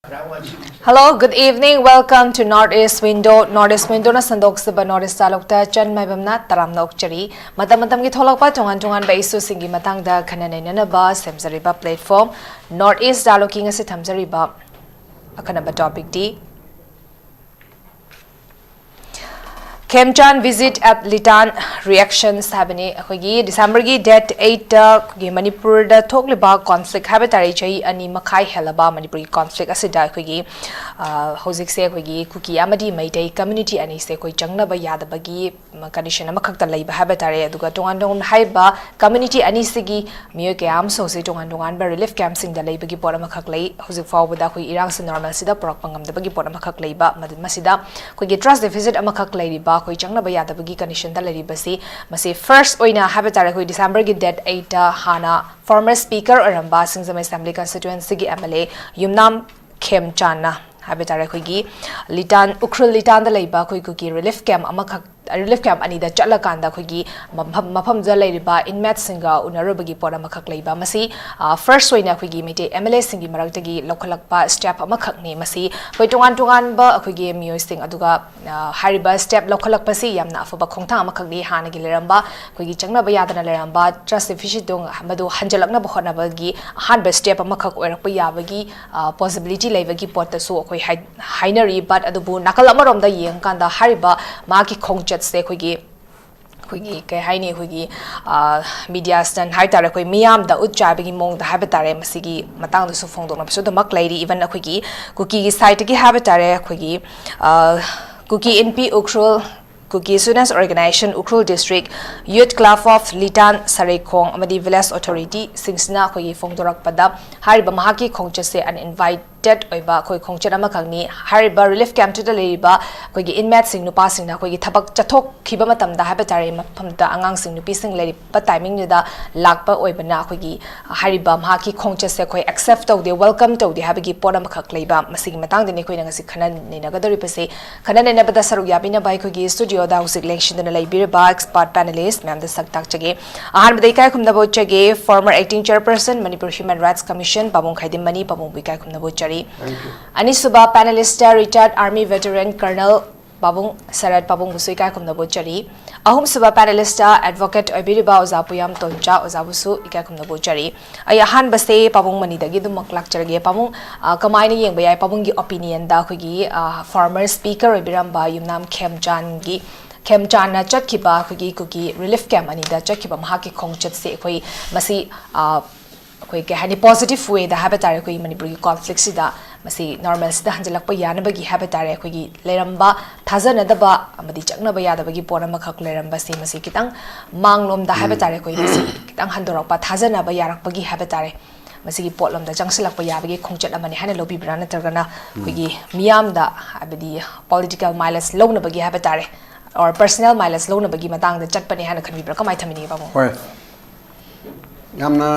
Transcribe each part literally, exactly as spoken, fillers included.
Hello, good evening. Welcome to North East Window. North East Window ꯅ ꯁꯟꯗꯣꯛꯆꯕ North East ꯆꯥꯂꯣꯛꯇ ꯆꯟ ꯃꯥꯏꯕꯝꯅ ꯇꯔꯥꯝꯅ ꯑꯣꯛꯆꯔꯤ꯫ ꯃꯇꯝ ꯃꯇꯝꯒꯤ ꯊꯣꯛꯂꯛꯄ ꯇꯣꯉꯥꯟ ꯇꯣꯉꯥꯟꯕ issueꯁꯤꯡꯒꯤ ꯃꯇꯥꯡꯗ ꯈꯟꯅ ꯅꯩꯅꯅꯕ ꯁꯦꯝꯖꯔꯤꯕ platform North East ꯆꯥꯂꯣꯛꯀꯤ ꯉꯁꯤ ꯊꯝꯖꯔꯤꯕ ꯑꯈꯟꯅꯕ topicꯇꯤ Khemchand visit at Litan reactions ꯍꯥꯏꯕꯅꯤ꯫ ꯑꯩꯈꯣꯏꯒꯤ Decemberꯒꯤ date eightꯇ ꯑꯩꯈꯣꯏꯒꯤ ꯃꯅꯤꯄꯨꯔꯗ ꯊꯣꯛꯂꯤꯕ conflict ꯍꯥꯏꯕ ꯇꯥꯔꯦ, ꯆꯍꯤ ꯑꯅꯤ ꯃꯈꯥꯏ ꯍꯦꯜꯂꯕ ꯃꯅꯤꯄꯨꯔꯒꯤ conflict ꯑꯁꯤꯗ ꯑꯩꯈꯣꯏꯒꯤ, ꯑ, ꯍꯧꯖꯤꯛꯁꯦ ꯑꯩꯈꯣꯏꯒꯤ ꯀꯨꯀꯤ ꯑꯃꯗꯤ ꯃꯩꯇꯩ community ꯑꯅꯤꯁꯦ ꯑꯩꯈꯣꯏ ꯆꯪꯅꯕ ꯌꯥꯗꯕꯒꯤ condition ꯑꯃꯈꯛꯇ ꯂꯩꯕ ꯍꯥꯏꯕ ꯇꯥꯔꯦ꯫ ꯑꯗꯨꯒ ꯇꯣꯉꯥꯟ ꯇꯣꯉꯥꯟ ꯍꯥꯏꯔꯤꯕ community ꯑꯅꯤꯁꯤꯒꯤ ꯃꯤꯑꯣꯏ ꯀꯌꯥ ꯑꯃꯁꯨ ꯍꯧꯖꯤꯛ ꯇꯣꯉꯥꯟ ꯇꯣꯉꯥꯟꯕ relief campꯁꯤꯡꯗ ꯂꯩꯕꯒꯤ ꯄꯣꯠ ꯑꯃꯈꯛ ꯂꯩ꯫ ꯍꯧꯖꯤꯛ ꯐꯥꯎꯕꯗ ꯑꯩꯈꯣꯏ ꯏꯔꯥꯡꯁꯤ normalꯁꯤꯗ ꯄꯨꯔꯛꯄ ꯉꯝꯗꯕꯒꯤ ꯄꯣꯠ ꯑꯃꯈꯛ ꯂꯩꯕ, ꯃꯗꯨ, ꯃꯁꯤꯗ ꯑꯩꯈꯣꯏꯒꯤ trust deficit ꯑꯃꯈꯛ ꯂꯩꯔꯤꯕ, ꯑꯩꯈꯣꯏ ꯆꯪꯅꯕ ꯌꯥꯗꯕꯒꯤ conditionꯗ ꯂꯩꯔꯤꯕꯁꯤ, ꯃꯁꯤ first ꯑꯣꯏꯅ ꯍꯥꯏꯕ ꯇꯥꯔꯦ, ꯑꯩꯈꯣꯏ Decemberꯒꯤ date eightꯇ ꯍꯥꯟꯅ former speaker ꯑꯣꯏꯔꯝꯕ ꯁꯤꯡꯖꯃꯩ Assembly constituencyꯒꯤ MLA ꯌꯨꯝꯅꯥꯝ ꯈꯦꯝꯆꯥꯟꯅ ꯍꯥꯏꯕ ꯇꯥꯔꯦ, ꯑꯩꯈꯣꯏꯒꯤ ꯂꯤꯇꯥꯟ, ꯎꯈ꯭ꯔꯨꯜ ꯂꯤꯇꯥꯟꯗ ꯂꯩꯕ ꯑꯩꯈꯣꯏ ꯀꯨꯀꯤ relief camp ꯑꯃꯈꯛ, relief camp ꯑꯅꯤꯗ ꯆꯠꯂꯀꯥꯟꯗ ꯑꯩꯈꯣꯏꯒꯤ ꯃꯐꯝ, ꯃꯐꯝꯗꯨꯗ ꯂꯩꯔꯤꯕ inmateꯁꯤꯡꯒ ꯎꯅꯔꯨꯕꯒꯤ ꯄꯣꯠ ꯑꯃꯈꯛ ꯂꯩꯕ꯫ ꯃꯁꯤ, ꯑ, first ꯑꯣꯏꯅ ꯑꯩꯈꯣꯏꯒꯤ ꯃꯩꯇꯩ MLAꯁꯤꯡꯒꯤ ꯃꯔꯛꯇꯒꯤ ꯂꯧꯈꯠꯂꯛꯄ step ꯑꯃꯈꯛꯅꯤ꯫ ꯃꯁꯤ ꯑꯩꯈꯣꯏ ꯇꯣꯉꯥꯟ ꯇꯣꯉꯥꯟꯕ ꯑꯩꯈꯣꯏꯒꯤ ꯃꯤꯑꯣꯏꯁꯤꯡ, ꯑꯗꯨꯒ, ꯑ, ꯍꯥꯏꯔꯤꯕ step ꯂꯧꯈꯠꯂꯛꯄꯁꯤ ꯌꯥꯝꯅ ꯑꯐꯕ ꯈꯣꯡꯊꯥꯡ ꯑꯃꯈꯛꯅꯤ꯫ ꯍꯥꯟꯅꯒꯤ ꯂꯩꯔꯝꯕ, ꯑꯩꯈꯣꯏꯒꯤ ꯆꯪꯅꯕ ꯌꯥꯗꯅ ꯂꯩꯔꯝꯕ trust deficitꯗꯨ, ꯃꯗꯨ ꯍꯟꯖꯤꯜꯂꯛꯅꯕ ꯍꯣꯠꯅꯕꯒꯤ ꯑꯍꯥꯟꯕ step ꯑꯃꯈꯛ ꯑꯣꯏꯔꯛꯄ ꯌꯥꯕꯒꯤ, ꯑ, possibility ꯂꯩꯕꯒꯤ ꯄꯣꯠꯇꯁꯨ ꯑꯩꯈꯣꯏ ꯍꯥꯏ-, ꯍꯥꯏꯅꯔꯤ꯫ But ꯑꯗꯨꯕꯨ ꯅꯥꯀꯜ ꯑꯃꯔꯣꯝꯗ ꯌꯦꯡꯉꯀꯥꯟꯗ ꯍꯥꯏꯔꯤꯕ ꯃꯍꯥꯛꯀꯤ ꯈꯣꯡꯆꯠꯁꯦ ꯑꯩꯈꯣꯏꯒꯤ, ꯑꯩꯈꯣꯏꯒꯤ ꯀꯩ ꯍꯥꯏꯅꯤ, ꯑꯩꯈꯣꯏꯒꯤ, ꯑ, media stunt ꯍꯥꯏ ꯇꯥꯔꯦ, ꯑꯩꯈꯣꯏ ꯃꯤꯌꯥꯝꯗ ꯎꯠ ꯆꯥꯏꯕꯒꯤ ꯃꯑꯣꯡꯗ ꯍꯥꯏꯕ ꯇꯥꯔꯦ, ꯃꯁꯤꯒꯤ ꯃꯇꯥꯡꯗꯁꯨ ꯐꯣꯡꯗꯣꯛꯅꯕꯁꯨ ꯑꯗꯨꯃꯛ ꯂꯩꯔꯤ꯫ Even ꯑꯩꯈꯣꯏꯒꯤ ꯀꯨꯀꯤꯒꯤ sideꯇꯒꯤ ꯍꯥꯏꯕ ꯇꯥꯔꯦ, ꯑꯩꯈꯣꯏꯒꯤ, ꯑ, ꯀꯨꯀꯤ ꯏꯟꯄꯤ Ukhrul Kuki Students Organization Ukhrul District, Youth Club of Litan Sareikhong ꯑꯃꯗꯤ village authorityꯁꯤꯡꯁꯤꯅ ꯑꯩꯈꯣꯏꯒꯤ ꯐꯣꯡꯗꯣꯔꯛꯄꯗ ꯍꯥꯏꯔꯤꯕ ꯃꯍꯥꯛꯀꯤ ꯈꯣꯡꯆꯠꯁꯦ uninvited ꯑꯣꯏꯕ ꯑꯩꯈꯣꯏ ꯈꯣꯡꯆꯠ ꯑꯃꯈꯛꯅꯤ꯫ ꯍꯥꯏꯔꯤꯕ relief campꯇꯨꯗ ꯂꯩꯔꯤꯕ ꯑꯩꯈꯣꯏꯒꯤ inmateꯁꯤꯡ ꯅꯨꯄꯥꯁꯤꯡꯅ ꯑꯩꯈꯣꯏꯒꯤ ꯊꯕꯛ ꯆꯠꯊꯣꯛꯈꯤꯕ ꯃꯇꯝꯗ ꯍꯥꯏꯕ ꯇꯥꯔꯦ, ꯃꯐꯝꯗ ꯑꯉꯥꯡꯁꯤꯡ ꯅꯨꯄꯤꯁꯤꯡ ꯂꯩꯔꯤꯕ timingꯗꯨꯗ ꯂꯥꯛꯄ ꯑꯣꯏꯕꯅ ꯑꯩꯈꯣꯏꯒꯤ ꯍꯥꯏꯔꯤꯕ ꯃꯍꯥꯛꯀꯤ ꯈꯣꯡꯆꯠꯁꯦ ꯑꯩꯈꯣꯏ accept ꯇꯧꯗꯦ, welcome ꯇꯧꯗꯦ ꯍꯥꯏꯕꯒꯤ ꯄꯣꯠ ꯑꯃꯈꯛ ꯂꯩꯕ꯫ ꯃꯁꯤꯒꯤ ꯃꯇꯥꯡꯗꯅꯤ ꯑꯩꯈꯣꯏꯅ ꯉꯁꯤ ꯈꯟꯅ ꯅꯩꯅꯒꯗꯧꯔꯤꯕꯁꯦ꯫ ꯈꯟꯅ ꯅꯩꯅꯕꯗ ꯁꯔꯨꯛ ꯌꯥꯕꯤꯅꯕ ꯑꯩꯈꯣꯏꯒꯤ studioꯗ ꯍꯧꯖꯤꯛ ꯂꯦꯡꯁꯤꯟꯗꯨꯅ ꯂꯩꯕꯤꯔꯤꯕ expert panelist ꯃꯌꯥꯝꯗ ꯁꯛ ꯇꯥꯛꯆꯒꯦ꯫ ꯑꯍꯥꯟꯕꯗ ꯏꯀꯥꯏ ꯈꯨꯝꯅꯕ ꯎꯠꯆꯒꯦ, former acting chairperson Manipur Human Rights Commission ꯄꯥꯕꯨꯡ ꯈꯥꯏꯗꯤꯝ ꯃꯅꯤ, ꯄꯥꯕꯨꯡꯕꯨ ꯏꯀꯥꯏ ꯈꯨꯝꯅꯕ ꯎꯠꯆꯔꯤ꯫ ꯑꯅꯤꯁꯨꯕ ꯄꯦꯅꯦꯂꯤꯁꯇ ꯔꯤꯇꯥꯌꯔꯠ ꯑꯥꯔꯃꯤ ꯚꯦꯇꯔꯦꯟ ꯀꯔꯅꯦꯜ ꯄꯥꯕꯨꯡ ꯁꯔꯠ ꯄꯥꯕꯨꯡꯕꯨꯁꯨ ꯏꯀꯥꯏ ꯈꯨꯝꯅꯕ ꯎꯠꯆꯔꯤ꯫ ꯑꯍꯨꯝꯁꯨꯕ ꯄꯦꯅꯦꯂꯤꯁꯇ ꯑꯦꯗꯚꯣꯀꯦꯠ ꯑꯣꯏꯕꯤꯔꯤꯕ ꯑꯣꯖꯥ ꯄꯨꯌꯥꯝ ꯇꯣꯟꯆꯥ ꯑꯣꯖꯥꯕꯨꯁꯨ ꯏꯀꯥꯏ ꯈꯨꯝꯅꯕ ꯎꯠꯆꯔꯤ꯫ ꯑꯩ ꯑꯍꯥꯟꯕꯁꯦ ꯄꯥꯕꯨꯡ ꯃꯅꯤꯗꯒꯤ ꯑꯗꯨꯃꯛ ꯂꯥꯛꯆꯔꯒꯦ꯫ ꯄꯥꯕꯨꯡ, ꯑ, ꯀꯃꯥꯏꯅ ꯌꯦꯡꯕ ꯌꯥꯏ? ꯄꯥꯕꯨꯡꯒꯤ ꯑꯣꯄꯤꯅꯤꯌꯟꯗ ꯑꯩꯈꯣꯏꯒꯤ, ꯑ, ꯐꯣꯔꯃꯔ ꯁ꯭ꯄꯤꯀꯔ ꯑꯣꯏꯕꯤꯔꯝꯕ ꯌꯨꯝꯅꯥꯝ ꯈꯦꯝꯆꯥꯟꯒꯤ, ꯈꯦꯝꯆꯥꯟꯅ ꯆꯠꯈꯤꯕ ꯑꯩꯈꯣꯏꯒꯤ ꯀꯨꯀꯤ ꯔꯤꯂꯤꯐ ꯀꯦꯝꯞ ꯑꯅꯤꯗ ꯆꯠꯈꯤꯕ ꯃꯍꯥꯛꯀꯤ ꯈꯣꯡꯆꯠꯁꯦ ꯑꯩꯈꯣꯏ ꯃꯁꯤ, ꯑ, ꯑꯩꯈꯣꯏ ꯀꯩ ꯍꯥꯏꯅꯤ, ꯄꯣꯖꯤꯇꯤꯚ ꯋꯦꯗ ꯍꯥꯏꯕ ꯇꯥꯔꯦ, ꯑꯩꯈꯣꯏꯒꯤ ꯃꯅꯤꯄꯨꯔꯒꯤ ꯀꯣꯟꯐ꯭ꯂꯤꯛꯁꯤꯗ ꯃꯁꯤ ꯅꯣꯔꯃꯦꯜꯁꯤꯗ ꯍꯟꯖꯤꯜꯂꯛꯄ ꯌꯥꯅꯕꯒꯤ ꯍꯥꯏꯕ ꯇꯥꯔꯦ, ꯑꯩꯈꯣꯏꯒꯤ ꯂꯩꯔꯝꯕ ꯊꯥꯖꯅꯗꯕ ꯑꯃꯗꯤ ꯆꯠꯅꯕ ꯌꯥꯗꯕꯒꯤ ꯄꯣꯠ ꯑꯃꯈꯛ ꯂꯩꯔꯝꯕꯁꯦ ꯃꯁꯤ ꯈꯤꯇꯪ ꯃꯥꯡꯂꯣꯝꯗ ꯍꯥꯏꯕ ꯇꯥꯔꯦ, ꯑꯩꯈꯣꯏ ꯃꯁꯤ ꯈꯤꯇꯪ ꯍꯟꯗꯣꯔꯛꯄ, ꯊꯥꯖꯅꯕ ꯌꯥꯔꯛꯄꯒꯤ ꯍꯥꯏꯕ ꯇꯥꯔꯦ, ꯃꯁꯤꯒꯤ ꯄꯣꯠꯂꯣꯝꯗ ꯆꯪꯁꯤꯜꯂꯛꯄ ꯌꯥꯕꯒꯤ ꯈꯣꯡꯆꯠ ꯑꯃꯅꯤ ꯍꯥꯏꯅ ꯂꯧꯕꯤꯕ꯭ꯔꯥ, ꯅꯠꯇ꯭ꯔꯒꯅ ꯑꯩꯈꯣꯏꯒꯤ ꯃꯤꯌꯥꯝꯗ, ꯍꯥꯏꯕꯗꯤ ꯄꯣꯂꯤꯇꯤꯀꯦꯜ ꯃꯥꯏꯂꯦꯖ ꯂꯧꯅꯕꯒꯤ ꯍꯥꯏꯕ ꯇꯥꯔꯦ, ꯑꯣꯔ ꯄꯔꯁꯅꯦꯜ ꯃꯥꯏꯂꯦꯖ ꯂꯧꯅꯕꯒꯤ ꯃꯇꯥꯡꯗ ꯆꯠꯄꯅꯦ ꯍꯥꯏꯅ ꯈꯟꯕꯤꯕ꯭ꯔꯥ? ꯀꯃꯥꯏꯅ ꯊꯝꯕꯤꯅꯤꯡꯉꯤ, ꯄꯥꯕꯨꯡ? ꯍꯣꯏ, ꯌꯥꯝꯅ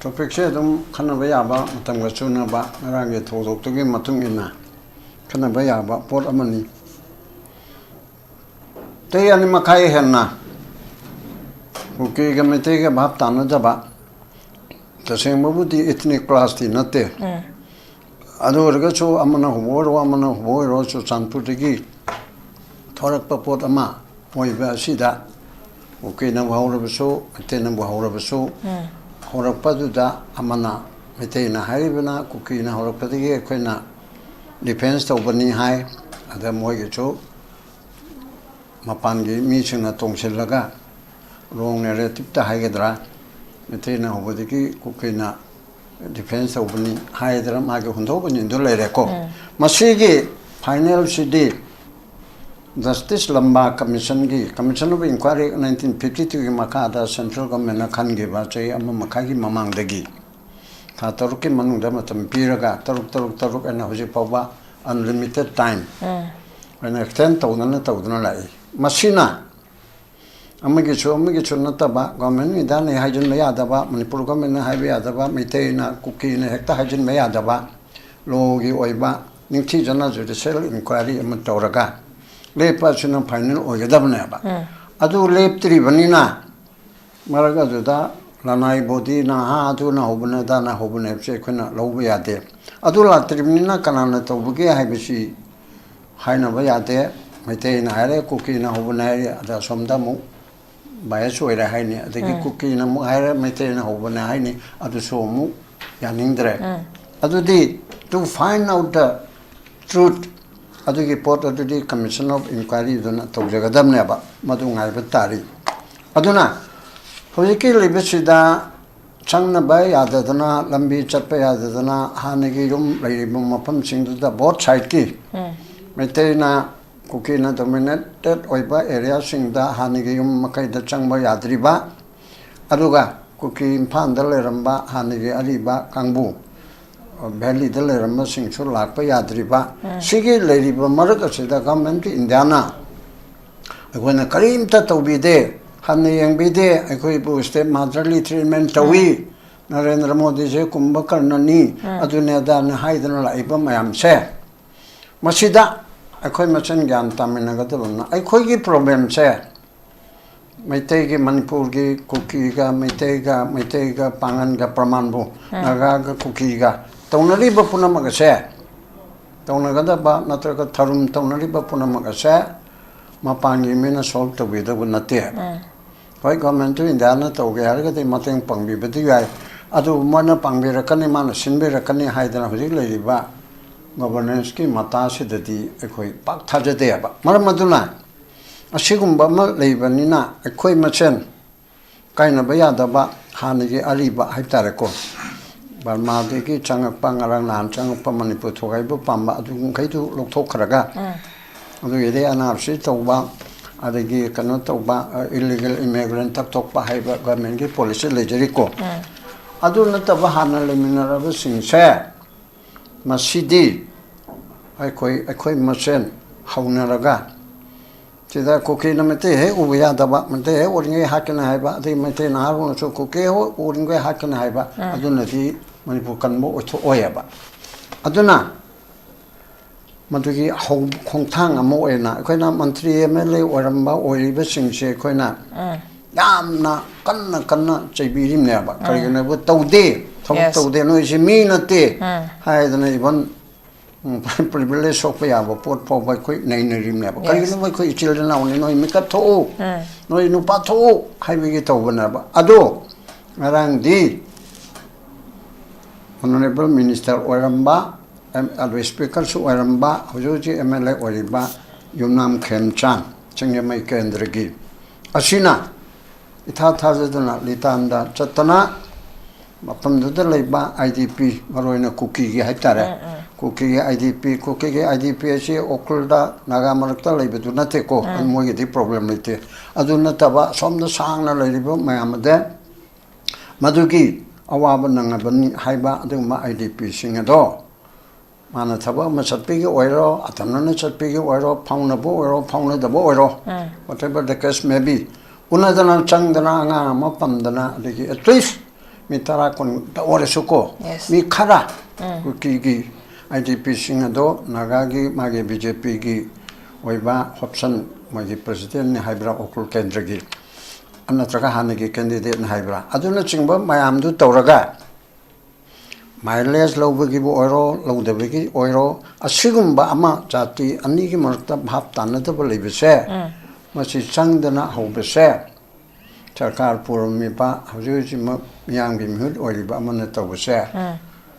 ꯇꯣꯄꯤꯛꯁꯦ ꯑꯗꯨꯝ ꯈꯟꯅꯕ ꯌꯥꯕ, ꯃꯇꯝꯒ ꯆꯨꯅꯕ, ꯉꯔꯥꯡꯒꯤ ꯊꯧꯗꯣꯛꯇꯨꯒꯤ ꯃꯇꯨꯡ ꯏꯟꯅ ꯈꯟꯅꯕ ꯌꯥꯕ ꯄꯣꯠ ꯑꯃꯅꯤ꯫ ꯆꯍꯤ ꯑꯅꯤ ꯃꯈꯥꯏ ꯍꯦꯟꯅ ꯀꯨꯀꯤꯒ ꯃꯩꯇꯩꯒ ꯚꯥꯞ ꯇꯥꯅꯗꯕ, ꯇꯁꯦꯡꯕꯕꯨꯗꯤ ꯏꯊꯅꯤꯛ ꯀ꯭ꯂꯥꯁꯇꯤ ꯅꯠꯇꯦ, ꯑꯗꯨ ꯑꯣꯏꯔꯒꯁꯨ ꯑꯃꯅ ꯍꯧꯕ ꯑꯣꯏꯔꯣ, ꯑꯃꯅ ꯍꯧꯕ ꯑꯣꯏꯔꯣ, ꯆꯨꯔꯆꯥꯟꯄꯨꯔꯗꯒꯤ ꯊꯣꯔꯛꯄ ꯄꯣꯠ ꯑꯃ ꯑꯣꯏꯕ ꯑꯁꯤꯗ, ꯀꯨꯀꯤꯅꯕꯨ ꯍꯧꯔꯕꯁꯨ, ꯃꯩꯇꯩꯅꯕꯨ ꯍꯧꯔꯕꯁꯨ, ꯍꯧꯔꯛꯄꯗꯨꯗ ꯑꯃꯅ, ꯃꯩꯇꯩꯅ ꯍꯥꯏꯔꯤꯕꯅ ꯀꯨꯀꯤꯅ ꯍꯧꯔꯛꯄꯗꯒꯤ ꯑꯩꯈꯣꯏꯅ ꯗꯤꯐꯦꯟꯁ ꯇꯧꯕꯅꯤ ꯍꯥꯏ꯫ ꯑꯗ ꯃꯣꯏꯒꯤꯁꯨ ꯃꯄꯥꯟꯒꯤ ꯃꯤꯁꯤꯡꯅ ꯇꯣꯡꯁꯤꯜꯂꯒ ꯔꯣꯡ ꯅꯦꯔꯦꯇꯤꯞꯇ ꯍꯥꯏꯒꯗ꯭ꯔꯥ, ꯃꯩꯇꯩꯅ ꯍꯧꯕꯗꯒꯤ ꯀꯨꯀꯤꯅ ꯗꯤꯐꯦꯟꯁ ꯇꯧꯕꯅꯤ ꯍꯥꯏꯗꯅ ꯃꯥꯒꯤ ꯍꯨꯟꯗꯣꯛ ꯍꯨꯟꯖꯤꯟꯗꯨ ꯂꯩꯔꯦꯀꯣ꯫ ꯃꯁꯤꯒꯤ ꯐꯥꯏꯅꯦꯜꯁꯤꯗꯤ ꯖꯁꯇꯤꯁ ꯂꯝꯕꯥ ꯀꯃꯤꯁꯟꯒꯤ, Commission of Inquiry nineteen fifty twoꯒꯤ ꯃꯈꯥꯗ ꯁꯦꯟꯇ꯭ꯔꯦꯜ ꯒꯚꯔꯟꯃꯦꯟꯅ ꯈꯟꯈꯤꯕ ꯆꯍꯤ ꯑꯃ ꯃꯈꯥꯏꯒꯤ ꯃꯃꯥꯡꯗꯒꯤ ꯊꯥ ꯇꯔꯨꯛꯀꯤ ꯃꯅꯨꯡꯗ ꯃꯇꯝ ꯄꯤꯔꯒ, ꯇꯔꯨꯛ, ꯇꯔꯨꯛ, ꯇꯔꯨꯛ ꯑꯅ ꯍꯧꯖꯤꯛ ꯐꯥꯎꯕ ꯑꯟꯂꯤꯃꯤꯇꯦꯠ ꯇꯥꯏꯝ ꯑꯣꯏꯅ ꯑꯦꯛꯁꯇꯦꯟ ꯇꯧꯗꯅ, ꯇꯧꯗꯨꯅ ꯂꯥꯛꯏ꯫ ꯃꯁꯤꯅ ꯑꯃꯒꯤꯁꯨ ꯑꯃꯒꯤꯁꯨ ꯅꯠꯇꯕ, ꯒꯣꯔꯃꯦꯟ ꯏꯟꯗꯤꯌꯥꯅ ꯍꯥꯏꯖꯤꯟꯕ ꯌꯥꯗꯕ, ꯃꯅꯤꯄꯨꯔ ꯒꯣꯔꯃꯦꯟꯅ ꯍꯥꯏꯕ ꯌꯥꯗꯕ, ꯃꯩꯇꯩꯅ, ꯀꯨꯀꯤꯅ ꯍꯦꯛꯇ ꯍꯥꯏꯖꯤꯟꯕ ꯌꯥꯗꯕ, ꯂꯣꯒꯤ ꯑꯣꯏꯕ ꯅꯤꯡꯊꯤꯖꯅ ꯖꯨꯗꯤꯁꯤꯌꯦꯜ ꯏꯟꯀ꯭ꯋꯥꯏꯔꯤ ꯑꯃ ꯇꯧꯔꯒ ꯂꯦꯞꯄ ꯑꯁꯤꯅ ꯐꯥꯏꯅꯦꯜ ꯑꯣꯏꯒꯗꯕꯅꯦꯕ꯫ ꯑꯗꯨ ꯂꯦꯞꯇ꯭ꯔꯤꯕꯅꯤꯅ ꯃꯔꯛ ꯑꯗꯨꯗ ꯂꯅꯥꯏ ꯕꯣꯗꯤꯅ, "ꯍꯥ, ꯑꯗꯨꯅ ꯍꯧꯕꯅꯦ, ꯑꯗꯥꯅ ꯍꯧꯕꯅꯦ" ꯍꯥꯏꯕꯁꯦ ꯑꯩꯈꯣꯏꯅ ꯂꯧꯕ ꯌꯥꯗꯦ꯫ ꯑꯗꯨ ꯂꯥꯛꯇ꯭ꯔꯤꯕꯅꯤꯅ ꯀꯅꯥꯅ ꯇꯧꯕꯒꯦ ꯍꯥꯏꯕꯁꯤ ꯍꯥꯏꯅꯕ ꯌꯥꯗꯦ꯫ ꯃꯩꯇꯩꯅ ꯍꯥꯏꯔꯦ, ꯀꯨꯀꯤꯅ ꯍꯧꯕꯅꯦ ꯍꯥꯏꯔꯦ, ꯑꯗ ꯑꯁꯣꯝꯗ ꯑꯃꯨꯛ bias ꯑꯣꯏꯔꯦ ꯍꯥꯏꯅꯤ, ꯑꯗꯒꯤ ꯎꯝ꯫ ꯀꯨꯀꯤꯅ ꯑꯃꯨꯛ ꯍꯥꯏꯔꯦ ꯃꯩꯇꯩꯅ ꯍꯧꯕꯅꯦ ꯍꯥꯏꯅꯤ, ꯑꯗꯨꯁꯨ ꯑꯃꯨꯛ ꯌꯥꯅꯤꯡꯗ꯭ꯔꯦ꯫ ꯎꯝ꯫ ꯑꯗꯨꯗꯤ to find out the truth, ꯑꯗꯨꯒꯤ ꯄꯣꯠ ꯑꯗꯨꯗꯤ commission of inquiry ꯗꯨꯅ ꯇꯧꯖꯒꯗꯕꯅꯦꯕ, ꯃꯗꯨ ꯉꯥꯏꯕ ꯇꯥꯔꯤ꯫ ꯑꯗꯨꯅ ꯍꯧꯖꯤꯛꯀꯤ ꯂꯩꯕꯁꯤꯗ ꯆꯪꯅꯕ ꯌꯥꯗꯗꯅ, ꯂꯝꯕꯤ ꯆꯠꯄ ꯌꯥꯗꯗꯅ, ꯍꯥꯟꯅꯒꯤ ꯌꯨꯝ ꯂꯩꯔꯤꯕ ꯃꯐꯝꯁꯤꯡꯗꯨꯗ both side ꯀꯤ, ꯎꯝ꯫ ꯃꯩꯇꯩꯅ ꯀꯨꯀꯤꯅ dominated ꯑꯣꯏꯕ area ꯁꯤꯡꯗ ꯍꯥꯟꯅꯒꯤ ꯌꯨꯝ ꯃꯈꯩꯗ ꯆꯪꯕ ꯌꯥꯗ꯭ꯔꯤꯕ, ꯑꯗꯨꯒ ꯀꯨꯀꯤ ꯏꯝꯐꯥꯜꯗ ꯂꯩꯔꯝꯕ ꯍꯥꯟꯅꯒꯤ ꯑꯔꯤꯕ ꯀꯥꯡꯕꯨ, valley ꯗ ꯂꯩꯔꯝꯕꯁꯤꯡꯁꯨ ꯂꯥꯛꯄ ꯌꯥꯗ꯭ꯔꯤꯕ, ꯎꯝ꯫ ꯁꯤꯒꯤ ꯂꯩꯔꯤꯕ ꯃꯔꯛ ꯑꯁꯤꯗ government ꯀꯤ ꯏꯟꯗꯤꯌꯥꯅ ꯑꯩꯈꯣꯏꯅ ꯀꯔꯤꯝꯇ ꯇꯧꯕꯤꯗꯦ, ꯍꯟꯅ ꯌꯦꯡꯕꯤꯗꯦ, ꯑꯩꯈꯣꯏꯕꯨ state motherly treatment ꯇꯧꯏ, ꯎꯝ꯫ ꯅꯔꯦꯟꯗ꯭ꯔ ꯃꯣꯗꯤꯁꯦ ꯀꯨꯝꯚꯀꯔꯅꯅꯤ, ꯎꯝ꯫ ꯑꯗꯨꯅꯦ ꯑꯗꯥꯅꯦ ꯍꯥꯏꯗꯅ ꯂꯥꯛꯏꯕ ꯃꯌꯥꯝꯁꯦ, ꯃꯁꯤꯗ ꯑꯩꯈꯣꯏ ꯃꯁꯦꯟ ꯒ꯭ꯌꯥꯟ ꯇꯥꯃꯤꯟꯅꯒꯗꯕꯅ, ꯑꯩꯈꯣꯏꯒꯤ problem ꯁꯦ ꯃꯩꯇꯩꯒꯤ, ꯃꯅꯤꯄꯨꯔꯒꯤ ꯀꯨꯀꯤꯒ, ꯃꯩꯇꯩꯒ, ꯃꯩꯇꯩꯒ ꯄꯥꯡꯒꯟꯒ ꯄ꯭ꯔꯃꯥꯟꯕꯨ, ꯎꯝ꯫ ꯅꯥꯒꯥꯒ ꯀꯨꯀꯤꯒ ꯇꯧꯅꯔꯤꯕ ꯄꯨꯝꯅꯃꯛ ꯑꯁꯦ, ꯇꯧꯅꯒꯗꯕ ꯅꯠꯇ꯭ꯔꯒ ꯊꯧꯔꯝ ꯇꯧꯅꯔꯤꯕ ꯄꯨꯝꯅꯃꯛ ꯑꯁꯦ ꯃꯄꯥꯟꯒꯤ ꯃꯤꯅ solve ꯇꯧꯕꯤꯗꯧꯕ ꯅꯠꯇꯦ꯫ ꯎꯝ꯫ ꯍꯣꯏ, government of ꯏꯟꯗꯤꯌꯥꯅ ꯇꯧꯒꯦ ꯍꯥꯏꯔꯒꯗꯤ ꯃꯇꯦꯡ ꯄꯥꯡꯕꯤꯕꯗꯤ ꯌꯥꯏ, ꯑꯗꯨꯕꯨ ꯃꯣꯏꯅ ꯄꯥꯡꯕꯤꯔꯛꯀꯅꯤ, ꯃꯥꯅ ꯁꯤꯟꯕꯤꯔꯛꯀꯅꯤ ꯍꯥꯏꯗꯅ ꯍꯧꯖꯤꯛ ꯂꯩꯔꯤꯕ governance ꯀꯤ ꯃꯇꯥꯁꯤꯗꯗꯤ ꯑꯩꯈꯣꯏ ꯄꯥꯛ ꯊꯥꯖꯗꯦꯕ꯫ ꯃꯔꯝ ꯑꯗꯨꯅ ꯑꯁꯤꯒꯨꯝꯕ ꯑꯃ ꯂꯩꯕꯅꯤꯅ ꯑꯩꯈꯣꯏ ꯃꯁꯦꯟ ꯀꯥꯏꯅꯕ ꯌꯥꯗꯕ ꯍꯥꯟꯅꯒꯤ ꯑꯔꯤꯕ ꯍꯥꯏꯕ ꯇꯥꯔꯦꯀꯣ, ꯕꯔꯃꯥꯗꯒꯤ ꯆꯪꯉꯛꯄ, ꯉꯔꯥꯡ ꯅꯍꯥꯟ ꯆꯪꯉꯛꯄ ꯃꯅꯤꯄꯨꯔ ꯊꯣꯒꯥꯏꯕ ꯄꯥꯝꯕ ꯑꯗꯨꯈꯩꯗꯨ ꯂꯧꯊꯣꯛꯈ꯭ꯔꯒ, ꯎꯝ꯫ ꯑꯗꯨꯒꯤꯗꯤ ꯑꯦꯟ ꯑꯥꯔ ꯁꯤ ꯇꯧꯕ, ꯑꯗꯒꯤ ꯀꯩꯅꯣ ꯇꯧꯕ, illegal immigrant ꯇꯛꯊꯣꯛꯄ ꯍꯥꯏꯕ government ꯀꯤ policy ꯂꯩꯖꯔꯤꯀꯣ꯫ ꯎꯝ꯫ ꯑꯗꯨ ꯅꯠꯇꯕ ꯍꯥꯟꯅ ꯂꯩꯃꯤꯟꯅꯔꯕꯁꯤꯡꯁꯦ, ꯃꯁꯤꯗꯤ ꯑꯩꯈꯣꯏ, ꯑꯩꯈꯣꯏ ꯃꯁꯦꯟ ꯍꯧꯅꯔꯒ, ꯁꯤꯗ ꯀꯨꯀꯤꯅ ꯃꯩꯇꯩ ꯍꯦꯛ ꯎꯕ ꯌꯥꯗꯕ, ꯃꯩꯇꯩ ꯍꯦꯛ ꯎꯔꯤꯉꯩ ꯍꯥꯠꯀꯅꯤ ꯍꯥꯏꯕ, ꯑꯗꯩ ꯃꯩꯇꯩ ꯅꯍꯥꯔꯣꯜꯅꯁꯨ ꯀꯨꯀꯤ ꯍꯦꯛ ꯎꯔꯤꯉꯩ ꯍꯥꯠꯀꯅꯤ ꯍꯥꯏꯕ, ꯎꯝ꯫ ꯑꯗꯨꯅꯗꯤ ꯃꯅꯤꯄꯨꯔ ꯀꯟꯕ ꯑꯣꯏꯊꯣꯛꯑꯣꯏꯑꯕ꯫ ꯑꯗꯨꯅ ꯃꯗꯨꯒꯤ ꯍꯧ-, ꯈꯣꯡꯊꯥꯡ ꯑꯃ ꯑꯣꯏꯅ ꯑꯩꯈꯣꯏꯅ ꯃꯟꯇ꯭ꯔꯤ ꯑꯦꯝ ꯑꯦꯜ ꯑꯦ ꯑꯣꯏꯔꯝꯕ, ꯑꯣꯏꯔꯤꯕꯁꯤꯡꯁꯦ ꯑꯩꯈꯣꯏꯅ ꯎꯝ꯫ ꯌꯥꯝꯅ ꯀꯟꯅ ꯀꯟꯅ ꯆꯩꯕꯤꯔꯤꯕꯅꯦꯕ꯫ ꯎꯝ꯫ ꯀꯔꯤꯒꯤꯅꯣ ꯍꯥꯏꯕ ꯇꯧꯗꯦ꯫ ꯊꯕꯛ ꯇꯧꯗꯦ, ꯅꯣꯏꯁꯤ ꯃꯤ ꯅꯠꯇꯦ ꯍꯥꯏꯗꯅ ꯏꯚꯟ ꯄ꯭ꯔꯤꯚꯤꯂꯦꯖ ꯁꯣꯛꯄ ꯌꯥꯕ ꯄꯣꯠ ꯐꯥꯎꯕ ꯑꯩꯈꯣꯏ ꯅꯩꯅꯔꯤꯕꯅꯦꯕ꯫ ꯀꯔꯤꯒꯤꯅꯣ? ꯑꯩꯈꯣꯏ ꯏꯆꯤꯜ ꯏꯅꯥꯎꯅꯤ, ꯅꯣꯏ ꯃꯤꯀꯞ ꯊꯣꯛꯎ, ꯅꯣꯏ ꯅꯨꯄꯥ ꯊꯣꯛꯎ ꯍꯥꯏꯕꯒꯤ ꯇꯧꯕꯅꯦꯕ꯫ ꯑꯗꯣ ꯉꯔꯥꯡꯗꯤ ꯑꯣꯅꯔꯦꯕꯜ ꯃꯤꯅꯤꯁꯇꯔ ꯑꯣꯏꯔꯝꯕ, ꯑꯗꯨ ꯁ꯭ꯄꯤꯀꯔꯁꯨ ꯑꯣꯏꯔꯝꯕ, ꯍꯧꯖꯤꯛ ꯍꯧꯖꯤꯛ ꯑꯦꯝ ꯑꯦꯜ ꯑꯦ ꯑꯣꯏꯔꯤꯕ ꯌꯨꯝꯅꯥꯝ ꯈꯦꯝꯆꯥꯟ, ꯁꯤꯡꯖꯃꯩ ꯀꯦꯟꯗ꯭ꯔꯒꯤ, ꯑꯁꯤꯅ ꯏꯊꯥ ꯊꯥꯖꯗꯅ ꯂꯤꯇꯥꯟꯗ ꯆꯠꯇꯅ ꯃꯐꯝꯗꯨꯗ ꯂꯩꯕ ꯑꯥꯏ ꯗꯤ ꯄꯤ, ꯃꯔꯨꯑꯣꯏꯅ ꯀꯨꯀꯤꯒꯤ ꯍꯥꯏꯇꯥꯔꯦ, ꯀꯨꯀꯤꯒꯤ I D P, ꯀꯨꯀꯤꯒꯤ I D ꯄꯤ ꯑꯁꯤ ꯎꯈ꯭ꯔꯨꯜꯗ ꯅꯥꯒꯥ ꯃꯔꯛꯇ ꯂꯩꯕꯗꯨ ꯅꯠꯇꯦꯀꯣ, ꯃꯣꯏꯒꯤꯗꯤ ꯄ꯭ꯔꯣꯕ꯭ꯂꯦꯝ ꯂꯩꯇꯦ꯫ ꯑꯗꯨ ꯅꯠꯇꯕ ꯑꯁꯣꯝꯗ ꯁꯥꯡꯅ ꯂꯩꯔꯤꯕ ꯃꯌꯥꯝ ꯑꯗ ꯃꯗꯨꯒꯤ ꯑꯋꯥꯕ ꯅꯪꯉꯕꯅꯤ ꯍꯥꯏꯕ ꯑꯗꯨꯒꯨꯝꯕ ꯑꯥꯏ ꯗꯤ ꯄꯤꯁꯤꯡ ꯑꯗꯣ ꯃꯥꯅ ꯊꯕꯛ ꯑꯃ ꯆꯠꯄꯒꯤ ꯑꯣꯏꯔꯣ, ꯑꯇꯝꯅꯅ ꯆꯠꯄꯒꯤ ꯑꯣꯏꯔꯣ, ꯐꯥꯎꯅꯕ ꯑꯣꯏꯔꯣ, ꯐꯥꯎꯅꯗꯕ ꯑꯣꯏꯔꯣ, whatever the case may be, ꯎꯅꯗꯅ ꯆꯪꯗꯅ ꯑꯉꯥꯡ ꯑꯃ ꯄꯝꯗꯅ, ꯑꯗꯒꯤ at least ꯃꯤ ꯇꯔꯥ ꯀꯨꯟꯗ ꯑꯣꯏꯔꯁꯨꯀꯣ, Yes. ꯃꯤ ꯈꯔ ꯀꯨꯀꯤꯒꯤ ꯑꯥꯏ ꯗꯤ ꯄꯤꯁꯤꯡ ꯑꯗꯣ ꯅꯥꯒꯥꯒꯤ ꯃꯥꯒꯤ ꯕꯤ ꯖꯦ ꯄꯤꯒꯤ ꯑꯣꯏꯕ ꯍꯣꯞꯁꯟ ꯃꯣꯏꯒꯤ ꯄ꯭ꯔꯁꯤꯗꯦꯟꯠꯅꯤ ꯍꯥꯏꯕ꯭ꯔꯥ, ꯎꯈ꯭ꯔꯨꯜ ꯀꯦꯟꯗ꯭ꯔꯒꯤ ꯅꯠꯇ꯭ꯔꯒ ꯍꯥꯟꯅꯒꯤ ꯀꯦꯟꯗꯤꯗꯦꯠꯅꯤ ꯍꯥꯏꯕ꯭ꯔꯥ, ꯑꯗꯨꯅꯆꯤꯡꯕ ꯃꯌꯥꯝꯗꯨ ꯇꯧꯔꯒ ꯃꯥꯏꯂꯦꯖ ꯂꯧꯕꯒꯤꯕꯨ ꯑꯣꯏꯔꯣ, ꯂꯧꯗꯕꯒꯤ ꯑꯣꯏꯔꯣ, ꯑꯁꯤꯒꯨꯝꯕ ꯑꯃ ꯖꯥꯇꯤ ꯑꯅꯤꯒꯤ ꯃꯔꯛꯇ ꯚꯥꯞ ꯇꯥꯅꯗꯕ ꯂꯩꯕꯁꯦ, ꯃꯁꯤ ꯆꯪꯗꯅ ꯍꯧꯕꯁꯦ, ꯁꯔꯀꯥꯔ ꯄꯨꯔꯝꯃꯤꯕ ꯍꯧꯖꯤꯛ ꯍꯧꯖꯤꯛꯃꯛ ꯃꯤꯌꯥꯝꯒꯤ ꯃꯤꯍꯨꯠ ꯑꯣꯏꯔꯤꯕ ꯑꯃꯅ ꯇꯧꯕꯁꯦ,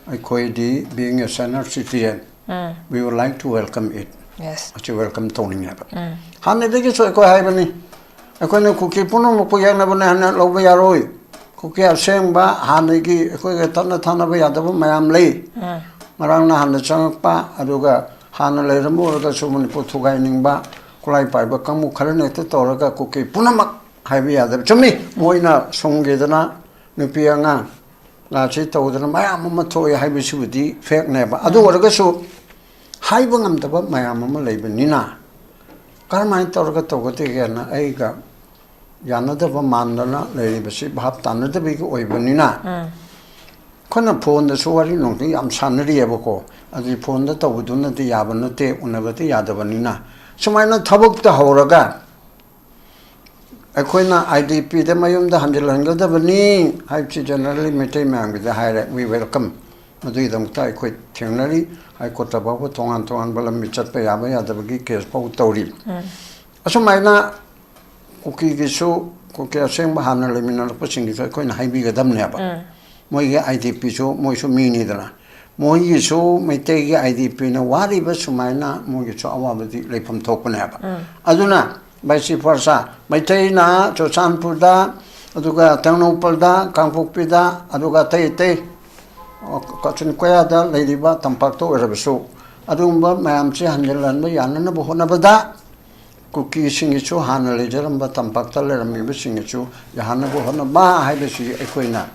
ꯑꯩꯈꯣꯏꯗꯤ being a senior citizen, we would like to welcome it. Yes. ꯃꯁꯤ welcome ꯇꯧꯅꯤꯡꯉꯦꯕ꯫ ꯍꯥꯟꯅꯗꯒꯤꯁꯨ ꯑꯩꯈꯣꯏ ꯍꯥꯏꯕꯅꯤ, ꯑꯩꯈꯣꯏꯅ ꯀꯨꯀꯤ ꯄꯨꯝꯅꯃꯛꯄꯨ ꯌꯦꯛꯅꯕꯅꯦ ꯍꯥꯏꯅ ꯂꯧꯕ ꯌꯥꯔꯣꯏ꯫ ꯀꯨꯀꯤ ꯑꯁꯦꯡꯕ ꯍꯥꯟꯅꯒꯤ ꯑꯩꯈꯣꯏꯒ ꯇꯠꯅ ꯊꯥꯅꯕ ꯌꯥꯗꯕ ꯃꯌꯥꯝ ꯂꯩ꯫ ꯉꯔꯥꯡ ꯅꯍꯥꯟꯗ ꯆꯪꯉꯛꯄ, ꯑꯗꯨꯒ ꯍꯥꯟꯅ ꯂꯩꯔꯝꯕ ꯑꯣꯏꯔꯒꯁꯨ ꯃꯅꯤꯄꯨꯔ ꯊꯨꯒꯥꯏꯅꯤꯡꯕ ꯈꯨꯠꯂꯥꯏ ꯄꯥꯏꯕ ꯀꯥꯡꯕꯨ ꯈꯔꯅ ꯍꯦꯛꯇ ꯇꯧꯔꯒ ꯀꯨꯀꯤ ꯄꯨꯝꯅꯃꯛ ꯍꯥꯏꯕ ꯌꯥꯗꯕ꯫ ꯆꯨꯝꯃꯤ, ꯃꯣꯏꯅ ꯁꯨꯝꯈꯤꯗꯅ ꯅꯨꯄꯤ ꯑꯉꯥꯡ ꯂꯥꯟꯁꯤ ꯇꯧꯗꯅ ꯃꯌꯥꯝ ꯑꯃ ꯊꯣꯛꯑꯦ ꯍꯥꯏꯕꯁꯤꯕꯨꯗꯤ ꯐꯦꯛꯅꯦꯕ꯫ ꯑꯗꯨ ꯑꯣꯏꯔꯒꯁꯨ ꯍꯥꯏꯕ ꯉꯝꯗꯕ ꯃꯌꯥꯝ ꯑꯃ ꯂꯩꯕꯅꯤꯅ ꯀꯔꯝꯍꯥꯏꯅ ꯇꯧꯔꯒ ꯇꯧꯒꯗꯒꯦꯅ ꯑꯩꯒ ꯌꯥꯅꯗꯕ ꯃꯥꯟꯗꯅ ꯂꯩꯔꯤꯕꯁꯤ ꯚꯥꯞ ꯇꯥꯅꯗꯕꯒꯤ ꯑꯣꯏꯕꯅꯤꯅ ꯑꯩꯈꯣꯏꯅ ꯐꯣꯟꯗꯁꯨ ꯋꯥꯔꯤ ꯅꯨꯡꯇꯤ ꯌꯥꯝ ꯁꯥꯟꯅꯔꯤꯑꯕꯀꯣ꯫ ꯑꯗꯨꯗꯤ ꯐꯣꯟꯗ ꯇꯧꯕꯗꯨꯅꯗꯤ ꯌꯥꯕ ꯅꯠꯇꯦ, ꯎꯅꯕꯗꯤ ꯌꯥꯗꯕꯅꯤꯅ ꯁꯨꯃꯥꯏꯅ ꯊꯕꯛꯇ ꯍꯧꯔꯒ ꯑꯩꯈꯣꯏꯅ ꯑꯥꯏ ꯗꯤ ꯄꯤꯗ ꯃꯌꯨꯝꯗ ꯍꯟꯖꯤꯜꯍꯟꯒꯗꯕꯅꯤ ꯍꯥꯏꯕꯁꯤ generally ꯃꯩꯇꯩ ꯃꯌꯥꯝꯒꯤꯗ ꯍꯥꯏꯔꯦ, we welcome꯫ ꯃꯗꯨꯒꯤꯗꯃꯛꯇ ꯑꯩꯈꯣꯏ ꯊꯦꯡꯅꯔꯤ꯫ ꯍꯥꯏ ꯀꯣꯔꯠꯇ ꯐꯥꯎꯕ ꯇꯣꯉꯥꯟ ꯇꯣꯉꯥꯟꯕ ꯂꯝꯕꯤ ꯆꯠꯄ ꯌꯥꯕ ꯌꯥꯗꯕꯒꯤ ꯀꯦꯁ ꯐꯥꯎ ꯇꯧꯔꯤ꯫ ꯑꯁꯨꯃꯥꯏꯅ ꯀꯨꯀꯤꯒꯤꯁꯨ, ꯀꯨꯀꯤ ꯑꯁꯦꯡꯕ ꯍꯥꯟꯅ ꯂꯩꯃꯤꯟꯅꯔꯛꯄꯁꯤꯡꯒꯤꯁꯨ ꯑꯩꯈꯣꯏꯅ ꯍꯥꯏꯕꯤꯒꯗꯕꯅꯦꯕ꯫ ꯃꯣꯏꯒꯤ ꯑꯥꯏ ꯗꯤ ꯄꯤꯁꯨ, ꯃꯣꯏꯁꯨ ꯃꯤꯅꯤꯗꯅ, ꯃꯣꯏꯒꯤꯁꯨ ꯃꯩꯇꯩꯒꯤ ꯑꯥꯏ ꯗꯤ ꯄꯤꯅ ꯋꯥꯔꯤꯕ ꯁꯨꯃꯥꯏꯅ ꯃꯣꯏꯒꯤꯁꯨ ꯑꯋꯥꯕꯗꯤ ꯂꯩꯐꯝ ꯊꯣꯛꯄꯅꯦꯕ꯫ ꯑꯗꯨꯅ vice versa, ꯃꯩꯇꯩꯅ ꯆꯨꯔꯆꯥꯟꯄꯨꯔꯗ, ꯑꯗꯨꯒ ꯇꯦꯡꯅꯧꯄꯜꯗ, ꯀꯥꯡꯄꯣꯛꯄꯤꯗ, ꯑꯗꯨꯒ ꯑꯇꯩ ꯑꯇꯩ, ꯑ, ꯀꯥꯆꯤꯟ ꯀꯣꯌꯥꯗ ꯂꯩꯔꯤꯕ ꯇꯝꯄꯥꯛꯇ ꯑꯣꯏꯔꯕꯁꯨ, ꯑꯗꯨꯒꯨꯝꯕ ꯃꯌꯥꯝꯁꯦ ꯍꯟꯖꯤꯜꯍꯟꯕ ꯌꯥꯅꯅꯕ ꯍꯣꯠꯅꯕꯗ, ꯀꯨꯀꯤꯁꯤꯡꯒꯤꯁꯨ, ꯍꯥꯟꯅ ꯂꯩꯖꯔꯝꯕ ꯇꯝꯄꯥꯛꯇ ꯂꯩꯔꯝꯃꯤꯕꯁꯤꯡꯒꯤꯁꯨ ꯌꯥꯍꯟꯅꯕ ꯍꯣꯠꯅꯕ ꯍꯥꯏꯕꯁꯤ ꯑꯩꯈꯣꯏꯅ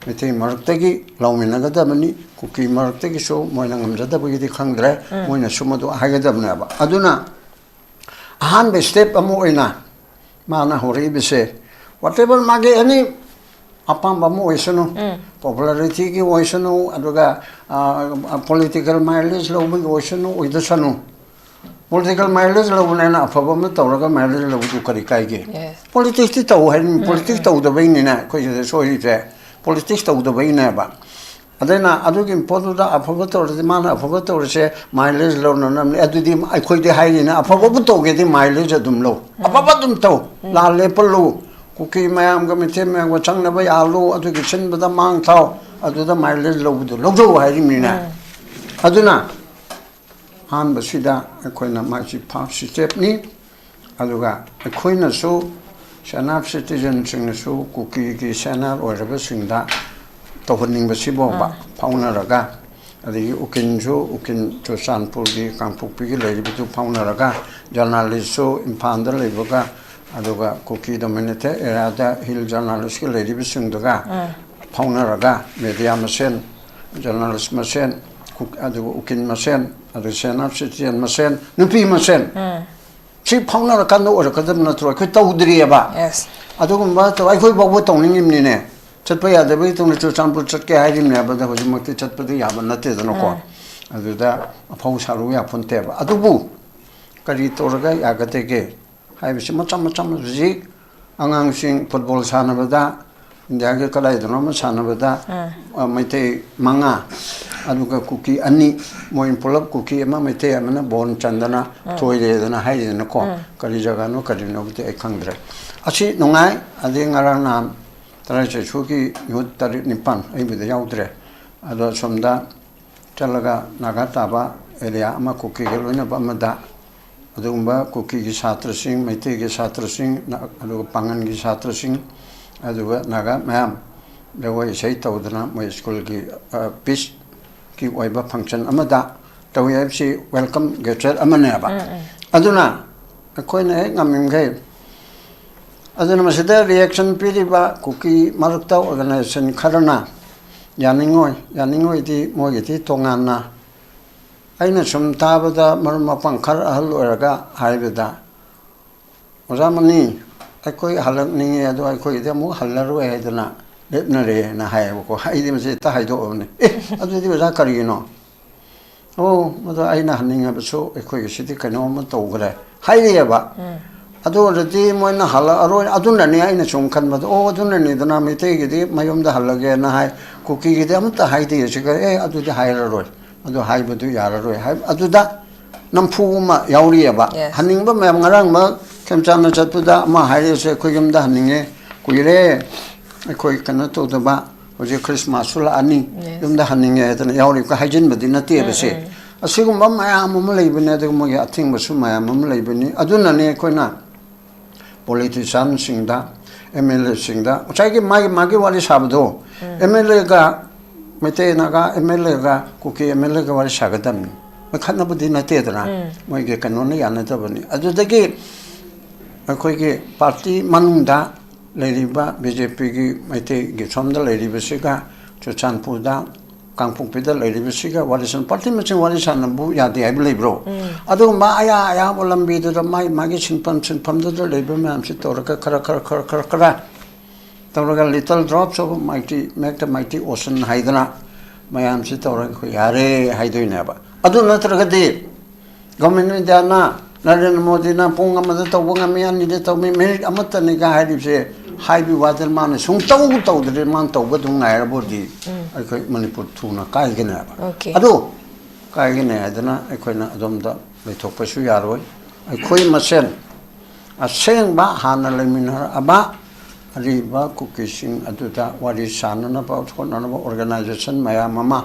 ꯃꯩꯇꯩ ꯃꯔꯛꯇꯒꯤ ꯂꯧꯃꯤꯟꯅꯒꯗꯕꯅꯤ꯫ ꯀꯨꯀꯤ ꯃꯔꯛꯇꯒꯤꯁꯨ ꯃꯣꯏꯅ ꯉꯝꯖꯗꯕꯒꯤꯗꯤ ꯈꯪꯗ꯭ꯔꯦ, ꯃꯣꯏꯅꯁꯨ ꯃꯗꯨ ꯍꯥꯏꯒꯗꯕꯅꯦꯕ꯫ ꯑꯗꯨꯅ ꯑꯍꯥꯟꯕ step ꯑꯃ ꯑꯣꯏꯅ ꯃꯥꯅ ꯍꯧꯔꯛꯏꯕꯁꯦ, whatever ꯃꯥꯒꯤ any ꯑꯄꯥꯝꯕ ꯑꯃ ꯑꯣꯏꯁꯅꯨ, popularityꯒꯤ ꯑꯣꯏꯁꯅꯨ, ꯑꯗꯨꯒ ꯄꯣꯂꯤꯇꯤꯀꯦꯜ ꯃꯥꯏꯂꯦꯖ ꯂꯧꯕꯒꯤ ꯑꯣꯏꯁꯅꯨ, ꯑꯣꯏꯗꯁꯅꯨ, ꯄꯣꯂꯤꯇꯤꯀꯦꯜ ꯃꯥꯏꯂꯦꯖ ꯂꯧꯕꯅꯦꯅ ꯑꯐꯕ ꯑꯃ ꯇꯧꯔꯒ ꯃꯥꯏꯂꯦꯖ ꯂꯧꯕꯗꯨ ꯀꯔꯤ ꯀꯥꯏꯒꯦ? ꯄꯣꯂꯤꯇꯤꯛꯁꯇꯤ ꯇꯧ ꯍꯥꯏꯔꯤꯅꯤ꯫ ꯄꯣꯂꯤꯇꯤꯛꯁ ꯇꯧꯗꯕꯩꯅꯤꯅꯦ ꯑꯩꯈꯣꯏ ꯁꯤꯗ ꯁꯣꯏꯔꯤꯁꯦ꯫ ꯄꯣꯂꯤꯇꯤꯛꯁ ꯇꯧꯗꯕꯩꯅꯦꯕ꯫ ꯑꯗꯨꯅ ꯑꯗꯨꯒꯤ ꯄꯣꯠꯇꯨꯗ ꯑꯐꯕ ꯇꯧꯔꯗꯤ, ꯃꯥꯅ ꯑꯐꯕ ꯇꯧꯔꯤꯁꯦ ꯃꯥꯏꯂꯦꯖ ꯂꯧꯅꯅꯕꯅꯤ꯫ ꯑꯗꯨꯗꯤ ꯑꯩꯈꯣꯏꯗꯤ ꯍꯥꯏꯔꯤꯅꯦ, ꯑꯐꯕꯕꯨ ꯇꯧꯒꯦꯗꯤ ꯃꯥꯏꯂꯦꯖ ꯑꯗꯨꯝ ꯂꯧ, ꯑꯐꯕ ꯑꯗꯨꯝ ꯇꯧ, ꯂꯥꯜ ꯂꯦꯞꯄꯜꯂꯨ, ꯀꯨꯀꯤ ꯃꯌꯥꯝꯒ ꯃꯩꯇꯩ ꯃꯌꯥꯝꯒ ꯆꯪꯅꯕ ꯌꯥꯍꯜꯂꯨ, ꯑꯗꯨꯒꯤ ꯁꯤꯟꯕꯗ ꯃꯥꯡ ꯊꯥꯎ, ꯑꯗꯨꯗ ꯃꯥꯏꯂꯦꯖ ꯂꯧꯕꯗꯨ ꯂꯧꯖꯧ ꯍꯥꯏꯔꯤꯕꯅꯤꯅꯦ꯫ ꯑꯗꯨꯅ ꯑꯍꯥꯟꯕꯁꯤꯗ ꯑꯩꯈꯣꯏꯅ ꯃꯥꯁꯤ ꯐꯥꯔꯁ ꯁ꯭ꯇꯦꯞꯅꯤ꯫ ꯑꯗꯨꯒ ꯑꯩꯈꯣꯏꯅꯁꯨ, ꯁꯦꯅꯥꯞ ꯁꯤꯇꯤꯖꯟꯁꯤꯡꯅꯁꯨ ꯀꯨꯀꯤꯒꯤ ꯁꯦꯅꯥꯞ ꯑꯣꯏꯔꯕꯁꯤꯡꯗ ꯇꯧꯍꯟꯅꯤꯡꯕꯁꯤꯐꯥꯎꯕ ꯐꯥꯎꯅꯔꯒ, ꯑꯗꯒꯤ ꯎꯀꯤꯜꯁꯨ, ꯎꯀꯤꯜ ꯆꯨꯔꯆꯥꯟꯄꯨꯔꯒꯤ, ꯀꯥꯡꯄꯣꯛꯄꯤꯒꯤ ꯂꯩꯔꯤꯕꯗꯨ ꯐꯥꯎꯅꯔꯒ, ꯖꯔꯅꯥꯂꯤꯁꯁꯨ ꯏꯝꯐꯥꯜꯗ ꯂꯩꯕꯒ, ꯑꯗꯨꯒ ꯀꯨꯀꯤ ꯗꯣꯃꯤꯅꯦꯇꯦꯗ ꯑꯦꯔꯤꯌꯥꯗ ꯍꯤꯜ ꯖꯔꯅꯥꯂꯤꯁꯀꯤ ꯂꯩꯔꯤꯕꯁꯤꯡꯗꯨꯒ ꯐꯥꯎꯅꯔꯒ, ꯃꯦꯗꯤꯌꯥ ꯃꯁꯦꯟ, ꯖꯔꯅꯥꯂꯤꯁ ꯃꯁꯦꯟ, ꯀꯨꯛ-, ꯑꯗꯨꯒ ꯎꯀꯤꯜ ꯃꯁꯦꯟ, ꯑꯗꯨꯒ ꯁꯦꯅꯥꯞ ꯁꯤꯇꯤꯖꯟ ꯃꯁꯦꯟ, ꯅꯨꯄꯤ ꯃꯁꯦꯟ, ꯁꯤ ꯐꯥꯎꯅꯔꯀꯥꯟꯗ ꯑꯣꯏꯔꯛꯀꯗꯕ ꯅꯠꯇ꯭ꯔꯣ? ꯑꯩꯈꯣꯏ ꯇꯧꯗ꯭ꯔꯤꯑꯕ꯫ ꯑꯗꯨꯒꯨꯝꯕ ꯇꯧ-, ꯑꯩꯈꯣꯏ ꯐꯥꯎꯕ ꯇꯧꯅꯤꯡꯉꯤꯕꯅꯤꯅꯦ꯫ ꯆꯠꯄ ꯌꯥꯗꯕꯒꯤ ꯇꯧꯅ ꯆꯨꯔꯆꯥꯟꯄꯨꯔ ꯆꯠꯀꯦ ꯍꯥꯏꯔꯤꯕꯅꯦꯕ, ꯑꯗ ꯍꯧꯖꯤꯛꯃꯛꯇꯤ ꯆꯠꯄꯗꯤ ꯌꯥꯕ ꯅꯠꯇꯦꯗꯅꯀꯣ꯫ ꯑꯗꯨꯗ ꯑꯐꯧ ꯁꯥꯔꯨ ꯌꯥꯄꯣꯟꯇꯦꯕ꯫ ꯑꯗꯨꯕꯨ ꯀꯔꯤ ꯇꯧꯔꯒ ꯌꯥꯒꯗꯒꯦ ꯍꯥꯏꯕꯁꯤ ꯃꯆꯥ ꯃꯆꯥ ꯍꯧꯖꯤꯛ ꯑꯉꯥꯡꯁꯤꯡ ꯐꯨꯠꯕꯣꯜ ꯁꯥꯟꯅꯕꯗ, ꯏꯟꯗꯤꯌꯥꯒꯤ ꯀꯗꯥꯏꯗꯅꯣ ꯑꯃ ꯁꯥꯟꯅꯕꯗ, ꯑ, ꯃꯩꯇꯩ ꯃꯉꯥ, ꯑꯗꯨꯒ ꯀꯨꯀꯤ ꯑꯅꯤ, ꯃꯣꯏ ꯄꯨꯂꯞ ꯀꯨꯀꯤ ꯑꯃ, ꯃꯩꯇꯩ ꯑꯃꯅ ꯕꯣꯟ ꯆꯟꯗꯅ ꯊꯣꯏꯔꯦꯗꯅ ꯍꯥꯏꯔꯤꯗꯅꯀꯣ꯫ ꯀꯔꯤ ꯖꯒꯥꯅꯣ ꯀꯔꯤꯅꯣꯕꯨꯗꯤ ꯑꯩ ꯈꯪꯗ꯭ꯔꯦ꯫ ꯑꯁꯤ ꯅꯨꯡꯉꯥꯏ꯫ ꯑꯗꯩ ꯉꯔꯥꯡ ꯅꯍꯥꯟ ꯇꯔꯥꯏ ꯆꯩꯁꯨꯒꯤ ꯌꯨꯠ ꯇꯔꯦꯠ ꯅꯤꯄꯥꯟ, ꯑꯩꯕꯨꯗꯤ ꯌꯥꯎꯗ꯭ꯔꯦ, ꯑꯗꯣ ꯑꯁꯣꯝꯗ ꯆꯠꯂꯒ ꯅꯥꯒꯥ ꯇꯥꯕ ꯑꯦꯔꯤꯌꯥ ꯑꯃ, ꯀꯨꯀꯤꯒ ꯂꯣꯏꯅꯕ ꯑꯃꯗ, ꯑꯗꯨꯒꯨꯝꯕ ꯀꯨꯀꯤꯒꯤ ꯁꯥꯇ꯭ꯔꯁꯤꯡ, ꯃꯩꯇꯩꯒꯤ ꯁꯥꯇ꯭ꯔꯁꯤꯡ, ꯅ-, ꯑꯗꯨꯒ ꯄꯥꯡꯒꯟꯒꯤ ꯁꯥꯇ꯭ꯔꯁꯤꯡ, ꯑꯗꯨꯒ ꯅꯥꯒꯥ ꯃꯌꯥꯝ ꯖꯒꯣꯏ ꯏꯁꯩ ꯇꯧꯗꯅ ꯃꯣꯏ ꯁ꯭ꯀꯨꯜꯒꯤ, ꯑ, ꯄꯤꯁꯀꯤ ꯑꯣꯏꯕ ꯐꯪꯁꯟ ꯑꯃꯗ ꯇꯧꯏ ꯍꯥꯏꯕꯁꯤ ꯋꯦꯜꯀꯝ ꯒꯦꯁꯆꯔ ꯑꯃꯅꯦꯕ꯫ ꯑꯗꯨꯅ ꯑꯩꯈꯣꯏꯅ ꯍꯦꯛ ꯉꯝꯃꯤꯈꯩ, ꯑꯗꯨꯅ ꯃꯁꯤꯗ ꯔꯤꯌꯦꯛꯁꯟ ꯄꯤꯔꯤꯕ ꯀꯨꯀꯤ ꯃꯔꯛꯇ ꯑꯣꯔꯒꯅꯥꯏꯖꯦꯁꯟ ꯈꯔꯅ ꯌꯥꯅꯤꯡꯉꯣꯏ, ꯌꯥꯅꯤꯡꯉꯣꯏꯗꯤ ꯃꯣꯏꯒꯤꯗꯤ ꯇꯣꯉꯥꯟꯅ꯫ ꯑꯩꯅ ꯁꯨꯝ ꯇꯥꯕꯗ ꯃꯔꯨꯞ ꯃꯄꯥꯡ ꯈꯔ ꯑꯍꯜ ꯑꯣꯏꯔꯒ ꯍꯥꯏꯕꯗ, "ꯑꯣꯖꯥ ꯃꯅꯤ, ꯑꯩꯈꯣꯏ ꯍꯜꯂꯛꯅꯤꯡꯉꯦ, ꯑꯗꯣ ꯑꯩꯈꯣꯏꯒꯤꯗꯤ ꯑꯃꯨꯛ ꯍꯜꯂꯔꯣꯏ ꯍꯥꯏꯗꯅ ꯂꯦꯞꯅꯔꯦꯅ" ꯍꯥꯏꯌꯦꯕꯀꯣ꯫ ꯑꯩꯗꯤ ꯃꯁꯤ ꯍꯦꯛꯇ ꯍꯥꯏꯗꯣꯛꯑꯕꯅꯤ꯫ "ꯑꯦ, ꯑꯗꯨꯗꯤ ꯑꯣꯖꯥ ꯀꯔꯤꯒꯤꯅꯣ?" "ꯑꯣ, ꯃꯗꯨ ꯑꯩꯅ ꯍꯟꯅꯤꯡꯉꯕꯁꯨ ꯑꯩꯈꯣꯏꯒꯤꯁꯤꯗꯤ ꯀꯩꯅꯣꯝꯃ ꯇꯧꯈ꯭ꯔꯦ" ꯍꯥꯏꯔꯤꯑꯕ꯫ ꯑꯗꯨ ꯑꯣꯏꯔꯗꯤ ꯃꯣꯏꯅ ꯍꯜꯂꯛꯑꯔꯣꯏ꯫ ꯑꯗꯨꯅꯅꯦ ꯑꯩꯅ ꯁꯨꯝ ꯈꯟꯕꯗ, "ꯑꯣ, ꯑꯗꯨꯅꯅꯤꯗꯅ ꯃꯩꯇꯩꯒꯤꯗꯤ ꯃꯌꯨꯝꯗ ꯍꯜꯂꯒꯦꯅ ꯍꯥꯏ, ꯀꯨꯀꯤꯒꯤꯗꯤ ꯑꯃꯠꯇ ꯍꯥꯏꯗꯦ" ꯁꯤꯒ꯫ "ꯑꯦ, ꯑꯗꯨꯗꯤ ꯍꯥꯏꯔꯔꯣꯏ, ꯑꯗꯨ ꯍꯥꯏꯕꯗꯨ ꯌꯥꯔꯔꯣꯏ" ꯍꯥꯏ꯫ ꯑꯗꯨꯗ ꯅꯝꯐꯨ ꯑꯃ ꯌꯥꯎꯔꯤꯑꯕ꯫ Yes. ꯍꯟꯅꯤꯡꯕ ꯃꯌꯥꯝ, ꯉꯔꯥꯡꯃꯛ ꯈꯦꯝꯆꯥꯟꯅ ꯆꯠꯄꯗ ꯑꯃ ꯍꯥꯏꯔꯛꯏꯁꯦ, "ꯑꯩꯈꯣꯏ ꯌꯨꯝꯗ ꯍꯟꯅꯤꯡꯉꯦ, ꯀꯨꯏꯔꯦ ꯑꯩꯈꯣꯏ ꯀꯩꯅꯣ ꯇꯧꯗꯕ, ꯍꯧꯖꯤꯛ ꯈ꯭ꯔꯤꯁꯃꯥꯁꯁꯨ ꯂꯥꯛꯑꯅꯤ, Yes. ꯌꯨꯝꯗ ꯍꯟꯅꯤꯡꯉꯦ" ꯍꯥꯏꯗꯅ ꯌꯥꯎꯔꯤꯕ ꯍꯥꯏꯖꯤꯟꯕꯗꯤ ꯅꯠꯇꯦꯕ ꯁꯦ꯫ ꯑꯁꯤꯒꯨꯝꯕ ꯃꯌꯥꯝ ꯑꯃ ꯂꯩꯕꯅꯦ, ꯑꯗꯨꯒ ꯃꯣꯏꯒꯤ ꯑꯊꯤꯡꯕꯁꯨ ꯃꯌꯥꯝ ꯑꯃ ꯂꯩꯕꯅꯤ꯫ ꯑꯗꯨꯅꯅꯦ ꯑꯩꯈꯣꯏꯅ ꯄꯣꯂꯤꯇꯤꯁꯤꯌꯥꯟꯁꯤꯡꯗ, ꯑꯦꯝ ꯑꯦꯜ ꯑꯦꯁꯤꯡꯗ, ꯉꯁꯥꯏꯒꯤ ꯃꯥꯒꯤ, ꯃꯥꯒꯤ ꯋꯥꯔꯤ ꯁꯥꯕꯗꯣ, ꯑꯦꯝ ꯑꯦꯜ ꯑꯦꯒ ꯃꯩꯇꯩ ꯅꯥꯒꯥ ꯑꯦꯝ ꯑꯦꯜ ꯑꯦꯒ ꯀꯨꯀꯤ ꯑꯦꯝ ꯑꯦꯜ ꯑꯦꯒ ꯋꯥꯔꯤ ꯁꯥꯒꯗꯕꯅꯤ꯫ ꯃꯣꯏ ꯈꯠꯅꯕꯗꯤ ꯅꯠꯇꯦꯗꯅ, ꯃꯣꯏꯒꯤ ꯀꯩꯅꯣꯅ ꯌꯥꯅꯗꯕꯅꯤ꯫ ꯑꯗꯨꯗꯒꯤ ꯑꯩꯈꯣꯏꯒꯤ ꯄꯥꯔꯇꯤ ꯃꯅꯨꯡꯗ ꯂꯩꯔꯤꯕ ꯕꯤ ꯖꯦ ꯄꯤꯒꯤ ꯃꯩꯇꯩꯒꯤ ꯁꯣꯝꯗ ꯂꯩꯔꯤꯕꯁꯤꯒ, ꯆꯨꯔꯆꯥꯟꯄꯨꯔꯗ, ꯀꯥꯡꯄꯣꯛꯄꯤꯗ ꯂꯩꯔꯤꯕꯁꯤꯒ ꯋꯥꯔꯤ ꯁꯥꯟꯅ-, ꯄꯥꯔꯇꯤ ꯃꯁꯦꯟ ꯋꯥꯔꯤ ꯁꯥꯟꯅꯕꯕꯨ ꯌꯥꯗꯦ ꯍꯥꯏꯕ ꯂꯩꯕ꯭ꯔꯣ? ꯑꯗꯨꯒꯨꯝꯕ ꯑꯌꯥ ꯑꯌꯥꯕ ꯂꯝꯕꯤꯗꯨꯗ ꯃꯥꯒꯤ, ꯃꯥꯒꯤ ꯁꯤꯟꯐꯝ, ꯁꯤꯟꯐꯝꯗꯨꯗ ꯂꯩꯕ ꯃꯌꯥꯝꯁꯤ ꯇꯧꯔꯒ ꯈꯔ, ꯈꯔ, ꯈꯔ, ꯈꯔ, ꯈꯔ ꯇꯧꯔꯒ little drops of mighty make the mighty ocean ꯍꯥꯏꯗꯅ ꯃꯌꯥꯝꯁꯤ ꯇꯧꯔꯒ ꯑꯩꯈꯣꯏ ꯌꯥꯔꯦ ꯍꯥꯏꯗꯣꯏꯅꯦꯕ꯫ ꯑꯗꯨ ꯅꯠꯇ꯭ꯔꯒꯗꯤ Government of Indiaꯅ ꯅꯔꯦꯟꯗ꯭ꯔ ꯃꯣꯗꯤꯅ ꯄꯨꯡ ꯑꯃꯗ ꯇꯧꯕ ꯉꯝꯃꯤ, ꯑꯅꯤꯗ ꯇꯧꯕ ꯉꯝꯃꯤ, ꯃꯤꯅꯤꯠ ꯑꯃꯠꯇꯅꯤꯒ ꯍꯥꯏꯔꯤꯕꯁꯦ ꯍꯥꯏꯕꯒꯤ ꯋꯥꯗꯅ ꯃꯥꯅ ꯁꯨꯡꯇꯧ ꯇꯧꯗ꯭ꯔꯦ꯫ ꯃꯥꯅ ꯇꯧꯕ ꯑꯗꯨꯝ ꯉꯥꯏꯔꯕꯨꯗꯤ ꯑꯩꯈꯣꯏ ꯃꯅꯤꯄꯨꯔ ꯊꯨꯅ ꯀꯥꯏꯒꯅꯦꯕ꯫ Okay. ꯑꯗꯨ ꯀꯥꯏꯒꯅꯤ ꯍꯥꯏꯗꯅ ꯑꯩꯈꯣꯏꯅ ꯑꯗꯣꯝꯗ ꯂꯩꯊꯣꯛꯄꯁꯨ ꯌꯥꯔꯣꯏ꯫ ꯑꯩꯈꯣꯏ ꯃꯁꯦꯟ ꯑꯁꯦꯡꯕ ꯍꯥꯟꯅ ꯂꯩꯃꯤꯟꯅꯔꯛꯑꯕ ꯑꯔꯤꯕ ꯀꯨꯀꯤꯁꯤꯡ ꯑꯗꯨꯗ ꯋꯥꯔꯤ ꯁꯥꯟꯅꯅꯕ ꯍꯣꯠꯅꯅꯕ organization ꯃꯌꯥꯝ ꯑꯃ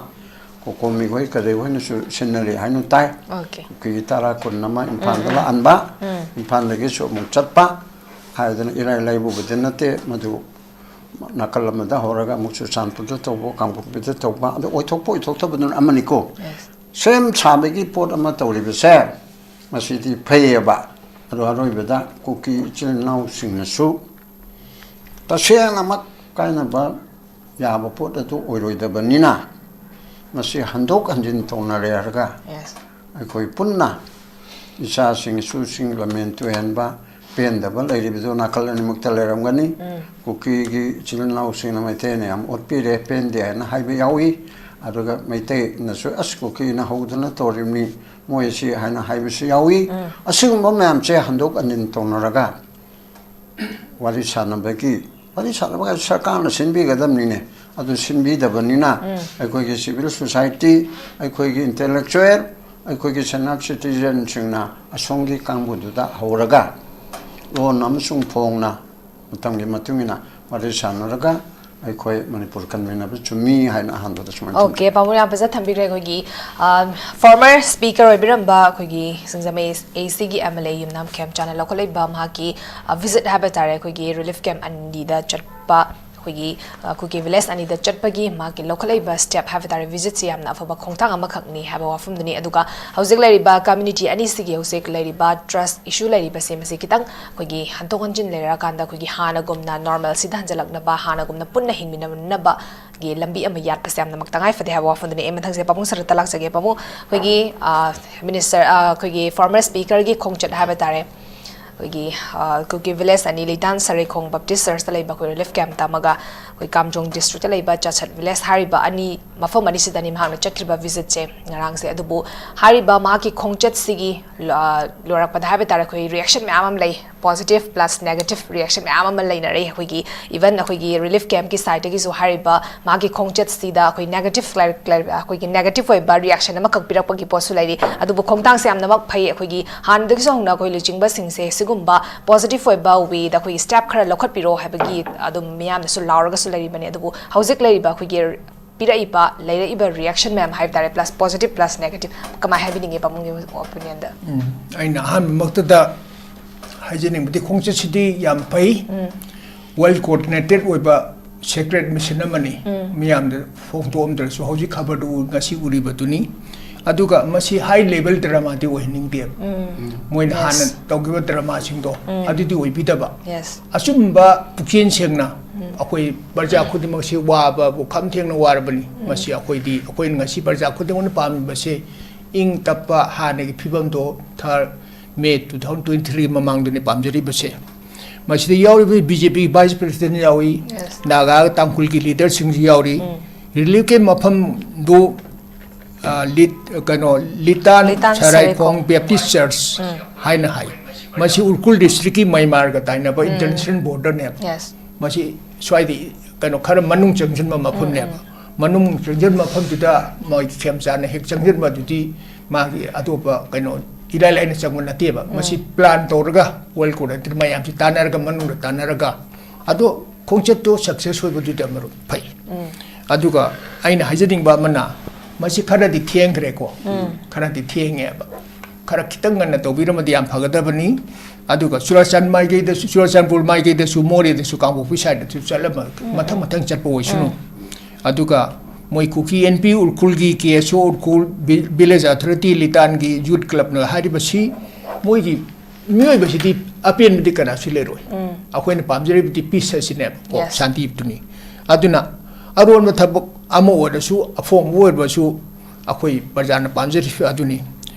ꯀꯣꯀꯣꯃꯤ ꯍꯣꯏ ꯀꯔꯤ ꯍꯣꯏꯅꯁꯨ ꯁꯤꯟꯅꯔꯤ ꯍꯥꯏꯅ ꯇꯥꯏ꯫ Okay. ꯀꯨꯀꯤ ꯇꯔꯥ ꯀꯨꯟ ꯑꯃ ꯏꯝꯐꯥꯜꯗ ꯂꯥꯛꯍꯟꯕ, ꯏꯝꯐꯥꯜꯗꯒꯤꯁꯨ ꯑꯃꯨꯛ ꯆꯠꯄ ꯍꯥꯏꯗꯅ ꯏꯔꯥꯏ ꯂꯥꯏꯕꯨꯕꯗꯤ ꯅꯠꯇꯦ꯫ ꯃꯗꯨ ꯅꯥꯀꯜ ꯑꯃꯗ ꯍꯧꯔꯒ ꯑꯃꯨꯛ ꯆꯨꯔꯆꯥꯟꯄꯨꯔꯗ ꯇꯧꯕ, ꯀꯥꯡꯄꯣꯛꯄꯤꯗ ꯇꯧꯕ, ꯑꯗꯨ ꯑꯣꯏꯊꯣꯛꯄ ꯑꯣꯏꯊꯣꯛꯇꯕꯗꯨꯅ ꯑꯃꯅꯤꯀꯣ꯫ Yes. ꯁꯦꯝ ꯁꯥꯕꯒꯤ ꯄꯣꯠ ꯑꯃ ꯇꯧꯔꯤꯕꯁꯦ ꯃꯁꯤꯗꯤ ꯐꯩꯌꯦꯕ꯫ ꯑꯗꯣ ꯑꯔꯣꯏꯕꯗ ꯀꯨꯀꯤ ꯏꯆꯤꯜ ꯏꯅꯥꯎꯁꯤꯡꯅꯁꯨ ꯇꯁꯦꯡꯅꯃꯛ ꯀꯥꯏꯅꯕ ꯌꯥꯕ ꯄꯣꯠ ꯑꯗꯨ ꯑꯣꯏꯔꯣꯏꯗꯕꯅꯤꯅ ꯃꯁꯤ ꯍꯟꯗꯣꯛ ꯍꯟꯖꯤꯟ ꯇꯧꯅꯔꯦ ꯍꯥꯏꯔꯒ Yes. ꯑꯩꯈꯣꯏ ꯄꯨꯟꯅ ꯏꯆꯥꯁꯤꯡ ꯏꯁꯨꯁꯤꯡ ꯂꯝꯍꯦꯟ ꯇꯨꯍꯦꯟꯕ ꯄꯦꯟꯗꯕ ꯂꯩꯔꯤꯕꯗꯨ ꯅꯥꯀꯜ ꯑꯅꯤꯃꯛꯇ ꯂꯩꯔꯝꯒꯅꯤ꯫ ꯀꯨꯀꯤꯒꯤ ꯏꯆꯤꯜ ꯏꯅꯥꯎꯁꯤꯡꯅ ꯃꯩꯇꯩꯅ ꯌꯥꯝ ꯑꯣꯠꯄꯤꯔꯦ, ꯄꯦꯟꯗꯦ ꯍꯥꯏꯅ ꯍꯥꯏꯕ ꯌꯥꯎꯏ꯫ ꯑꯗꯨꯒ ꯃꯩꯇꯩꯅꯁꯨ "ꯑꯁ, ꯀꯨꯀꯤꯅ ꯍꯧꯗꯅ ꯇꯧꯔꯤꯕꯅꯤ ꯃꯣꯏꯁꯤ" ꯍꯥꯏꯅ ꯍꯥꯏꯕꯁꯨ ꯌꯥꯎꯏ꯫ ꯑꯁꯤꯒꯨꯝꯕ ꯃꯌꯥꯝꯁꯦ ꯍꯟꯗꯣꯛ ꯍꯟꯖꯤꯟ ꯇꯧꯅꯔꯒ ꯋꯥꯔꯤ ꯁꯥꯟꯅꯕꯒꯤ, ꯋꯥꯔꯤ ꯁꯥꯟꯅꯕ ꯍꯥꯏꯁꯦ ꯁꯔꯀꯥꯔꯅ ꯁꯤꯟꯕꯤꯒꯗꯕꯅꯤꯅꯦ꯫ ꯑꯗꯨ ꯁꯤꯟꯕꯤꯗꯕꯅꯤꯅ ꯑꯩꯈꯣꯏꯒꯤ civil society, ꯑꯩꯈꯣꯏꯒꯤ intellectual, ꯑꯩꯈꯣꯏꯒꯤ senior citizenꯁꯤꯡꯅ ꯑꯁꯣꯝꯒꯤ ꯀꯥꯡꯕꯨꯗꯨꯗ ꯍꯧꯔꯒ ꯂꯣꯟ ꯑꯃꯁꯨꯡ ꯐꯣꯡꯅ ꯃꯇꯝꯒꯤ ꯃꯇꯨꯡ ꯏꯟꯅ ꯋꯥꯔꯤ ꯁꯥꯟꯅꯔꯒ ꯑꯩꯈꯣꯏ ꯃꯅꯤꯄꯨꯔ ꯀꯟꯃꯤꯟꯅꯕ ꯆꯨꯝꯃꯤ ꯍꯥꯏꯅ ꯑꯍꯥꯟꯕꯗ ꯁꯨꯃꯥꯏꯅ ꯊꯝꯖꯒꯦ꯫ Okay, ꯄꯥꯕꯨꯡ ꯌꯥꯝ ꯐꯖꯅ ꯊꯝꯕꯤꯈ꯭ꯔꯦ꯫ ꯑꯩꯈꯣꯏꯒꯤ former speaker ꯑꯣꯏꯕꯤꯔꯝꯕ ꯑꯩꯈꯣꯏꯒꯤ ꯁꯤꯡꯖꯃꯩ ACꯒꯤ MLA ꯌꯨꯝꯅꯥꯝ ꯈꯦꯝꯆꯥꯅ ꯂꯧꯈꯠꯂꯛꯏꯕ ꯃꯍꯥꯛꯀꯤ visit ꯍꯥꯏꯕ ꯇꯥꯔꯦ, ꯑꯩꯈꯣꯏꯒꯤ relief camp ꯑꯅꯤꯗ ꯆꯠꯄ, ꯑꯩꯈꯣꯏꯒꯤ ꯀꯨꯀꯤ village ꯑꯅꯤꯗ ꯆꯠꯄꯒꯤ ꯃꯍꯥꯛꯀꯤ ꯂꯧꯈꯠꯂꯛꯏꯕ step ꯍꯥꯏꯕ ꯇꯥꯔꯦ, visitꯁꯤ ꯌꯥꯝꯅ ꯑꯐꯕ ꯈꯣꯡꯊꯥꯡ ꯑꯃꯈꯛꯅꯤ ꯍꯥꯏꯕ ꯋꯥꯐꯝꯗꯨꯅꯤ꯫ ꯑꯗꯨꯒ ꯍꯧꯖꯤꯛ ꯂꯩꯔꯤꯕ community ꯑꯅꯤꯁꯤꯒꯤ ꯍꯧꯖꯤꯛ ꯂꯩꯔꯤꯕ trust issue ꯂꯩꯔꯤꯕꯁꯦ ꯃꯁꯤ ꯈꯤꯇꯪ ꯑꯩꯈꯣꯏꯒꯤ ꯍꯟꯗꯣꯛ ꯍꯟꯖꯤꯟ ꯂꯩꯔꯀꯥꯟꯗ ꯑꯩꯈꯣꯏꯒꯤ ꯍꯥꯟꯅꯒꯨꯝꯅ normalꯁꯤꯗ ꯍꯟꯖꯤꯜꯂꯛꯅꯕ, ꯍꯥꯟꯅꯒꯨꯝꯅ ꯄꯨꯟꯅ ꯍꯤꯡꯃꯤꯟꯅꯅꯕꯒꯤ ꯂꯝꯕꯤ ꯑꯃ ꯌꯥꯠꯄꯁꯦ ꯌꯥꯝꯅꯃꯛ ꯇꯉꯥꯏ ꯐꯗꯦ ꯍꯥꯏꯕ ꯋꯥꯐꯝꯗꯨꯅꯤ꯫ ꯑꯩ ꯃꯊꯪꯁꯦ ꯄꯥꯕꯨꯡ ꯁꯔꯠꯇ ꯂꯥꯛꯆꯒꯦ꯫ ꯄꯥꯕꯨꯡ, ꯑꯩꯈꯣꯏꯒꯤ minister, ꯑꯩꯈꯣꯏꯒꯤ former speakerꯒꯤ ꯈꯣꯡꯆꯠ ꯍꯥꯏꯕ ꯇꯥꯔꯦ, ꯑꯩꯈꯣꯏꯒꯤ ꯀꯨꯀꯤ village ꯑꯅꯤ, ꯂꯤꯇꯥꯟ ꯁꯔꯩꯈꯣꯡ Baptist Churchꯇ ꯂꯩꯕ ꯑꯩꯈꯣꯏ relief campꯇ ꯑꯃꯒ ꯑꯩꯈꯣꯏ ꯀꯥꯝꯖꯣꯡ districtꯇ ꯂꯩꯕ ꯆꯥꯁꯠ village ꯍꯥꯏꯔꯤꯕ ꯑꯅꯤ ꯃꯐꯝ ꯑꯅꯤꯁꯤꯗꯅꯤ ꯃꯍꯥꯛꯅ ꯆꯠꯈ꯭ꯔꯤꯕ ꯚꯤꯖꯤꯠꯁꯦ ꯉꯔꯥꯡꯁꯦ꯫ ꯑꯗꯨꯕꯨ ꯍꯥꯏꯔꯤꯕ ꯃꯍꯥꯛꯀꯤ ꯈꯣꯡꯆꯠꯁꯤꯒꯤ ꯂꯣꯏꯔꯛꯄꯗ ꯍꯥꯏꯕ ꯇꯥꯔꯦ, ꯑꯩꯈꯣꯏ ꯔꯤꯌꯦꯛꯁꯟ ꯃꯌꯥꯝ ꯑꯃ ꯂꯩ, ꯄꯣꯖꯤꯇꯤꯚ ꯄ꯭ꯂꯁ ꯅꯦꯒꯦꯇꯤꯚ ꯔꯤꯌꯦꯛꯁꯟ ꯃꯌꯥꯝ ꯑꯃ ꯂꯩꯅꯔꯦ꯫ ꯑꯩꯈꯣꯏꯒꯤ ꯏꯚꯟ ꯑꯩꯈꯣꯏꯒꯤ ꯔꯤꯂꯤꯐ ꯀꯦꯝꯞꯀꯤ ꯁꯥꯏꯠꯇꯒꯤꯁꯨ ꯍꯥꯏꯔꯤꯕ ꯃꯥꯒꯤ ꯈꯣꯡꯆꯠꯁꯤꯗ ꯑꯩꯈꯣꯏ ꯅꯦꯒꯦꯇꯤꯚ ꯑꯩꯈꯣꯏꯒꯤ ꯅꯦꯒꯦꯇꯤꯚ ꯑꯣꯏꯕ ꯔꯤꯌꯦꯛꯁꯟ ꯑꯃꯈꯛ ꯄꯤꯔꯛꯄꯒꯤ ꯄꯣꯠꯁꯨ ꯂꯩꯔꯤ꯫ ꯑꯗꯨꯕꯨ ꯈꯣꯡꯊꯥꯡꯁꯦ ꯌꯥꯝꯅꯃꯛ ꯐꯩ꯫ ꯑꯩꯈꯣꯏꯒꯤ ꯍꯥꯟꯅꯗꯒꯤꯁꯨ ꯍꯧꯅ ꯑꯩꯈꯣꯏ ꯂꯨꯆꯤꯡꯕꯁꯤꯡꯁꯦ ꯁꯤꯒꯨꯝꯕ ꯄꯣꯖꯤꯇꯤꯚ ꯑꯣꯏꯕ ꯋꯦꯗ ꯑꯩꯈꯣꯏꯒꯤ ꯁ꯭ꯇꯦꯞ ꯈꯔ ꯂꯧꯈꯠꯄꯤꯔꯣ ꯍꯥꯏꯕꯒꯤ ꯑꯗꯨꯝ ꯃꯤꯌꯥꯝꯅꯁꯨ ꯂꯥꯎꯔꯒꯁꯨ ꯂꯩꯔꯤꯕꯅꯤ꯫ ꯑꯗꯨꯕꯨ ꯍꯧꯖꯤꯛ ꯂꯩꯔꯤꯕ ꯑꯩꯈꯣꯏꯒꯤ ꯄꯤꯔꯛꯏꯕ ꯂꯩꯔꯛꯏꯕ ꯔꯤꯌꯦꯛꯁꯟ ꯃꯌꯥꯝ ꯍꯥꯏꯕ ꯇꯥꯔꯦ, ꯄ꯭ꯂꯁ ꯄꯣꯖꯤꯇꯤꯚ ꯄ꯭ꯂꯁ ꯅꯦꯒꯦꯇꯤꯚ, ꯀꯃꯥꯏꯅ ꯍꯥꯏꯕꯤꯅꯤꯡꯉꯤ ꯄꯥꯕꯨꯡꯒꯤ ꯑꯣꯄꯤꯅꯤꯌꯟꯗ? ꯎꯝ, ꯑꯩꯅ ꯑꯍꯥꯟꯕꯃꯛꯇꯗ ꯍꯥꯏꯖꯅꯤꯡꯕꯗꯤ ꯈꯣꯡꯆꯠꯁꯤꯗꯤ ꯌꯥꯝ ꯐꯩ꯫ ꯋꯦꯜ ꯀꯣꯑꯣꯔꯗꯤꯅꯦꯇꯦꯠ ꯑꯣꯏꯕ ꯁꯦꯀ꯭ꯔꯦꯠ ꯃꯤꯁꯟ ꯑꯃꯅꯤ꯫ ꯃꯤꯌꯥꯝꯗ ꯐꯣꯡꯗꯣꯛꯑꯝꯗ꯭ꯔꯁꯨ ꯍꯧꯖꯤꯛ ꯈꯕꯔꯗꯨ ꯎ-, ꯉꯁꯤ ꯎꯔꯤꯕꯗꯨꯅꯤ꯫ ꯑꯗꯨꯒ ꯃꯁꯤ ꯍꯥꯏ ꯂꯦꯚꯦꯜ ꯗ꯭ꯔꯃꯥꯗꯤ ꯑꯣꯏꯍꯟꯅꯤꯡꯗꯦꯕ꯫ ꯃꯣꯏꯅ Yes. ꯍꯥꯟꯅ ꯇꯧꯈꯤꯕ ꯗ꯭ꯔꯃꯥꯁꯤꯡꯗꯣ ꯑꯗꯨꯗꯤ ꯑꯣꯏꯕꯤꯗꯕ꯫ ꯌꯦꯁ꯫ ꯑꯆꯨꯝꯕ ꯄꯨꯛꯆꯦꯜ ꯁꯦꯡꯅ ꯑꯩꯈꯣꯏ ꯄ꯭ꯔꯖꯥ ꯈꯨꯗꯤꯡꯃꯛꯁꯤ ꯋꯥꯕꯕꯨ ꯈꯝ ꯊꯦꯡꯅ ꯋꯥꯔꯕꯅꯤ꯫ ꯃꯁꯤ ꯑꯩꯈꯣꯏꯗꯤ, ꯑꯩꯈꯣꯏꯅ ꯉꯁꯤ ꯄ꯭ꯔꯖꯥ ꯈꯨꯗꯤꯡꯃꯛꯅ ꯄꯥꯝꯃꯤꯕꯁꯦ ꯏꯪ ꯇꯞꯄ ꯍꯥꯟꯅꯒꯤ ꯐꯤꯕꯝꯗꯣ ꯊꯥꯔ May two thousand twenty three ꯃꯃꯥꯡꯗꯅꯤ ꯄꯥꯝꯖꯔꯤꯕꯁꯦ꯫ ꯃꯁꯤꯗ ꯌꯥꯎꯔꯤꯕ ꯕꯤ ꯖꯦ ꯄꯤꯒꯤ ꯚꯥꯏꯁ ꯄ꯭ꯔꯁꯤꯗꯦꯟ ꯌꯥꯎꯏ, Yes. ꯅꯥꯒꯥ ꯇꯥꯡꯈꯨꯜꯒꯤ ꯂꯤꯗꯔꯁꯤꯡꯁꯨ ꯌꯥꯎꯔꯤ꯫ ꯔꯤꯂꯤꯐ ꯀꯦꯝꯞ ꯃꯐꯝꯗꯨ, ꯑ, ꯂꯤꯠ-, ꯀꯩꯅꯣ, ꯂꯤꯇꯥꯟ ꯂꯤꯇꯥꯟ ꯁꯔꯥꯏꯈꯣꯡ ꯕꯦꯞꯇꯤꯁ ꯆꯔꯆ ꯍꯥꯏꯅ ꯍꯥꯏ꯫ ꯃꯁꯤ ꯎꯔꯈꯨꯜ ꯗꯤꯁꯇ꯭ꯔꯤꯛꯀꯤ ꯃꯩꯃꯥꯔꯒ ꯇꯥꯏꯅꯕ ꯏꯟꯇꯔꯅꯦꯁꯅꯦꯜ ꯕꯣꯔꯗꯔꯅꯦꯕ꯫ ꯌꯦꯁ꯫ ꯃꯁꯤ ꯁ꯭ꯋꯥꯏꯗ ꯀꯩꯅꯣ ꯈꯔ ꯃꯅꯨꯡ ꯆꯪꯁꯤꯟꯕ ꯃꯐꯝꯅꯦꯕ꯫ ꯃꯅꯨꯡ ꯆꯪꯁꯤꯟꯕ ꯃꯐꯝꯗꯨꯗ ꯃꯣꯏ ꯈꯦꯝꯆꯥꯟꯅ ꯍꯦꯛ ꯆꯪꯁꯤꯟꯕꯗꯨꯗꯤ ꯃꯥꯒꯤ ꯑꯇꯣꯞꯄ ꯀꯩꯅꯣ ꯏꯔꯥꯏ ꯂꯥꯏꯅ ꯆꯪꯕ ꯅꯠꯇꯦꯕ꯫ ꯃꯁꯤ ꯄ꯭ꯂꯥꯟ ꯇꯧꯔꯒ ꯋꯦꯜ ꯀꯣꯑꯣꯔꯗꯤꯅꯦꯇꯦꯠ ꯃꯌꯥꯝꯁꯤ ꯇꯥꯟꯅꯔꯒ, ꯃꯅꯨꯡꯗ ꯇꯥꯟꯅꯔꯒ, ꯑꯗꯣ ꯈꯣꯡꯆꯠꯇꯣ ꯁꯛꯁꯦꯁ ꯑꯣꯏꯕꯗꯨꯗꯤ ꯑꯃꯔꯣꯝ ꯐꯩ꯫ ꯑꯗꯨꯒ ꯑꯩꯅ ꯍꯥꯏꯖꯅꯤꯡꯕ ꯑꯃꯅ, ꯃꯁꯤ ꯈꯔꯗꯤ ꯊꯦꯡꯈ꯭ꯔꯦꯀꯣ꯫ ꯈꯔꯗꯤ ꯊꯦꯡꯉꯦꯕ꯫ ꯈꯔ ꯈꯤꯇꯪ ꯉꯟꯅ ꯇꯧꯕꯤꯔꯝꯃꯗꯤ ꯌꯥꯝ ꯐꯒꯗꯕꯅꯤ꯫ ꯑꯗꯨꯒ ꯆꯨꯔꯥꯆꯥꯟ ꯃꯥꯏꯀꯩꯗꯁꯨ, ꯆꯨꯔꯥꯆꯥꯟꯄꯨꯔ ꯃꯥꯏꯀꯩꯗꯁꯨ, ꯃꯣꯔꯦꯗꯁꯨ, ꯀꯥꯡꯄꯣꯛꯄꯤ ꯁꯥꯏꯗꯇꯁꯨ ꯆꯠꯂꯝꯃ ꯃꯊꯪ ꯃꯊꯪ ꯆꯠꯄ ꯑꯣꯏꯁꯅꯨ꯫ ꯑꯗꯨꯒ ꯃꯣꯏ ꯀꯨꯀꯤ ꯑꯦꯟ ꯄꯤ ꯎꯔꯈꯨꯜꯒꯤ, ꯀꯦ ꯑꯦꯁ ꯑꯣ ꯎꯔꯈꯨꯜ, ꯚꯤ-, ꯚꯤꯂꯦꯖ ꯑꯊꯣꯔꯤꯇꯤ ꯂꯤꯇꯥꯟꯒꯤ ꯌꯨꯠ ꯀ꯭ꯂꯕꯅ ꯍꯥꯏꯔꯤꯕꯁꯤ, ꯃꯣꯏꯒꯤ ꯃꯤꯑꯣꯏꯕꯁꯤꯗꯤ ꯑꯄꯦꯟꯕꯗꯤ ꯀꯅꯥꯁꯨ ꯂꯩꯔꯣꯏ꯫ ꯑꯩꯈꯣꯏꯅ ꯄꯥꯝꯖꯔꯤꯕꯗꯤ ꯄꯤꯁ ꯑꯁꯤꯅꯦꯕꯀꯣ, Yes. ꯁꯥꯟꯇꯤꯗꯨꯅꯤ꯫ ꯑꯗꯨꯅ ꯑꯔꯣꯟꯕ ꯊꯕꯛ ꯑꯃ ꯑꯣꯏꯔꯁꯨ, ꯑꯐꯣꯡꯕ ꯑꯣꯏꯔꯕꯁꯨ, ꯑꯩꯈꯣꯏ ꯄ꯭ꯔꯖꯥꯅ ꯄꯥꯝꯖꯔꯤꯕ ꯑꯗꯨꯅꯤ꯫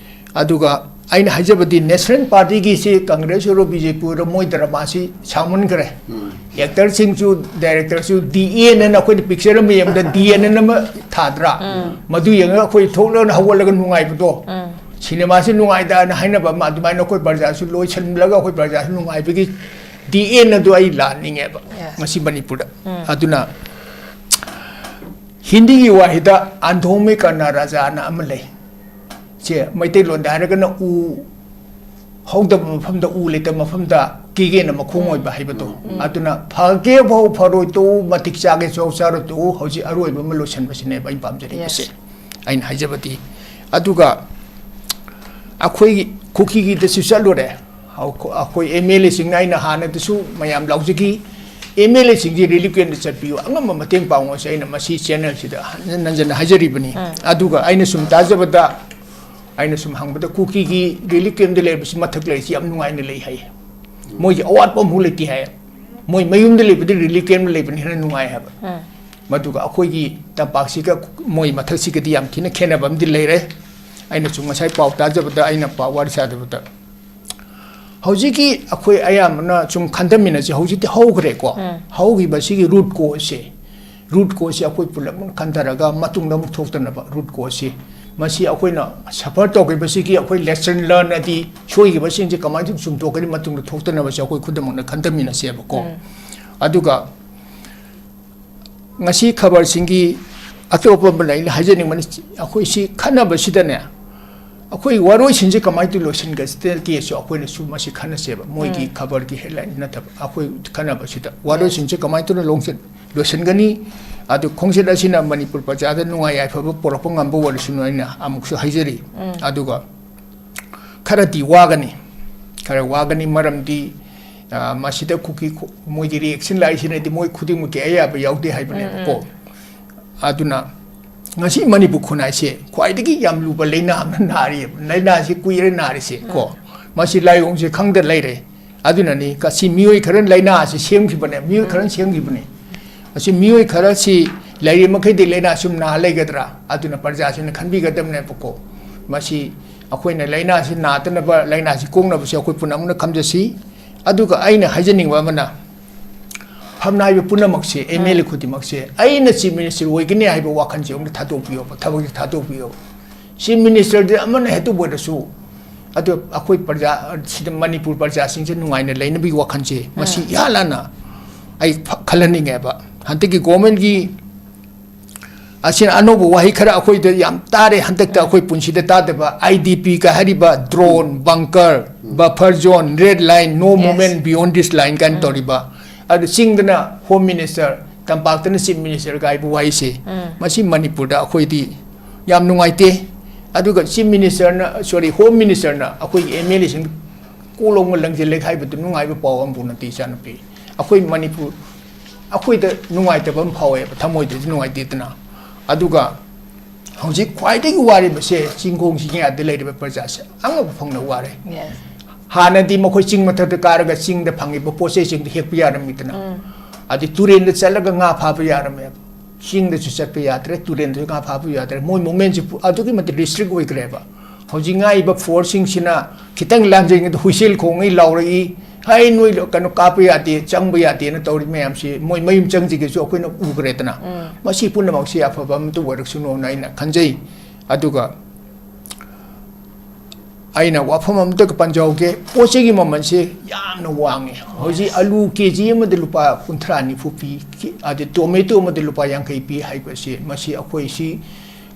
ꯑꯗꯨꯒ ꯑꯩꯅ ꯍꯥꯏꯖꯕꯗꯤ ꯅꯦꯁꯅꯦꯜ ꯄꯥꯔꯇꯤꯒꯤꯁꯤ ꯀꯪꯒ꯭ꯔꯦꯁ ꯑꯣꯏꯔꯣ ꯕꯤ ꯖꯦ ꯄꯤ ꯑꯣꯏꯔꯣ ꯃꯣꯏ ꯗ꯭ꯔꯃꯥꯁꯤ ꯁꯥꯡꯃꯟꯈ꯭ꯔꯦ꯫ ꯑꯦꯛꯇꯔꯁꯤꯡꯁꯨ ꯗꯥꯏꯔꯦꯛꯇꯔꯁꯨ ꯗꯤ ꯑꯦꯟ ꯑꯅ ꯑꯩꯈꯣꯏꯅ ꯄꯤꯛꯆꯔ ꯑꯃ ꯌꯦꯡꯕꯗ ꯗꯤ ꯑꯦꯟ ꯑꯅ ꯑꯃ ꯊꯥꯗ꯭ꯔꯥ? ꯃꯗꯨ ꯌꯦꯡꯉꯒ ꯑꯩꯈꯣꯏ ꯊꯣꯛꯂꯒ ꯍꯧꯒꯠꯂꯒ ꯅꯨꯡꯉꯥꯏꯕꯗꯣ, ꯁꯤꯅꯦꯃꯥꯁꯤ ꯅꯨꯡꯉꯥꯏꯗꯅ ꯍꯥꯏꯅꯕ ꯑꯃ, ꯑꯗꯨꯃꯥꯏꯅ ꯑꯩꯈꯣꯏ ꯄ꯭ꯔꯖꯥꯁꯨ ꯂꯣꯏꯁꯤꯜꯂꯒ ꯑꯩꯈꯣꯏ ꯄ꯭ꯔꯖꯥꯁꯨ ꯅꯨꯡꯉꯥꯏꯕꯒꯤ ꯗꯤ ꯑꯦꯟ ꯑꯗꯨ ꯑꯩ ꯂꯥꯛꯍꯟꯅꯤꯡꯉꯦꯕ ꯉꯁꯤ ꯃꯅꯤꯄꯨꯔꯗ꯫ ꯑꯗꯨꯅ ꯍꯤꯟꯗꯤꯒꯤ ꯋꯥꯍꯩꯗ "ꯑꯟꯙꯣ ꯃꯦ ꯀꯥꯟꯅꯥ ꯔꯥꯖꯥ" ꯑꯅ ꯑꯃ ꯂꯩ꯫ ꯁꯦ ꯃꯩꯇꯩꯂꯣꯟꯗ ꯍꯥꯏꯔꯒꯅ "ꯎ ꯍꯧꯗꯕ ꯃꯐꯝꯗ ꯎ ꯂꯩꯇꯕ ꯃꯐꯝꯗ ꯀꯦꯒꯦꯅ ꯃꯈꯣꯡ ꯑꯣꯏꯕ" ꯍꯥꯏꯕꯗꯣ꯫ ꯑꯗꯨꯅ "ꯐꯒꯦ ꯐꯧ ꯐꯔꯣꯏ ꯇꯣꯛꯎ, ꯃꯇꯤꯛ ꯆꯥꯒꯦ ꯆꯧ ꯆꯥꯔꯣꯏ ꯇꯣꯛꯎ", ꯍꯧꯖꯤꯛ ꯑꯔꯣꯏꯕ ꯑꯃ ꯂꯣꯏꯁꯤꯟꯕꯁꯤꯅꯦꯕ ꯑꯩꯅ ꯄꯥꯝꯖꯔꯤꯕꯁꯦ꯫ ꯑꯩꯅ ꯍꯥꯏꯖꯕꯗꯤ, ꯑꯗꯨꯒ ꯑꯩꯈꯣꯏꯒꯤ ꯀꯨꯀꯤꯒꯤꯗꯁꯨ ꯆꯠꯂꯨꯔꯦ꯫ ꯑꯩꯈꯣꯏ ꯑꯦꯝ ꯑꯦꯜ ꯑꯦꯁꯤꯡꯅ, ꯑꯩꯅ ꯍꯥꯟꯅꯗꯁꯨ ꯃꯌꯥꯝ ꯂꯥꯎꯖꯈꯤ, ꯑꯦꯝ ꯑꯦꯜ ꯑꯦꯁꯤꯡꯁꯤ ꯔꯤꯂꯤꯐ ꯀꯦꯝꯗ ꯆꯠꯄꯤꯌꯨ, ꯑꯉꯝꯕ ꯃꯇꯦꯡ ꯄꯥꯡꯉꯣꯁꯦ ꯑꯩꯅ ꯃꯁꯤ ꯆꯦꯅꯦꯜꯁꯤꯗ ꯍꯟꯖꯤꯟ ꯍꯟꯖꯤꯟꯅ ꯍꯥꯏꯖꯔꯤꯕꯅꯤ꯫ ꯑꯗꯨꯒ ꯑꯩꯅ ꯁꯨꯝ ꯇꯥꯖꯕꯗ, ꯑꯩꯅ ꯁꯨꯝ ꯍꯪꯕꯗ, ꯀꯨꯀꯤꯒꯤ ꯔꯤꯂꯤꯐ ꯀꯦꯝꯗ ꯂꯩꯔꯤꯕꯁꯤ ꯃꯊꯛ ꯂꯩꯔꯤꯁꯤ ꯌꯥꯝ ꯅꯨꯡꯉꯥꯏꯅ ꯂꯩ ꯍꯥꯏ꯫ ꯃꯣꯏꯒꯤ ꯑꯋꯥꯠꯄ ꯑꯃꯐꯥꯎ ꯂꯩꯇꯦ ꯍꯥꯏ꯫ ꯃꯣꯏ ꯃꯌꯨꯝꯗ ꯂꯩꯕꯗꯤ ꯔꯤꯂꯤꯐ ꯀꯦꯝꯗ ꯂꯩꯕꯅ ꯍꯦꯟꯅ ꯅꯨꯡꯉꯥꯏ ꯍꯥꯏꯕ꯫ ꯃꯗꯨꯒ ꯑꯩꯈꯣꯏꯒꯤ ꯇꯝꯄꯥꯛꯁꯤꯒ ꯃꯣꯏ ꯃꯊꯛꯁꯤꯒꯗꯤ ꯌꯥꯝ ꯊꯤꯅ ꯈꯦꯠꯅꯕ ꯑꯃꯗꯤ ꯂꯩꯔꯦ꯫ ꯑꯩꯅꯁꯨ ꯉꯁꯥꯏ ꯄꯥꯎ ꯇꯥꯖꯕꯗ, ꯑꯩꯅ ꯄꯥꯎ ꯋꯥꯔꯤ ꯁꯥꯖꯕꯗ, ꯍꯧꯖꯤꯛꯀꯤ ꯑꯩꯈꯣꯏ ꯑꯌꯥꯝꯕꯅ ꯁꯨꯝ ꯈꯟꯊꯃꯤꯟꯅꯁꯤ, ꯍꯧꯖꯤꯛꯇꯤ ꯍꯧꯈ꯭ꯔꯦꯀꯣ꯫ ꯍꯧꯈꯤꯕꯁꯤꯒꯤ ꯔꯨꯠ ꯀꯣꯁꯁꯦ, ꯔꯨꯠ ꯀꯣꯁꯁꯦ ꯑꯩꯈꯣꯏ ꯄꯨꯂꯞ ꯈꯟꯊꯔꯒ ꯃꯇꯨꯡꯗ ꯑꯃꯨꯛ ꯊꯣꯛꯇꯅꯕ ꯔꯨꯠ ꯀꯣꯁꯁꯤ, ꯃꯁꯤ ꯑꯩꯈꯣꯏꯅ ꯁꯐꯔ ꯇꯧꯈꯤꯕꯁꯤꯒꯤ ꯑꯩꯈꯣꯏ ꯂꯦꯁꯟ ꯂꯔꯟ ꯑꯗꯤ ꯁꯣꯏꯈꯤꯕꯁꯤꯡꯁꯦ ꯀꯃꯥꯏꯅ ꯇꯧꯅ ꯆꯨꯝꯊꯣꯛꯀꯅꯤ, ꯃꯇꯨꯡꯗ ꯊꯣꯛꯇꯅꯕꯁꯦ ꯑꯩꯈꯣꯏ ꯈꯨꯗꯝꯃꯛꯅ ꯈꯟꯊꯃꯤꯟꯅꯁꯦꯕꯀꯣ꯫ ꯑꯗꯨꯒ ꯉꯁꯤ ꯈꯕꯔꯁꯤꯡꯒꯤ ꯑꯇꯣꯞꯄ ꯑꯃꯅ ꯑꯩꯅ ꯍꯥꯏꯖꯅꯤꯡꯕꯅ, ꯑꯩꯈꯣꯏ ꯁꯤ ꯈꯟꯅꯕꯁꯤꯗꯅꯦ, ꯑꯩꯈꯣꯏ ꯋꯥꯔꯣꯏꯁꯤꯟꯁꯦ ꯀꯃꯥꯏꯅ ꯇꯧ ꯂꯣꯏꯁꯤꯟꯒꯁꯤꯗꯒꯦꯁꯨ ꯑꯩꯈꯣꯏꯅꯁꯨ ꯃꯁꯤ ꯈꯟꯅꯁꯦꯕ꯫ ꯃꯣꯏꯒꯤ ꯈꯕꯔꯒꯤ ꯍꯦꯗꯂꯥꯏꯟ ꯅꯠꯇꯕ, ꯑꯩꯈꯣꯏ ꯈꯟꯅꯕꯁꯤꯗ ꯋꯥꯔꯣꯏꯁꯤꯟꯁꯦ ꯀꯃꯥꯏꯅ ꯇꯧꯅ ꯂꯣꯡꯁꯤꯟ-, ꯂꯣꯏꯁꯤꯟꯒꯅꯤ? ꯑꯗꯨ ꯈꯣꯡꯆꯠ ꯑꯁꯤꯅ ꯃꯅꯤꯄꯨꯔ ꯄ꯭ꯔꯖꯥꯗ ꯅꯨꯡꯉꯥꯏ ꯌꯥꯏꯐꯕ ꯄꯨꯔꯛꯄ ꯉꯝꯕ ꯑꯣꯏꯔꯁꯅꯨ ꯍꯥꯏꯅ ꯑꯃꯨꯛꯁꯨ ꯍꯥꯏꯖꯔꯤ꯫ ꯑꯗꯨꯒ ꯈꯔꯗꯤ ꯋꯥꯒꯅꯤ, ꯈꯔ ꯋꯥꯒꯅꯤ, ꯃꯔꯝꯗꯤ, ꯑ, ꯃꯁꯤꯗ ꯀꯨꯀꯤ ꯈꯨ-, ꯃꯣꯏꯒꯤ ꯔꯤꯑꯦꯛꯁꯟ ꯂꯥꯛꯏꯁꯤꯅꯗꯤ ꯃꯣꯏ ꯈꯨꯗꯤꯡꯃꯛꯀꯤ ꯑꯌꯥꯕ ꯌꯥꯎꯗꯦ ꯍꯥꯏꯕꯅꯦꯕꯀꯣ꯫ ꯑꯗꯨꯅ ꯉꯁꯤ ꯃꯅꯤꯄꯨꯔ ꯈꯨꯟꯅꯥꯏꯁꯦ ꯈ꯭ꯋꯥꯏꯗꯒꯤ ꯌꯥꯝ ꯂꯨꯕ ꯂꯥꯏꯅꯥ ꯑꯃ ꯅꯥꯔꯤꯑꯕ, ꯂꯥꯏꯅꯥꯁꯤ ꯀꯨꯏꯔꯦ ꯅꯥꯔꯤꯁꯦ ꯀꯣ꯫ ꯃꯁꯤ ꯂꯥꯏꯑꯣꯡꯁꯦ ꯈꯪꯗ ꯂꯩꯔꯦ꯫ ꯑꯗꯨꯅꯅꯤ ꯉꯁꯤ ꯃꯤꯑꯣꯏ ꯈꯔ ꯂꯥꯏꯅꯥ ꯑꯁꯤ ꯁꯦꯝꯈꯤꯕꯅꯦ, ꯃꯤꯑꯣꯏ ꯈꯔꯅ ꯁꯦꯝꯈꯤꯕꯅꯦ꯫ ꯑꯁꯤ ꯃꯤꯑꯣꯏ ꯈꯔꯁꯤ ꯂꯩꯔꯤ ꯃꯈꯩꯗꯤ ꯂꯥꯏꯅꯥ ꯁꯨꯝ ꯅꯥ ꯂꯩꯒꯗ꯭ꯔꯥ? ꯑꯗꯨꯅ ꯄ꯭ꯔꯖꯥꯁꯤꯡꯅ ꯈꯟꯕꯤꯒꯗꯕꯅꯦꯕꯀꯣ꯫ ꯃꯁꯤ ꯑꯩꯈꯣꯏꯅ ꯂꯥꯏꯅꯥꯁꯤ ꯅꯥꯗꯅꯕ, ꯂꯥꯏꯅꯥꯁꯤ ꯀꯣꯛꯅꯕꯁꯦ ꯑꯩꯈꯣꯏ ꯄꯨꯝꯅꯃꯛꯅ ꯈꯟꯖꯁꯤ꯫ ꯑꯗꯨꯒ ꯑꯩꯅ ꯍꯥꯏꯖꯅꯤꯡꯕ ꯑꯃꯅ, ꯐꯝꯅꯥꯏꯕ ꯄꯨꯝꯅꯃꯛꯁꯦ, ꯑꯦꯝ ꯑꯦꯜ ꯑꯦ ꯈꯨꯗꯤꯡꯃꯛꯁꯦ, ꯑꯩꯅ ꯆꯤꯐ ꯃꯤꯅꯤꯁꯇꯔ ꯑꯣꯏꯒꯅꯤ ꯍꯥꯏꯕ ꯋꯥꯈꯜꯁꯦ ꯑꯃꯨꯛꯇ ꯊꯥꯗꯣꯛꯄꯤꯌꯣꯕ, ꯊꯕꯛꯁꯦ ꯊꯥꯗꯣꯛꯄꯤꯌꯣꯕ꯫ ꯆꯤꯐ ꯃꯤꯅꯤꯁꯇꯔꯗꯤ ꯑꯃꯅ ꯍꯦꯛꯇ ꯑꯣꯏꯔꯁꯨ, ꯑꯗꯣ ꯑꯩꯈꯣꯏ ꯄ꯭ꯔꯖꯥ, ꯁꯤꯗ ꯃꯅꯤꯄꯨꯔ ꯄ꯭ꯔꯖꯥꯁꯤꯡꯁꯦ ꯅꯨꯡꯉꯥꯏꯅ ꯂꯩꯅꯕꯒꯤ ꯋꯥꯈꯜꯁꯦ, ꯃꯁꯤ ꯏꯍꯥꯟ ꯍꯥꯟꯅ ꯑꯩ ꯐ-, ꯈꯜꯍꯟꯅꯤꯡꯉꯦꯕ꯫ ꯍꯟꯗꯛꯀꯤ ꯒꯣꯔꯃꯦꯟꯒꯤ ꯑꯁꯤꯅ ꯑꯅꯧꯕ ꯋꯥꯍꯩ ꯈꯔ ꯑꯩꯈꯣꯏꯗ ꯌꯥꯝ ꯇꯥꯔꯦ, ꯍꯟꯗꯛꯇ ꯑꯩꯈꯣꯏ ꯄꯨꯟꯁꯤꯗ ꯇꯥꯗꯕ, ꯑꯥꯏ ꯗꯤ ꯄꯤ ꯀ ꯍꯥꯏꯔꯤꯕ, drone bunker, buffer zone, red line, no movement beyond this line ꯀꯥꯏꯅ ꯇꯧꯔꯤꯕ꯫ ꯑꯗꯨ ꯆꯤꯡꯗꯅ ꯍꯣꯝ ꯃꯤꯅꯤꯁꯇꯔ, ꯇꯝꯄꯥꯛꯇꯅ ꯆꯤꯐ ꯃꯤꯅꯤꯁꯇꯔ ꯀꯥꯏꯕ ꯋꯥꯍꯩꯁꯦ, ꯃꯁꯤ ꯃꯅꯤꯄꯨꯔꯗ ꯑꯩꯈꯣꯏꯗꯤ ꯌꯥꯝ ꯅꯨꯡꯉꯥꯏꯇꯦ꯫ ꯑꯗꯨꯒ ꯆꯤꯐ ꯃꯤꯅꯤꯁꯇꯔꯅ, ꯁꯣꯔꯤ, ꯍꯣꯝ ꯃꯤꯅꯤꯁꯇꯔꯅ ꯑꯩꯈꯣꯏꯒꯤ ꯑꯦꯝ ꯑꯦꯜ ꯑꯦꯁꯤꯡ ꯀꯣꯛ ꯂꯣꯡꯅ ꯂꯪꯁꯤꯜꯂꯦ ꯍꯥꯏꯕꯗꯨ ꯅꯨꯡꯉꯥꯏꯕ ꯄꯥꯎ ꯑꯃꯕꯨ ꯅꯠꯇꯦ, ꯏꯆꯥꯅꯨꯄꯤ꯫ ꯑꯩꯈꯣꯏ ꯃꯅꯤꯄꯨꯔ, ꯑꯩꯈꯣꯏꯗ ꯅꯨꯡꯉꯥꯏꯇꯕ ꯑꯃ ꯐꯥꯎꯋꯦꯕ, ꯊꯃꯣꯏꯗꯗꯤ ꯅꯨꯡꯉꯥꯏꯇꯦꯗꯅ꯫ ꯑꯗꯨꯒ ꯍꯧꯖꯤꯛ ꯈ꯭ꯋꯥꯏꯗꯒꯤ ꯋꯥꯔꯤꯕꯁꯦ ꯆꯤꯡꯈꯣꯡ ꯆꯤꯡꯌꯥꯗ ꯂꯩꯔꯤꯕ ꯄ꯭ꯔꯖꯥꯁꯦ ꯑꯉꯛꯄ ꯐꯪꯅ ꯋꯥꯔꯦ꯫ ꯍꯥꯟꯅꯗꯤ ꯃꯈꯣꯏ ꯆꯤꯡ ꯃꯊꯛꯇ ꯀꯥꯔꯒ ꯆꯤꯡꯗ ꯐꯪꯉꯤꯕ ꯄꯣꯠ ꯆꯩꯁꯤꯡꯗꯣ ꯍꯦꯛꯄ ꯌꯥꯔꯝꯃꯤꯗꯅ꯫ ꯑꯗꯩ ꯇꯨꯔꯦꯟꯗ ꯆꯠꯂꯒ ꯉꯥ ꯐꯥꯕ ꯌꯥꯔꯝꯃꯦꯕ꯫ ꯆꯤꯡꯗꯁꯨ ꯆꯠꯄ ꯌꯥꯗ꯭ꯔꯦ, ꯇꯨꯔꯦꯟꯗꯁꯨ ꯉꯥ ꯐꯥꯕ ꯌꯥꯗ꯭ꯔꯦ꯫ ꯃꯣꯏ ꯃꯣꯃꯦꯟꯁꯤ ꯄꯨ-, ꯑꯗꯨꯛꯀꯤ ꯃꯇꯤꯛ ꯔꯤꯁꯇ꯭ꯔꯤꯛ ꯑꯣꯏꯈ꯭ꯔꯦꯕ꯫ ꯍꯧꯖꯤꯛ ꯉꯥꯏꯕ ꯐꯣꯔꯁꯁꯤꯡꯁꯤꯅ ꯈꯤꯇꯪ ꯂꯥꯟꯖꯦꯟꯒꯤꯗ ꯍꯨꯏꯁꯦꯜ ꯈꯣꯡꯉꯤ, ꯂꯥꯎꯔꯛꯏ, "ꯍꯩ, ꯅꯣꯏ ꯂꯣ-, ꯀꯩꯅꯣ ꯀꯥꯞꯄ ꯌꯥꯗꯦ, ꯆꯪꯕ ꯌꯥꯗꯦꯅ ꯇꯧꯔꯤ ꯃꯌꯥꯝꯁꯤ ꯃꯣꯏ ꯃꯌꯨꯝ ꯆꯪꯁꯤꯒꯦꯁꯨ ꯑꯩꯈꯣꯏꯅ ꯎꯈ꯭ꯔꯦꯗꯅ"꯫ ꯃꯁꯤ ꯄꯨꯝꯅꯃꯛꯁꯤ ꯑꯐꯕ ꯑꯃꯇ ꯑꯣꯏꯔꯛꯁꯅꯣꯅ ꯑꯩꯅ ꯈꯟꯖꯩ꯫ ꯑꯗꯨꯒ ꯑꯩꯅ ꯋꯥꯐꯝ ꯑꯃꯇꯒ ꯄꯟꯖꯍꯧꯒꯦ, ꯄꯣꯠ ꯆꯩꯒꯤ ꯃꯃꯜꯁꯦ ꯌꯥꯝꯅ ꯋꯥꯡꯉꯦ꯫ ꯍꯧꯖꯤꯛ ꯑꯂꯨ ꯀꯦ ꯖꯤ ꯑꯃꯗ ꯂꯨꯄꯥ ꯀꯨꯟꯊ꯭ꯔꯥ ꯅꯤꯐꯨ ꯄꯤ, ꯀꯤ-, ꯑꯗꯩ ꯇꯣꯃꯦꯇꯣ ꯑꯃꯗ ꯂꯨꯄꯥ ꯌꯥꯡꯈꯩ ꯄꯤ ꯍꯥꯏꯕꯁꯤ, ꯃꯁꯤ ꯑꯩꯈꯣꯏꯁꯤ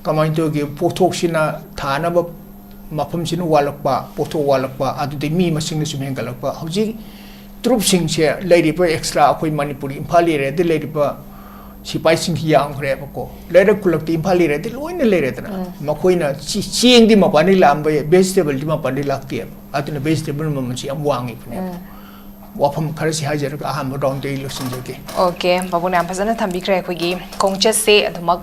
ꯀꯃꯥꯏꯅ ꯇꯧꯒꯦ, ꯄꯣꯠꯊꯣꯛꯁꯤꯅ ꯊꯥꯅꯕ ꯃꯐꯝꯁꯤꯅ ꯋꯥꯠꯂꯛꯄ, ꯄꯣꯠꯊꯣꯛ ꯋꯥꯠꯂꯛꯄ, ꯑꯗꯨꯗꯩ ꯃꯤ ꯃꯁꯤꯡꯅ ꯁꯨꯝ ꯍꯦꯟꯒꯠꯂꯛꯄ꯫ ꯍꯧꯖꯤꯛ ꯇ꯭ꯔꯨꯞꯁꯤꯡꯁꯦ ꯂꯩꯔꯤꯕ ꯑꯦꯛꯁꯇ꯭ꯔꯥ ꯑꯩꯈꯣꯏ ꯃꯅꯤꯄꯨꯔ ꯏꯝꯐꯥꯜ ꯑꯦꯔꯤꯌꯥꯗ ꯂꯩꯔꯤꯕ ꯁꯤꯐꯥꯏꯁꯤꯡꯁꯤ ꯌꯥꯝꯈ꯭ꯔꯦꯕꯀꯣ꯫ ꯂꯩꯔꯛ ꯈꯨꯜꯂꯛꯇ ꯏꯝꯐꯥꯜ ꯑꯦꯔꯤꯌꯥꯗ ꯂꯣꯏꯅ ꯂꯩꯔꯦꯗꯅ꯫ ꯃꯈꯣꯏꯅ ꯆꯤ-, ꯆꯦꯡꯗꯤ ꯃꯄꯥꯟꯗꯒꯤ ꯂꯥꯛꯑꯝꯕ ꯌꯥꯏ, ꯚꯦꯖꯤꯇꯦꯕꯜꯗꯤ ꯃꯄꯥꯟꯗꯒꯤ ꯂꯥꯛꯇꯦꯕ꯫ ꯑꯗꯨꯅ ꯚꯦꯖꯤꯇꯦꯕꯜ ꯃꯃꯜꯁꯤ ꯌꯥꯝ ꯋꯥꯡꯉꯤꯕꯅꯦꯕ꯫ ꯋꯥꯐꯝ ꯈꯔꯁꯤ ꯍꯥꯏꯖꯔꯒ ꯑꯍꯥꯟꯕ ꯔꯥꯎꯟꯗ ꯑꯩ ꯂꯣꯏꯁꯤꯟꯖꯒꯦ꯫ ꯑꯣꯀꯦ, ꯄꯥꯕꯨꯡꯅ ꯌꯥꯝ ꯐꯖꯅ ꯊꯝꯕꯤꯈ꯭ꯔꯦ꯫ ꯑꯩꯈꯣꯏꯒꯤ ꯈꯣꯡꯆꯠꯁꯦ ꯑꯗꯨꯃꯛ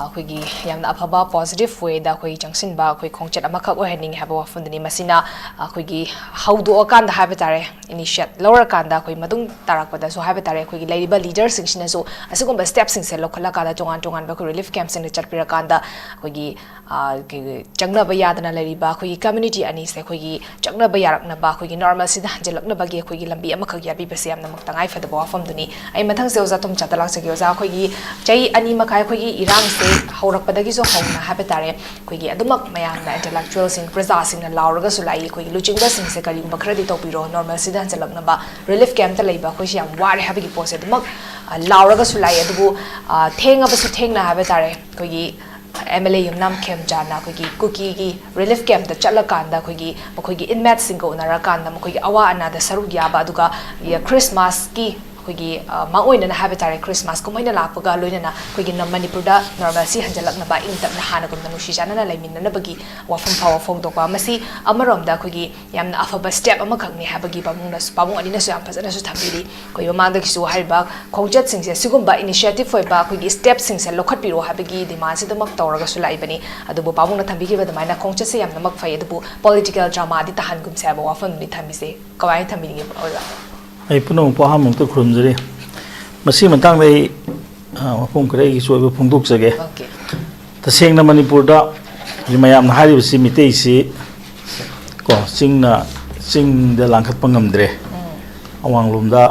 ꯑꯩꯈꯣꯏꯒꯤ ꯌꯥꯝꯅ ꯑꯐꯕ ꯄꯣꯖꯤꯇꯤꯚ ꯋꯦꯗ ꯑꯩꯈꯣꯏ ꯆꯪꯁꯤꯟꯕ ꯑꯩꯈꯣꯏ ꯈꯣꯡꯆꯠ ꯑꯃꯈꯛ ꯑꯣꯏꯍꯟꯅꯤꯡꯉꯤ ꯍꯥꯏꯕ ꯋꯥꯐꯝꯗꯨꯅꯤ꯫ ꯃꯁꯤꯅ ꯑꯩꯈꯣꯏꯒꯤ ꯍꯧꯗꯣꯛꯑꯀꯥꯟꯗ ꯍꯥꯏꯕ ꯇꯥꯔꯦ, ꯏꯅꯤꯁꯤꯌꯦꯠ ꯂꯧꯔꯀꯥꯟꯗ ꯑꯩꯈꯣꯏ ꯃꯇꯨꯡ ꯇꯥꯔꯛꯄꯗꯁꯨ ꯍꯥꯏꯕ ꯇꯥꯔꯦ, ꯑꯩꯈꯣꯏꯒꯤ ꯂꯩꯔꯤꯕ ꯂꯤꯗꯔꯁꯤꯡꯁꯤꯅꯁꯨ ꯑꯁꯤꯒꯨꯝꯕ ꯁ꯭ꯇꯦꯞꯁꯤꯡꯁꯦ ꯂꯧꯈꯠꯂꯀꯥꯟꯗ ꯇꯣꯉꯥꯟ ꯇꯣꯉꯥꯟꯕ ꯑꯩꯈꯣꯏ ꯔꯤꯂꯤꯐ ꯀꯦꯝꯞꯁꯤꯡꯗ ꯆꯠꯄꯤꯔꯀꯥꯟꯗ ꯑꯩꯈꯣꯏꯒꯤ ꯆꯪꯅꯕ ꯌꯥꯗꯅ ꯂꯩꯔꯤꯕ ꯑꯩꯈꯣꯏꯒꯤ ꯀꯝꯃ꯭ꯌꯨꯅꯤꯇꯤ ꯑꯅꯤꯁꯦ ꯑꯩꯈꯣꯏꯒꯤ ꯆꯪꯅꯕ ꯌꯥꯔꯛꯅꯕ, ꯑꯩꯈꯣꯏꯒꯤ ꯅꯣꯔꯃꯦꯜꯁꯤꯗ ꯍꯟꯖꯤꯜꯂꯛꯅꯕꯒꯤ ꯑꯩꯈꯣꯏꯒꯤ ꯂꯝꯕꯤ ꯑꯃꯈꯛ ꯌꯥꯠꯄꯤꯕꯁꯦ ꯌꯥꯝꯅꯃꯛ ꯇꯉꯥꯏ ꯐꯗꯕ ꯋꯥꯐꯝꯗꯨꯅꯤ꯫ ꯑꯩ ꯃꯊꯪꯁꯦ ꯑꯣꯖꯥ ꯇꯣꯝꯆꯥꯗ ꯂꯥꯛꯆꯒꯦ꯫ ꯑꯣꯖꯥ, ꯑꯩꯈꯣꯏꯒꯤ ꯆꯍꯤ ꯑꯅꯤ ꯃꯈꯥꯏ ꯑꯩꯈꯣꯏꯒꯤ ꯏꯔꯥꯡꯁꯦ ꯍꯧꯔꯛꯄꯗꯒꯤꯁꯨ ꯍꯧꯅ ꯍꯥꯏꯕ ꯇꯥꯔꯦ, ꯑꯩꯈꯣꯏꯒꯤ ꯑꯗꯨꯃꯛ ꯃꯌꯥꯝꯅ ꯏꯟꯇꯦꯂꯦꯛꯆꯨꯋꯦꯜꯁꯤꯡ, ꯄ꯭ꯔꯖꯥꯁꯤꯡꯅ ꯂꯥꯎꯔꯒꯁꯨ ꯂꯥꯛꯏ, ꯑꯩꯈꯣꯏꯒꯤ ꯂꯨꯆꯤꯡꯕꯁꯤꯡꯁꯦ ꯀꯔꯤꯒꯨꯝꯕ ꯈꯔꯗꯤ ꯇꯧꯕꯤꯔꯣ, ꯅꯣꯔꯃꯦꯜꯁꯤꯗ ꯍꯟꯖꯤꯜꯂꯛꯅꯕ, ꯔꯤꯂꯤꯐ ꯀꯦꯝꯞꯇ ꯂꯩꯕ ꯑꯩꯈꯣꯏꯁꯦ ꯌꯥꯝ ꯋꯥꯔꯦ ꯍꯥꯏꯕꯒꯤ ꯄꯣꯠꯁꯦ ꯑꯗꯨꯃꯛ ꯂꯥꯎꯔꯒꯁꯨ ꯂꯥꯛꯏ꯫ ꯑꯗꯨꯕꯨ ꯊꯦꯡꯉꯕꯁꯨ ꯊꯦꯡꯅ ꯍꯥꯏꯕ ꯇꯥꯔꯦ, ꯑꯩꯈꯣꯏꯒꯤ ꯑꯦꯝ ꯑꯦꯜ ꯑꯦ ꯌꯨꯝꯅꯥꯝ ꯈꯦꯝꯆꯥꯟꯅ ꯑꯩꯈꯣꯏꯒꯤ ꯀꯨꯀꯤꯒꯤ ꯔꯤꯂꯤꯐ ꯀꯦꯝꯞꯇ ꯆꯠꯂꯀꯥꯟꯗ ꯑꯩꯈꯣꯏꯒꯤ ꯃꯈꯣꯏꯒꯤ ꯏꯟꯃꯦꯠꯁꯤꯡꯒ ꯎꯅꯔꯀꯥꯟꯗ ꯃꯈꯣꯏꯒꯤ ꯑꯋꯥ ꯑꯅꯥꯗ ꯁꯔꯨꯛ ꯌꯥꯕ, ꯑꯗꯨꯒ ꯈ꯭ꯔꯤꯁꯃꯥꯁꯀꯤ ꯑꯩꯈꯣꯏꯒꯤ ꯃꯥꯡꯑꯣꯏꯅꯅ ꯍꯥꯏꯕ ꯇꯥꯔꯦ, ꯈ꯭ꯔꯤꯁꯃꯥꯁ ꯀꯨꯝꯍꯩꯅ ꯂꯥꯛꯄꯒ ꯂꯣꯏꯅꯅ ꯑꯩꯈꯣꯏꯒꯤ ꯃꯅꯤꯄꯨꯔꯗ ꯅꯣꯔꯃꯦꯜꯁꯤ ꯍꯟꯖꯤꯜꯂꯛꯅꯕ, ꯏꯪ ꯇꯞꯅ ꯍꯥꯟꯅꯒꯨꯝꯅ ꯅꯨꯡꯁꯤ ꯆꯥꯟꯅꯅ ꯂꯩꯃꯤꯟꯅꯅꯕꯒꯤ ꯋꯥꯐꯝ ꯐꯥꯎꯕ ꯐꯣꯡꯗꯣꯛꯄ, ꯃꯁꯤ ꯑꯃꯔꯣꯝꯗ ꯑꯩꯈꯣꯏꯒꯤ ꯌꯥꯝꯅ ꯑꯐꯕ ꯁ꯭ꯇꯦꯞ ꯑꯃꯈꯛꯅꯤ ꯍꯥꯏꯕꯒꯤ ꯄꯥꯕꯨꯡꯅꯁꯨ, ꯄꯥꯕꯨꯡ ꯑꯅꯤꯅꯁꯨ ꯌꯥꯝ ꯐꯖꯅꯁꯨ ꯊꯝꯕꯤꯔꯤ꯫ ꯑꯩꯈꯣꯏ ꯃꯃꯥꯡꯗꯒꯤꯁꯨ ꯍꯥꯏꯔꯤꯕ ꯈꯣꯡꯆꯠꯁꯤꯡꯁꯦ, ꯁꯤꯒꯨꯝꯕ ꯏꯅꯤꯁꯤꯌꯦꯇꯤꯚ ꯑꯣꯏꯕ ꯑꯩꯈꯣꯏꯒꯤ ꯁ꯭ꯇꯦꯞꯁꯤꯡꯁꯦ ꯂꯧꯈꯠꯄꯤꯔꯛꯑꯣ ꯍꯥꯏꯕꯒꯤ ꯗꯤꯃꯥꯟꯁꯤꯗꯃꯛ ꯇꯧꯔꯒꯁꯨ ꯂꯥꯛꯏꯕꯅꯤ꯫ ꯑꯗꯨꯕꯨ ꯄꯥꯕꯨꯡꯅ ꯊꯝꯕꯤꯈꯤꯕ ꯑꯗꯨꯃꯥꯏꯅ ꯈꯣꯡꯆꯠꯁꯦ ꯌꯥꯝꯅꯃꯛ ꯐꯩ, ꯑꯗꯨꯕꯨ ꯄꯣꯂꯤꯇꯤꯀꯦꯜ ꯗ꯭ꯔꯃꯥꯗꯤ ꯇꯥꯍꯟꯒꯨꯝꯁꯦ ꯍꯥꯏꯕ ꯋꯥꯐꯝꯗꯨꯅꯤ ꯊꯝꯕꯤꯁꯦ꯫ ꯀꯃꯥꯏꯅ ꯊꯝꯕꯤꯅꯤꯡꯉꯤ ꯑꯣꯖꯥ? ꯑꯩ ꯄꯨꯝꯅꯃꯛꯄꯨ ꯑꯍꯥꯟꯕꯃꯛꯇ ꯈꯨꯔꯨꯝꯖꯔꯤ꯫ ꯃꯁꯤꯒꯤ ꯃꯇꯥꯡꯗ ꯑꯩ, ꯑ, ꯋꯥꯐꯝ ꯈꯔ ꯑꯩꯒꯤꯁꯨ ꯑꯣꯏꯕ ꯐꯣꯡꯗꯣꯛꯆꯒꯦ꯫ ꯑꯣꯀꯦ꯫ ꯇꯁꯦꯡꯅ ꯃꯅꯤꯄꯨꯔꯗ ꯍꯧꯖꯤꯛ ꯃꯌꯥꯝꯅ ꯍꯥꯏꯔꯤꯕꯁꯤ ꯃꯤꯇꯩꯁꯤ ꯀꯣ ꯆꯤꯡꯅ, ꯆꯤꯡꯗ ꯂꯥꯟꯈꯠꯄ ꯉꯝꯗ꯭ꯔꯦ꯫ ꯑꯋꯥꯡꯂꯣꯝꯗ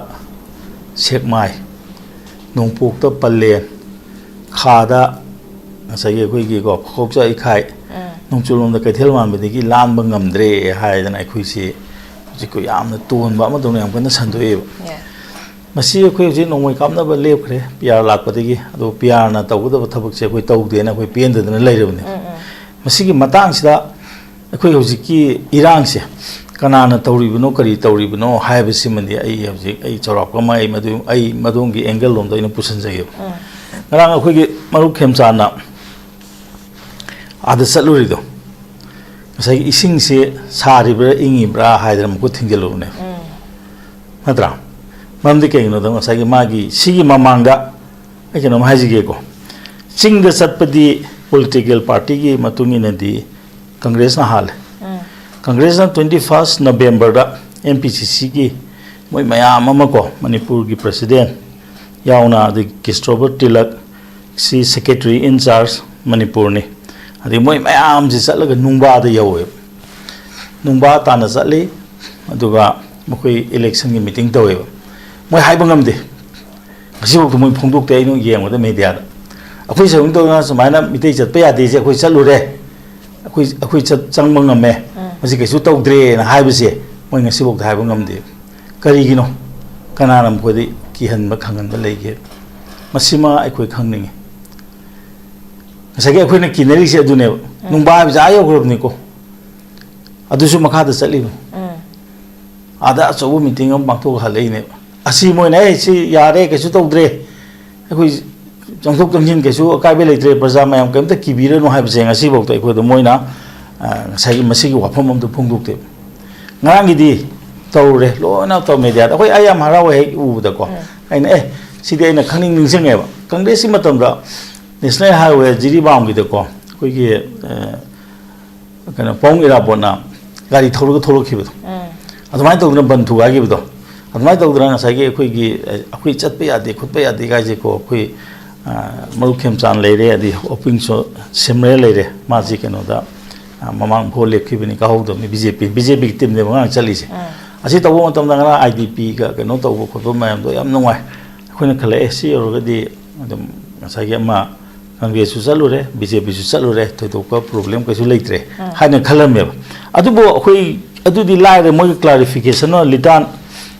ꯁꯦꯛꯃꯥꯏ, ꯅꯣꯡꯄꯣꯛꯇ ꯄꯂꯦꯟ, ꯈꯥꯗ ꯉꯁꯥꯏꯒꯤ ꯑꯩꯈꯣꯏꯒꯤꯀꯣ ꯈꯣꯛꯆ ꯏꯈꯥꯏ, ꯅꯣꯡꯆꯨꯞꯂꯣꯝꯗ ꯀꯩꯊꯦꯜ ꯃꯥꯟꯕꯗꯒꯤ ꯂꯥꯟꯕ ꯉꯝꯗ꯭ꯔꯦ ꯍꯥꯏꯗꯅ ꯑꯩꯈꯣꯏꯁꯤ ꯍꯧꯖꯤꯛ ꯑꯩꯈꯣꯏ ꯌꯥꯝꯅ ꯇꯣꯟꯕ ꯑꯃꯗꯧꯅ ꯌꯥꯝ ꯀꯟꯅ ꯁꯟꯗꯣꯛꯑꯦꯕ꯫ ꯌꯦ꯫ ꯃꯁꯤ ꯑꯩꯈꯣꯏ ꯍꯧꯖꯤꯛ ꯅꯣꯡꯃꯩ ꯀꯥꯞꯅꯕ ꯂꯦꯞꯈ꯭ꯔꯦ, ꯄꯤ ꯑꯥꯔ ꯂꯥꯛꯄꯗꯒꯤ꯫ ꯑꯗꯣ ꯄꯤ ꯑꯥꯔꯅ ꯇꯧꯒꯗꯕ ꯊꯕꯛꯁꯦ ꯑꯩꯈꯣꯏ ꯇꯧꯗꯦꯅ ꯑꯩꯈꯣꯏ ꯄꯦꯟꯗꯗꯅ ꯂꯩꯔꯕꯅꯦ꯫ ꯃꯁꯤꯒꯤ ꯃꯇꯥꯡꯁꯤꯗ ꯑꯩꯈꯣꯏ ꯍꯧꯖꯤꯛꯀꯤ ꯏꯔꯥꯡꯁꯦ ꯀꯅꯥꯅ ꯇꯧꯔꯤꯕꯅꯣ, ꯀꯔꯤ ꯇꯧꯔꯤꯕꯅꯣ ꯍꯥꯏꯕꯁꯤꯃꯗꯤ ꯑꯩ ꯍꯧꯖꯤꯛ ꯑꯩ ꯆꯥꯎꯔꯥꯛꯄ ꯑꯃ ꯑꯩ ꯃꯗꯨ, ꯑꯩ ꯃꯗꯣꯝꯒꯤ ꯑꯦꯡꯒꯜ ꯂꯣꯝꯗ ꯑꯩꯅ ꯄꯨꯁꯤꯟꯖꯒꯦꯕ꯫ ꯉꯔꯥꯡ ꯑꯩꯈꯣꯏꯒꯤ ꯃꯔꯨꯞ ꯈꯦꯝꯆꯥꯟꯅ ꯑꯥꯗ ꯆꯠꯂꯨꯔꯤꯗꯣ, ꯉꯁꯥꯏꯒꯤ ꯏꯁꯤꯡꯁꯦ ꯁꯥꯔꯤꯕ꯭ꯔꯥ ꯏꯪꯉꯤꯕ꯭ꯔꯥ ꯍꯥꯏꯗꯅ ꯃꯈꯨꯠ ꯊꯤꯡꯖꯤꯜꯂꯨꯕꯅꯦ꯫ ꯅꯠꯇ꯭ꯔꯥ? ꯃꯔꯝꯗꯤ ꯀꯩꯒꯤꯅꯣꯗ, ꯉꯁꯥꯏꯒꯤ ꯃꯥꯒꯤ ꯁꯤꯒꯤ ꯃꯃꯥꯡꯗ ꯑꯩ ꯀꯩꯅꯣꯝ ꯍꯥꯏꯖꯒꯦꯀꯣ, ꯆꯤꯡꯗ ꯆꯠꯄꯗꯤ ꯄꯣꯂꯤꯇꯤꯀꯦꯜ ꯄꯥꯔꯇꯤꯒꯤ ꯃꯇꯨꯡ ꯏꯟꯅꯗꯤ ꯀꯪꯒ꯭ꯔꯦꯁꯅ ꯍꯥꯜꯂꯦ꯫ ꯎꯝ꯫ ꯀꯪꯒ꯭ꯔꯦꯁꯅ twenty first November ꯗ M P C C ꯒꯤ ꯃꯣꯏ ꯃꯌꯥꯝ ꯑꯃ ꯀꯣ, ꯃꯅꯤꯄꯨꯔꯒꯤ ꯄ꯭ꯔꯁꯤꯗꯦꯟ ꯌꯥꯎꯅ, ꯑꯗꯒꯤ ꯀ꯭ꯔꯤꯁꯇꯣꯐꯔ ꯇꯤꯂꯛ, ꯁꯤ ꯁꯦꯀ꯭ꯔꯦꯇꯔꯤ ꯏꯟ ꯆꯥꯔꯖ ꯃꯅꯤꯄꯨꯔꯅꯤ, ꯑꯗꯩ ꯃꯣꯏ ꯃꯌꯥꯝꯁꯤ ꯆꯠꯂꯒ ꯅꯨꯡꯕꯥꯗ ꯌꯧꯋꯦꯕ꯫ ꯅꯨꯡꯕꯥ ꯇꯥꯟꯅ ꯆꯠꯂꯤ, ꯑꯗꯨꯒ ꯃꯈꯣꯏ ꯏꯂꯦꯛꯁꯟꯒꯤ ꯃꯤꯇꯤꯡ ꯇꯧꯋꯦꯕ꯫ ꯃꯣꯏ ꯍꯥꯏꯕ ꯉꯝꯗꯦ, ꯉꯁꯤꯐꯥꯎꯗ ꯃꯣꯏ ꯐꯣꯡꯗꯣꯛꯇꯦ꯫ ꯑꯩꯅ ꯌꯦꯡꯕꯗ ꯃꯦꯗꯤꯌꯥꯗ ꯑꯩꯈꯣꯏ ꯁꯨꯃꯥꯏꯅ ꯇꯧꯗꯅ ꯁꯨꯃꯥꯏꯅ ꯃꯤꯇꯩ ꯆꯠꯄ ꯌꯥꯗꯦꯁꯦ, ꯑꯩꯈꯣꯏ ꯆꯠꯂꯨꯔꯦ, ꯑꯩꯈꯣꯏ ꯑꯩꯈꯣꯏ ꯆꯠ ꯆꯪꯕ ꯉꯝꯃꯦ, ꯎꯝ꯫ ꯃꯁꯤ ꯀꯩꯁꯨ ꯇꯧꯗ꯭ꯔꯦꯅ ꯍꯥꯏꯕꯁꯦ ꯃꯣꯏ ꯉꯁꯤꯐꯥꯎꯗ ꯍꯥꯏꯕ ꯉꯝꯗꯦ꯫ ꯀꯔꯤꯒꯤꯅꯣ? ꯀꯅꯥꯅ ꯃꯈꯣꯏꯗ ꯀꯤꯍꯟꯕ ꯈꯪꯍꯟꯕ ꯂꯩꯒꯦ? ꯃꯁꯤꯃ ꯑꯩꯈꯣꯏ ꯈꯪꯅꯤꯡꯉꯤ꯫ ꯉꯁꯥꯏꯒꯤ ꯑꯩꯈꯣꯏꯅ ꯀꯤꯅꯔꯤꯁꯦ ꯑꯗꯨꯅꯦꯕ꯫ ꯎꯝ꯫ ꯅꯨꯡꯕꯥ ꯍꯥꯏꯕꯁꯦ ꯑꯥ ꯌꯧꯈ꯭ꯔꯕꯅꯤꯀꯣ, ꯑꯗꯨꯁꯨ ꯃꯈꯥꯗ ꯆꯠꯂꯤꯕ꯫ ꯎꯝ꯫ ꯑꯥꯗ ꯑꯆꯧꯕ ꯃꯤꯇꯤꯡ ꯑꯃ ꯄꯥꯡꯊꯣꯛꯑ ꯍꯜꯂꯛꯏꯅꯦꯕ꯫ ꯑꯁꯤ ꯃꯣꯏꯅ, "ꯑꯦ, ꯁꯤ ꯌꯥꯔꯦ, ꯀꯩꯁꯨ ꯇꯧꯗ꯭ꯔꯦ, ꯑꯩꯈꯣꯏ ꯆꯪꯊꯣꯛ ꯆꯪꯁꯤꯟ ꯀꯩꯁꯨ ꯑꯀꯥꯏꯕ ꯂꯩꯇ꯭ꯔꯦ, ꯄ꯭ꯔꯖꯥ ꯃꯌꯥꯝ ꯀꯩꯝꯇ ꯀꯤꯕꯤꯔꯅꯨ" ꯍꯥꯏꯕꯁꯦ ꯉꯁꯤꯐꯥꯎꯗ ꯑꯩꯈꯣꯏꯗ ꯃꯣꯏꯅ, ꯑ, ꯉꯁꯥꯏꯒꯤ ꯃꯁꯤꯒꯤ ꯋꯥꯐꯝ ꯑꯝꯇ ꯐꯣꯡꯗꯣꯛꯇꯦꯕ꯫ ꯉꯔꯥꯡꯒꯤꯗꯤ ꯇꯧꯔꯦ, ꯂꯣꯏꯅ ꯇꯧ ꯃꯦꯗꯤꯌꯥꯗ꯫ ꯑꯩꯈꯣꯏ, ꯑꯩ ꯌꯥꯝ ꯍꯔꯥꯎꯋꯦ ꯍꯦꯛ ꯎꯕꯗꯀꯣ꯫ ꯎꯝ꯫ ꯑꯩꯅ, "ꯑꯦ, ꯁꯤꯗꯤ ꯑꯩꯅ ꯈꯪꯅꯤꯡ ꯅꯤꯡꯁꯤꯡꯉꯦꯕ꯫ ꯀꯪꯒ꯭ꯔꯦꯁꯀꯤ ꯃꯇꯝꯗ ꯅꯦꯁꯅꯦꯜ ꯍꯥꯏꯋꯦ ꯖꯤꯔꯤꯕꯥꯝꯒꯤꯗꯀꯣ, ꯑꯩꯈꯣꯏꯒꯤ, ꯑ, ꯀꯩꯅꯣ, ꯄꯥꯕꯨꯡ ꯏꯔꯥꯕꯣꯠꯅ ꯒꯥꯔꯤ ꯊꯧꯔꯒ ꯊꯣꯛꯂꯛꯈꯤꯕꯗꯣ, ꯎꯝ꯫ ꯑꯗꯨꯃꯥꯏꯅ ꯇꯧꯗꯅ ꯕꯟ ꯊꯨꯒꯥꯏꯈꯤꯕꯗꯣ, ꯑꯗꯨꯃꯥꯏꯅ ꯇꯧꯗꯅ ꯉꯁꯥꯏꯒꯤ ꯑꯩꯈꯣꯏꯒꯤ, ꯑ, ꯑꯩꯈꯣꯏ ꯆꯠꯄ ꯌꯥꯗꯦ, ꯈꯣꯠꯄ ꯌꯥꯗꯦ ꯀꯥꯏꯁꯦꯀꯣ, ꯑꯩꯈꯣꯏ, ꯑ, ꯃꯔꯨꯞ ꯈꯦꯝꯆꯥꯟ ꯂꯩꯔꯦ, ꯑꯗꯩ ꯑꯣꯄꯤꯡ ꯁꯣ-, ꯁꯤꯝꯔꯦ ꯂꯩꯔꯦ, ꯃꯥꯁꯤ ꯀꯩꯅꯣꯗ, ꯑ, ꯃꯃꯥꯡ ꯚꯣꯠ ꯂꯦꯞꯈꯤꯕꯅꯤ, ꯀꯥꯍꯧꯗꯕꯅꯤ, ꯕꯤ ꯖꯦ ꯄꯤ, ꯕꯤ ꯖꯦ ꯄꯤꯒꯤ ꯇꯤꯝꯅꯦꯕ ꯑꯉꯥꯡ ꯆꯠꯂꯤꯁꯦ꯫ ꯎꯝ꯫ ꯑꯁꯤ ꯇꯧꯕ ꯃꯇꯝꯗ ꯉꯔꯥꯡ ꯑꯥꯏ ꯗꯤ ꯄꯤꯒ ꯀꯩꯅꯣ ꯇꯧꯕ ꯈꯣꯠꯄ ꯃꯌꯥꯝꯗꯣ ꯌꯥꯝ ꯅꯨꯡꯉꯥꯏ꯫ ꯑꯩꯈꯣꯏꯅ ꯈꯜꯂꯦ, "ꯑꯦ, ꯁꯤ ꯌꯧꯔꯒꯗꯤ ꯑꯗꯨꯝ ꯉꯁꯥꯏꯒꯤ ꯑꯃ ꯀꯪꯒ꯭ꯔꯦꯁꯁꯨ ꯆꯠꯂꯨꯔꯦ, ꯕꯤ ꯖꯦ ꯄꯤꯁꯨ ꯆꯠꯂꯨꯔꯦ, ꯊꯣꯏꯗꯣꯛꯄ ꯄ꯭ꯔꯣꯕ꯭ꯂꯦꯝ ꯀꯩꯁꯨ ꯂꯩꯇ꯭ꯔꯦ" ꯎꯝ꯫ ꯍꯥꯏꯅ ꯈꯜꯂꯝꯃꯦꯕ꯫ ꯑꯗꯨꯕꯨ ꯑꯩꯈꯣꯏ ꯑꯗꯨꯗꯤ ꯂꯥꯏꯔꯦ, ꯃꯣꯏꯒꯤ ꯀ꯭ꯂꯥꯔꯤꯐꯤꯀꯦꯁꯟ ꯑꯣꯏꯅ ꯂꯤꯇꯥꯟ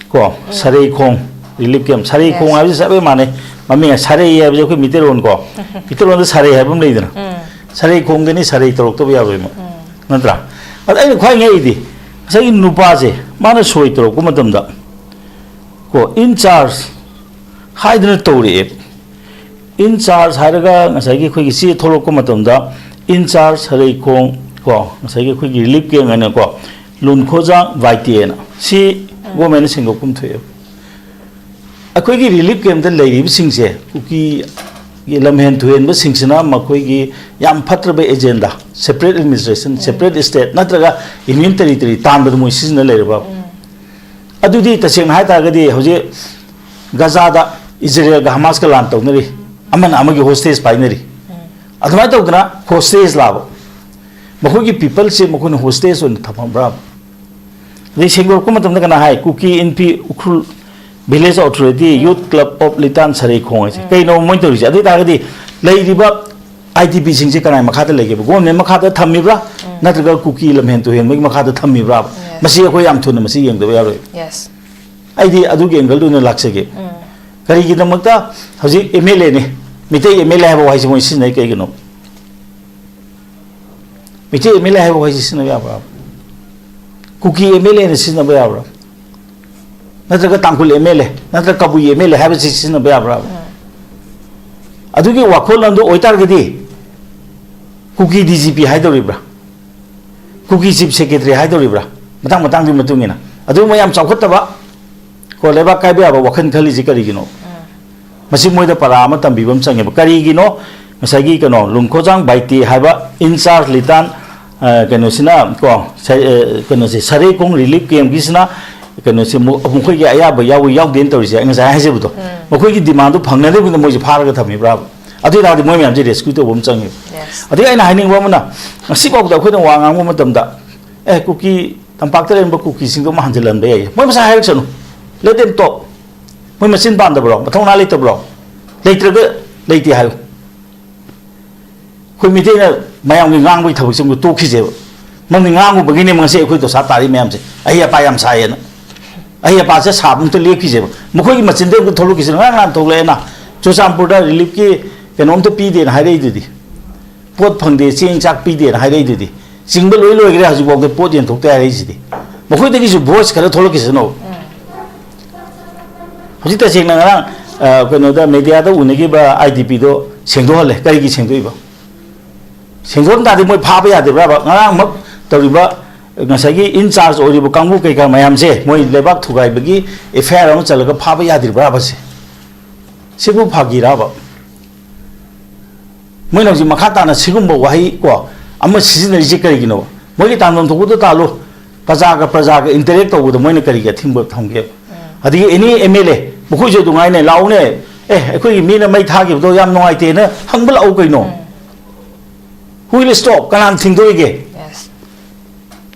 ꯀꯣ, ꯎꯝ꯫ ꯁꯔꯩꯈꯣꯡ ꯔꯤꯂꯤꯐ ꯀꯦꯝꯞ, ꯁꯔꯩꯈꯣꯡ Yes꯫ ꯍꯥꯏꯕꯁꯤ ꯆꯞ ꯍꯦꯛ ꯃꯥꯟꯅꯩ꯫ ꯃꯃꯤꯡ ꯁꯔꯩ ꯍꯥꯏꯕꯁꯦ ꯑꯩꯈꯣꯏ ꯃꯤꯇꯩꯔꯣꯟ ꯀꯣ, ꯃꯤꯇꯩꯔꯣꯟꯗ ꯁꯔꯩ ꯍꯥꯏꯕ ꯑꯃ ꯂꯩꯗꯅ, ꯎꯝ꯫ ꯁꯔꯩꯈꯣꯡꯗꯅꯤ ꯁꯔꯩ ꯇꯧꯔꯛꯇꯕ ꯌꯥꯔꯣꯏ ꯃꯣꯏ꯫ ꯎꯝ꯫ ꯅꯠꯇ꯭ꯔꯥ? ꯑꯗ ꯑꯩꯅ ꯈ꯭ꯋꯥꯏ ꯉꯛꯏꯗꯤ ꯉꯁꯥꯏꯒꯤ ꯅꯨꯄꯥꯁꯦ, ꯃꯥꯅ ꯁꯣꯏ ꯇꯧꯔꯛꯄ ꯃꯇꯝꯗ ꯀꯣ, ꯏꯟ ꯆꯥꯔꯖ ꯍꯥꯏꯗꯅ ꯇꯧꯔꯛꯑꯦ꯫ ꯏꯟ ꯆꯥꯔꯖ ꯍꯥꯏꯔꯒ ꯉꯁꯥꯏꯒꯤ ꯑꯩꯈꯣꯏꯒꯤ ꯆꯦ ꯊꯣꯛꯂꯛꯄ ꯃꯇꯝꯗ, ꯏꯟ ꯆꯥꯔꯖ ꯁꯔꯩꯈꯣꯡ ꯀꯣ, ꯉꯁꯥꯏꯒꯤ ꯑꯩꯈꯣꯏꯒꯤ ꯔꯤꯂꯤꯐ ꯀꯦꯝꯞ ꯍꯥꯏꯅꯀꯣ, ꯂꯨꯟꯈꯣꯖꯥꯡ ꯚꯥꯏꯇꯦꯅ, ꯁꯤ ꯒꯣꯔꯃꯦꯟꯅ ꯁꯦꯡꯗꯣꯛꯐꯝ ꯊꯣꯛꯑꯦꯕ꯫ ꯑꯩꯈꯣꯏꯒꯤ ꯔꯤꯂꯤꯐ ꯀꯦꯝꯞꯇ ꯂꯩꯔꯤꯕꯁꯤꯡꯁꯦ, ꯀꯨꯀꯤꯒꯤ ꯂꯝꯍꯦꯟ ꯇꯨꯍꯦꯟꯕꯁꯤꯡꯁꯤꯅ ꯃꯈꯣꯏꯒꯤ ꯌꯥꯝ ꯐꯠꯇ꯭ꯔꯕ agenda, separate administration, separate state ꯅꯠꯇ꯭ꯔꯒ ꯌꯨꯅꯤꯌꯟ ꯇꯦꯔꯤꯇꯣꯔꯤ ꯇꯥꯟꯕꯗ ꯃꯣꯏ ꯁꯤꯖꯤꯟꯅ ꯂꯩꯔꯕ꯫ ꯑꯗꯨꯗꯤ ꯇꯁꯦꯡꯅ ꯍꯥꯏ ꯇꯥꯔꯒꯗꯤ ꯍꯧꯖꯤꯛ ꯒꯖꯥꯗ ꯏꯖꯔꯦꯜꯒ ꯍꯃꯥꯁꯀ ꯂꯥꯟ ꯇꯧꯅꯔꯤ, ꯑꯃꯅ ꯑꯃꯒꯤ ꯍꯣꯁꯇꯦꯖ ꯄꯥꯏꯅꯔꯤ꯫ ꯑꯗꯨꯃꯥꯏꯅ ꯇꯧꯗꯅ ꯍꯣꯁꯇꯦꯖ ꯂꯥꯕ, ꯃꯈꯣꯏꯒꯤ ꯄꯤꯄꯜꯁꯦ ꯃꯈꯣꯏꯅ ꯍꯣꯁꯇꯦꯖ ꯑꯣꯏꯅ ꯊꯝꯃꯕ꯭ꯔꯥ? ꯑꯗꯩ ꯁꯦꯡꯗꯣꯔꯛꯄ ꯃꯇꯝꯗ ꯀꯅꯥ ꯍꯥꯏ? Kuki Inpi Ukhrul village authority, youth club of Litan ꯁꯔꯩꯈꯣꯡ ꯍꯥꯏꯁꯦ ꯀꯩꯅꯣ ꯃꯣꯏꯅ ꯇꯧꯔꯤꯁꯦ? ꯑꯗꯨ ꯑꯣꯏ ꯇꯥꯔꯒꯗꯤ ꯂꯩꯔꯤꯕ ꯑꯥꯏ ꯗꯤ ꯄꯤꯁꯤꯡꯁꯦ ꯀꯅꯥꯏ ꯃꯈꯥꯗ ꯂꯩꯒꯦꯕ? ꯒꯣꯔꯃꯦꯟ ꯃꯈꯥꯗ ꯊꯝꯃꯤꯕ꯭ꯔꯥ, ꯅꯠꯇ꯭ꯔꯒ ꯀꯨꯀꯤ ꯂꯝꯍꯦꯟ ꯇꯨꯍꯦꯟꯕꯒꯤ ꯃꯈꯥꯗ ꯊꯝꯃꯤꯕ꯭ꯔꯥ? ꯃꯁꯤ ꯑꯩꯈꯣꯏ ꯌꯥꯝ ꯊꯨꯅ ꯃꯁꯤ ꯌꯦꯡꯗꯕ ꯌꯥꯔꯣꯏ꯫ ꯌꯦꯁ꯫ ꯑꯩꯗꯤ ꯑꯗꯨꯒꯤ ꯑꯦꯡꯒꯜꯗꯨ ꯑꯣꯏꯅ ꯂꯥꯛꯆꯒꯦ꯫ ꯀꯔꯤꯒꯤꯗꯃꯛꯇ ꯍꯧꯖꯤꯛ ꯑꯦꯝ ꯑꯦꯜ ꯑꯦꯅꯤ, ꯃꯤꯇꯩ ꯑꯦꯝ ꯑꯦꯜ ꯑꯦ ꯍꯥꯏꯕ ꯋꯥꯍꯩꯁꯦ ꯃꯣꯏ ꯁꯤꯖꯤꯟꯅꯩ ꯀꯩꯒꯤꯅꯣ? ꯃꯤꯇꯩ ꯑꯦꯝ ꯑꯦꯜ ꯑꯦ ꯍꯥꯏꯕ ꯋꯥꯍꯩꯁꯦ ꯁꯤꯖꯤꯟꯅꯕ ꯌꯥꯕ꯭ꯔꯥ? ꯀꯨꯀꯤ ꯑꯦꯝ ꯑꯦꯜ ꯑꯦꯅ ꯁꯤꯖꯤꯟꯅꯕ ꯌꯥꯕ꯭ꯔꯥ? ꯅꯠꯇ꯭ꯔꯒ ꯇꯥꯡꯈꯨꯜ ꯑꯦꯝ ꯑꯦꯜ ꯑꯦ, ꯅꯠꯇ꯭ꯔꯒ ꯀꯕꯨꯏ ꯑꯦꯝ ꯑꯦꯜ ꯑꯦ ꯍꯥꯏꯕꯁꯤ ꯁꯤꯖꯤꯟꯅꯕ ꯌꯥꯕ꯭ꯔꯥ? ꯑꯗꯨꯒꯤ ꯋꯥꯈꯜꯂꯣꯟꯗꯨ ꯑꯣꯏꯇꯥꯔꯒꯗꯤ ꯀꯨꯀꯤ ꯗꯤ ꯖꯤ ꯄꯤ ꯍꯥꯏꯗꯧꯔꯤꯕ꯭ꯔꯥ? ꯀꯨꯀꯤ ꯆꯤꯐ ꯁꯦꯀ꯭ꯔꯦꯇꯔꯤ ꯍꯥꯏꯗꯧꯔꯤꯕ꯭ꯔꯥ? ꯃꯇꯥꯡ ꯃꯇꯥꯡꯗꯨꯒꯤ ꯃꯇꯨꯡ ꯏꯟꯅ꯫ ꯑꯗꯨꯒꯨꯝꯕ ꯌꯥꯝ ꯆꯥꯎꯈꯠꯇꯕ, ꯀꯣ, ꯂꯩꯕꯥꯛ ꯀꯥꯏꯕ ꯌꯥꯕ ꯋꯥꯈꯜ ꯈꯜꯂꯤꯁꯤ ꯀꯔꯤꯒꯤꯅꯣ? ꯃꯁꯤ ꯃꯣꯏꯗ ꯄꯔꯥ ꯑꯃ ꯇꯝꯕꯤꯕ ꯑꯃ ꯆꯪꯉꯦꯕ꯫ ꯀꯔꯤꯒꯤꯅꯣ ꯉꯁꯥꯏꯒꯤ ꯀꯩꯅꯣ ꯂꯨꯡꯈꯣꯖꯥꯡ ꯕꯥꯏꯇꯦ ꯍꯥꯏꯕ ꯏꯟꯆꯥꯔꯖ ꯂꯤꯇꯥꯟ, ꯑ, ꯀꯩꯅꯣꯁꯤꯅ ꯀꯣ, ꯁ-, ꯑ, ꯀꯩꯅꯣꯁꯦ, ꯁꯔꯩꯈꯣꯡ ꯔꯤꯂꯤꯐ ꯀꯦꯝꯞꯀꯤꯁꯤꯅ ꯀꯩꯅꯣꯁꯦ ꯃꯨ-, ꯃꯈꯣꯏꯒꯤ ꯑꯌꯥꯕ ꯌꯥꯎꯏ ꯌꯥꯎꯗꯦꯅ ꯇꯧꯔꯤꯁꯦ, ꯑꯩ ꯉꯁꯥꯏ ꯍꯥꯏꯖꯕꯗꯣ, ꯃꯈꯣꯏꯒꯤ ꯗꯤꯃꯥꯟꯗꯨ ꯐꯪꯅꯗꯕꯤꯗ ꯃꯣꯏꯁꯦ ꯐꯥꯔꯒ ꯊꯝꯃꯤꯕ꯭ꯔꯥꯕ? ꯑꯗꯨ ꯑꯣꯏ ꯇꯥꯔꯗꯤ ꯃꯣꯏ ꯃꯌꯥꯝꯁꯦ ꯔꯦꯁꯀ꯭ꯌꯨ ꯇꯧꯕ ꯑꯃ ꯆꯪꯉꯦꯕ꯫ ꯌꯦꯁ꯫ ꯑꯗꯒꯤ ꯑꯩꯅ ꯍꯥꯏꯅꯤꯡꯕ ꯑꯃꯅ, ꯉꯁꯤꯐꯥꯎꯗ ꯑꯩꯈꯣꯏꯅ ꯋꯥ ꯉꯥꯡꯕ ꯃꯇꯝꯗ, ꯑꯦ, ꯀꯨꯀꯤ, ꯇꯝꯄꯥꯛꯇ ꯂꯩꯔꯝꯕ ꯀꯨꯀꯤꯁꯤꯡꯗꯣ ꯑꯃ ꯍꯟꯖꯤꯜꯍꯟꯕ ꯌꯥꯏꯌꯦ, ꯃꯣꯏ ꯃꯁꯥ ꯍꯥꯏꯔꯛꯁꯅꯨ, let them talk꯫ ꯃꯣꯏ ꯃꯆꯤꯟ ꯄꯥꯟꯗꯕ꯭ꯔꯣ? ꯃꯊꯧꯅꯥ ꯂꯩꯇꯕ꯭ꯔꯣ? ꯂꯩꯇ꯭ꯔꯒ ꯂꯩꯇꯦ ꯍꯥꯏꯌꯨ꯫ ꯑꯩꯈꯣꯏ ꯃꯤꯇꯩꯅ ꯃꯌꯥꯝꯒꯤ ꯉꯥꯡꯕꯒꯤ ꯊꯕꯛꯁꯦ ꯑꯃꯨꯛ ꯇꯣꯛꯈꯤꯁꯦꯕ꯫ ꯅꯪꯗꯤ ꯉꯥꯡꯉꯨꯕꯒꯤꯅꯦ ꯉꯁꯤ ꯑꯩꯈꯣꯏ ꯗꯣꯁꯥ ꯇꯥꯔꯤ ꯃꯌꯥꯝꯁꯦ, ꯑꯍꯩ ꯑꯄꯥ ꯌꯥꯝ ꯁꯥꯏꯌꯦꯅ꯫ ꯑꯍꯩ ꯑꯄꯥꯁꯦ ꯁꯥꯕ ꯑꯝꯇ ꯂꯦꯞꯈꯤꯁꯦꯕ꯫ ꯃꯈꯣꯏꯒꯤ ꯃꯆꯤꯟꯗ ꯑꯝꯇ ꯊꯣꯛꯂꯛꯈꯤꯁꯦ꯫ ꯉꯔꯥꯡ ꯅꯍꯥꯟ ꯊꯣꯛꯂꯛꯑꯦꯅ, ꯆꯨꯔꯆꯥꯟꯄꯨꯔꯗ ꯔꯤꯂꯤꯐꯀꯤ ꯀꯩꯅꯣꯝꯇ ꯄꯤꯗꯦꯅ ꯍꯥꯏꯔꯛꯏꯗꯨꯗꯤ, ꯄꯣꯠ ꯐꯪꯗꯦ, ꯆꯦꯡ ꯆꯥꯛ ꯄꯤꯗꯦꯅ ꯍꯥꯏꯔꯛꯏꯗꯨꯗꯤ꯫ ꯆꯤꯡꯕ ꯂꯣꯏ ꯂꯣꯏꯈ꯭ꯔꯦ, ꯍꯧꯖꯤꯛꯐꯥꯎꯗ ꯄꯣꯠ ꯌꯦꯟꯊꯣꯛꯇꯦ ꯍꯥꯏꯔꯛꯏꯁꯤꯗꯤ꯫ ꯃꯈꯣꯏꯗꯒꯤꯁꯨ ꯚꯣꯏꯁ ꯈꯔ ꯊꯣꯛꯂꯛꯈꯤꯁꯅꯣ꯫ ꯍꯧꯖꯤꯛ ꯇꯁꯦꯡꯅ ꯉꯔꯥꯡ, ꯑ, ꯀꯩꯅꯣꯗ, ꯃꯦꯗꯤꯌꯥꯗ ꯎꯅꯈꯤꯕ ꯑꯥꯏ ꯗꯤ ꯄꯤꯗꯣ ꯁꯦꯡꯗꯣꯛꯍꯜꯂꯦ꯫ ꯀꯔꯤꯒꯤ ꯁꯦꯡꯗꯣꯛꯏꯕ? ꯁꯦꯡꯗꯣꯛꯑꯝ ꯇꯥꯔꯗꯤ ꯃꯣꯏ ꯐꯥꯕ ꯌꯥꯗꯕ꯭ꯔꯥꯕ? ꯉꯔꯥꯡꯃꯛ ꯇꯧꯔꯤꯕ ꯉꯁꯥꯏꯒꯤ in charge ꯑꯣꯏꯔꯤꯕ ꯀꯥꯡꯕꯨ ꯀꯩꯀꯥ ꯃꯌꯥꯝꯁꯦ ꯃꯣꯏ ꯂꯩꯕꯥꯛ ꯊꯨꯒꯥꯏꯕꯒꯤ F I R ꯑꯃ ꯆꯜꯂꯒ ꯐꯥꯕ ꯌꯥꯗ꯭ꯔꯤꯕ꯭ꯔꯥꯕ ꯁꯦ? ꯁꯤꯕꯨ ꯐꯥꯒꯤꯔꯥꯕ? ꯃꯣꯏꯅ ꯍꯧꯖꯤꯛ ꯃꯈꯥ ꯇꯥꯅ ꯁꯤꯒꯨꯝꯕ ꯋꯥꯍꯩ ꯀꯣ ꯑꯃ ꯁꯤꯖꯤꯟꯅꯔꯤꯁꯦ ꯀꯔꯤꯒꯤꯅꯣ? ꯃꯣꯏꯒꯤ ꯇꯥꯟꯐꯝ ꯊꯣꯛꯄꯗꯣ ꯇꯥꯜꯂꯨ꯫ ꯄ꯭ꯔꯖꯥꯒ ꯄ꯭ꯔꯖꯥꯒ interact ꯇꯧꯕꯗ ꯃꯣꯏꯅ ꯀꯔꯤꯒꯤ ꯑꯊꯤꯡꯕ ꯊꯝꯒꯦ? ꯑꯗꯒꯤ any M L A, ꯃꯈꯣꯏꯁꯨ ꯑꯗꯨꯉꯥꯏꯅꯦ, ꯂꯥꯛꯎꯅꯦ, ꯑꯦ, ꯑꯩꯈꯣꯏꯒꯤ ꯃꯤꯅ ꯃꯩ ꯊꯥꯈꯤꯕꯗꯣ ꯌꯥꯝ ꯅꯨꯡꯉꯥꯏꯇꯦꯅ ꯍꯪꯕ ꯂꯥꯛꯎ ꯀꯩꯅꯣ꯫ Who will stop? ꯀꯅꯥꯅ ꯊꯤꯡꯗꯣꯔꯤꯒꯦ? Yes.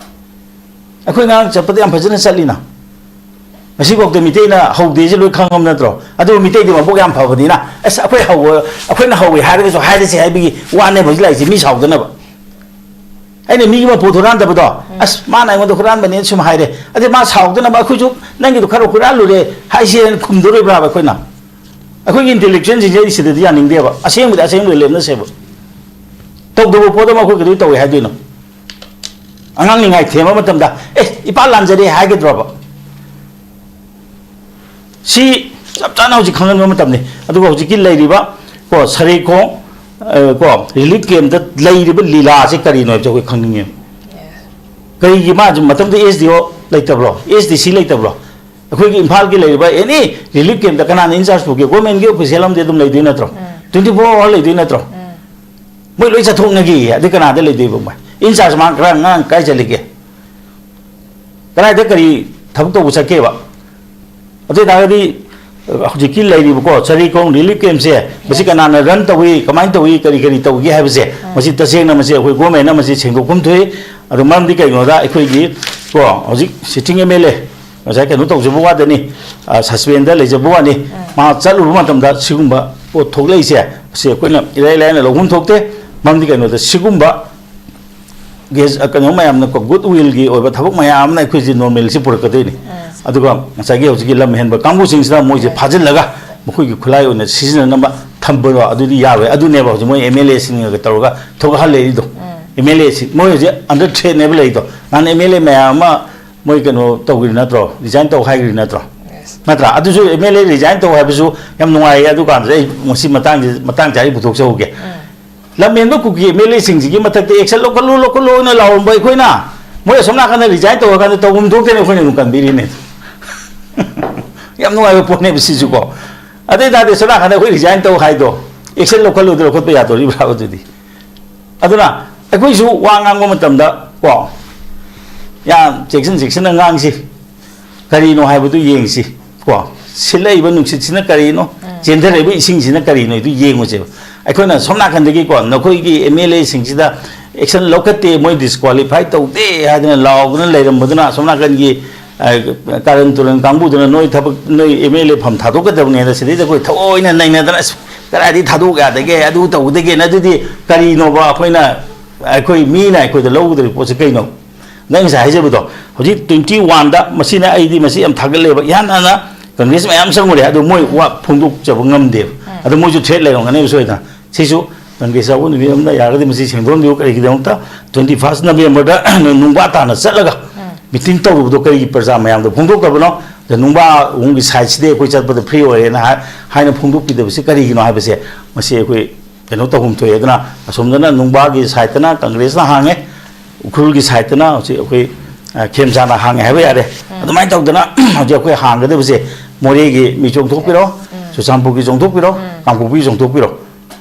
ꯑꯩꯈꯣꯏ ꯉꯔꯥꯡ ꯆꯠꯄꯗ ꯌꯥꯝ ꯐꯖꯅ ꯆꯠꯂꯤꯅ꯫ ꯉꯁꯤꯐꯥꯎꯗ ꯃꯤꯇꯩꯅ ꯍꯧꯗꯦꯁꯦ ꯂꯣꯏ ꯈꯪꯉꯝ ꯅꯠꯇ꯭ꯔꯣ? ꯑꯗꯨꯕꯨ ꯃꯤꯇꯩꯗꯤ ꯃꯕꯨꯛ ꯌꯥꯝ ꯐꯕꯅꯤꯅ, "ꯑꯁ, ꯑꯩꯈꯣꯏ ꯍꯧꯕ, ꯑꯩꯈꯣꯏꯅ ꯍꯧꯋꯦ ꯍꯥꯏꯔꯒꯁꯨ ꯍꯥꯏꯔꯁꯦ" ꯍꯥꯏꯕꯒꯤ ꯋꯥꯅꯦꯕ ꯍꯧꯖꯤꯛ ꯂꯥꯛꯏꯁꯦ, ꯃꯤ ꯁꯥꯎꯗꯅꯕ꯫ ꯑꯩꯅ ꯃꯤꯒꯤ ꯃꯄꯣꯠ ꯍꯨꯔꯥꯟꯗꯕꯗꯣ, "ꯑꯁ, ꯃꯥꯅ ꯑꯩꯉꯣꯟꯗ ꯍꯨꯔꯥꯟꯕꯅꯦꯅ" ꯁꯨꯝ ꯍꯥꯏꯔꯦ, ꯑꯗꯩ ꯃꯥ ꯁꯥꯎꯗꯅꯕ "ꯑꯩꯈꯣꯏꯁꯨ ꯅꯪꯒꯤꯗꯣ ꯈꯔ ꯍꯨꯔꯥꯜꯂꯨꯔꯦ" ꯍꯥꯏꯁꯦꯅ ꯈꯨꯝꯗꯣꯔꯤꯕ꯭ꯔꯥꯕ ꯑꯩꯈꯣꯏꯅ? ꯑꯩꯈꯣꯏꯒꯤ intellectualꯁꯤꯡꯁꯦ ꯑꯩ ꯁꯤꯗꯗꯤ ꯌꯥꯅꯤꯡꯗꯦꯕ꯫ ꯑꯁꯦꯡꯕꯗꯤ ꯑꯁꯦꯡꯕꯗ ꯂꯦꯞꯅꯁꯦꯕ꯫ ꯇꯧꯗꯕ ꯄꯣꯠ ꯑꯃ ꯑꯩꯈꯣꯏ ꯀꯩꯗꯧ ꯇꯧꯋꯦ ꯍꯥꯏꯗꯣꯏꯅꯣ? ꯑꯉꯥꯡ ꯅꯤꯡꯉꯥꯏ ꯊꯦꯝꯕ ꯃꯇꯝꯗ, "ꯑꯦ, ꯏꯄꯥ ꯂꯥꯟꯖꯔꯦ" ꯍꯥꯏꯒꯗ꯭ꯔꯣꯕ? ꯁꯤ ꯆꯞ ꯆꯥꯅ ꯍꯧꯖꯤꯛ ꯈꯪꯍꯟꯕ ꯃꯇꯝꯅꯤ꯫ ꯑꯗꯨꯒ ꯍꯧꯖꯤꯛꯀꯤ ꯂꯩꯔꯤꯕ ꯀꯣ ꯁꯔꯩꯈꯣꯡ, ꯑ, ꯀꯣ relief campꯇ ꯂꯩꯔꯤꯕ ꯂꯤꯂꯥꯁꯦ ꯀꯔꯤꯅꯣ ꯍꯥꯏꯕꯁꯦ ꯑꯩꯈꯣꯏ ꯈꯪꯅꯤꯡꯉꯦ꯫ ꯀꯔꯤꯒꯤ ꯃꯥ ꯃꯇꯝꯗ S D O ꯂꯩꯇꯕ꯭ꯔꯣ? S D C ꯂꯩꯇꯕ꯭ꯔꯣ? ꯑꯩꯈꯣꯏꯒꯤ ꯏꯝꯐꯥꯜꯒꯤ ꯂꯩꯔꯤꯕ any relief campꯇ ꯀꯅꯥꯅ in charge ꯄꯨꯒꯦ? Governmentꯀꯤ official ꯑꯃꯗꯤ ꯑꯗꯨꯝ ꯂꯩꯗꯣꯏ ꯅꯠꯇ꯭ꯔꯣ? Twenty four hour ꯂꯩꯗꯣꯏ ꯅꯠꯇ꯭ꯔꯣ? ꯃꯣꯏ ꯂꯣꯏ ꯆꯠꯊꯣꯛꯅꯈꯤ, ꯑꯗꯩ ꯀꯅꯥꯗ ꯂꯩꯗꯣꯏꯕ ꯃꯣꯏ? In charge ꯃꯥ ꯈꯔ ꯑꯉꯥꯡ ꯀꯥꯏ ꯆꯠꯂꯤꯒꯦ? ꯀꯗꯥꯏꯗ ꯀꯔꯤ ꯊꯕꯛ ꯇꯧꯕ ꯆꯠꯀꯦꯕ? ꯑꯗꯨ ꯑꯣꯏꯇꯥꯔꯒꯗꯤ, ꯑ, ꯍꯧꯖꯤꯛꯀꯤ ꯂꯩꯔꯤꯕꯀꯣ ꯁꯔꯩꯈꯣꯡ relief campꯁꯦ, ꯃꯁꯤ ꯀꯅꯥꯅ run ꯇꯧꯏ, ꯀꯃꯥꯏꯅ ꯇꯧꯏ, ꯀꯔꯤ ꯀꯔꯤ ꯇꯧꯒꯦ ꯍꯥꯏꯕꯁꯦ, ꯃꯁꯤ ꯇꯁꯦꯡꯅ ꯃꯁꯤ ꯑꯩꯈꯣꯏ governmentꯅ ꯃꯁꯤ ꯁꯦꯡꯗꯣꯛꯐꯝ ꯊꯣꯛꯏ꯫ ꯑꯗꯣ ꯃꯔꯝꯗꯤ ꯀꯩꯒꯤꯅꯣꯗ ꯑꯩꯈꯣꯏꯒꯤ ꯀꯣ ꯍꯧꯖꯤꯛ sitting M L A ꯉꯁꯥꯏ ꯀꯩꯅꯣ ꯇꯧꯖꯕ ꯋꯥꯗꯅꯤ, ꯑ, suspendꯗ ꯂꯩꯖꯕ ꯋꯥꯅꯤ꯫ ꯃꯥ ꯆꯠꯂꯨꯕ ꯃꯇꯝꯗ ꯁꯤꯒꯨꯝꯕ ꯄꯣꯠ ꯊꯣꯛꯂꯛꯏꯁꯦ, ꯁꯤ ꯑꯩꯈꯣꯏꯅ ꯏꯔꯥꯏ ꯂꯥꯏꯅ ꯂꯧꯐꯝ ꯊꯣꯛꯇꯦ꯫ ꯃꯔꯝꯗꯤ ꯀꯩꯅꯣꯗ ꯁꯤꯒꯨꯝꯕ ꯒꯦꯁ, ꯀꯩꯅꯣ ꯃꯌꯥꯝꯅ ꯀꯣ, good willꯒꯤ ꯑꯣꯏꯕ ꯊꯕꯛ ꯃꯌꯥꯝ ꯑꯃꯅ ꯑꯩꯈꯣꯏꯁꯦ normalꯁꯤ ꯄꯨꯔꯛꯀꯗꯣꯏꯅꯤ꯫ ꯑꯗꯨꯒ ꯉꯁꯥꯏꯒꯤ ꯍꯧꯖꯤꯛꯀꯤ ꯂꯝ ꯍꯦꯟꯕ ꯀꯥꯡꯕꯨꯁꯤꯡꯁꯤꯅ ꯃꯣꯏꯁꯦ ꯐꯥꯖꯤꯜꯂꯒ ꯃꯈꯣꯏꯒꯤ ꯈꯨꯠꯂꯥꯏ ꯑꯣꯏꯅ ꯁꯤꯖꯤꯟꯅꯅꯕ ꯊꯝꯕꯗꯣ ꯑꯗꯨꯗꯤ ꯌꯥꯔꯣꯏ꯫ ꯑꯗꯨꯅꯦꯕ ꯍꯧꯖꯤꯛ ꯃꯣꯏ M L Aꯁꯤꯡꯒ ꯇꯧꯔꯒ ꯊꯣꯛꯍꯜꯂꯛꯏꯗꯣ꯫ M L Aꯁꯤ ꯃꯣꯏ ꯍꯧꯖꯤꯛ under threatꯅꯦꯕ ꯂꯩꯗꯣ꯫ ꯅꯍꯥꯟ M L A ꯃꯌꯥꯝ ꯑꯃ ꯃꯣꯏ ꯀꯩꯅꯣ ꯇꯧꯈ꯭ꯔꯤ ꯅꯠꯇ꯭ꯔꯣ? Resign ꯇꯧ ꯍꯥꯏꯈ꯭ꯔꯤ ꯅꯠꯇ꯭ꯔꯣ? ꯅꯠꯇ꯭ꯔꯥ? ꯑꯗꯨꯁꯨ M L A resign ꯇꯧ ꯍꯥꯏꯕꯁꯨ ꯌꯥꯝ ꯅꯨꯡꯉꯥꯏꯌꯦ꯫ ꯑꯗꯨ ꯀꯥꯟꯗ ꯑꯩ ꯉꯁꯤ ꯃꯇꯥꯡꯁꯤ, ꯃꯇꯥꯡ ꯆꯥꯔꯤ ꯄꯨꯊꯣꯛꯆꯍꯧꯒꯦ꯫ ꯂꯝꯍꯦꯟꯕ ꯀꯨꯀꯤ M L Aꯁꯤꯡꯁꯤꯒꯤ ꯃꯊꯛꯇ action ꯂꯧꯈꯠꯂꯨ, ꯂꯧꯈꯠꯂꯨꯅ ꯂꯥꯎꯔꯝꯕ ꯑꯩꯈꯣꯏꯅ ꯃꯣꯏ ꯑꯁꯣꯝ ꯅꯥꯀꯟꯗ ꯔꯤꯖꯥꯏꯟ ꯇꯧꯔꯀꯥꯟꯗ ꯇꯧꯐꯝ ꯊꯣꯛꯇꯦꯅ ꯑꯩꯈꯣꯏꯅ ꯑꯗꯨꯝ ꯀꯟꯕꯤꯔꯤꯅꯦ꯫ ꯌꯥꯝ ꯅꯨꯡꯉꯥꯏꯕ ꯄꯣꯠꯅꯦꯕ ꯁꯤꯁꯨꯀꯣ꯫ ꯑꯗꯨ ꯑꯣꯏ ꯇꯥꯔꯗꯤ ꯑꯁꯣꯝ ꯅꯥꯀꯟꯗ ꯑꯩꯈꯣꯏ ꯔꯤꯖꯥꯏꯟ ꯇꯧ ꯍꯥꯏꯗꯣ ꯑꯦꯛꯁꯟ ꯂꯧꯈꯠꯂꯨꯗ ꯂꯧꯈꯠꯄ ꯌꯥꯗꯣꯔꯤꯕ꯭ꯔꯥ ꯑꯗꯨꯗꯤ? ꯑꯗꯨꯅ ꯑꯩꯈꯣꯏꯁꯨ ꯋꯥ ꯉꯥꯡꯕ ꯃꯇꯝꯗ ꯀꯣ, ꯌꯥꯝ ꯆꯦꯛꯁꯤꯟ ꯆꯦꯛꯁꯤꯟꯅ ꯉꯥꯡꯁꯤ꯫ ꯀꯔꯤꯅꯣ ꯍꯥꯏꯕꯗꯨ ꯌꯦꯡꯁꯤ ꯀꯣ꯫ ꯁꯤꯜꯂꯛꯏꯕ ꯅꯨꯡꯁꯤꯠꯁꯤꯅ ꯀꯔꯤꯅꯣ? ꯆꯦꯟꯊꯔꯛꯏꯕ ꯏꯁꯤꯡꯁꯤꯅ ꯀꯔꯤꯅꯣ? ꯑꯗꯨ ꯌꯦꯡꯉꯨꯁꯦꯕ꯫ ꯑꯩꯈꯣꯏꯅ ꯁꯣꯝ ꯅꯥꯀꯟꯗꯒꯤꯀꯣ, ꯅꯈꯣꯏꯒꯤ ꯑꯦꯝ ꯑꯦꯜ ꯑꯦꯁꯤꯡꯁꯤꯗ ꯑꯦꯛꯁꯟ ꯂꯧꯈꯠꯇꯦ, ꯃꯣꯏ ꯗꯤꯁꯀ꯭ꯋꯥꯂꯤꯐꯥꯏ ꯇꯧꯗꯦ ꯍꯥꯏꯗꯅ ꯂꯥꯎꯗꯨꯅ ꯂꯩꯔꯝꯕꯗꯨꯅ, ꯑꯁꯣꯝ ꯅꯥꯀꯟꯒꯤ, ꯑ, ꯀꯥꯔꯟ ꯇꯨꯔꯟ ꯀꯥꯡꯕꯨꯗꯨꯅ ꯅꯣꯏ ꯊꯕꯛ, ꯅꯣꯏ ꯑꯦꯝ ꯑꯦꯜ ꯑꯦ ꯐꯝ ꯊꯥꯗꯣꯛꯀꯗꯕꯅꯦꯅ ꯁꯤꯗꯩꯗ ꯑꯩꯈꯣꯏ ꯊꯑꯣꯏꯅ ꯅꯩꯅꯗꯅ, "ꯑꯁ, ꯀꯗꯥꯏꯗꯒꯤ ꯊꯥꯗꯣꯛ ꯌꯥꯗꯒꯦ, ꯑꯗꯨ ꯇꯧꯗꯒꯦꯅ"? ꯑꯗꯨꯗꯤ ꯀꯔꯤꯅꯣꯕ ꯑꯩꯈꯣꯏꯅ, ꯑꯩꯈꯣꯏ ꯃꯤꯅ ꯑꯩꯈꯣꯏꯗ ꯂꯧꯒꯗꯧꯔꯤꯕ ꯄꯣꯠꯁꯦ ꯀꯩꯅꯣ? ꯅꯪ ꯉꯁꯥꯏ ꯍꯥꯏꯖꯕꯗꯣ, ꯍꯧꯖꯤꯛ ꯇ꯭ꯋꯦꯟꯇꯤ ꯋꯥꯟꯗ ꯃꯁꯤꯅ, ꯑꯩꯗꯤ ꯃꯁꯤ ꯌꯥꯝ ꯊꯥꯒꯠꯂꯦꯕ, ꯏꯍꯥꯟ ꯍꯥꯟꯅ ꯀꯪꯒ꯭ꯔꯦꯁ ꯃꯌꯥꯝ ꯆꯪꯉꯨꯔꯦ, ꯑꯗꯨ ꯃꯣꯏ ꯋꯥ ꯐꯣꯡꯗꯣꯛꯆꯕ ꯉꯝꯗꯦꯕ꯫ ꯑꯗꯨ ꯃꯣꯏꯁꯨ ꯊ꯭ꯔꯦꯠ ꯂꯩꯔꯝꯒꯅꯦꯕ ꯁꯣꯏꯗꯅ꯫ ꯁꯤꯁꯨ ꯀꯪꯒ꯭ꯔꯦꯁ ꯌꯥꯎꯕ ꯅꯨꯃꯤꯠ ꯑꯃꯗ ꯌꯥꯔꯒꯗꯤ ꯃꯁꯤ ꯁꯦꯡꯗꯣꯛꯍꯟꯕꯤꯌꯨ꯫ ꯀꯔꯤꯒꯤꯗꯃꯛꯇ? ꯇ꯭ꯋꯦꯟꯇꯤ ꯐꯥꯔꯁ ꯅꯕꯦꯝꯕꯔꯗ ꯅꯨꯡꯕꯥ ꯇꯥꯅ ꯆꯠꯂꯒ ꯃꯤꯇꯤꯡ ꯇꯧꯔꯨꯕꯗꯣ ꯀꯔꯤꯒꯤ ꯄ꯭ꯔꯖꯥ ꯃꯌꯥꯝꯗ ꯐꯣꯡꯗꯣꯛꯇꯕꯅꯣ? ꯑꯗ ꯅꯨꯡꯕꯥ ꯎꯡꯒꯤ ꯁꯥꯏꯠꯁꯤꯗꯤ ꯑꯩꯈꯣꯏ ꯆꯠꯄꯗ ꯐ꯭ꯔꯤ ꯑꯣꯏꯔꯦꯅ ꯍꯥꯏ-, ꯍꯥꯏꯅ ꯐꯣꯡꯗꯣꯛꯄꯤꯗꯕꯁꯤ ꯀꯔꯤꯒꯤꯅꯣ ꯍꯥꯏꯕꯁꯦ, ꯃꯁꯤ ꯑꯩꯈꯣꯏ ꯀꯩꯅꯣ ꯇꯧꯐꯝ ꯊꯣꯛꯑꯦ꯫ ꯑꯗꯨꯅ ꯑꯁꯣꯝꯗꯅ ꯅꯨꯡꯕꯥꯒꯤ ꯁꯥꯏꯠꯇꯅ ꯀꯪꯒ꯭ꯔꯦꯁꯅ ꯍꯥꯡꯉꯦ, ꯎꯈ꯭ꯔꯨꯜꯒꯤ ꯁꯥꯏꯠꯇꯅ ꯍꯧꯖꯤꯛ ꯑꯩꯈꯣꯏ, ꯑ, ꯈꯦꯝꯆꯥꯅ ꯍꯥꯡꯉꯦ ꯍꯥꯏꯕ ꯌꯥꯔꯦ꯫ ꯑꯗꯨꯃꯥꯏꯅ ꯇꯧꯗꯅ ꯍꯧꯖꯤꯛ ꯑꯩꯈꯣꯏ ꯍꯥꯡꯒꯗꯕꯁꯦ ꯃꯣꯔꯦꯒꯤ ꯃꯤ ꯆꯣꯡꯊꯣꯛꯄꯤꯔꯣ, ꯆꯨꯔꯆꯥꯟꯄꯨꯔꯒꯤ ꯆꯣꯡꯊꯣꯛꯄꯤꯔꯣ, ꯀꯥꯡꯄꯣꯛꯄꯤ ꯆꯣꯡꯊꯣꯛꯄꯤꯔꯣ,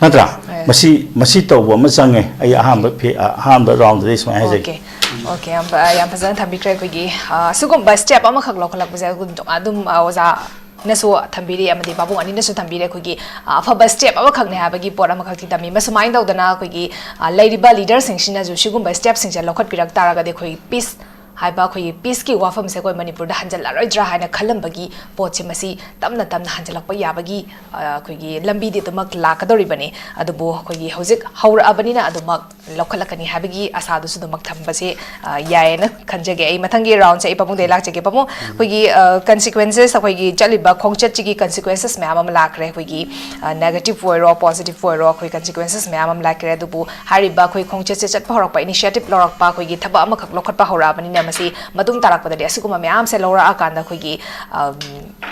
ꯅꯠꯇ꯭ꯔꯥ? ꯃꯁꯤ, ꯃꯁꯤ ꯇꯧꯕ ꯑꯃ ꯆꯪꯉꯦ꯫ ꯑꯩ ꯑꯍꯥꯟꯕ ꯐꯦ-, ꯑ, ꯑꯍꯥꯟꯕ ꯔꯥꯎꯟꯗꯗꯤ ꯁꯨꯃꯥꯏꯅ ꯍꯥꯏꯖꯒꯦ꯫ ꯑꯣꯀꯦ꯫ ꯑꯣꯀꯦ, ꯌꯥꯝ ꯐ-, ꯌꯥꯝ ꯐꯖꯅ ꯊꯝꯕꯤꯈ꯭ꯔꯦ꯫ ꯑꯩꯈꯣꯏꯒꯤ, ꯑ, ꯁꯤꯒꯨꯝꯕ ꯁ꯭ꯇꯦꯞ ꯑꯃꯈꯛ ꯂꯧꯈꯠꯂꯛꯄꯁꯦ ꯑꯗꯨꯝ, ꯑꯗꯨꯝ, ꯑ, ꯑꯣꯖꯥꯅꯁꯨ ꯊꯝꯕꯤꯔꯤ, ꯑꯃꯗꯤ ꯄꯥꯕꯨꯡ ꯑꯅꯤꯅꯁꯨ ꯊꯝꯕꯤꯔꯦ꯫ ꯑꯩꯈꯣꯏꯒꯤ, ꯑ, ꯑꯐꯕ ꯁ꯭ꯇꯦꯞ ꯑꯃꯈꯛꯅꯦ ꯍꯥꯏꯕꯒꯤ ꯄꯣꯠ ꯑꯃꯈꯛꯇꯤ ꯊꯝꯃꯤ꯫ ꯃꯁꯨꯃꯥꯏꯅ ꯇꯧꯗꯅ ꯑꯩꯈꯣꯏꯒꯤ, ꯑ, ꯂꯩꯔꯤꯕ ꯂꯤꯗꯔꯁꯤꯡꯁꯤꯅꯁꯨ ꯁꯤꯒꯨꯝꯕ ꯁ꯭ꯇꯦꯞꯁꯤꯡꯁꯦ ꯂꯧꯈꯠꯄꯤꯔꯛ ꯇꯥꯔꯒꯗꯤ ꯑꯩꯈꯣꯏ ꯄꯤꯁ ꯍꯥꯏꯕ, ꯑꯩꯈꯣꯏꯒꯤ ꯄꯤꯁꯀꯤ ꯋꯥꯐꯝꯁꯦ ꯑꯩꯈꯣꯏ ꯃꯅꯤꯄꯨꯔꯗ ꯍꯟꯖꯜꯂꯛꯑꯔꯣꯏꯗ꯭ꯔꯥ ꯍꯥꯏꯅ ꯈꯜꯂꯝꯕꯒꯤ ꯄꯣꯠꯁꯦ ꯃꯁꯤ ꯇꯞꯅ ꯇꯞꯅ ꯍꯟꯖꯜꯂꯛꯄ ꯌꯥꯕꯒꯤ, ꯑ, ꯑꯩꯈꯣꯏꯒꯤ ꯂꯝꯕꯤꯗꯤ ꯑꯗꯨꯃꯛ ꯂꯥꯛꯀꯗꯧꯔꯤꯕꯅꯤ꯫ ꯑꯗꯨꯕꯨ ꯑꯩꯈꯣꯏꯒꯤ ꯍꯧꯖꯤꯛ ꯍꯧꯔꯛꯑꯕꯅꯤꯅ ꯑꯗꯨꯃꯛ ꯂꯧꯈꯠꯂꯛꯀꯅꯤ ꯍꯥꯏꯕꯒꯤ ꯑꯁꯥꯗꯨꯁꯨ ꯑꯗꯨꯃꯛ ꯊꯝꯕꯁꯦ, ꯑ, ꯌꯥꯏꯌꯦꯅ ꯈꯟꯖꯒꯦ꯫ ꯑꯩ ꯃꯊꯪꯒꯤ ꯔꯥꯎꯟꯁꯦ ꯑꯩ ꯄꯥꯕꯨꯡꯗꯩ ꯂꯥꯛꯆꯒꯦ꯫ ꯄꯥꯕꯨꯡ, ꯑꯩꯈꯣꯏꯒꯤ, ꯑ, ꯀꯟꯁꯤꯀ꯭ꯋꯦꯟꯁꯦꯁ, ꯑꯩꯈꯣꯏꯒꯤ ꯆꯠꯂꯤꯕ ꯈꯣꯡꯆꯠꯁꯤꯒꯤ ꯀꯟꯁꯤꯀ꯭ꯋꯦꯟꯁꯦꯁ ꯃꯌꯥꯝ ꯑꯃ ꯂꯥꯛꯈ꯭ꯔꯦ꯫ ꯑꯩꯈꯣꯏꯒꯤ, ꯑ, ꯅꯦꯒꯦꯇꯤꯚ ꯑꯣꯏꯔꯣ, ꯄꯣꯖꯤꯇꯤꯚ ꯑꯣꯏꯔꯣ, ꯑꯩꯈꯣꯏ ꯀꯟꯁꯤꯀ꯭ꯋꯦꯟꯁꯦꯁ ꯃꯌꯥꯝ ꯑꯃ ꯂꯥꯛꯈ꯭ꯔꯦ꯫ ꯑꯗꯨꯕꯨ ꯍꯥꯏꯔꯤꯕ ꯑꯩꯈꯣꯏ ꯈꯣꯡꯆꯠꯁꯦ ꯆꯠꯄ ꯍꯧꯔꯛꯄ, ꯏꯅꯤꯁꯤꯌꯦꯇꯤꯚ ꯂꯧꯔꯛꯄ, ꯑꯩꯈꯣꯏꯒꯤ ꯊꯕꯛ ꯑꯃꯈꯛ ꯂꯧꯈꯠꯄ ꯍꯧꯔꯛꯑꯕꯅꯤꯅ ꯁꯤ ꯃꯇꯨꯡ ꯇꯥꯔꯛꯄꯗꯗꯤ ꯑꯁꯤꯒꯨꯝꯕ ꯃꯌꯥꯝꯁꯦ ꯂꯧꯔꯛꯑꯀꯥꯟꯗ ꯑꯩꯈꯣꯏꯒꯤ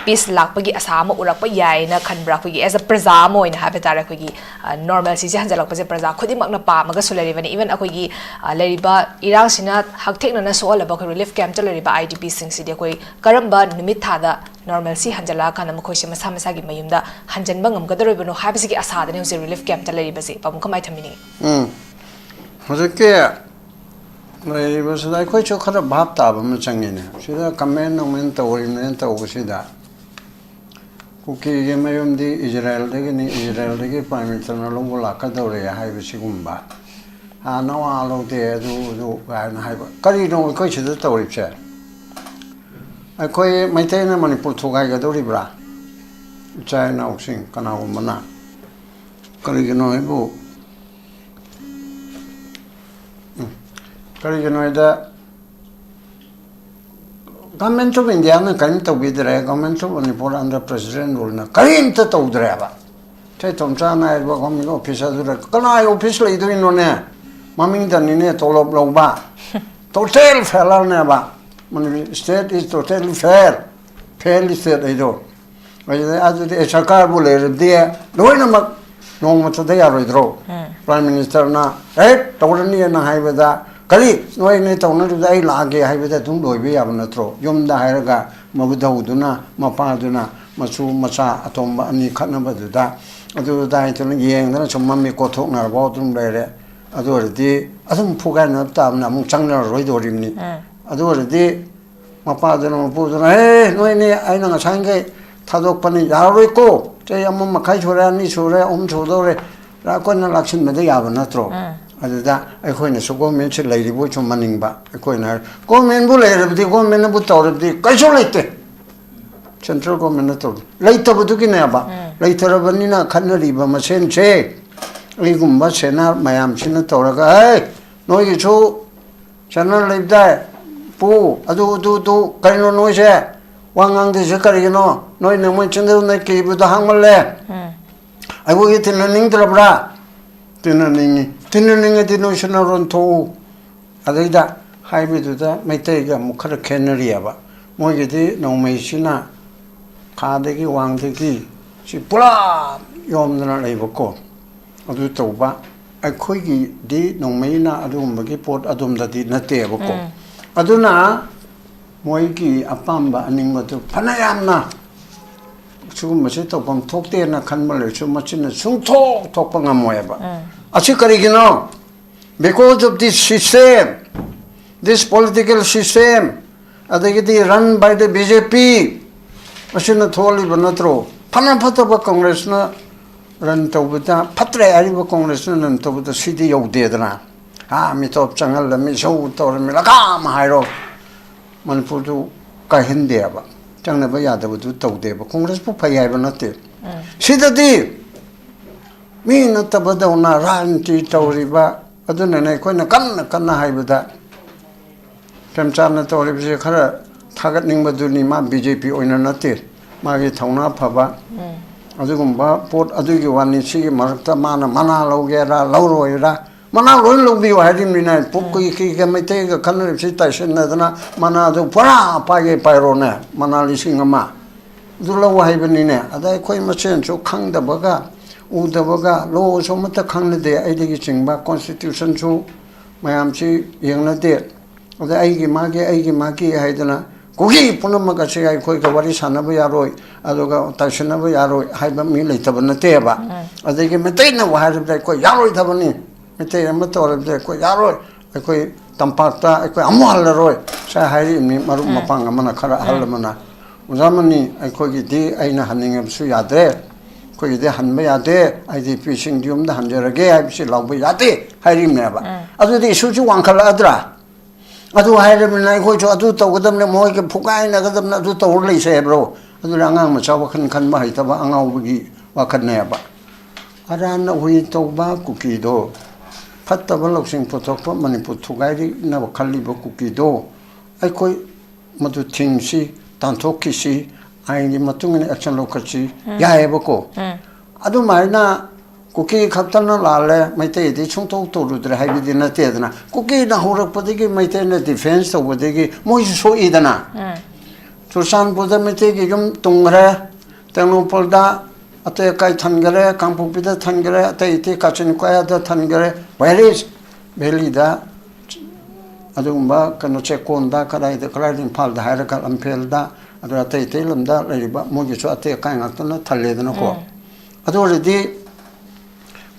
ꯄꯤꯁ ꯂꯥꯛꯄꯒꯤ ꯑꯁꯥ ꯑꯃ ꯎꯔꯛꯄ ꯌꯥꯏꯅ ꯈꯟꯕ꯭ꯔꯥ? ꯑꯩꯈꯣꯏꯒꯤ ꯑꯦꯁ ꯑ ꯄ꯭ꯔꯖꯥ ꯑꯃ ꯑꯣꯏꯅ ꯍꯥꯏꯕ ꯇꯥꯔꯦ, ꯑꯩꯈꯣꯏꯒꯤ ꯅꯣꯔꯃꯦꯜꯁꯤꯁꯦ ꯍꯟꯖꯜꯂꯛꯄꯁꯦ ꯄ꯭ꯔꯖꯥ ꯈꯨꯗꯤꯡꯃꯛꯅ ꯄꯥꯝꯃꯒꯁꯨ ꯂꯩꯔꯤꯕꯅꯤ꯫ ꯏꯚꯟ ꯑꯩꯈꯣꯏꯒꯤ ꯑ, ꯂꯩꯔꯤꯕ ꯏꯔꯥꯡꯁꯤꯅ ꯍꯛꯊꯦꯡꯅꯅ ꯁꯣꯛꯍꯜꯂꯕ ꯑꯩꯈꯣꯏ ꯔꯤꯂꯤꯐ ꯀꯦꯝꯞꯇ ꯂꯩꯔꯤꯕ ꯑꯥꯏ ꯗꯤ ꯄꯤꯁꯤꯡꯁꯤꯗꯤ ꯑꯩꯈꯣꯏ ꯀꯔꯝꯕ ꯅꯨꯃꯤꯠ ꯊꯥꯗ ꯅꯣꯔꯃꯦꯜꯁꯤ ꯍꯟꯖꯜꯂꯛꯑꯀꯥꯟꯗ ꯃꯈꯣꯏꯁꯦ ꯃꯁꯥ ꯃꯁꯥꯒꯤ ꯃꯌꯨꯝꯗ ꯍꯟꯖꯟꯕ ꯉꯝꯒꯗꯧꯔꯤꯕꯅꯣ ꯍꯥꯏꯕꯁꯤꯒꯤ ꯑꯁꯥꯗꯅꯤ ꯍꯧꯖꯤꯛ ꯔꯤꯂꯤꯐ ꯀꯦꯝꯞꯇ ꯂꯩꯔꯤꯕꯁꯦ꯫ ꯄꯥꯕꯨꯡ, ꯀꯃꯥꯏꯅ ꯊꯝꯕꯤꯅꯤꯡꯉꯤ? ꯎꯝ꯫ ꯍꯧꯖꯤꯛꯀꯤ ꯂꯩꯔꯤꯕꯁꯤꯗ ꯑꯩꯈꯣꯏꯁꯨ ꯈꯔ ꯚꯥꯞ ꯇꯥꯕ ꯑꯃ ꯆꯪꯉꯤꯅꯦ꯫ ꯁꯤꯗ ꯀꯃꯦꯟ ꯅꯣꯃꯦꯟ ꯇꯧꯔꯤꯕꯅꯦꯅ ꯇꯧꯕꯁꯤꯗ, ꯀꯨꯀꯤꯒꯤ ꯃꯌꯨꯝꯗꯤ ꯏꯖꯔꯥꯌꯦꯜꯗꯒꯤꯅꯤ, ꯏꯖꯔꯥꯌꯦꯜꯗꯒꯤ ꯄ꯭ꯔꯥꯏꯝ ꯃꯤꯅꯤꯁꯇꯔꯅ ꯂꯧꯕ ꯂꯥꯛꯀꯗꯧꯔꯦ ꯍꯥꯏꯕꯁꯤꯒꯨꯝꯕ, "ꯑꯥ, ꯅꯋꯥ ꯂꯧꯗꯦ, ꯑꯗꯨ ꯑꯗꯨ" ꯀꯥꯏꯅ ꯍꯥꯏꯕ꯫ ꯀꯔꯤꯅꯣ ꯑꯩꯈꯣꯏ ꯁꯤꯗ ꯇꯧꯔꯤꯕꯁꯦ? ꯑꯩꯈꯣꯏ ꯃꯩꯇꯩꯅ ꯃꯅꯤꯄꯨꯔ ꯊꯨꯒꯥꯏꯒꯗꯧꯔꯤꯕ꯭ꯔꯥ? ꯏꯆꯥ ꯏꯅꯥꯎꯁꯤꯡ ꯀꯅꯥꯒꯨꯝꯕꯅ꯫ ꯀꯔꯤꯒꯤꯅꯣ ꯍꯥꯏꯕꯨ, ꯎꯝ, ꯀꯔꯤꯒꯤꯅꯣ ꯍꯥꯏꯗ, Government of Indiaꯅ ꯀꯔꯤꯝ ꯇꯧꯕꯤꯗ꯭ꯔꯦ, Government of Manipur under President ruleꯅ ꯀꯔꯤꯝꯇ ꯇꯧꯗ꯭ꯔꯦꯕ꯫ ꯏꯊꯣꯏ ꯇꯣꯝꯆꯥꯅ ꯍꯥꯏꯔꯤꯕ ꯒꯣꯔꯃꯦꯟ ꯑꯣꯐꯤꯁ ꯑꯗꯨꯗ ꯀꯅꯥꯒꯤ ꯑꯣꯐꯤꯁ ꯂꯩꯗꯣꯏꯅꯣꯅꯦ? ꯃꯃꯤꯡꯗꯅꯤꯅꯦ ꯇꯣꯂꯣꯞ ꯂꯧꯕ꯫ Total failureꯅꯦꯕ꯫ Manipur state is totally fail, fail state ꯍꯥꯏꯗꯣ꯫ ꯑꯗꯨꯗꯤ ꯑꯦ ꯁꯔꯀꯥꯔꯕꯨ ꯂꯩꯔꯗꯤ ꯂꯣꯏꯅꯃꯛ ꯅꯣꯡꯃꯇꯗ ꯌꯥꯔꯣꯏꯗ꯭ꯔꯣ? ꯄ꯭ꯔꯥꯏꯝ ꯃꯤꯅꯤꯁꯇꯔꯅ ꯍꯦꯛ ꯇꯧꯔꯅꯤꯅ ꯍꯥꯏꯕꯗ, "ꯀꯔꯤ ꯅꯣꯏ ꯅꯣꯏ ꯇꯧꯅꯔꯤꯕꯗ ꯑꯩ ꯂꯥꯛꯑꯒꯦ" ꯍꯥꯏꯕꯗ ꯑꯗꯨꯝ ꯂꯣꯏꯕ ꯌꯥꯕ ꯅꯠꯇ꯭ꯔꯣ? ꯌꯨꯝꯗ ꯍꯥꯏꯔꯒ ꯃꯕꯨꯙꯧꯗꯨꯅ, ꯃꯄꯥꯗꯨꯅ ꯃꯁꯨ ꯃꯆꯥ ꯑꯇꯣꯝꯕ ꯑꯅꯤ ꯈꯠꯅꯕꯗꯨꯗ ꯑꯗꯨ ꯑꯗꯥ ꯍꯥꯏꯗꯨꯅ ꯌꯦꯡꯗꯅ ꯁꯨꯝ ꯃꯃꯤꯠ ꯀꯣꯊꯣꯛꯅꯔꯕ ꯑꯗꯨꯝ ꯂꯩꯔꯦ꯫ ꯑꯗꯨ ꯑꯣꯏꯔꯗꯤ ꯑꯗꯨꯝ ꯐꯨꯒꯥꯏꯅꯕ ꯇꯥꯕꯅꯤ, ꯑꯃꯨꯛ ꯆꯪꯅꯔꯔꯣꯏꯗꯧꯔꯤꯕꯅꯤ꯫ ꯑꯗꯨ ꯑꯣꯏꯔꯗꯤ ꯃꯄꯥꯗꯨꯅ ꯃꯄꯨꯗꯨꯅ, "ꯍꯦ, ꯅꯣꯏꯅꯤ ꯑꯩꯅ ꯉꯁꯥꯏꯈꯩ ꯊꯥꯗꯣꯛꯄꯅꯤ, ꯌꯥꯔꯔꯣꯏꯀꯣ, ꯆꯍꯤ ꯑꯃ ꯃꯈꯥꯏ ꯁꯨꯔꯦ, ꯑꯅꯤ ꯁꯨꯔꯦ, ꯑꯍꯨꯝ ꯁꯨꯗꯧꯔꯦ, ꯑꯩꯈꯣꯏꯅ ꯂꯥꯛꯁꯤꯟꯕꯗ ꯌꯥꯕ ꯅꯠꯇ꯭ꯔꯣ?" ꯑꯗꯨꯗ ꯑꯩꯈꯣꯏꯅꯁꯨ ꯒꯣꯔꯃꯦꯟꯁꯤ ꯂꯩꯔꯤꯕꯣꯏꯁꯨ ꯃꯅꯤꯡꯕ꯫ ꯑꯩꯈꯣꯏꯅ ꯍꯥꯏ-, ꯒꯣꯔꯃꯦꯟꯕꯨ ꯂꯩꯔꯕꯗꯤ, ꯒꯣꯔꯃꯦꯟꯅꯕꯨ ꯇꯧꯔꯕꯗꯤ ꯀꯩꯁꯨ ꯂꯩꯇꯦ꯫ ꯁꯦꯟꯇ꯭ꯔꯦꯜ ꯒꯣꯔꯃꯦꯟꯅ ꯇꯧꯔꯤ ꯂꯩꯇꯕꯗꯨꯒꯤꯅꯦꯕ꯫ ꯂꯩꯇꯔꯕꯅꯤꯅ ꯈꯠꯅꯔꯤꯕ ꯃꯁꯦꯟꯁꯦ, ꯑꯩꯒꯨꯝꯕ ꯁꯦꯅꯥ ꯃꯌꯥꯝꯁꯤꯅ ꯇꯧꯔꯒ, "ꯍꯦ, ꯅꯣꯏꯒꯤꯁꯨ ꯆꯦꯅꯦꯜ ꯂꯩꯕꯗꯥꯏ? ꯄꯨ, ꯑꯗꯨ, ꯑꯗꯨ, ꯑꯗꯨ, ꯀꯩꯅꯣ ꯅꯣꯏꯁꯦ ꯋꯥ ꯉꯥꯡꯗ꯭ꯔꯤꯁꯦ ꯀꯔꯤꯒꯤꯅꯣ? ꯅꯣꯏꯅ ꯃꯣꯏ ꯆꯤꯡꯗ ꯅꯣꯏ ꯀꯤꯕꯗꯣ ꯍꯥꯡꯃꯜꯂꯦ꯫ ꯑꯩꯈꯣꯏꯒꯤ ꯇꯤꯟꯅꯅꯤꯡꯗ꯭ꯔꯕ꯭ꯔꯥ?" ꯇꯤꯟꯅꯅꯤꯡꯉꯤ꯫ ꯇꯤꯟꯅꯅꯤꯡꯉꯗꯤ ꯅꯣꯏꯁꯨ ꯅꯔꯣꯟ ꯊꯣꯛꯎ꯫ ꯑꯗꯩꯗ ꯍꯥꯏꯕꯗꯨꯗ ꯃꯩꯇꯩꯒ ꯑꯃꯨꯛ ꯈꯔ ꯈꯦꯠꯅꯔꯤꯑꯕ꯫ ꯃꯣꯏꯒꯤꯗꯤ ꯅꯣꯡꯃꯩꯁꯤꯅ ꯈꯥꯗꯒꯤ ꯋꯥꯡꯗꯒꯤ ꯁꯤ ꯄꯨꯔꯥ ꯌꯣꯝꯗꯅ ꯂꯩꯕꯀꯣ꯫ ꯑꯗꯨ ꯇꯧꯕ꯫ ꯑꯩꯈꯣꯏꯒꯤꯗꯤ ꯅꯣꯡꯃꯩꯅ ꯑꯗꯨꯒꯨꯝꯕꯒꯤ ꯄꯣꯠ ꯑꯗꯨꯝꯗꯗꯤ ꯅꯠꯇꯦꯕꯀꯣ꯫ ꯎꯝ꯫ ꯑꯗꯨꯅ ꯃꯣꯏꯒꯤ ꯑꯄꯥꯝꯕ ꯑꯅꯤꯡꯕꯗꯨ ꯐꯅ ꯌꯥꯝꯅ ꯁꯤꯒꯨꯝꯕꯁꯤ ꯇꯧꯐꯝ ꯊꯣꯛꯇꯦꯅ ꯈꯟꯕ ꯂꯩꯔꯁꯨ, ꯃꯁꯤꯅ ꯁꯨꯡꯊꯣꯛ ꯊꯣꯛꯄ ꯉꯝꯃꯣꯏꯕ꯫ ꯎꯝ꯫ ꯑꯁꯤ ꯀꯔꯤꯒꯤꯅꯣ? Because of this system, this political system, ꯑꯗꯒꯤꯗꯤ run by the B J P, ꯑꯁꯤꯅ ꯊꯣꯛꯍꯜꯂꯤꯕ ꯅꯠꯇ꯭ꯔꯣ? ꯐꯅ ꯐꯠꯇꯕ ꯀꯣꯡꯒ꯭ꯔꯦꯁꯅ run ꯇꯧꯕꯗ, ꯐꯠꯇ꯭ꯔꯦ ꯍꯥꯏꯔꯤꯕ ꯀꯣꯡꯒ꯭ꯔꯦꯁꯅ run ꯇꯧꯕꯗ ꯁꯤꯗꯤ ꯌꯧꯗꯦꯗꯅ꯫ ꯍꯥ, ꯃꯤꯇꯣꯞ ꯆꯪꯍꯜꯂꯝꯃꯤ, ꯁꯧ ꯇꯧꯔꯝꯃꯤ, ꯂꯀꯥꯝ ꯍꯥꯏꯔꯣ꯫ ꯃꯅꯤꯄꯨꯔꯗꯨ ꯀꯥꯏꯍꯟꯗꯦꯕ, ꯆꯪꯅꯕ ꯌꯥꯗꯕꯗꯨ ꯇꯧꯗꯦꯕ꯫ ꯀꯣꯡꯒ꯭ꯔꯦꯁꯄꯨ ꯐꯩ ꯍꯥꯏꯕ ꯅꯠꯇꯦ꯫ ꯎꯝ꯫ ꯁꯤꯗꯗꯤ ꯃꯤ ꯅꯠꯇꯕꯗꯧꯅ ꯔꯥꯖꯅꯤꯇꯤ ꯇꯧꯔꯤꯕ꯫ ꯑꯗꯨꯅꯅꯦ ꯑꯩꯈꯣꯏꯅ ꯀꯟꯅ ꯀꯟꯅ ꯍꯥꯏꯕꯗ, ꯄ꯭ꯔꯦꯝꯆꯥꯟꯅ ꯇꯧꯔꯤꯕꯁꯦ ꯈꯔ ꯊꯥꯒꯠꯅꯤꯡꯕꯗꯨꯅꯤ꯫ ꯃꯥ B J P ꯑꯣꯏꯅ ꯅꯠꯇꯦ, ꯃꯥꯒꯤ ꯊꯧꯅꯥ ꯐꯕ꯫ ꯎꯝ꯫ ꯑꯗꯨꯒꯨꯝꯕ ꯄꯣꯠ ꯑꯗꯨꯒꯤ ꯋꯥꯅꯤ꯫ ꯁꯤꯒꯤ ꯃꯔꯛꯇ ꯃꯥꯅ ꯃꯅꯥ ꯂꯧꯒꯦꯔꯥ ꯂꯧꯔꯣꯏꯔꯥ, ꯃꯅꯥ ꯂꯣꯏ ꯂꯧꯕꯤꯌꯨ ꯍꯥꯏꯔꯤꯕꯅꯤꯅꯦ꯫ ꯄꯨꯛ ꯎꯝ꯫ ꯀꯨꯀꯤꯒ ꯃꯩꯇꯩꯒ ꯈꯠꯅꯔꯤꯕꯁꯤ ꯇꯥꯏꯁꯤꯟꯅꯗꯅ ꯃꯅꯥꯗꯨ ꯄꯨꯔꯥ ꯄꯥꯏꯒꯦ ꯄꯥꯏꯔꯣꯅꯦ, ꯃꯅꯥ ꯂꯤꯁꯤꯡ ꯑꯃ꯫ ꯑꯗꯨ ꯂꯧ ꯍꯥꯏꯕꯅꯤꯅꯦ꯫ ꯑꯗ ꯑꯩꯈꯣꯏ ꯃꯁꯦꯟꯁꯨ ꯈꯪꯗꯕꯒ ꯎꯗꯕꯒ, ꯂꯣꯁꯨ ꯑꯃꯠꯇ ꯈꯪꯅꯗꯦ, ꯑꯩꯗꯒꯤ ꯆꯤꯡꯕ constitutionꯁꯨ ꯃꯌꯥꯝꯁꯤ ꯌꯦꯡꯅꯗꯦ꯫ ꯑꯗ ꯑꯩꯒꯤ ꯃꯥꯒꯤ, ꯑꯩꯒꯤ ꯃꯥꯒꯤ ꯍꯥꯏꯗꯅ ꯀꯨꯀꯤ ꯄꯨꯝꯅꯃꯛ ꯑꯁꯤ ꯑꯩꯈꯣꯏꯒ ꯋꯥꯔꯤ ꯁꯥꯟꯅꯕ ꯌꯥꯔꯣꯏ, ꯑꯗꯨꯒ ꯇꯥꯏꯁꯤꯟꯅꯕ ꯌꯥꯔꯣꯏ ꯍꯥꯏꯕ ꯃꯤ ꯂꯩꯇꯕ ꯅꯠꯇꯦꯕ꯫ ꯎꯝ꯫ ꯑꯗꯒꯤ ꯃꯩꯇꯩꯅꯕꯨ ꯍꯥꯏꯔꯕꯗ ꯑꯩꯈꯣꯏ ꯌꯥꯔꯣꯏꯗꯕꯅꯤ, ꯃꯩꯇꯩ ꯑꯃ ꯇꯧꯔꯕꯗ ꯑꯩꯈꯣꯏ ꯌꯥꯔꯣꯏ, ꯑꯩꯈꯣꯏ ꯇꯝꯄꯥꯛꯇ ꯑꯩꯈꯣꯏ ꯑꯃꯨꯛ ꯍꯜꯂꯔꯣꯏ꯫ ꯁꯤ ꯍꯥꯏꯔꯤꯕꯅꯤ ꯃꯔꯨꯞ ꯎꯝ꯫ ꯃꯄꯥꯡ ꯑꯃꯅ, ꯈꯔ ꯑꯍꯜ ꯎꯝ꯫ ꯑꯃꯅ꯫ ꯑꯣꯖꯥ ꯃꯅꯤ, ꯑꯩꯈꯣꯏꯒꯤꯗꯤ ꯑꯩꯅ ꯍꯟꯅꯤꯡꯉꯕꯁꯨ ꯌꯥꯗ꯭ꯔꯦ, ꯑꯩꯈꯣꯏꯒꯤꯗꯤ ꯍꯟꯕ ꯌꯥꯗꯦ, ꯑꯩꯗꯤ ꯅꯨꯄꯤꯁꯤꯡꯗꯤ ꯌꯨꯝꯗ ꯍꯟꯖꯔꯒꯦ ꯍꯥꯏꯕꯁꯤ ꯂꯥꯎꯕ ꯌꯥꯗꯦ ꯍꯥꯏꯔꯤꯕꯅꯦꯕ꯫ ꯎꯝ꯫ ꯑꯗꯨꯗꯤ ꯏꯁꯨꯁꯤ ꯋꯥꯡꯈꯠꯂꯛꯑꯗ꯭ꯔꯥ? ꯑꯗꯨ ꯍꯥꯏꯔꯕꯅꯤꯅ ꯑꯩꯈꯣꯏꯁꯨ ꯑꯗꯨ ꯇꯧꯒꯗꯕꯅꯤ, ꯃꯣꯏꯒ ꯐꯨꯒꯥꯏꯅꯒꯗꯕꯅꯤ, ꯑꯗꯨ ꯇꯧꯔ ꯂꯩꯁꯦ ꯍꯥꯏꯕ꯭ꯔꯣ? ꯑꯗꯨꯅ ꯑꯉꯥꯡ ꯃꯆꯥ ꯋꯥꯈꯜ ꯈꯟꯕ ꯍꯩꯇꯕ ꯑꯉꯥꯎꯕꯒꯤ ꯋꯥꯈꯜꯅꯦꯕ꯫ ꯑꯔꯥꯟꯅ ꯍꯨꯏ ꯇꯧꯕ ꯀꯨꯀꯤꯗꯣ, ꯐꯠꯇꯕ ꯂꯧꯁꯤꯡ ꯄꯨꯊꯣꯛꯄ ꯃꯅꯤꯄꯨꯔ ꯊꯨꯒꯥꯏꯅꯕ ꯈꯜꯂꯤꯕ ꯀꯨꯀꯤꯗꯣ, ꯑꯩꯈꯣꯏ ꯃꯗꯨ ꯊꯤꯡꯁꯤ, ꯇꯥꯟꯊꯣꯛꯈꯤꯁꯤ, ꯑꯥꯏꯟꯒꯤ ꯃꯇꯨꯡ ꯏꯟꯅ action ꯂꯧꯈꯠꯁꯤ꯫ ꯎꯝ꯫ ꯌꯥꯏꯑꯕꯀꯣ꯫ ꯎꯝ꯫ ꯑꯗꯨꯃꯥꯏꯅ ꯀꯨꯀꯤ ꯈꯛꯇꯅ ꯂꯥꯜꯂꯦ, ꯃꯩꯇꯩꯗꯤ ꯁꯨꯡꯇꯧ ꯇꯧꯔꯨꯗ꯭ꯔꯦ ꯍꯥꯏꯕꯗꯤ ꯅꯠꯇꯦꯗꯅ꯫ ꯀꯨꯀꯤꯅ ꯍꯧꯔꯛꯄꯗꯒꯤ ꯃꯩꯇꯩꯅ ꯗꯤꯐꯦꯟꯁ ꯇꯧꯕꯗꯒꯤ ꯃꯣꯏꯁꯨ ꯁꯣꯛꯏꯗꯅ꯫ ꯆꯨꯔꯆꯥꯟꯄꯨꯔꯗ ꯃꯩꯇꯩꯒꯤ ꯌꯨꯝ ꯇꯨꯝꯈ꯭ꯔꯦ, ꯇꯦꯡꯅꯧꯄꯜꯗ ꯑꯇꯩ ꯑꯀꯥꯏ ꯊꯟꯈꯔꯦ, ꯀꯥꯡꯄꯣꯛꯄꯤꯗ ꯊꯟꯈꯔꯦ, ꯑꯇꯩ ꯑꯇꯩ ꯀꯥꯆꯤꯟ ꯀꯣꯌꯥꯗ ꯊꯟꯈꯔꯦ, ꯚꯦꯂꯤꯁ ꯚꯦꯂꯤꯗ ꯑꯗꯨꯒꯨꯝꯕ ꯀꯩꯅꯣ ꯆꯦꯛꯀꯣꯟꯗ ꯀꯗꯥꯏꯗ ꯀꯗꯥꯏꯗ ꯏꯝꯐꯥꯜꯗ ꯍꯥꯏꯔꯒ ꯂꯝꯐꯦꯜꯗ ꯑꯗꯨ ꯑꯇꯩ ꯑꯇꯩ ꯂꯝꯗ ꯂꯩꯔꯤꯕ ꯃꯣꯏꯒꯤꯁꯨ ꯑꯇꯩ ꯑꯀꯥꯏ ꯉꯥꯛꯇꯅ ꯊꯜꯂꯦꯗꯅꯀꯣ꯫ ꯑꯗꯨ ꯑꯣꯏꯔꯗꯤ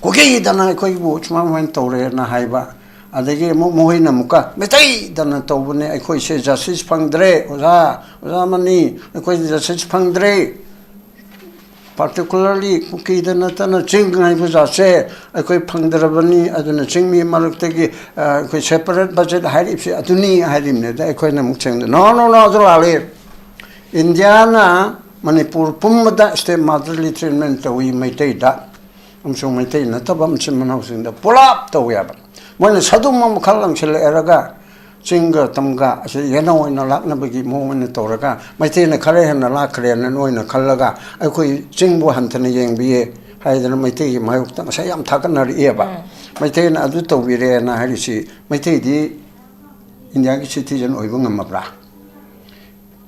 ꯀꯨꯀꯤꯗꯅ ꯑꯩꯈꯣꯏꯕꯨ ꯁꯨꯃꯥꯏ ꯁꯨꯃꯥꯏꯅ ꯇꯧꯔꯦꯅ ꯍꯥꯏꯕ, ꯑꯗꯒꯤ ꯑꯃꯨꯛ ꯃꯈꯣꯏꯅ ꯑꯃꯨꯛꯀ ꯃꯩꯇꯩꯗꯅ ꯇꯧꯕꯅꯦ, ꯑꯩꯈꯣꯏꯁꯦ ꯖꯁꯇꯤꯁ ꯐꯪꯗ꯭ꯔꯦ ꯑꯣꯖꯥ, ꯑꯣꯖꯥ ꯃꯅꯤ, ꯑꯩꯈꯣꯏꯗꯤ ꯖꯁꯇꯤꯁ ꯐꯪꯗ꯭ꯔꯦ꯫ ꯄꯥꯔꯇꯤꯀꯨꯂꯔꯂꯤ ꯀꯨꯀꯤꯗ ꯅꯠꯇꯅ ꯆꯤꯡ ꯍꯥꯏꯕ ꯖꯥꯠꯁꯦ ꯑꯩꯈꯣꯏ ꯐꯪꯗ꯭ꯔꯕꯅꯤ, ꯑꯗꯨꯅ ꯆꯤꯡꯃꯤ ꯃꯔꯛꯇꯒꯤ ꯑꯩꯈꯣꯏ ꯁꯦꯄꯔꯦꯠ ꯕꯖꯦꯠ ꯍꯥꯏꯔꯤꯕꯁꯦ ꯑꯗꯨꯅꯤ ꯍꯥꯏꯔꯤꯕꯅꯦ꯫ ꯑꯗ ꯑꯩꯈꯣꯏꯅ ꯑꯃꯨꯛ ꯆꯤꯡꯗ ꯅꯣ ꯅꯣ ꯅꯣ ꯑꯗꯨ ꯂꯥꯜꯂꯤ꯫ ꯏꯟꯗꯤꯌꯥꯅ ꯃꯅꯤꯄꯨꯔ ꯄꯨꯝꯕꯗ ꯁ꯭ꯇꯦꯠ ꯃꯥꯗꯔꯂꯤ ꯇ꯭ꯔꯤꯠꯃꯦꯟ ꯇꯧꯏ ꯃꯩꯇꯩꯗ ꯑꯃꯁꯨꯡ ꯃꯩꯇꯩ ꯅꯠꯇꯕ ꯃꯆꯤꯟ ꯃꯅꯥꯎꯁꯤꯡꯗ ꯄꯨꯂꯞ ꯇꯧꯏ ꯍꯥꯏꯕ꯫ ꯃꯣꯏꯅ ꯁꯥꯗꯨꯝ ꯑꯃꯈꯛ ꯂꯪꯁꯤꯜꯂꯛꯑꯦꯔꯒ ꯆꯤꯡꯒ ꯇꯝꯒ ꯑꯁꯤ ꯌꯦꯅꯧ ꯑꯣꯏꯅ ꯂꯥꯛꯅꯕꯒꯤ ꯃꯑꯣꯡ ꯑꯣꯏꯅ ꯇꯧꯔꯒ ꯃꯩꯇꯩꯅ ꯈꯔ ꯍꯦꯟꯅ ꯂꯥꯛꯈ꯭ꯔꯦꯅ ꯅꯣꯏꯅ ꯈꯜꯂꯒ ꯑꯩꯈꯣꯏ ꯆꯤꯡꯕꯨ ꯍꯟꯊꯅ ꯌꯦꯡꯕꯤꯌꯦ ꯍꯥꯏꯗꯅ ꯃꯩꯇꯩꯒꯤ ꯃꯥꯌꯣꯛꯇ ꯉꯁꯥꯏ ꯌꯥꯝ ꯊꯥꯒꯠꯅꯔꯛꯑꯦꯕ꯫ ꯃꯩꯇꯩꯅ ꯑꯗꯨ ꯇꯧꯕꯤꯔꯦꯅ ꯍꯥꯏꯔꯤꯁꯤ ꯃꯩꯇꯩꯗꯤ ꯏꯟꯗꯤꯌꯥꯒꯤ ꯁꯤꯇꯤꯖꯟ ꯑꯣꯏꯕ ꯉꯝꯃꯕ꯭ꯔꯥ?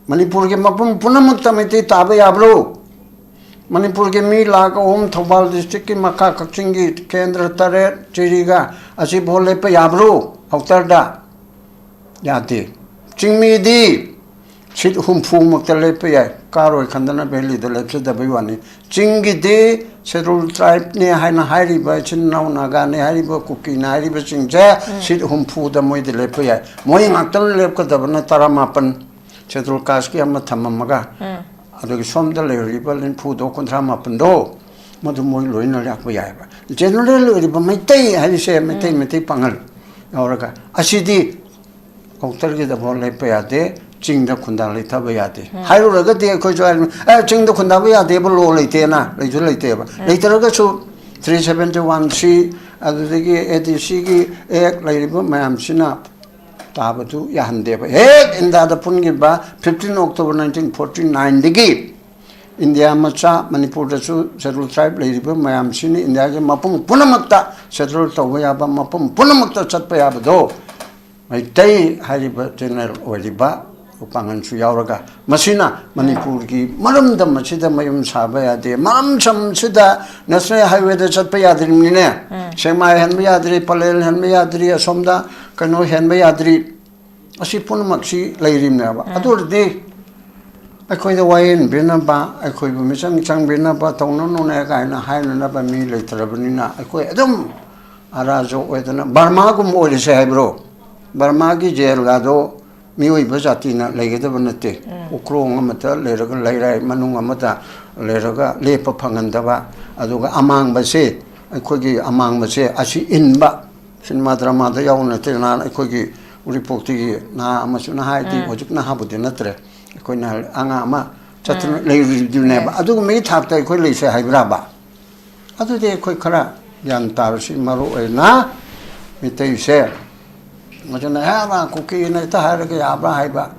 ꯃꯅꯤꯄꯨꯔꯒꯤ ꯃꯐꯝ ꯄꯨꯝꯅꯃꯛꯇ ꯃꯩꯇꯩ ꯇꯥꯕ ꯌꯥꯕ꯭ꯔꯣ? ꯃꯅꯤꯄꯨꯔꯒꯤ ꯃꯤ ꯂꯥꯈ ꯑꯍꯨꯝ, ꯊꯧꯕꯥꯜ ꯗꯤꯁꯇ꯭ꯔꯤꯛꯀꯤ ꯃꯈꯥ ꯀꯛꯆꯤꯡꯒꯤ ꯀꯦꯟꯗ꯭ꯔ ꯇꯔꯦꯠ ꯆꯤꯔꯤꯒ ꯑꯁꯤꯐꯥꯎ ꯂꯦꯞꯄ ꯌꯥꯕ꯭ꯔꯣ ꯑꯥꯎꯇꯔꯗ? ꯌꯥꯗꯦ꯫ ꯆꯤꯡꯃꯤꯗꯤ ꯁꯤꯠ ꯍꯨꯝꯐꯨꯃꯛꯇ ꯂꯦꯞꯄ ꯌꯥꯏ, ꯀꯥꯔꯣꯏ ꯈꯟꯗꯅ ꯚꯦꯂꯤꯗ ꯂꯦꯞꯆꯗꯕꯩ ꯋꯥꯅꯤ꯫ ꯆꯤꯡꯒꯤꯗꯤ ꯁꯦꯗꯨꯜ ꯇ꯭ꯔꯥꯏꯕꯅꯦ ꯍꯥꯏꯅ ꯍꯥꯏꯔꯤꯕ ꯏꯆꯤꯟ ꯏꯅꯥꯎ ꯅꯥꯒꯥꯅꯦ ꯍꯥꯏꯔꯤꯕ ꯀꯨꯀꯤꯅꯦ ꯍꯥꯏꯔꯤꯕꯁꯤꯡꯁꯦ ꯁꯤꯠ ꯍꯨꯝꯐꯨꯗ ꯃꯣꯏꯗꯤ ꯂꯦꯞꯄ ꯌꯥꯏ꯫ ꯃꯣꯏ ꯉꯥꯛꯇ ꯂꯦꯞꯀꯗꯕꯅ ꯇꯔꯥꯃꯥꯄꯟ, ꯁꯦꯗꯨꯜ ꯀꯥꯁꯀꯤ ꯑꯃ ꯊꯝꯃꯝꯃꯒ, ꯑꯗꯨꯒ ꯁꯣꯝꯗ ꯂꯩꯔꯤꯕ ꯅꯤꯐꯨꯗꯣ, ꯀꯨꯟꯊ꯭ꯔꯥ ꯃꯥꯄꯟꯗꯣ, ꯃꯗꯨ ꯃꯣꯏ ꯂꯣꯏꯅ ꯂꯥꯛꯄ ꯌꯥꯏꯕ꯫ ꯖꯦꯅꯔꯦꯜ ꯑꯣꯏꯔꯤꯕ ꯃꯩꯇꯩ ꯍꯥꯏꯔꯤꯁꯦ ꯃꯩꯇꯩ, ꯃꯩꯇꯩ ꯄꯥꯉꯜ ꯌꯥꯎꯔꯒ ꯑꯁꯤꯗꯤ ꯑꯥꯎꯇꯔꯒꯤꯗꯐꯥꯎ ꯂꯦꯞꯄ ꯌꯥꯗꯦ, ꯆꯤꯡꯗ ꯈꯨꯟꯗꯥ ꯂꯩꯊꯕ ꯌꯥꯗꯦ꯫ ꯍꯥꯏꯔꯨꯔꯒꯗꯤ ꯑꯩꯈꯣꯏꯁꯨ ꯍꯥꯏꯔꯤꯕ, "ꯑꯦ, ꯆꯤꯡꯗ ꯈꯨꯟꯗꯥꯕ ꯌꯥꯗꯦꯕ, ꯂꯣ ꯂꯩꯇꯦꯅ", ꯂꯩꯁꯨ ꯂꯩꯇꯦꯕ꯫ ꯂꯩꯇ꯭ꯔꯒꯁꯨ ꯊ꯭ꯔꯤ ꯁꯚꯦꯟꯇꯤ ꯋꯥꯟ ꯁꯤ, ꯑꯗꯨꯗꯒꯤ ꯑꯦ ꯗꯤ ꯁꯤꯒꯤ ꯑꯦꯛ ꯂꯩꯔꯤꯕ ꯃꯌꯥꯝꯁꯤꯅ ꯇꯥꯕꯗꯨ ꯌꯥꯍꯟꯗꯦꯕ꯫ ꯍꯦꯛ ꯏꯟꯗꯤꯌꯥꯗ ꯄꯨꯟꯈꯤꯕ ꯐꯤꯐꯇꯤꯟ ꯑꯣꯛꯇꯣꯕꯔ ꯅꯥꯏꯟꯇꯤꯟ ꯐꯣꯔꯇꯤ ꯅꯥꯏꯟꯗꯒꯤ ꯏꯟꯗꯤꯌꯥ ꯃꯆꯥ, ꯃꯅꯤꯄꯨꯔꯗꯁꯨ ꯁꯦꯗꯨꯜ ꯇ꯭ꯔꯥꯏꯕ ꯂꯩꯔꯤꯕ ꯃꯌꯥꯝꯁꯤꯅ ꯏꯟꯗꯤꯌꯥꯒꯤ ꯃꯐꯝ ꯄꯨꯝꯅꯃꯛꯇ ꯁꯦꯗꯨꯜ ꯇꯧꯕ ꯌꯥꯕ, ꯃꯐꯝ ꯄꯨꯝꯅꯃꯛꯇ ꯆꯠꯄ ꯌꯥꯕꯗꯣ ꯃꯩꯇꯩ ꯍꯥꯏꯔꯤꯕ ꯖꯦꯅꯔꯦꯜ ꯑꯣꯏꯔꯤꯕ ꯄꯥꯡꯒꯜꯁꯨ ꯌꯥꯎꯔꯒ, ꯃꯁꯤꯅ ꯃꯅꯤꯄꯨꯔꯒꯤ ꯃꯔꯝꯗꯝ ꯑꯁꯤꯗ ꯃꯌꯨꯝ ꯁꯥꯕ ꯌꯥꯗꯦ, ꯃꯔꯝꯗꯝꯁꯤꯗ ꯅꯦꯁꯅꯦꯜ ꯍꯥꯏꯋꯦꯗ ꯆꯠꯄ ꯌꯥꯗ꯭ꯔꯤꯕꯅꯤꯅꯦ꯫ ꯁꯦꯛꯃꯥꯏ ꯍꯦꯟꯕ ꯌꯥꯗ꯭ꯔꯤ, ꯄꯂꯦꯜ ꯍꯦꯟꯕ ꯌꯥꯗ꯭ꯔꯤ, ꯑꯁꯣꯝꯗ ꯀꯩꯅꯣ ꯍꯦꯟꯕ ꯌꯥꯗ꯭ꯔꯤ꯫ ꯑꯁꯤ ꯄꯨꯝꯅꯃꯛꯁꯤ ꯂꯩꯔꯤꯕꯅꯦꯕ꯫ ꯑꯗꯨ ꯑꯣꯏꯔꯗꯤ ꯑꯩꯈꯣꯏꯗ ꯋꯥꯌꯦꯟꯕꯤꯅꯕ, ꯑꯩꯈꯣꯏꯕꯨ ꯃꯤꯆꯪ ꯆꯪꯕꯤꯅꯕ, ꯇꯧꯅꯅꯨꯅꯦ ꯀꯥꯏꯅ ꯍꯥꯏꯅꯅꯕ ꯃꯤ ꯂꯩꯇ꯭ꯔꯕꯅꯤꯅ, ꯑꯩꯈꯣꯏ ꯑꯗꯨꯝ ꯑꯔꯥꯖꯣ ꯑꯣꯏꯗꯅ ꯕꯔꯃꯥꯒꯨꯝꯕ ꯑꯣꯏꯔꯁꯦ ꯍꯥꯏꯕ꯭ꯔꯣ? ꯕꯔꯃꯥꯒꯤ ꯖꯦꯜꯒꯗꯣ ꯃꯤꯑꯣꯏꯕ ꯖꯥꯇꯤꯅ ꯂꯩꯒꯗꯕ ꯅꯠꯇꯦ꯫ ꯎꯀ꯭ꯔꯣꯡ ꯑꯃꯗ ꯂꯩꯔꯒ, ꯂꯩꯔꯥꯏ ꯃꯅꯨꯡ ꯑꯃꯗ ꯂꯩꯔꯒ ꯂꯦꯞꯄ ꯐꯪꯍꯟꯗꯕ, ꯑꯗꯨꯒ ꯑꯃꯥꯡꯕꯁꯦ, ꯑꯩꯈꯣꯏꯒꯤ ꯑꯃꯥꯡꯕꯁꯦ ꯑꯁꯤ ꯏꯟꯕ, ꯁꯤꯅꯦꯃꯥ ꯗ꯭ꯔꯃꯥꯗ ꯌꯥꯎꯕ ꯅꯠꯇꯦ꯫ ꯅꯍꯥꯟ ꯑꯩꯈꯣꯏꯒꯤ ꯎꯔꯤꯄꯣꯛꯇꯒꯤ ꯅꯍꯥ ꯑꯃꯁꯨ, ꯅꯍꯥ ꯍꯥꯏꯗꯤ ꯍꯧꯖꯤꯛ ꯅꯍꯥꯕꯨꯗꯤ ꯅꯠꯇ꯭ꯔꯦ, ꯑꯩꯈꯣꯏꯅ ꯑꯉꯥꯡ ꯑꯃ ꯆꯠꯇꯨꯅ ꯂꯩꯔꯤꯕꯗꯨꯅꯦꯕ꯫ ꯑꯗꯨꯒꯨꯝꯕꯒꯤ ꯊꯥꯛꯇ ꯑꯩꯈꯣꯏ ꯂꯩꯁꯦ ꯍꯥꯏꯕ꯭ꯔꯥꯕ? ꯑꯗꯨꯗꯤ ꯑꯩꯈꯣꯏ ꯈꯔ ꯒ꯭ꯌꯥꯟ ꯇꯥꯔꯁꯤ꯫ ꯃꯔꯨ ꯑꯣꯏꯅ ꯃꯤꯇꯩꯁꯦ, ꯃꯁꯤꯅ ꯍꯦꯟꯅ ꯀꯨꯀꯤꯅ ꯍꯦꯛꯇ ꯍꯥꯏꯔꯒ ꯌꯥꯕ꯭ꯔꯥ ꯍꯥꯏꯕ,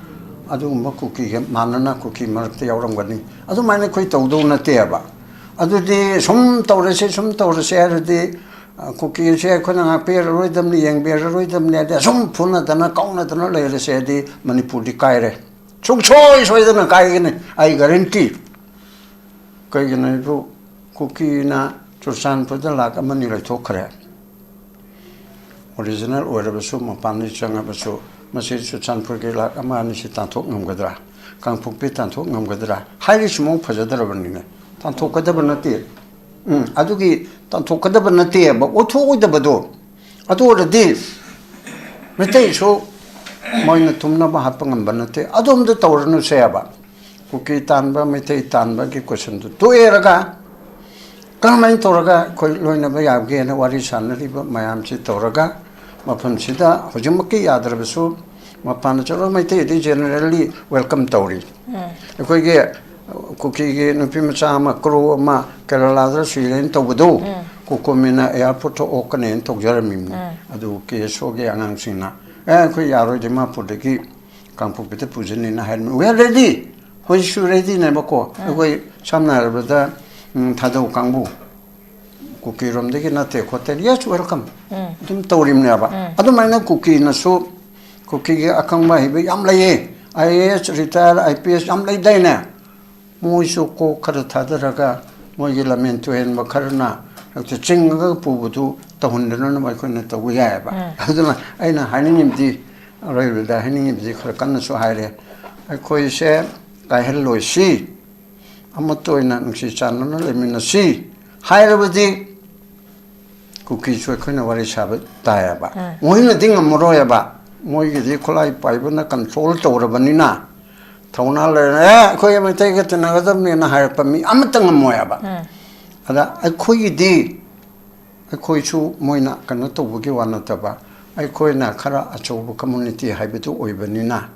ꯑꯗꯨꯒꯨꯝꯕ ꯀꯨꯀꯤꯒ ꯃꯥꯟꯅꯅ ꯀꯨꯀꯤ ꯃꯔꯛꯇ ꯌꯥꯎꯔꯝꯒꯅꯤ꯫ ꯑꯗꯨꯃꯥꯏꯅ ꯑꯩꯈꯣꯏ ꯇꯧꯗꯧ ꯅꯠꯇꯦꯕ꯫ ꯑꯗꯨꯗꯤ ꯁꯨꯝ ꯇꯧꯔꯁꯤ, ꯁꯨꯝ ꯇꯧꯔꯁꯤ ꯍꯥꯏꯔꯗꯤ, ꯑ, ꯀꯨꯀꯤꯁꯦ ꯑꯩꯈꯣꯏꯅ ꯉꯥꯛꯄꯤꯔꯔꯣꯏꯗꯕꯅꯤ, ꯌꯦꯡꯕꯤꯔꯔꯣꯏꯗꯕꯅꯤ ꯍꯥꯏꯗꯤ, ꯑꯁꯨꯝ ꯐꯨꯅꯗꯅ ꯀꯥꯎꯅꯗꯅ ꯂꯩꯔꯁꯦ ꯍꯥꯏꯗꯤ, ꯃꯅꯤꯄꯨꯔꯗꯤ ꯀꯥꯏꯔꯦ꯫ ꯁꯨꯡꯁꯣꯏ ꯁꯣꯏꯗꯅ ꯀꯥꯏꯒꯅꯤ, ꯑꯩ ꯒꯥꯔꯦꯟꯇꯤ꯫ ꯀꯩꯒꯤꯅꯣ ꯍꯥꯏꯕꯨ, ꯀꯨꯀꯤꯅ ꯆꯨꯔꯆꯥꯟꯄꯨꯔꯗ ꯂꯥꯛ ꯑꯃ ꯑꯅꯤ ꯂꯩꯊꯣꯛꯈ꯭ꯔꯦ꯫ ꯑꯣꯔꯤꯖꯤꯅꯦꯜ ꯑꯣꯏꯔꯕꯁꯨ, ꯃꯄꯥꯟꯗꯒꯤ ꯆꯪꯉꯕꯁꯨ, ꯃꯁꯤ ꯆꯨꯔꯆꯥꯟꯄꯨꯔꯒꯤ ꯂꯥꯛ ꯑꯃ ꯑꯅꯤꯁꯤ ꯇꯥꯟꯊꯣꯛ ꯉꯝꯒꯗ꯭ꯔꯥ? ꯀꯥꯡꯄꯣꯛꯄꯤ ꯇꯥꯟꯊꯣꯛ ꯉꯝꯒꯗ꯭ꯔꯥ? ꯍꯥꯏꯔꯤꯁꯤ ꯃꯑꯣꯡ ꯐꯖꯗ꯭ꯔꯕꯅꯤꯅꯦ꯫ ꯇꯥꯟꯊꯣꯛꯀꯗꯕ ꯅꯠꯇꯦ꯫ ꯎꯝ, ꯑꯗꯨꯒꯤ ꯇꯥꯟꯊꯣꯛꯀꯗꯕ ꯅꯠꯇꯦꯕ, ꯑꯣꯠꯊꯣꯛꯑꯣꯏꯗꯕꯗꯣ꯫ ꯑꯗꯨ ꯑꯣꯏꯔꯗꯤ ꯃꯩꯇꯩꯁꯨ ꯃꯣꯏꯅ ꯊꯨꯝꯅꯕ ꯍꯥꯠꯄ ꯉꯝꯕ ꯅꯠꯇꯦ꯫ ꯑꯗꯣꯝꯗ ꯇꯧꯔꯅꯨꯁꯦꯕ꯫ ꯀꯨꯀꯤ ꯇꯥꯟꯕ, ꯃꯩꯇꯩ ꯇꯥꯟꯕꯒꯤ ꯀꯣꯏꯁꯟꯗꯨ ꯇꯣꯛꯑꯦꯔꯒ, ꯀꯔꯝꯍꯥꯏꯅ ꯇꯧꯔꯒ ꯑꯩꯈꯣꯏ ꯂꯣꯏꯅꯕ ꯌꯥꯕꯒꯦꯅ ꯋꯥꯔꯤ ꯁꯥꯟꯅꯔꯤꯕ ꯃꯌꯥꯝꯁꯤ ꯇꯧꯔꯒ, ꯃꯐꯝꯁꯤꯗ ꯍꯧꯖꯤꯛꯃꯛꯀꯤ ꯌꯥꯗ꯭ꯔꯕꯁꯨ, ꯃꯄꯥꯟꯗ ꯆꯠꯂꯒ ꯃꯩꯇꯩꯗꯤ ꯖꯦꯅꯔꯦꯜꯂꯤ ꯋꯦꯜꯀꯝ ꯇꯧꯔꯤ꯫ ꯑꯩꯈꯣꯏꯒꯤ ꯀꯨꯀꯤꯒꯤ ꯅꯨꯄꯤ ꯃꯆꯥ ꯑꯃ, ꯀ꯭ꯔꯨ ꯑꯃ ꯀꯦꯔꯂꯥꯗ ꯁꯨꯏꯔꯦꯟ ꯇꯧꯕꯗꯨ, ꯀꯣꯀꯣꯃꯤꯅ ꯑꯦꯌꯥꯔꯄꯣꯔꯠꯇ ꯑꯣꯛꯀꯅꯦꯅ ꯇꯧꯖꯔꯝꯃꯤꯕꯅꯤ꯫ ꯑꯗꯨ ꯀꯦ ꯑꯦꯁ ꯑꯣꯒꯤ ꯑꯉꯥꯡꯁꯤꯡꯅ, "ꯑꯦ, ꯑꯩꯈꯣꯏ ꯌꯥꯔꯣꯏ, ꯗꯤꯃꯥꯄꯨꯔꯗꯒꯤ ꯀꯥꯡꯄꯣꯛꯄꯤꯗ ꯄꯨꯖꯅꯤꯅ" ꯍꯥꯏꯔꯝꯃꯤ꯫ We are ready꯫ ꯍꯧꯖꯤꯛꯁꯨ ꯔꯦꯗꯤꯅꯦꯕꯀꯣ꯫ ꯑꯩꯈꯣꯏ ꯁꯝꯅ ꯍꯥꯏꯔꯕꯗ, ꯎꯝ, ꯊꯥꯗꯧ ꯀꯥꯡꯕꯨ, ꯀꯨꯀꯤꯔꯣꯝꯗꯒꯤ ꯅꯠꯇꯦ ꯈꯣꯠꯇꯦ, yes, welcome ꯑꯗꯨꯝ ꯇꯧꯔꯤꯕꯅꯦꯕ꯫ ꯑꯗꯨꯃꯥꯏꯅ ꯀꯨꯀꯤꯅꯁꯨ, ꯀꯨꯀꯤꯒꯤ ꯑꯈꯪꯕ ꯑꯍꯩꯕ ꯌꯥꯝ ꯂꯩꯌꯦ, I A S, retire, I P S ꯌꯥꯝ ꯂꯩꯗꯥꯏꯅꯦ꯫ ꯃꯣꯏꯁꯨ ꯀꯣꯛ ꯈꯔ ꯊꯥꯗꯔꯒ ꯃꯣꯏꯒꯤ ꯂꯝꯍꯦꯟ ꯇꯨꯍꯦꯟꯕ ꯈꯔꯅ ꯍꯦꯛꯇ ꯆꯤꯡꯉꯒ ꯄꯨꯕꯗꯨ ꯇꯧꯍꯟꯗꯅꯕ ꯑꯩꯈꯣꯏꯅ ꯇꯧꯕ ꯌꯥꯏꯑꯕ꯫ ꯑꯗꯨꯅ ꯑꯩꯅ ꯍꯥꯏꯅꯤꯡꯉꯤꯕꯗꯤ, ꯑꯔꯣꯏꯕꯗ ꯍꯥꯏꯅꯤꯡꯉꯤꯕꯗꯤ, ꯈꯔ ꯀꯟꯅꯁꯨ ꯍꯥꯏꯔꯦ, ꯑꯩꯈꯣꯏꯁꯦ ꯀꯥꯏꯍꯜꯂꯣꯏꯁꯤ, ꯑꯃꯠꯇ ꯑꯣꯏꯅ ꯅꯨꯡꯁꯤ ꯆꯥꯟꯅꯅ ꯂꯩꯃꯤꯟꯅꯁꯤ ꯍꯥꯏꯔꯕꯗꯤ ꯀꯨꯀꯤꯁꯨ ꯑꯩꯈꯣꯏꯅ ꯋꯥꯔꯤ ꯁꯥꯕ ꯇꯥꯏꯌꯦꯕ꯫ ꯃꯣꯏꯅꯗꯤ ꯉꯝꯃꯔꯣꯏꯕ, ꯃꯣꯏꯒꯤꯗꯤ ꯈꯨꯠꯂꯥꯏ ꯄꯥꯏꯕꯅ ꯀꯟꯇ꯭ꯔꯣꯜ ꯇꯧꯔꯕꯅꯤꯅ꯫ ꯊꯧꯅꯥ ꯂꯩꯔꯦ, "ꯑꯦ, ꯑꯩꯈꯣꯏ ꯃꯩꯇꯩꯒ ꯇꯤꯟꯅꯒꯗꯕꯅꯦꯅ" ꯍꯥꯏꯔꯛꯄ ꯃꯤ ꯑꯃꯠꯇ ꯉꯝꯃꯣꯏꯕ꯫ ꯑꯗ ꯑꯩꯈꯣꯏꯒꯤꯗꯤ, ꯑꯩꯈꯣꯏꯁꯨ ꯃꯣꯏꯅ ꯀꯩꯅꯣ ꯇꯧꯕꯒꯤ ꯋꯥ ꯅꯠꯇꯕ, ꯑꯩꯈꯣꯏꯅ ꯈꯔ ꯑꯆꯧꯕ ꯀꯝꯃꯨꯅꯤꯇꯤ ꯍꯥꯏꯕꯗꯨ ꯑꯣꯏꯕꯅꯤꯅ,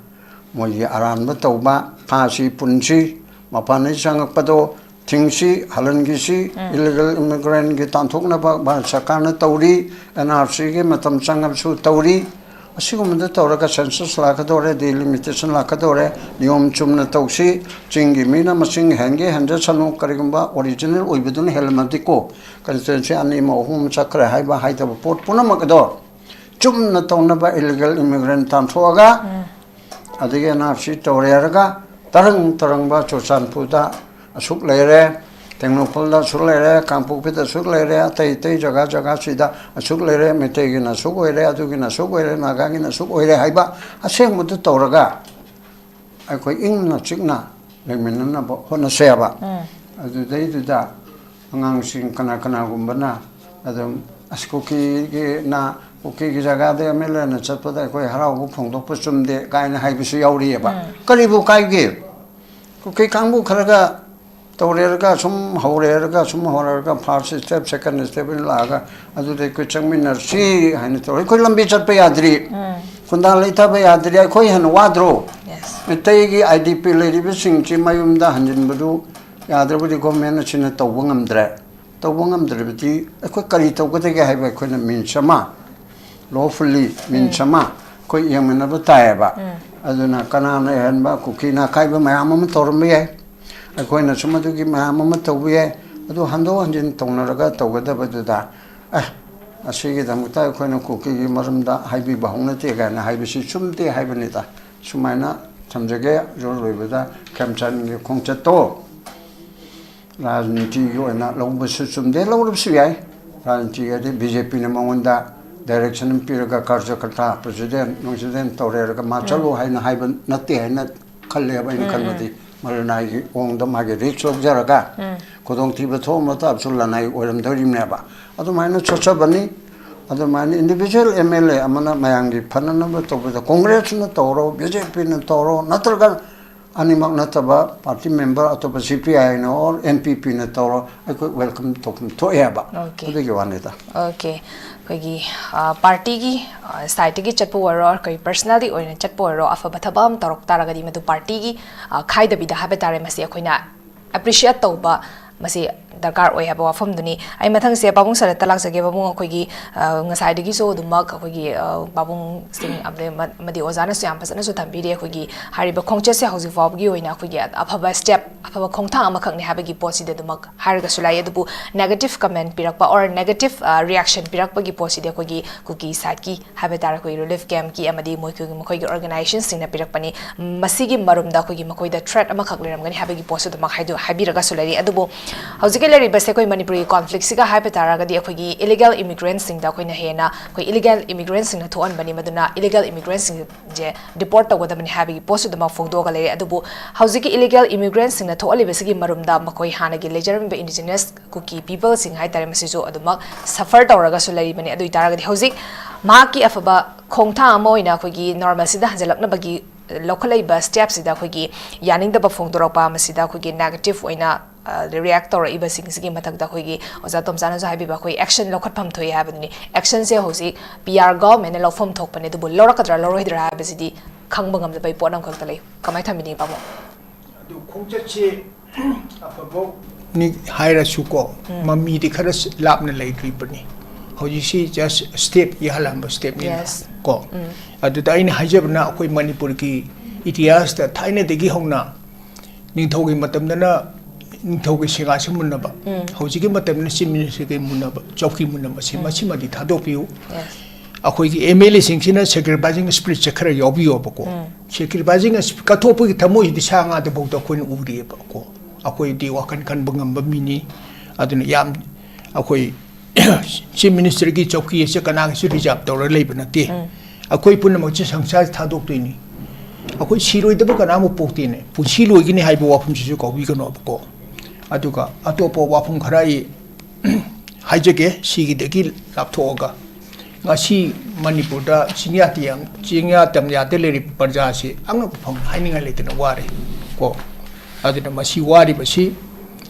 ꯃꯣꯏꯒꯤ ꯑꯔꯥꯟꯕ ꯇꯧꯕ, ꯐꯥꯁꯤ ꯄꯨꯟꯁꯤ, ꯃꯄꯥꯟꯗꯒꯤ ꯆꯪꯉꯛꯄꯗꯣ ꯊꯤꯡꯁꯤ, ꯍꯜꯍꯟꯈꯤꯁꯤ, ꯏꯂꯤꯒꯦꯜ ꯏꯃꯤꯒ꯭ꯔꯦꯟꯒꯤ ꯇꯥꯟꯊꯣꯛꯅꯕ ꯚꯥꯔꯠ ꯁꯔꯀꯥꯔꯅ ꯇꯧꯔꯤ, ꯑꯦꯟ ꯑꯥꯔ ꯁꯤꯒꯤ ꯃꯇꯝ ꯆꯪꯉꯕꯁꯨ ꯇꯧꯔꯤ꯫ ꯑꯁꯤꯒꯨꯝꯕꯗ ꯇꯧꯔꯒ ꯁꯦꯟꯁꯁ ꯂꯥꯛꯀꯗꯧꯔꯦ, ꯗꯤꯂꯤꯃꯤꯇꯦꯁꯟ ꯂꯥꯛꯀꯗꯧꯔꯦ, ꯅꯤꯌꯣꯝ ꯆꯨꯝꯅ ꯇꯧꯁꯤ꯫ ꯆꯤꯡꯒꯤ ꯃꯤꯅ ꯃꯁꯤꯡ ꯍꯦꯟꯒꯦ ꯍꯦꯟꯖꯁꯅꯨ, ꯀꯔꯤꯒꯨꯝꯕ ꯑꯣꯔꯤꯖꯤꯅꯦꯜ ꯑꯣꯏꯕꯗꯨꯅ ꯍꯦꯜꯂꯝꯃꯗꯤꯀꯣ, ꯀꯟꯁꯇꯤꯇ꯭ꯋꯦꯟꯁꯤ ꯑꯅꯤ ꯑꯃ ꯑꯍꯨꯝ ꯑꯃ ꯆꯠꯈ꯭ꯔꯦ ꯍꯥꯏꯕ ꯍꯥꯏꯗꯕ ꯄꯣꯠ ꯄꯨꯝꯅꯃꯛ ꯑꯗꯣ ꯆꯨꯝꯅ ꯇꯧꯅꯕ, ꯏꯂꯤꯒꯦꯜ ꯏꯃꯤꯒ꯭ꯔꯦꯟ ꯇꯥꯟꯊꯣꯛꯑꯒ, ꯑꯗꯒꯤ ꯑꯦꯟ ꯑꯥꯔ ꯁꯤ ꯇꯧꯔꯦ ꯍꯥꯏꯔꯒ ꯇꯔꯪ ꯇꯔꯪꯕ ꯆꯨꯔꯆꯥꯟꯄꯨꯔꯗ ꯑꯁꯨꯛ ꯂꯩꯔꯦ, ꯇꯦꯡꯅꯧꯄꯜꯗ ꯑꯁꯨꯛ ꯂꯩꯔꯦ, ꯀꯥꯡꯄꯣꯛꯄꯤꯗ ꯑꯁꯨꯛ ꯂꯩꯔꯦ, ꯑꯇꯩ ꯑꯇꯩ ꯖꯒꯥ ꯖꯒꯥꯁꯤꯗ ꯑꯁꯨꯛ ꯂꯩꯔꯦ, ꯃꯩꯇꯩꯒꯤꯅ ꯑꯁꯨꯛ ꯑꯣꯏꯔꯦ, ꯑꯗꯨꯒꯤꯅ ꯑꯁꯨꯛ ꯑꯣꯏꯔꯦ, ꯅꯥꯒꯥꯒꯤꯅ ꯑꯁꯨꯛ ꯑꯣꯏꯔꯦ ꯍꯥꯏꯕ ꯑꯁꯦꯡꯕꯗꯨ ꯇꯧꯔꯒ ꯑꯩꯈꯣꯏ ꯏꯪꯅ ꯆꯤꯛꯅ ꯂꯩꯃꯤꯟꯅꯅꯕ ꯍꯣꯠꯅꯁꯦꯕ꯫ ꯑꯗꯨꯗꯩꯗꯨꯗ ꯑꯉꯥꯡꯁꯤꯡ ꯀꯅꯥ ꯀꯅꯥꯒꯨꯝꯕꯅ ꯑꯗꯨꯝ, "ꯑꯁ, ꯀꯨꯀꯤꯒꯤꯅ, ꯀꯨꯀꯤꯒꯤ ꯖꯒꯥꯗ ꯑꯦꯝ ꯑꯦꯜ ꯑꯦꯅ ꯆꯠꯄꯗ ꯑꯩꯈꯣꯏ ꯍꯔꯥꯎꯕ ꯐꯣꯡꯗꯣꯛꯄ ꯆꯨꯝꯗꯦ" ꯀꯥꯏꯅ ꯍꯥꯏꯕꯁꯨ ꯌꯥꯎꯔꯤꯑꯕ꯫ ꯀꯔꯤꯕꯨ ꯀꯥꯏꯒꯦ? ꯀꯨꯀꯤ ꯀꯥꯡꯕꯨ ꯈꯔꯒ ꯇꯧꯔꯦꯔꯒ ꯁꯨꯝ ꯍꯧꯔꯦꯔꯒ ꯁꯨꯝ ꯍꯧꯔꯦꯔꯒ first step, second step ꯑꯣꯏꯅ ꯂꯥꯛꯑꯒ ꯑꯗꯨꯗ ꯑꯩꯈꯣꯏ ꯆꯪꯃꯤꯟꯅꯔꯁꯤ ꯍꯥꯏꯅ ꯇꯧꯔꯦ꯫ ꯑꯩꯈꯣꯏ ꯂꯝꯕꯤ ꯆꯠꯄ ꯌꯥꯗ꯭ꯔꯤ, ꯈꯨꯟꯗꯥ ꯂꯩꯊꯕ ꯌꯥꯗ꯭ꯔꯤ, ꯑꯩꯈꯣꯏ ꯍꯦꯟꯅ ꯋꯥꯗ꯭ꯔꯣ? ꯃꯩꯇꯩꯒꯤ ꯑꯥꯏ ꯗꯤ ꯄꯤ ꯂꯩꯔꯤꯕꯁꯤꯡꯁꯤ ꯃꯌꯨꯝꯗ ꯍꯟꯖꯤꯟꯕꯗꯨ ꯌꯥꯗ꯭ꯔꯕꯗꯤ ꯒꯣꯔꯃꯦꯟ ꯑꯁꯤꯅ ꯇꯧꯕ ꯉꯝꯗ꯭ꯔꯦ꯫ ꯇꯧꯕ ꯉꯝꯗ꯭ꯔꯕꯗꯤ ꯑꯩꯈꯣꯏ ꯀꯔꯤ ꯇꯧꯒꯗꯒꯦ ꯍꯥꯏꯕ ꯑꯩꯈꯣꯏꯅ ꯃꯤꯟꯁ ꯑꯃ, ꯂꯣꯐꯨꯜꯂꯤ ꯃꯤꯟꯁ ꯑꯃ, ꯑꯩꯈꯣꯏ ꯌꯦꯡꯃꯤꯟꯅꯕ ꯇꯥꯏꯌꯦꯕ꯫ ꯑꯗꯨꯅ ꯀꯅꯥꯅ ꯑꯍꯦꯟꯕ ꯀꯨꯀꯤꯅ ꯑꯀꯥꯏꯕ ꯃꯌꯥꯝ ꯑꯃ ꯇꯧꯔꯝꯕ ꯌꯥꯏ, ꯑꯩꯈꯣꯏꯅꯁꯨ ꯃꯗꯨꯒꯤ ꯃꯌꯥꯝ ꯑꯃ ꯇꯧꯕ ꯌꯥꯏ꯫ ꯑꯗꯨ ꯍꯟꯗꯣꯛ ꯍꯟꯖꯤꯟ ꯇꯧꯅꯔꯒ ꯇꯧꯒꯗꯕꯗꯨꯗ, ꯑꯦ, ꯑꯁꯤꯒꯤꯗꯃꯛꯇ ꯑꯩꯈꯣꯏꯅ ꯀꯨꯀꯤꯒꯤ ꯃꯔꯝꯗ ꯍꯥꯏꯕꯤꯕ ꯍꯧꯅꯗꯦ ꯀꯥꯏꯅ ꯍꯥꯏꯕꯁꯤ ꯆꯨꯝꯗꯦ ꯍꯥꯏꯕꯅꯤꯗ꯫ ꯁꯨꯃꯥꯏꯅ ꯊꯝꯖꯒꯦ꯫ ꯖꯣꯔ ꯂꯣꯏꯕꯗ ꯈꯦꯝꯆꯥꯟꯒꯤ ꯈꯣꯡꯆꯠꯇꯣ ꯔꯥꯖꯅꯤꯇꯤꯒꯤ ꯑꯣꯏꯅ ꯂꯧꯕꯁꯨ ꯆꯨꯝꯗꯦ, ꯂꯧꯔꯕꯁꯨ ꯌꯥꯏ꯫ ꯔꯥꯖꯅꯤꯇꯤ ꯍꯥꯏꯗꯤ ꯕꯤ ꯖꯦ ꯄꯤꯅ ꯃꯉꯣꯟꯗ ꯗꯥꯏꯔꯦꯛꯁꯟ ꯑꯃ ꯄꯤꯔꯒ ꯀꯥꯔꯖꯀꯔꯇꯥ, ꯄ꯭ꯔꯦꯁꯤꯗꯦꯟ ꯅꯨꯡꯁꯤꯗꯦꯟ ꯇꯧꯔꯦꯔꯒ ꯃꯥ ꯆꯠꯂꯣ ꯍꯥꯏꯅ ꯍꯥꯏꯕ ꯅꯠꯇꯦ ꯍꯥꯏꯅ ꯈꯜꯂꯦꯕ ꯑꯩꯅ ꯈꯟꯕꯗꯤ꯫ ꯃꯗꯨ ꯂꯅꯥꯏꯒꯤ ꯑꯣꯡꯗ ꯃꯥꯒꯤ ꯔꯤꯛꯁ ꯂꯧꯖꯔꯒ ꯈꯨꯗꯣꯡꯊꯤꯕ ꯊꯣꯛꯑ ꯃꯇꯥꯕꯁꯨ ꯂꯅꯥꯏ ꯑꯣꯏꯔꯝꯗꯣꯔꯤꯕꯅꯦꯕ꯫ ꯑꯗꯨꯃꯥꯏꯅ ꯆꯠꯆꯕꯅꯤ꯫ ꯑꯗꯨꯃꯥꯏꯅ ꯏꯟꯗꯤꯕꯤꯖꯨꯋꯦꯜ ꯑꯦꯝ ꯑꯦꯜ ꯑꯦ ꯑꯃꯅ ꯃꯌꯥꯝꯒꯤ ꯐꯅꯅꯕ ꯇꯧꯕꯗ ꯀꯣꯡꯒ꯭ꯔꯦꯁꯅ ꯇꯧꯔꯣ, ꯕꯤ ꯖꯦ ꯄꯤꯅ ꯇꯧꯔꯣ, ꯅꯠꯇ꯭ꯔꯒ ꯑꯅꯤꯃꯛ ꯅꯠꯇꯕ ꯄꯥꯔꯇꯤ ꯃꯦꯝꯕꯔ ꯑꯇꯣꯞꯄ ꯁꯤ ꯄꯤ ꯑꯥꯏꯅ ꯑꯣꯔ ꯑꯦꯟ ꯄꯤ ꯄꯤꯅ ꯇꯧꯔꯣ, ꯑꯩꯈꯣꯏ ꯋꯦꯜꯀꯝ ꯇꯧꯐꯝ ꯊꯣꯛꯑꯦꯕ꯫ ꯑꯣꯀꯦ꯫ ꯑꯗꯨꯒꯤ ꯋꯥꯅꯤꯗ꯫ ꯑꯣꯀꯦ꯫ ꯑꯩꯈꯣꯏꯒꯤ, ꯑ, ꯄꯥꯔꯇꯤꯒꯤ, ꯑ, ꯁꯥꯏꯠꯇꯒꯤ ꯆꯠꯄ ꯑꯣꯏꯔꯣ, ꯑꯩꯈꯣꯏ ꯄꯔꯁꯅꯦꯜꯂꯤ ꯑꯣꯏꯅ ꯆꯠꯄ ꯑꯣꯏꯔꯣ, ꯑꯐꯕ ꯊꯕꯛ ꯑꯃ ꯇꯧꯔꯛ ꯇꯥꯔꯒꯗꯤ ꯃꯗꯨ ꯄꯥꯔꯇꯤꯒꯤ, ꯑ, ꯈꯥꯏꯗꯕꯤꯗ ꯍꯥꯏꯕ ꯇꯥꯔꯦ, ꯃꯁꯤ ꯑꯩꯈꯣꯏꯅ ꯑꯦꯄ꯭ꯔꯤꯁꯤꯌꯦꯠ ꯇꯧꯕ ꯃꯁꯤ ꯗꯔꯀꯥꯔ ꯑꯣꯏ ꯍꯥꯏꯕ ꯋꯥꯐꯝꯗꯨꯅꯤ꯫ ꯑꯩ ꯃꯊꯪꯁꯦ ꯄꯥꯕꯨꯡ ꯁꯔꯠꯇ ꯂꯥꯛꯆꯒꯦ꯫ ꯄꯥꯕꯨꯡ, ꯑꯩꯈꯣꯏꯒꯤ, ꯑ, ꯉꯁꯥꯏꯗꯒꯤꯁꯨ ꯑꯗꯨꯃꯛ ꯑꯩꯈꯣꯏꯒꯤ, ꯑ, ꯄꯥꯕꯨꯡꯁꯤꯡ ꯑꯃꯗꯤ ꯑꯃ-, ꯑꯃꯗꯤ ꯑꯣꯖꯥꯅꯁꯨ ꯌꯥꯝ ꯐꯖꯅꯁꯨ ꯊꯝꯕꯤꯔꯤ꯫ ꯑꯩꯈꯣꯏꯒꯤ ꯍꯥꯏꯔꯤꯕ ꯈꯣꯡꯆꯠꯁꯦ ꯍꯧꯖꯤꯛ ꯐꯥꯎꯕꯒꯤ ꯑꯣꯏꯅ ꯑꯩꯈꯣꯏꯒꯤ ꯑꯐꯕ ꯁ꯭ꯇꯦꯞ, ꯑꯐꯕ ꯈꯣꯡꯊꯥꯡ ꯑꯃꯈꯛꯅꯤ ꯍꯥꯏꯕꯒꯤ ꯄꯣꯠꯁꯤꯗꯤ ꯑꯗꯨꯃꯛ ꯍꯥꯏꯔꯒꯁꯨ ꯂꯥꯛꯏ꯫ ꯑꯗꯨꯕꯨ ꯅꯦꯒꯦꯇꯤꯚ ꯀꯃꯦꯟ ꯄꯤꯔꯛꯄ or ꯅꯦꯒꯦꯇꯤꯚ, ꯑ, ꯔꯤꯌꯦꯛꯁꯟ ꯄꯤꯔꯛꯄꯒꯤ ꯄꯣꯠꯁꯤꯗꯤ ꯑꯩꯈꯣꯏꯒꯤ ꯀꯨꯀꯤ ꯁꯥꯏꯠꯀꯤ ꯍꯥꯏꯕ ꯇꯥꯔꯦ, ꯑꯩꯈꯣꯏ ꯔꯤꯂꯤꯐ ꯀꯦꯝꯞꯀꯤ ꯑꯃꯗꯤ ꯃꯈꯣꯏꯒꯤ, ꯃꯈꯣꯏꯒꯤ ꯑꯣꯔꯒꯅꯥꯏꯖꯦꯁꯟꯁꯤꯡꯅ ꯄꯤꯔꯛꯄꯅꯤ꯫ ꯃꯁꯤꯒꯤ ꯃꯔꯨꯝꯗ ꯑꯩꯈꯣꯏꯒꯤ ꯃꯈꯣꯏꯗ ꯊ꯭ꯔꯦꯠ ꯑꯃꯈꯛ ꯂꯩꯔꯝꯒꯅꯤ ꯍꯥꯏꯕꯒꯤ ꯄꯣꯠꯁꯨ ꯑꯗꯨꯃꯛ ꯍꯥꯏꯗꯨ-, ꯍꯥꯏꯕꯤꯔꯒꯁꯨ ꯂꯩꯔꯤ꯫ ꯑꯗꯨꯕꯨ ꯍꯧꯖꯤꯛꯀꯤ ꯂꯩꯔꯤꯕꯁꯦ ꯑꯩꯈꯣꯏ ꯃꯅꯤꯄꯨꯔꯒꯤ ꯀꯣꯟꯐ꯭ꯂꯤꯛꯁꯤꯒ ꯍꯥꯏꯕ ꯇꯥꯔꯒꯗꯤ ꯑꯩꯈꯣꯏꯒꯤ ꯏꯂꯤꯒꯦꯜ ꯏꯃꯤꯒ꯭ꯔꯦꯟꯁꯤꯡꯗ ꯑꯩꯈꯣꯏꯅ ꯍꯦꯟꯅ ꯑꯩꯈꯣꯏ ꯏꯂꯤꯒꯦꯜ ꯏꯃꯤꯒ꯭ꯔꯦꯟꯁꯤꯡꯅ ꯊꯣꯛꯍꯟꯕꯅꯤ, ꯃꯗꯨꯅ ꯏꯂꯤꯒꯦꯜ ꯏꯃꯤꯒ꯭ꯔꯦꯟꯁꯤꯡꯁꯦ ꯗꯤꯄꯣꯔꯠ ꯇꯧꯒꯗꯕꯅꯤ ꯍꯥꯏꯕꯒꯤ ꯄꯣꯠꯁꯨ ꯑꯗꯨꯃꯛ ꯐꯣꯡꯗꯣꯛꯑꯒ ꯂꯩꯔꯦ꯫ ꯑꯗꯨꯕꯨ ꯍꯧꯖꯤꯛꯀꯤ ꯏꯂꯤꯒꯦꯜ ꯏꯃꯤꯒ꯭ꯔꯦꯟꯁꯤꯡꯅ ꯊꯣꯛꯍꯜꯂꯤꯕꯁꯤꯒꯤ ꯃꯔꯨꯝꯗ ꯃꯈꯣꯏ ꯍꯥꯟꯅꯒꯤ ꯂꯩꯖꯔꯝꯃꯤꯕ ꯏꯟꯗꯤꯖꯤꯅꯁ ꯀꯨꯀꯤ ꯄꯤꯄꯜꯁꯤꯡ ꯍꯥꯏꯇꯥꯔꯦ, ꯃꯁꯤꯁꯨ ꯑꯗꯨꯃꯛ ꯁꯐꯔ ꯇꯧꯔꯒꯁꯨ ꯂꯩꯔꯤꯕꯅꯤ꯫ ꯑꯗꯨ ꯑꯣꯏꯇꯥꯔꯒꯗꯤ ꯍꯧꯖꯤꯛ ꯃꯍꯥꯛꯀꯤ ꯑꯐꯕ ꯈꯣꯡꯊꯥꯡ ꯑꯃ ꯑꯣꯏꯅ ꯑꯩꯈꯣꯏꯒꯤ ꯅꯣꯔꯃꯦꯜꯁꯤꯗ ꯍꯟꯖꯤꯜꯂꯛꯅꯕꯒꯤ ꯂꯧꯈꯠꯂꯛꯏꯕ ꯁ꯭ꯇꯦꯞꯁꯤꯗ ꯑꯩꯈꯣꯏꯒꯤ ꯌꯥꯅꯤꯡꯗꯕ ꯐꯣꯡꯗꯣꯔꯛꯄ, ꯃꯁꯤꯗ ꯑꯩꯈꯣꯏꯒꯤ ꯅꯦꯒꯦꯇꯤꯚ ꯑꯣꯏꯅ, ꯑ, ꯔꯤꯌꯦꯛ ꯇꯧꯔꯛꯏꯕꯁꯤꯡꯁꯤꯒꯤ ꯃꯊꯛꯇ ꯑꯩꯈꯣꯏꯒꯤ ꯑꯣꯖꯥ ꯇꯣꯝꯆꯥꯅꯁꯨ ꯍꯥꯏꯕꯤꯕ ꯑꯩꯈꯣꯏ ꯑꯦꯛꯁꯟ ꯂꯧꯈꯠꯐꯝ ꯊꯣꯛꯏ ꯍꯥꯏꯕꯗꯨꯅꯤ꯫ ꯑꯦꯛꯁꯟꯁꯦ ꯍꯧꯖꯤꯛ ꯄꯤ ꯑꯥꯔ ꯒꯚꯔꯟꯃꯦꯟꯠꯅ ꯂꯧꯐꯝ ꯊꯣꯛꯄꯅꯦ, ꯑꯗꯨꯕꯨ ꯂꯧꯔꯛꯀꯗ꯭ꯔꯥ ꯂꯧꯔꯣꯏꯗ꯭ꯔꯥ ꯍꯥꯏꯕꯁꯤꯗꯤ ꯈꯪꯕ ꯉꯝꯗꯕꯒꯤ ꯄꯣꯠ ꯑꯃꯈꯛꯇ ꯂꯩ꯫ ꯀꯃꯥꯏꯅ ꯊꯝꯕꯤꯅꯤꯡꯉꯤ ꯄꯥꯕꯨꯡ? ꯑꯗꯨ ꯈꯣꯡꯆꯠꯁꯤ ꯑꯐꯕ ꯅꯤ ꯍꯥꯏꯔꯁꯨꯀꯣ, ꯎꯝ꯫ ꯃꯃꯤꯗꯤ ꯈꯔ ꯁ-, ꯂꯥꯞꯅ ꯂꯩꯇ꯭ꯔꯤꯕꯅꯤ꯫ ꯍꯧꯖꯤꯛꯁꯤ just step ꯏꯍꯥꯟ ꯍꯥꯟꯕ stepꯅꯤꯅ꯫ Yes. ꯀꯣ꯫ ꯎꯝ꯫ ꯑꯗꯨꯗ ꯑꯩꯅ ꯍꯥꯏꯖꯕꯅ, ꯑꯩꯈꯣꯏ ꯃꯅꯤꯄꯨꯔꯒꯤ ꯏꯇꯤꯍꯥꯁꯇ ꯊꯥꯏꯅꯗꯒꯤ ꯍꯧꯅ ꯅꯤꯡꯊꯧꯒꯤ ꯃꯇꯝꯗꯅ ꯅꯤꯡꯊꯧꯒꯤ ꯁꯤꯡꯍꯥꯁꯟ ꯃꯨꯟꯅꯕ, ꯎꯝ꯫ ꯍꯧꯖꯤꯛꯀꯤ ꯃꯇꯝꯗꯅ chief ministerꯒꯤ ꯃꯨꯟꯅꯕ, ꯆꯧꯀꯤ ꯃꯨꯟꯅꯕ, ꯁꯤ ꯎꯝ꯫ ꯃꯁꯤꯃꯗꯤ ꯊꯥꯗꯣꯛꯄꯤꯌꯨ꯫ Yes. ꯑꯩꯈꯣꯏꯒꯤ MLAꯁꯤꯡꯁꯤꯅ sacrificing spiritꯁꯦ ꯈꯔ ꯌꯥꯎꯕꯤꯌꯣꯕꯀꯣ꯫ ꯎꯝ꯫ Sacrificing spirit, ꯀꯠꯊꯣꯛꯄꯒꯤ ꯊꯃꯣꯏꯁꯤꯗꯤ ꯁꯥ ꯉꯥꯗꯐꯥꯎꯗ ꯑꯩꯈꯣꯏꯅ ꯎꯔꯤꯑꯕꯀꯣ꯫ ꯑꯩꯈꯣꯏꯗꯤ ꯋꯥꯈꯜ ꯈꯟꯕ ꯉꯝꯕ ꯃꯤꯅꯤ꯫ ꯑꯗꯨꯅ ꯌꯥꯝ, ꯑꯩꯈꯣꯏ chief ministerꯒꯤ ꯆꯧꯀꯤ ꯑꯁꯦ ꯀꯅꯥꯒꯤꯁꯨ reserve ꯇꯧꯔ ꯂꯩꯕ ꯅꯠꯇꯦ꯫ ꯎꯝ꯫ ꯑꯩꯈꯣꯏ ꯄꯨꯝꯅꯃꯛꯁꯦ ꯁꯪꯁꯥꯔ ꯊꯥꯗꯣꯛꯇꯣꯏꯅꯤ꯫ ꯑꯩꯈꯣꯏ ꯁꯤꯔꯣꯏꯗꯕ ꯀꯅꯥ ꯑꯃ ꯄꯣꯛꯇꯦꯅꯦ꯫ ꯄꯨꯟꯁꯤ ꯂꯣꯏꯒꯅꯤ ꯍꯥꯏꯕ ꯋꯥꯐꯝꯁꯤꯁꯨ ꯀꯥꯎꯕꯤꯒꯅꯣꯕꯀꯣ꯫ ꯑꯗꯨꯒ ꯑꯇꯣꯞꯄ ꯋꯥꯐꯝ ꯈꯔ ꯑꯩ ꯍꯥꯏꯖꯒꯦ, ꯁꯤꯒꯤꯗꯒꯤ ꯂꯥꯞꯊꯣꯛꯑꯒ꯫ ꯉꯁꯤ ꯃꯅꯤꯄꯨꯔꯗ ꯆꯤꯡꯌꯥ ꯇꯝꯌꯥ-, ꯆꯤꯡꯌꯥ ꯇꯝꯌꯥꯗ ꯂꯩꯔꯤꯕ ꯄ꯭ꯔꯖꯥꯁꯤ ꯑꯉꯛꯄ ꯐꯪꯅ ꯍꯥꯏꯅꯤꯡꯉꯥꯏ ꯂꯩꯇꯅ ꯋꯥꯔꯦ ꯀꯣ꯫ ꯑꯗꯨꯅ ꯃꯁꯤ ꯋꯥꯔꯤꯕꯁꯤ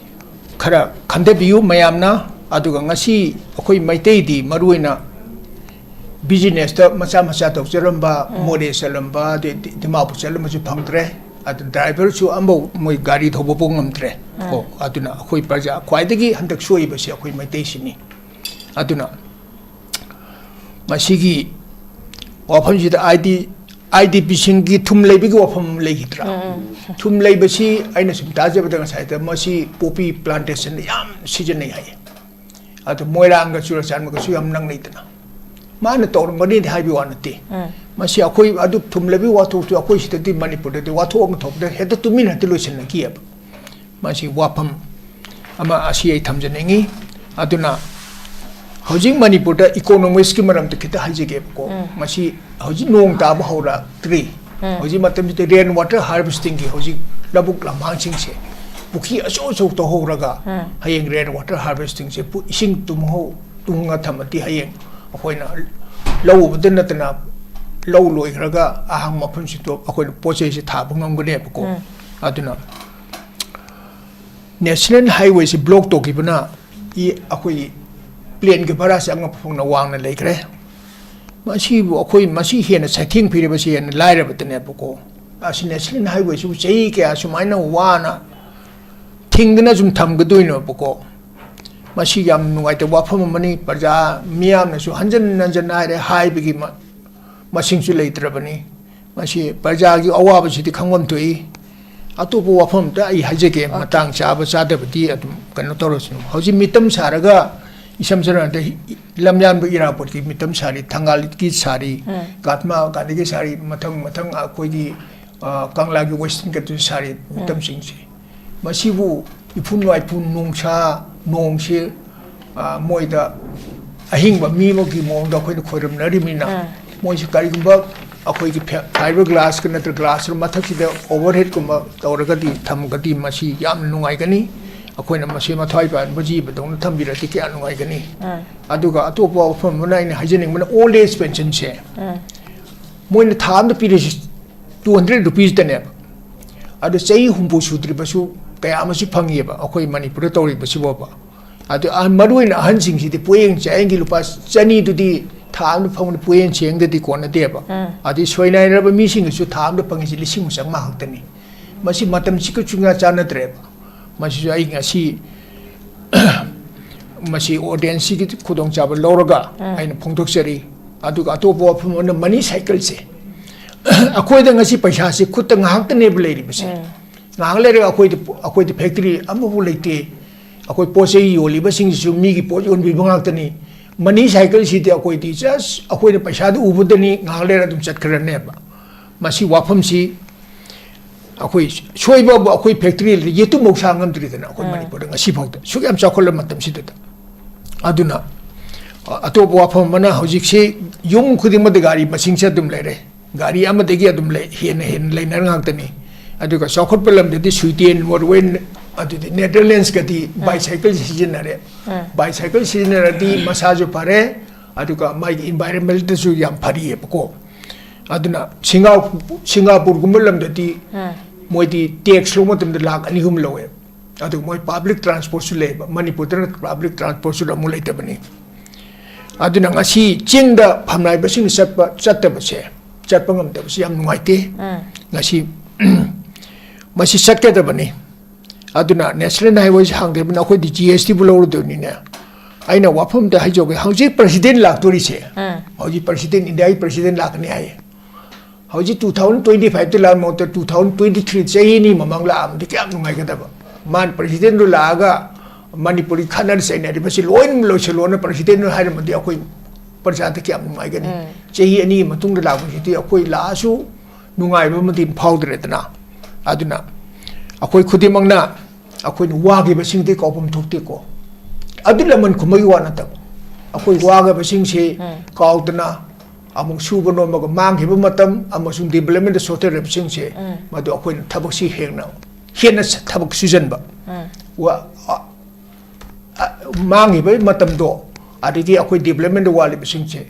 ꯈꯔ ꯈꯟꯊꯕꯤꯌꯨ ꯃꯌꯥꯝꯅ꯫ ꯑꯗꯨꯒ ꯉꯁꯤ ꯑꯩꯈꯣꯏ ꯃꯩꯇꯩꯗꯤ ꯃꯔꯨꯑꯣꯏꯅ businessꯇ ꯃꯆꯥ ꯃꯆꯥ ꯇꯧꯖꯔꯝꯕ, ꯎꯝ꯫ ꯃꯣꯔꯦ ꯆꯠꯂꯝꯕ, ꯑꯗꯩ ꯗꯤ-, ꯗꯤꯃꯥꯄꯨꯔ ꯆꯠꯂꯝꯕꯁꯨ ꯐꯪꯗ꯭ꯔꯦ꯫ ꯑꯗꯨ driverꯁꯨ ꯑꯃꯐꯥꯎ ꯃꯣꯏ ꯒꯥꯔꯤ ꯊꯧꯕ ꯐꯥꯎ ꯉꯝꯗ꯭ꯔꯦ꯫ ꯎꯝ꯫ ꯀꯣ, ꯑꯗꯨꯅ ꯑꯩꯈꯣꯏ ꯄ꯭ꯔꯖꯥ ꯈ꯭ꯋꯥꯏꯗꯒꯤ ꯍꯟꯗꯛ ꯁꯣꯛꯏꯕꯁꯤ ꯑꯩꯈꯣꯏ ꯃꯩꯇꯩꯁꯤꯅꯤ꯫ ꯑꯗꯨꯅ ꯃꯁꯤꯒꯤ ꯋꯥꯐꯝꯁꯤꯗ ID, IDPꯁꯤꯡꯒꯤ ꯊꯨꯝ ꯂꯩꯕꯒꯤ ꯋꯥꯐꯝ ꯑꯃ ꯂꯩꯈꯤꯗ꯭ꯔꯥ? ꯎꯝ, ꯎꯝ꯫ ꯊꯨꯝ ꯂꯩꯕꯁꯤ ꯑꯩꯅ ꯁꯨꯝ ꯇꯥꯖꯕꯗ ꯉꯁꯥꯏꯗ ꯃꯁꯤ poppy plantationꯗ ꯌꯥꯝ ꯁꯤꯖꯤꯟꯅꯩ ꯍꯥꯏꯌꯦ꯫ ꯑꯗꯣ ꯃꯣꯏꯔꯥꯡꯒ ꯆꯨꯔꯆꯥꯟꯄꯨꯔꯒꯁꯨ ꯌꯥꯝ ꯅꯛꯅꯩꯗꯅ꯫ ꯃꯥꯅ ꯇꯧꯔꯝꯒꯅꯤꯗꯤ ꯍꯥꯏꯕꯒꯤ ꯋꯥ ꯅꯠꯇꯦ꯫ ꯎꯝ꯫ ꯃꯁꯤ ꯑꯩꯈꯣꯏ ꯑꯗꯨ ꯊꯨꯝꯂꯕꯤ ꯋꯥꯊꯣꯛꯇꯨ ꯑꯩꯈꯣꯏ ꯁꯤꯗꯗꯤ ꯃꯅꯤꯄꯨꯔꯗꯗꯤ ꯋꯥꯊꯣꯛ ꯑꯃ ꯊꯣꯛꯄꯗ ꯍꯦꯛꯇ ꯇꯨꯃꯤꯟ ꯍꯦꯛꯇ ꯂꯣꯏꯁꯤꯟꯅꯈꯤꯑꯕ꯫ ꯃꯁꯤ ꯋꯥꯐꯝ ꯑꯃ ꯑꯁꯤ ꯑꯩ ꯊꯝꯖꯅꯤꯡꯉꯤ꯫ ꯑꯗꯨꯅ ꯍꯧꯖꯤꯛ ꯃꯅꯤꯄꯨꯔꯗ economicsꯀꯤ ꯃꯔꯝꯗ ꯈꯤꯇ ꯍꯥꯏꯖꯒꯦꯕꯀꯣ꯫ ꯎꯝ꯫ ꯃꯁꯤ ꯍꯧꯖꯤꯛ ꯅꯣꯡ ꯇꯥꯕ ꯍꯧꯔꯛꯇ꯭ꯔꯤ꯫ ꯎꯝ꯫ ꯍꯧꯖꯤꯛ ꯃꯇꯝꯁꯤꯗ rain water harvestingꯒꯤ ꯍꯧꯖꯤꯛ ꯂꯧꯕꯨꯛ ꯂꯝꯍꯥꯡꯁꯤꯡꯁꯦ ꯄꯨꯈ꯭ꯔꯤ ꯑꯆꯧ ꯑꯆꯧ ꯇꯧꯍꯧꯔꯒ ꯎꯝ꯫ ꯍꯌꯦꯡ rain water harvestingꯁꯦ ꯄꯨ-, ꯏꯁꯤꯡ ꯇꯨꯡꯍꯧ-, ꯇꯨꯡꯉ ꯊꯝꯃꯗꯤ ꯍꯌꯦꯡ ꯑꯩꯈꯣꯏꯅ ꯂꯧ ꯎꯕꯗ ꯅꯠꯇꯅ ꯂꯧ ꯂꯣꯏꯈ꯭ꯔꯒ ꯑꯍꯥꯡꯕ ꯃꯐꯝꯁꯤꯡꯗꯣ ꯑꯩꯈꯣꯏꯅ ꯄꯣꯠ ꯆꯩꯁꯦ ꯊꯥꯕ ꯉꯝꯒꯅꯦꯕꯀꯣ꯫ ꯎꯝ꯫ ꯑꯗꯨꯅ national highwayꯁꯤ block ꯇꯧꯈꯤꯕꯅ ꯏ-, ꯑꯩꯈꯣꯏꯒꯤ planeꯒꯤ ꯚꯔꯥꯁꯦ ꯑꯉꯛꯄ ꯐꯪꯅ ꯋꯥꯡꯅ ꯂꯩꯈ꯭ꯔꯦ꯫ ꯃꯁꯤꯕꯨ ꯑꯩꯈꯣꯏ ꯃꯁꯤ ꯍꯦꯟꯅ ꯆꯩꯊꯦꯡ ꯄꯤꯔꯤꯕꯁꯤ ꯍꯦꯟꯅ ꯂꯥꯏꯔꯕꯗꯅꯦꯕꯀꯣ꯫ ꯑꯁꯤ national highwayꯁꯤꯕꯨ ꯆꯍꯤ ꯀꯌꯥ ꯁꯨꯃꯥꯏꯅ ꯋꯥꯅ ꯊꯤꯡꯗꯅ ꯁꯨꯝ ꯊꯝꯒꯗꯣꯏꯅꯣꯕꯀꯣ? ꯃꯁꯤ ꯌꯥꯝ ꯅꯨꯡꯉꯥꯏꯇꯕ ꯋꯥꯐꯝ ꯑꯃꯅꯤ꯫ ꯄ꯭ꯔꯖꯥ ꯃꯤꯌꯥꯝꯅꯁꯨ ꯍꯟꯖꯟ ꯍꯟꯖꯟ ꯍꯥꯏꯔꯦ, ꯍꯥꯏꯕꯒꯤ ꯃ-, ꯃꯁꯤꯡꯁꯨ ꯂꯩꯇ꯭ꯔꯕꯅꯤ꯫ ꯃꯁꯤ ꯄ꯭ꯔꯖꯥꯒꯤ ꯑꯋꯥꯕꯁꯤꯗꯤ ꯈꯪꯐꯝ ꯊꯣꯛꯏ꯫ ꯑꯇꯣꯞꯄ ꯋꯥꯐꯝ ꯑꯝꯇ ꯑꯩ ꯍꯥꯏꯖꯒꯦ, ꯑꯣꯀꯦ꯫ ꯃꯇꯥꯡ ꯆꯥꯕ ꯆꯥꯗꯕꯗꯤ ꯑꯗꯨꯝ ꯀꯩꯅꯣ ꯇꯧꯔꯁꯅꯨ꯫ ꯍꯧꯖꯤꯛ ꯃꯤꯇꯝ ꯁꯥꯔꯒ ꯏꯁꯝ ꯁꯝꯅ ꯍꯥꯏꯔꯕꯗ ꯂꯝꯌꯥꯟꯕ ꯏꯔꯥꯕꯣꯠꯀꯤ ꯃꯤꯇꯝ ꯁꯥꯔꯤ, ꯊꯪꯒꯥꯜꯒꯤ ꯁꯥꯔꯤ, ꯎꯝ꯫ ꯀꯥꯠꯃꯥ ꯀꯥꯟꯗꯒꯤ ꯁꯥꯔꯤ, ꯃꯊꯪ ꯃꯊꯪ ꯑꯩꯈꯣꯏꯒꯤ, ꯑ, ꯀꯪꯂꯥꯒꯤ ꯋꯦꯁꯇꯔꯟ ꯀꯠꯇꯁꯨ ꯁꯥꯔꯤ ꯎꯝ꯫ ꯃꯤꯇꯝꯁꯤꯡꯁꯤ꯫ ꯃꯁꯤꯕꯨ ꯏꯐꯨꯟ ꯋꯥꯏꯐꯨꯟ, ꯅꯨꯡꯁꯥ, ꯅꯣꯡꯁꯤ, ꯑ, ꯃꯣꯏꯗ ꯑꯍꯤꯡꯕ ꯃꯤ ꯑꯃꯒꯤ ꯃꯑꯣꯡꯗ ꯑꯩꯈꯣꯏꯅ ꯈꯣꯏꯔꯝꯅꯔꯤꯕꯅꯤꯅ, ꯎꯝ꯫ ꯃꯣꯏꯁꯤ ꯀꯔꯤꯒꯨꯝꯕ ꯑꯩꯈꯣꯏꯒꯤ ꯐꯦ-, fibre glass ꯀ ꯅꯠꯇ꯭ꯔꯒ glass ꯀ ꯃꯊꯛꯁꯤꯗ overhead ꯀꯨꯝꯕ ꯇꯧꯔꯒꯗꯤ, ꯊꯝꯃꯒꯗꯤ ꯃꯁꯤ ꯌꯥꯝꯅ ꯅꯨꯡꯉꯥꯏꯒꯅꯤ꯫ ꯑꯩꯈꯣꯏꯅ ꯃꯁꯤ ꯃꯊ꯭ꯋꯥꯏ ꯄꯥꯟꯕ ꯖꯤꯕꯗꯧꯅ ꯊꯝꯕꯤꯔꯗꯤ ꯀꯌꯥ ꯅꯨꯡꯉꯥꯏꯒꯅꯤ꯫ ꯎꯝ꯫ ꯑꯗꯨꯒ ꯑꯇꯣꯞꯄ ꯋꯥꯐꯝ ꯑꯃꯅ ꯑꯩꯅ ꯍꯥꯏꯖꯅꯤꯡꯕꯅ old age pension ꯁꯦ꯫ ꯎꯝ꯫ ꯃꯣꯏꯅ ꯊꯥ ꯑꯃꯗ ꯄꯤꯔꯤꯁꯤ two hundred rupees ꯇꯅꯦꯕ꯫ ꯑꯗꯣ ꯆꯍꯤ ꯍꯨꯝꯐꯨ ꯁꯨꯗ꯭ꯔꯤꯕꯁꯨ ꯀꯌꯥ ꯑꯃꯁꯨ ꯐꯪꯉꯤꯕ ꯑꯩꯈꯣꯏ ꯃꯅꯤꯄꯨꯔꯗ ꯇꯧꯔꯤꯕꯁꯤꯕꯣꯕ꯫ ꯑꯗꯨ ꯑꯍꯟ, ꯃꯔꯨꯑꯣꯏꯅ ꯑꯍꯟꯁꯤꯡꯁꯤꯗꯤ ꯄꯣꯌꯦꯡ ꯆꯥꯌꯦꯡꯒꯤ ꯂꯨꯄꯥ ꯆꯅꯤꯗꯨꯗꯤ ꯊꯥ ꯑꯃꯗ ꯐꯪꯕꯗ ꯄꯣꯌꯦꯡ ꯆꯥꯌꯦꯡꯗꯗꯤ ꯀꯣꯟꯅꯗꯦꯕ꯫ ꯎꯝ꯫ ꯑꯗꯩ ꯁꯣꯏꯅꯥꯏꯔꯕ ꯃꯤꯁꯤꯡꯒꯤꯁꯨ ꯊꯥ ꯑꯃꯗ ꯐꯪꯉꯤꯁꯤ ꯂꯤꯁꯤꯡ ꯑꯃ ꯆꯥꯝꯃꯉꯥ ꯈꯛꯇꯅꯤ꯫ ꯃꯁꯤ ꯃꯇꯝꯁꯤꯒ ꯆꯨꯡꯌꯥ ꯆꯥꯟꯅꯗ꯭ꯔꯦꯕ꯫ ꯃꯁꯤꯁꯨ ꯑꯩ ꯉꯁꯤ ꯃꯁꯤ audience ꯁꯤꯒꯤ ꯈꯨꯗꯣꯡꯆꯥꯕ ꯂꯧꯔꯒ ꯎꯝ꯫ ꯑꯩꯅ ꯐꯣꯡꯗꯣꯛꯆꯔꯤ꯫ ꯑꯗꯨꯒ ꯑꯇꯣꯞꯄ ꯋꯥꯐꯝ ꯑꯃꯅ money cycle ꯁꯦ꯫ ꯑꯩꯈꯣꯏꯗ ꯉꯁꯤ ꯄꯩꯁꯥꯁꯦ ꯈꯨꯠꯇ ꯉꯥꯏꯍꯥꯛꯇꯅꯦꯕ ꯂꯩꯔꯤꯕꯁꯦ꯫ ꯎꯝ꯫ ꯉꯥꯏꯍꯥꯛ ꯂꯩꯔꯒ ꯑꯩꯈꯣꯏꯗ, ꯑꯩꯈꯣꯏꯗ factory ꯑꯃꯐꯥꯎ ꯂꯩꯇꯦ꯫ ꯑꯩꯈꯣꯏ ꯄꯣꯠ ꯆꯩ ꯌꯣꯜꯂꯤꯕꯁꯤꯡꯁꯤꯁꯨ ꯃꯤꯒꯤ ꯄꯣꯠ ꯌꯣꯟꯕꯤꯕ ꯉꯥꯛꯇꯅꯤ꯫ Money cycle ꯁꯤꯗꯤ ꯑꯩꯈꯣꯏꯗꯤ just ꯑꯩꯈꯣꯏꯅ ꯄꯩꯁꯥꯗꯨ ꯎꯕꯗꯅꯤ, ꯉꯥꯏꯍꯥꯛ ꯂꯩꯔ ꯑꯗꯨꯝ ꯆꯠꯈ꯭ꯔꯅꯦꯕ꯫ ꯃꯁꯤ ꯋꯥꯐꯝꯁꯤ ꯑꯩꯈꯣꯏ ꯁꯣꯏꯕꯕꯨ ꯑꯩꯈꯣꯏ factory ꯌꯦꯇꯨꯝꯐꯥꯎ ꯁꯥ ꯉꯝꯗ꯭ꯔꯤꯗꯅ ꯑꯩꯈꯣꯏ ꯎꯝ꯫ ꯃꯅꯤꯄꯨꯔꯗ ꯉꯁꯤꯐꯥꯎꯗ ꯁꯨꯛ ꯌꯥꯝ ꯆꯥꯎꯈꯠꯂꯕ ꯃꯇꯝꯁꯤꯗ꯫ ꯑꯗꯨꯅ, ꯑ, ꯑꯇꯣꯞꯄ ꯋꯥꯐꯝ ꯑꯃꯅ ꯍꯧꯖꯤꯛꯁꯤ ꯌꯨꯝ ꯈꯨꯗꯤꯡꯃꯛꯇ ꯒꯥꯔꯤ ꯃꯁꯤꯡꯁꯦ ꯑꯗꯨꯝ ꯂꯩꯔꯦ꯫ ꯒꯥꯔꯤ ꯑꯃꯗꯒꯤ ꯑꯗꯨꯝ ꯂꯩ, ꯍꯦꯟꯅ ꯍꯦꯟꯅ ꯂꯩꯅꯔ ꯉꯥꯛꯇꯅꯤ꯫ ꯑꯗꯨꯒ ꯆꯥꯎꯈꯠꯄ ꯂꯝꯗꯗꯤ ꯁ꯭ꯋꯤꯗꯦꯟ, ꯅꯣꯔꯋꯦ, ꯑꯗꯨꯗꯤ ꯅꯦꯗꯔꯂꯦꯟꯁꯀꯗꯤ ꯎꯝ꯫ Bicycle ꯁꯤꯖꯤꯟꯅꯔꯦ꯫ ꯎꯝ꯫ Bicycle ꯁꯤꯖꯤꯟꯅꯔꯗꯤ ꯃꯁꯥꯁꯨ ꯐꯔꯦ, ꯑꯗꯨꯒ ꯃꯥꯒꯤ environment ꯇꯁꯨ ꯌꯥꯝ ꯐꯔꯤꯑꯕꯀꯣ꯫ ꯑꯗꯨꯅ ꯁꯤꯡꯒꯥ-, ꯁꯤꯡꯒꯥꯄꯨꯔꯒꯨꯝꯕ ꯂꯝꯗꯗꯤ ꯎꯝ꯫ ꯃꯣꯏꯗꯤ tax ꯂꯧꯕ ꯃꯇꯝꯗ ꯂꯥꯈ ꯑꯅꯤ ꯑꯍꯨꯝ ꯂꯧꯋꯦ꯫ ꯑꯗꯨꯒ ꯃꯣꯏ public transport ꯁꯨ ꯂꯩꯌꯦꯕ, ꯃꯅꯤꯄꯨꯔꯗꯅ public transport ꯁꯨ ꯑꯃꯨꯛ ꯂꯩꯇꯕꯅꯤ꯫ ꯑꯗꯨꯅ ꯉꯁꯤ ꯆꯤꯡꯗ ꯐꯝꯅꯥꯏꯕꯁꯤꯡꯅ ꯆꯠꯄ, ꯆꯠꯇꯕꯁꯦ, ꯆꯠꯄ ꯉꯝꯗꯕꯁꯦ ꯌꯥꯝ ꯅꯨꯡꯉꯥꯏꯇꯦ꯫ ꯎꯝ꯫ ꯉꯁꯤ ꯃꯁꯤ ꯆꯠꯀꯗꯕꯅꯤ꯫ ꯑꯗꯨꯅ ꯅꯦꯁꯅꯦꯜ ꯍꯥꯏꯋꯦꯁꯦ ꯍꯥꯡꯗ꯭ꯔꯕꯅꯤꯅ ꯑꯩꯈꯣꯏꯗꯤ ꯖꯤ ꯑꯦꯁ ꯇꯤꯕꯨ ꯂꯧꯔꯗꯣꯏꯅꯤꯅꯦ꯫ ꯑꯩꯅ ꯋꯥꯐꯝ ꯑꯝꯇ ꯍꯥꯏꯖꯧꯒꯦ, ꯍꯧꯖꯤꯛ ꯄ꯭ꯔꯁꯤꯗꯦꯟ ꯂꯥꯛꯇꯣꯔꯤꯁꯦ, ꯎꯝ꯫ ꯍꯧꯖꯤꯛ ꯄ꯭ꯔꯁꯤꯗꯦꯟ, ꯏꯟꯗꯤꯌꯥꯒꯤ ꯄ꯭ꯔꯁꯤꯗꯦꯟ ꯂꯥꯛꯀꯅꯤ ꯍꯥꯏꯌꯦ꯫ ꯍꯧꯖꯤꯛ two thousand twenty five ꯇ ꯂꯥꯛꯑ ꯃꯍꯨꯠꯇ two thousand twenty three, ꯆꯍꯤ ꯑꯅꯤ ꯃꯃꯥꯡ ꯂꯥꯛꯑꯝꯗꯤ ꯀꯌꯥꯝ ꯅꯨꯡꯉꯥꯏꯒꯗꯕ꯫ ꯃꯥꯅ ꯄ꯭ꯔꯁꯤꯗꯦꯟꯗꯨ ꯂꯥꯛꯑꯒ ꯃꯅꯤꯄꯨꯔꯒꯤ ꯈꯠꯅ ꯆꯩꯅꯔꯤꯕꯁꯤ ꯂꯣꯏꯅ ꯂꯣꯏꯁꯤꯜꯂꯣꯅ ꯄ꯭ꯔꯁꯤꯗꯦꯟꯗꯨ ꯍꯥꯏꯔꯝꯃꯗꯤ ꯑꯩꯈꯣꯏ ꯄ꯭ꯔꯖꯥꯗ ꯀꯌꯥꯝ ꯅꯨꯡꯉꯥꯏꯒꯅꯤ? ꯎꯝ꯫ ꯆꯍꯤ ꯑꯅꯤ ꯃꯇꯨꯡꯗ ꯂꯥꯛꯄꯁꯤꯗꯤ ꯑꯩꯈꯣꯏ ꯂꯥꯛꯑꯁꯨ ꯅꯨꯡꯉꯥꯏꯕ ꯑꯃꯗꯤ ꯐꯥꯎꯗ꯭ꯔꯦꯗꯅ꯫ ꯑꯗꯨꯅ ꯑꯩꯈꯣꯏ ꯈꯨꯗꯤꯡꯃꯛꯅ ꯑꯩꯈꯣꯏꯅ ꯋꯥꯈꯤꯕꯁꯤꯡꯗꯤ ꯀꯥꯎꯐꯝ ꯊꯣꯛꯇꯦꯀꯣ꯫ ꯑꯗꯨ ꯂꯃꯟ ꯈꯨꯝꯕꯒꯤ ꯋꯥ ꯅꯠꯇꯕ, ꯑꯩꯈꯣꯏ ꯋꯥꯈꯤꯕꯁꯤꯡꯁꯤ ꯎꯝ꯫ ꯀꯥꯎꯗꯅ ꯑꯃꯨꯛ ꯁꯨꯕ ꯅꯣꯝꯕꯒ ꯃꯥꯡꯈꯤꯕ ꯃꯇꯝ ꯑꯃꯁꯨꯡ ꯗꯤꯕꯂꯞꯃꯦꯟꯗ ꯁꯣꯊꯔꯤꯕꯁꯤꯡꯁꯦ, ꯎꯝ꯫ ꯃꯗꯨ ꯑꯩꯈꯣꯏꯅ ꯊꯕꯛꯁꯤ ꯍꯦꯟꯅ, ꯍꯦꯟꯅ ꯊꯕꯛ ꯁꯨꯖꯟꯕ, ꯎꯝ꯫ ꯋꯥ-, ꯑ, ꯑ, ꯃꯥꯡꯈꯤꯕ ꯃꯇꯝꯗꯣ, ꯑꯗꯒꯤ ꯑꯩꯈꯣꯏ ꯗꯤꯕꯂꯞꯃꯦꯟꯗ ꯋꯥꯠꯂꯤꯕꯁꯤꯡꯁꯦ,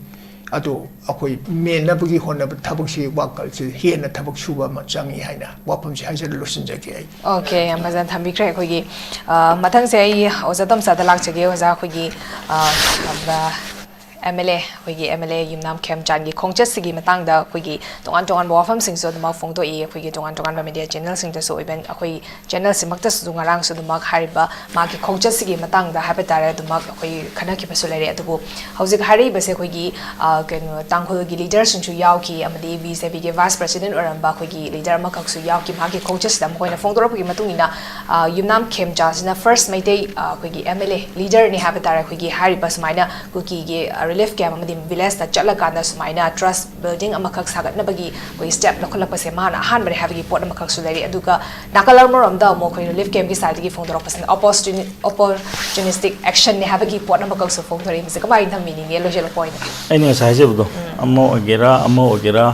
ꯑꯗꯨ ꯑꯩꯈꯣꯏ ꯃꯦꯟꯅꯕꯒꯤ ꯍꯣꯠꯅꯕ ꯊꯕꯛꯁꯤ, ꯋꯥꯈꯜꯁꯤ ꯍꯦꯟꯅ ꯊꯕꯛ ꯁꯨꯕ ꯑꯃ ꯆꯪꯉꯤ ꯍꯥꯏꯅ ꯋꯥꯐꯝꯁꯤ ꯍꯥꯏꯖꯔ ꯂꯣꯏꯁꯤꯟꯖꯒꯦ ꯑꯩ꯫ ꯑꯣꯀꯦ, ꯌꯥꯝ ꯐꯖꯅ ꯊꯝꯕꯤꯈ꯭ꯔꯦ꯫ ꯑꯩꯈꯣꯏꯒꯤ, ꯑ, ꯃꯊꯪꯁꯦ ꯑꯩ ꯑꯣꯖꯥ ꯇꯣꯝꯆꯥꯗ ꯂꯥꯛꯆꯒꯦ꯫ ꯑꯣꯖꯥ, ꯑꯩꯈꯣꯏꯒꯤ, ꯑ, ꯑ, ꯑꯦꯝ ꯑꯦꯜ ꯑꯦ, ꯑꯩꯈꯣꯏꯒꯤ ꯑꯦꯝ ꯑꯦꯜ ꯑꯦ ꯌꯨꯝꯅꯥꯝ ꯈꯦꯝꯆꯥꯟꯒꯤ ꯈꯣꯡꯆꯠꯁꯤꯒꯤ ꯃꯇꯥꯡꯗ ꯑꯩꯈꯣꯏꯒꯤ ꯇꯣꯉꯥꯟ ꯇꯣꯉꯥꯟꯕ ꯋꯥꯐꯝꯁꯤꯡꯁꯨ ꯑꯗꯨꯃꯛ ꯐꯣꯡꯗꯣꯛꯏ꯫ ꯑꯩꯈꯣꯏꯒꯤ ꯇꯣꯉꯥꯟ ꯇꯣꯉꯥꯟꯕ ꯃꯦꯗꯤꯌꯥ ꯆꯦꯅꯦꯜꯁꯤꯡꯗꯁꯨ, ꯏꯚꯟ ꯑꯩꯈꯣꯏ ꯆꯦꯅꯦꯜꯁꯤꯃꯛꯇꯁꯨ ꯉꯔꯥꯡꯁꯨ ꯑꯗꯨꯃꯛ ꯍꯥꯏꯔꯤꯕ ꯃꯥꯒꯤ ꯈꯣꯡꯆꯠꯁꯤꯒꯤ ꯃꯇꯥꯡꯗ ꯍꯥꯏꯕ ꯇꯥꯔꯦ ꯑꯗꯨꯃꯛ ꯑꯩꯈꯣꯏ ꯈꯟꯅꯈꯤꯕꯁꯨ ꯂꯩꯔꯦ꯫ ꯑꯗꯨꯕꯨ ꯍꯧꯖꯤꯛ ꯍꯥꯏꯔꯛꯏꯕꯁꯦ ꯑꯩꯈꯣꯏꯒꯤ, ꯑ, ꯀꯩꯅꯣ, ꯇꯥꯡꯈꯨꯜꯒꯤ ꯂꯤꯗꯔꯁꯤꯡꯁꯨ ꯌꯥꯎꯈꯤ, ꯑꯃꯗꯤ ꯕꯤ ꯖꯦ ꯄꯤꯒꯤ ꯚꯥꯏꯁ ꯄ꯭ꯔꯁꯤꯗꯦꯟ ꯑꯣꯏꯔꯝꯕ ꯑꯩꯈꯣꯏꯒꯤ ꯂꯤꯗꯔ ꯑꯃꯈꯛꯁꯨ ꯌꯥꯎꯈꯤ꯫ ꯃꯍꯥꯛꯀꯤ ꯈꯣꯡꯆꯠꯁꯤꯗ ꯃꯈꯣꯏꯅ ꯐꯣꯡꯗꯣꯔꯛꯄꯒꯤ ꯃꯇꯨꯡ ꯏꯟꯅ, ꯑ, ꯌꯨꯝꯅꯥꯝ ꯈꯦꯝꯆꯥꯁꯤꯅ ꯐꯥꯔꯁ ꯃꯩꯇꯩ, ꯑ, ꯑꯩꯈꯣꯏꯒꯤ ꯑꯦꯝ ꯑꯦꯜ ꯑꯦ ꯂꯤꯗꯔꯅꯤ ꯍꯥꯏꯕ ꯇꯥꯔꯦ꯫ ꯑꯩꯈꯣꯏꯒꯤ ꯍꯥꯏꯔꯤꯕ ꯁꯨꯃꯥꯏꯅ ꯀꯨꯀꯤꯒꯤ, ꯑ, ꯔꯤꯂꯤꯐ ꯀꯦꯝꯞ ꯑꯃꯗꯤ ꯚꯤꯂꯦꯖꯇ ꯆꯠꯂꯀꯥꯟꯗ ꯁꯨꯃꯥꯏꯅ ꯇ꯭ꯔꯁ ꯕꯤꯜꯗꯤꯡ ꯑꯃꯈꯛ ꯁꯥꯒꯠꯅꯕꯒꯤ ꯑꯩꯈꯣꯏ ꯁ꯭ꯇꯦꯞ ꯂꯧꯈꯠꯂꯛꯄꯁꯦ ꯃꯥꯅ ꯑꯍꯥꯟꯕꯅꯦ ꯍꯥꯏꯕꯒꯤ ꯄꯣꯠ ꯑꯃꯈꯛꯁꯨ ꯂꯩꯔꯤ꯫ ꯑꯗꯨꯒ ꯅꯥꯀꯜ ꯑꯃꯔꯣꯝꯗ ꯑꯃꯨꯛ ꯑꯩꯈꯣꯏ ꯔꯤꯂꯤꯐ ꯀꯦꯝꯞꯀꯤ ꯁꯥꯏꯠꯇꯒꯤ ꯐꯣꯡꯗꯣꯔꯛꯄꯁꯤꯅ ꯑꯣꯄꯣꯔꯆꯨꯅꯤ-, ꯑꯣꯄꯣꯔꯆꯨꯅꯤꯁꯇꯤꯛ ꯑꯦꯛꯁꯟꯅꯦ ꯍꯥꯏꯕꯒꯤ ꯄꯣꯠ ꯑꯃꯈꯛꯁꯨ ꯐꯣꯡꯗꯣꯔꯛꯏ꯫ ꯃꯁꯤ ꯀꯃꯥꯏꯅ ꯊꯝꯕꯤꯅꯤꯡꯉꯤ ꯂꯣꯏꯁꯤꯜꯂꯛꯄ ꯑꯣꯏꯅ? ꯑꯩꯅ ꯉꯁꯥꯏ ꯍꯥꯏꯖꯕꯗꯣ, ꯎꯝ꯫ ꯑꯃ ꯑꯣꯏꯒꯦꯔꯥ, ꯑꯃ ꯑꯣꯏꯒꯦꯔꯥ,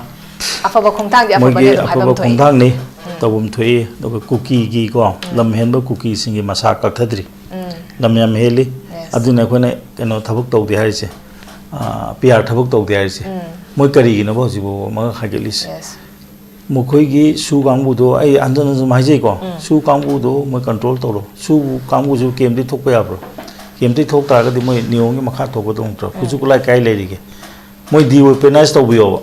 ꯑꯐꯕ ꯈꯣꯡꯊꯥꯡꯗꯤ ꯑꯐꯕꯅ ꯃꯣꯏꯒꯤ ꯑꯗꯨꯝ ꯍꯥꯏꯐꯝ ꯑꯐꯕ ꯊꯣꯛꯏ꯫ ꯈꯣꯡꯊꯥꯡꯅꯤ, ꯎꯝ꯫ ꯇꯧꯐꯝ ꯊꯣꯛꯏ꯫ ꯑꯗꯨꯒ ꯀꯨꯀꯤꯒꯤꯀꯣ, ꯎꯝ꯫ ꯂꯝ ꯍꯦꯟꯕ ꯀꯨꯀꯤꯁꯤꯡꯒꯤ ꯃꯁꯥ ꯀꯛꯊꯗ꯭ꯔꯤ꯫ ꯎꯝ꯫ ꯂꯝ ꯌꯥꯝ ꯍꯦꯜꯂꯤ꯫ ꯌꯦꯁ꯫ ꯑꯗꯨꯅ ꯑꯩꯈꯣꯏꯅ ꯀꯩꯅꯣ ꯊꯕꯛ ꯇꯧꯗꯦ ꯍꯥꯏꯔꯤꯁꯦ, ꯄꯤ ꯑꯥꯔ ꯊꯕꯛ ꯇꯧꯗꯦ ꯍꯥꯏꯔꯤꯁꯦ꯫ ꯎꯝ꯫ ꯃꯣꯏ ꯀꯔꯤꯒꯤꯅꯣꯕ ꯍꯧꯖꯤꯛ ꯐꯥꯎꯕ ꯃꯉꯛ ꯍꯥꯏꯒꯠꯂꯤꯁꯦ? ꯌꯦꯁ꯫ ꯃꯈꯣꯏꯒꯤ ꯁꯨ ꯀꯥꯡꯕꯨꯗꯣ ꯑꯩ ꯍꯟꯖꯟ ꯍꯟꯖꯟ ꯍꯥꯏꯖꯩꯀꯣ, ꯎꯝ꯫ ꯁꯨ ꯀꯥꯡꯕꯨꯗꯣ ꯃꯣꯏ ꯀꯟꯇ꯭ꯔꯣꯜ ꯇꯧꯔꯣ꯫ ꯁꯨ ꯀꯥꯡꯕꯨꯁꯨ ꯀꯦꯝꯗꯤ ꯊꯣꯛꯄ ꯌꯥꯕ꯭ꯔꯣ? ꯀꯦꯝꯗꯤ ꯊꯣꯛ ꯇꯥꯔꯒꯗꯤ ꯃꯣꯏ ꯅꯤꯌꯣꯝꯒꯤ ꯃꯈꯥ ꯊꯣꯛꯀꯗꯧ ꯅꯠꯇ꯭ꯔꯣ? ꯎꯝ꯫ ꯈꯨꯠꯁꯨ ꯈꯨꯠꯂꯥꯏ ꯀꯥꯏ ꯂꯩꯔꯤꯒꯦ? ꯃꯣꯏ ꯗꯤꯑꯣꯄꯦꯅꯥꯏꯁ ꯇꯧꯕꯤꯌꯣꯕ꯫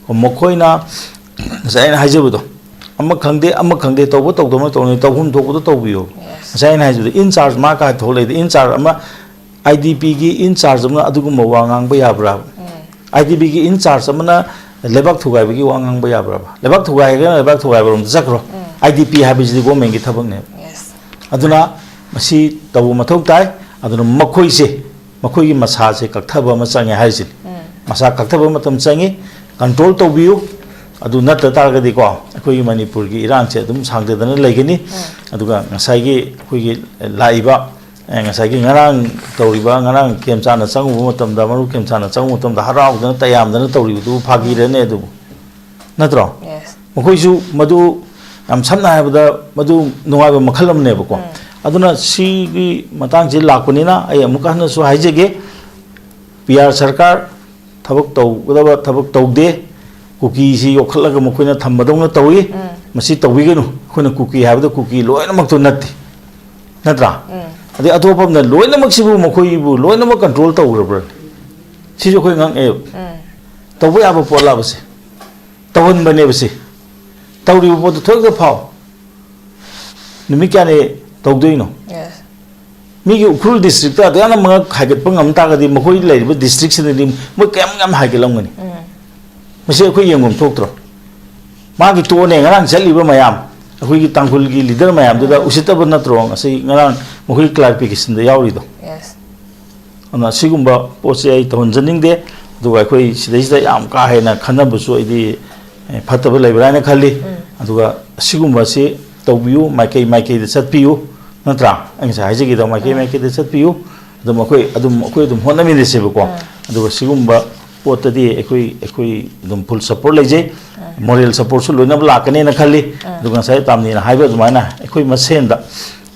ꯃꯈꯣꯏꯅ ꯉꯁꯥꯏ ꯑꯩꯅ ꯍꯥꯏꯖꯕꯗꯣ, ꯑꯃ ꯈꯪꯗꯦ, ꯑꯃ ꯈꯪꯗꯦ, ꯇꯧꯕ ꯇꯧꯗꯕꯅ ꯇꯧꯅꯤ, ꯇꯧꯐꯝ ꯊꯣꯛꯄꯗꯣ ꯇꯧꯕꯤꯌꯣ꯫ ꯉꯁꯥꯏ ꯑꯩꯅ ꯍꯥꯏꯖꯕꯗ, in charge ꯃꯥ ꯀꯥꯏ ꯊꯣꯛꯂꯛꯏꯗ, in charge ꯑꯃ, IDPꯒꯤ in charge ꯑꯃꯅ ꯑꯗꯨꯒꯨꯝꯕ ꯋꯥ ꯉꯥꯡꯕ ꯌꯥꯕ꯭ꯔꯥ? IDPꯒꯤ in charge ꯑꯃꯅ ꯂꯩꯕꯥꯛ ꯊꯨꯒꯥꯏꯕꯒꯤ ꯋꯥ ꯉꯥꯡꯕ ꯌꯥꯕ꯭ꯔꯕ? ꯂꯩꯕꯥꯛ ꯊꯨꯒꯥꯏꯔꯒꯅ ꯂꯩꯕꯥꯛ ꯊꯨꯒꯥꯏꯕꯔꯣꯝꯗ ꯆꯠꯈ꯭ꯔꯣ꯫ IDP ꯍꯥꯏꯕꯁꯤꯗꯤ governmentꯀꯤ ꯊꯕꯛꯅꯦꯕ꯫ ꯑꯗꯨꯅ ꯃꯁꯤ ꯇꯧꯕ ꯃꯊꯧ ꯇꯥꯏ꯫ ꯑꯗꯨꯅ ꯃꯈꯣꯏꯁꯦ, ꯃꯈꯣꯏꯒꯤ ꯃꯁꯥꯁꯦ ꯀꯛꯊꯕ ꯑꯃ ꯆꯪꯉꯦ ꯍꯥꯏꯁꯤꯅꯤ꯫ ꯃꯁꯥ ꯀꯛꯊꯕ ꯃꯇꯝ ꯆꯪꯉꯤ, control ꯇꯧꯕꯤꯌꯨ꯫ ꯑꯗꯨ ꯅꯠꯇ ꯇꯥꯔꯒꯗꯤꯀꯣ, ꯑꯩꯈꯣꯏꯒꯤ ꯃꯅꯤꯄꯨꯔꯒꯤ ꯏꯔꯥꯡꯁꯦ ꯑꯗꯨꯝ ꯁꯥꯡꯗꯗꯅ ꯂꯩꯒꯅꯤ꯫ ꯑꯗꯨꯒ ꯉꯁꯥꯏꯒꯤ ꯑꯩꯈꯣꯏꯒꯤ ꯂꯥꯛꯏꯕ, ꯑꯦ, ꯉꯁꯥꯏꯒꯤ ꯉꯔꯥꯡ ꯇꯧꯔꯤꯕ, ꯉꯔꯥꯡ ꯈꯦꯝꯆꯥꯟꯅ ꯆꯪꯉꯨꯕ ꯃꯇꯝꯗ, ꯃꯔꯨꯞ ꯈꯦꯝꯆꯥꯟꯅ ꯆꯪꯉꯨꯕ ꯃꯇꯝꯗ ꯍꯔꯥꯎꯗꯅ ꯇꯌꯥꯝꯗꯅ ꯇꯧꯔꯤꯕꯗꯨꯕꯨ ꯐꯥꯒꯤꯔꯅꯦ ꯑꯗꯨꯕꯨ? ꯅꯠꯇ꯭ꯔꯣ? ꯃꯈꯣꯏꯁꯨ ꯃꯗꯨ, ꯌꯥꯝ ꯁꯝꯅ ꯍꯥꯏꯔꯕꯗ, ꯃꯗꯨ ꯅꯨꯡꯉꯥꯏꯕ ꯃꯈꯜ ꯑꯃꯅꯦꯕꯀꯣ꯫ ꯑꯗꯨꯅ ꯁꯤꯒꯤ ꯃꯇꯥꯡꯁꯤ ꯂꯥꯛꯄꯅꯤꯅ ꯑꯩ ꯑꯃꯨꯛꯀ ꯍꯟꯅꯁꯨ ꯍꯥꯏꯖꯒꯦ, PR ꯁꯔꯀꯥꯔ ꯊꯕꯛ ꯇꯧꯒꯗꯕ ꯊꯕꯛ ꯇꯧꯗꯦ, ꯀꯨꯀꯤꯁꯤ ꯌꯣꯛꯈꯠꯂꯒ ꯃꯈꯣꯏꯅ ꯊꯝꯕꯗꯧꯅ ꯇꯧꯏ꯫ ꯃꯁꯤ ꯇꯧꯕꯤꯒꯅꯨ꯫ ꯑꯩꯈꯣꯏꯅ ꯀꯨꯀꯤ ꯍꯥꯏꯕꯗ ꯀꯨꯀꯤ ꯂꯣꯏꯅꯃꯛꯇꯨ ꯅꯠꯇꯦ, ꯅꯠꯇ꯭ꯔꯥ? ꯑꯗꯩ ꯑꯇꯣꯞꯄ ꯑꯃꯅ ꯂꯣꯏꯅꯃꯛꯁꯤꯕꯨ ꯃꯈꯣꯏꯕꯨ ꯂꯣꯏꯅꯃꯛ control ꯇꯧꯈ꯭ꯔꯕ꯭ꯔꯅꯦ? ꯁꯤꯁꯨ ꯑꯩꯈꯣꯏ ꯉꯛꯑꯦꯕ꯫ ꯇꯧꯕ ꯌꯥꯕ ꯄꯣꯠꯂꯕꯁꯦ? ꯇꯧꯍꯟꯕꯅꯦꯕ ꯁꯤ꯫ ꯇꯧꯔꯤꯕ ꯄꯣꯠꯇꯨ ꯊꯣꯛꯇ ꯐꯥꯎ꯫ ꯅꯨꯃꯤꯠ ꯀꯌꯥꯅꯤ ꯇꯧꯗꯣꯏꯅꯣ? ꯃꯤꯒꯤ ꯎꯈ꯭ꯔꯨꯜ districtꯇ ꯑꯗꯨꯛ ꯌꯥꯝꯅ ꯃꯉꯛ ꯍꯥꯏꯒꯠꯄ ꯉꯝ ꯇꯥꯔꯒꯗꯤ, ꯃꯈꯣꯏ ꯂꯩꯔꯤꯕ districtꯁꯤꯗꯗꯤ ꯃꯣꯏ ꯀꯌꯥꯝ ꯌꯥꯝ ꯍꯥꯏꯒꯠꯂꯝꯒꯅꯤ? ꯃꯁꯤ ꯑꯩꯈꯣꯏ ꯌꯦꯡꯐꯝ ꯊꯣꯛꯇ꯭ꯔꯣ? ꯃꯥꯒꯤ ꯇꯣꯛꯑꯅꯦ, ꯉꯔꯥꯡ ꯆꯠꯂꯤꯕ ꯃꯌꯥꯝ, ꯑꯩꯈꯣꯏꯒꯤ ꯇꯥꯡꯈꯨꯜꯒꯤ leader ꯃꯌꯥꯝꯗꯨꯗ ꯎꯁꯤꯠꯇꯕ ꯅꯠꯇ꯭ꯔꯣ ꯉꯁꯤ ꯉꯔꯥꯡ ꯃꯈꯣꯏ clarificationꯗ ꯌꯥꯎꯔꯤꯗꯣ? ꯑꯗꯨꯅ ꯁꯤꯒꯨꯝꯕ ꯄꯣꯠꯁꯦ ꯑꯩ ꯇꯧꯍꯟꯖꯅꯤꯡꯗꯦ꯫ ꯑꯗꯨꯒ ꯑꯩꯈꯣꯏ ꯁꯤꯗꯩꯁꯤꯗ ꯌꯥꯝ ꯀꯥ ꯍꯦꯟꯅ ꯈꯟꯅꯕꯁꯨ ꯑꯩꯗꯤ, ꯑꯦ, ꯐꯠꯇꯕ ꯂꯩꯕ꯭ꯔꯥ ꯍꯥꯏꯅ ꯈꯜꯂꯤ꯫ ꯑꯗꯨꯒ ꯑꯁꯤꯒꯨꯝꯕꯁꯤ ꯇꯧꯕꯤꯌꯨ, ꯃꯥꯏꯀꯩ ꯃꯥꯏꯀꯩꯗ ꯆꯠꯄꯤꯌꯨ, ꯅꯠꯇ꯭ꯔꯥ? ꯑꯩ ꯉꯁꯥꯏ ꯍꯥꯏꯖꯈꯤꯗ ꯃꯥꯏꯀꯩ ꯃꯥꯏꯀꯩꯗ ꯆꯠꯄꯤꯌꯨ꯫ ꯑꯗꯨꯝ ꯑꯩꯈꯣꯏ, ꯑꯗꯨꯝ ꯑꯩꯈꯣꯏ ꯑꯗꯨꯝ ꯍꯣꯠꯅꯃꯤꯟꯅꯁꯦꯕꯀꯣ꯫ ꯑꯗꯨꯒ ꯁꯤꯒꯨꯝꯕ ꯄꯣꯠꯇꯗꯤ ꯑꯩꯈꯣꯏ, ꯑꯩꯈꯣꯏ ꯑꯗꯨꯝ full support ꯂꯩꯖꯩ꯫ Moral supportꯁꯨ ꯂꯣꯏꯅꯕ ꯂꯥꯛꯀꯅꯦꯅ ꯈꯜꯂꯤ꯫ ꯑꯗꯨꯒ ꯉꯁꯥꯏ ꯇꯥꯝꯅꯤꯅ ꯍꯥꯏꯕ ꯑꯗꯨꯃꯥꯏꯅ ꯑꯩꯈꯣꯏ ꯃꯁꯦꯟꯗ,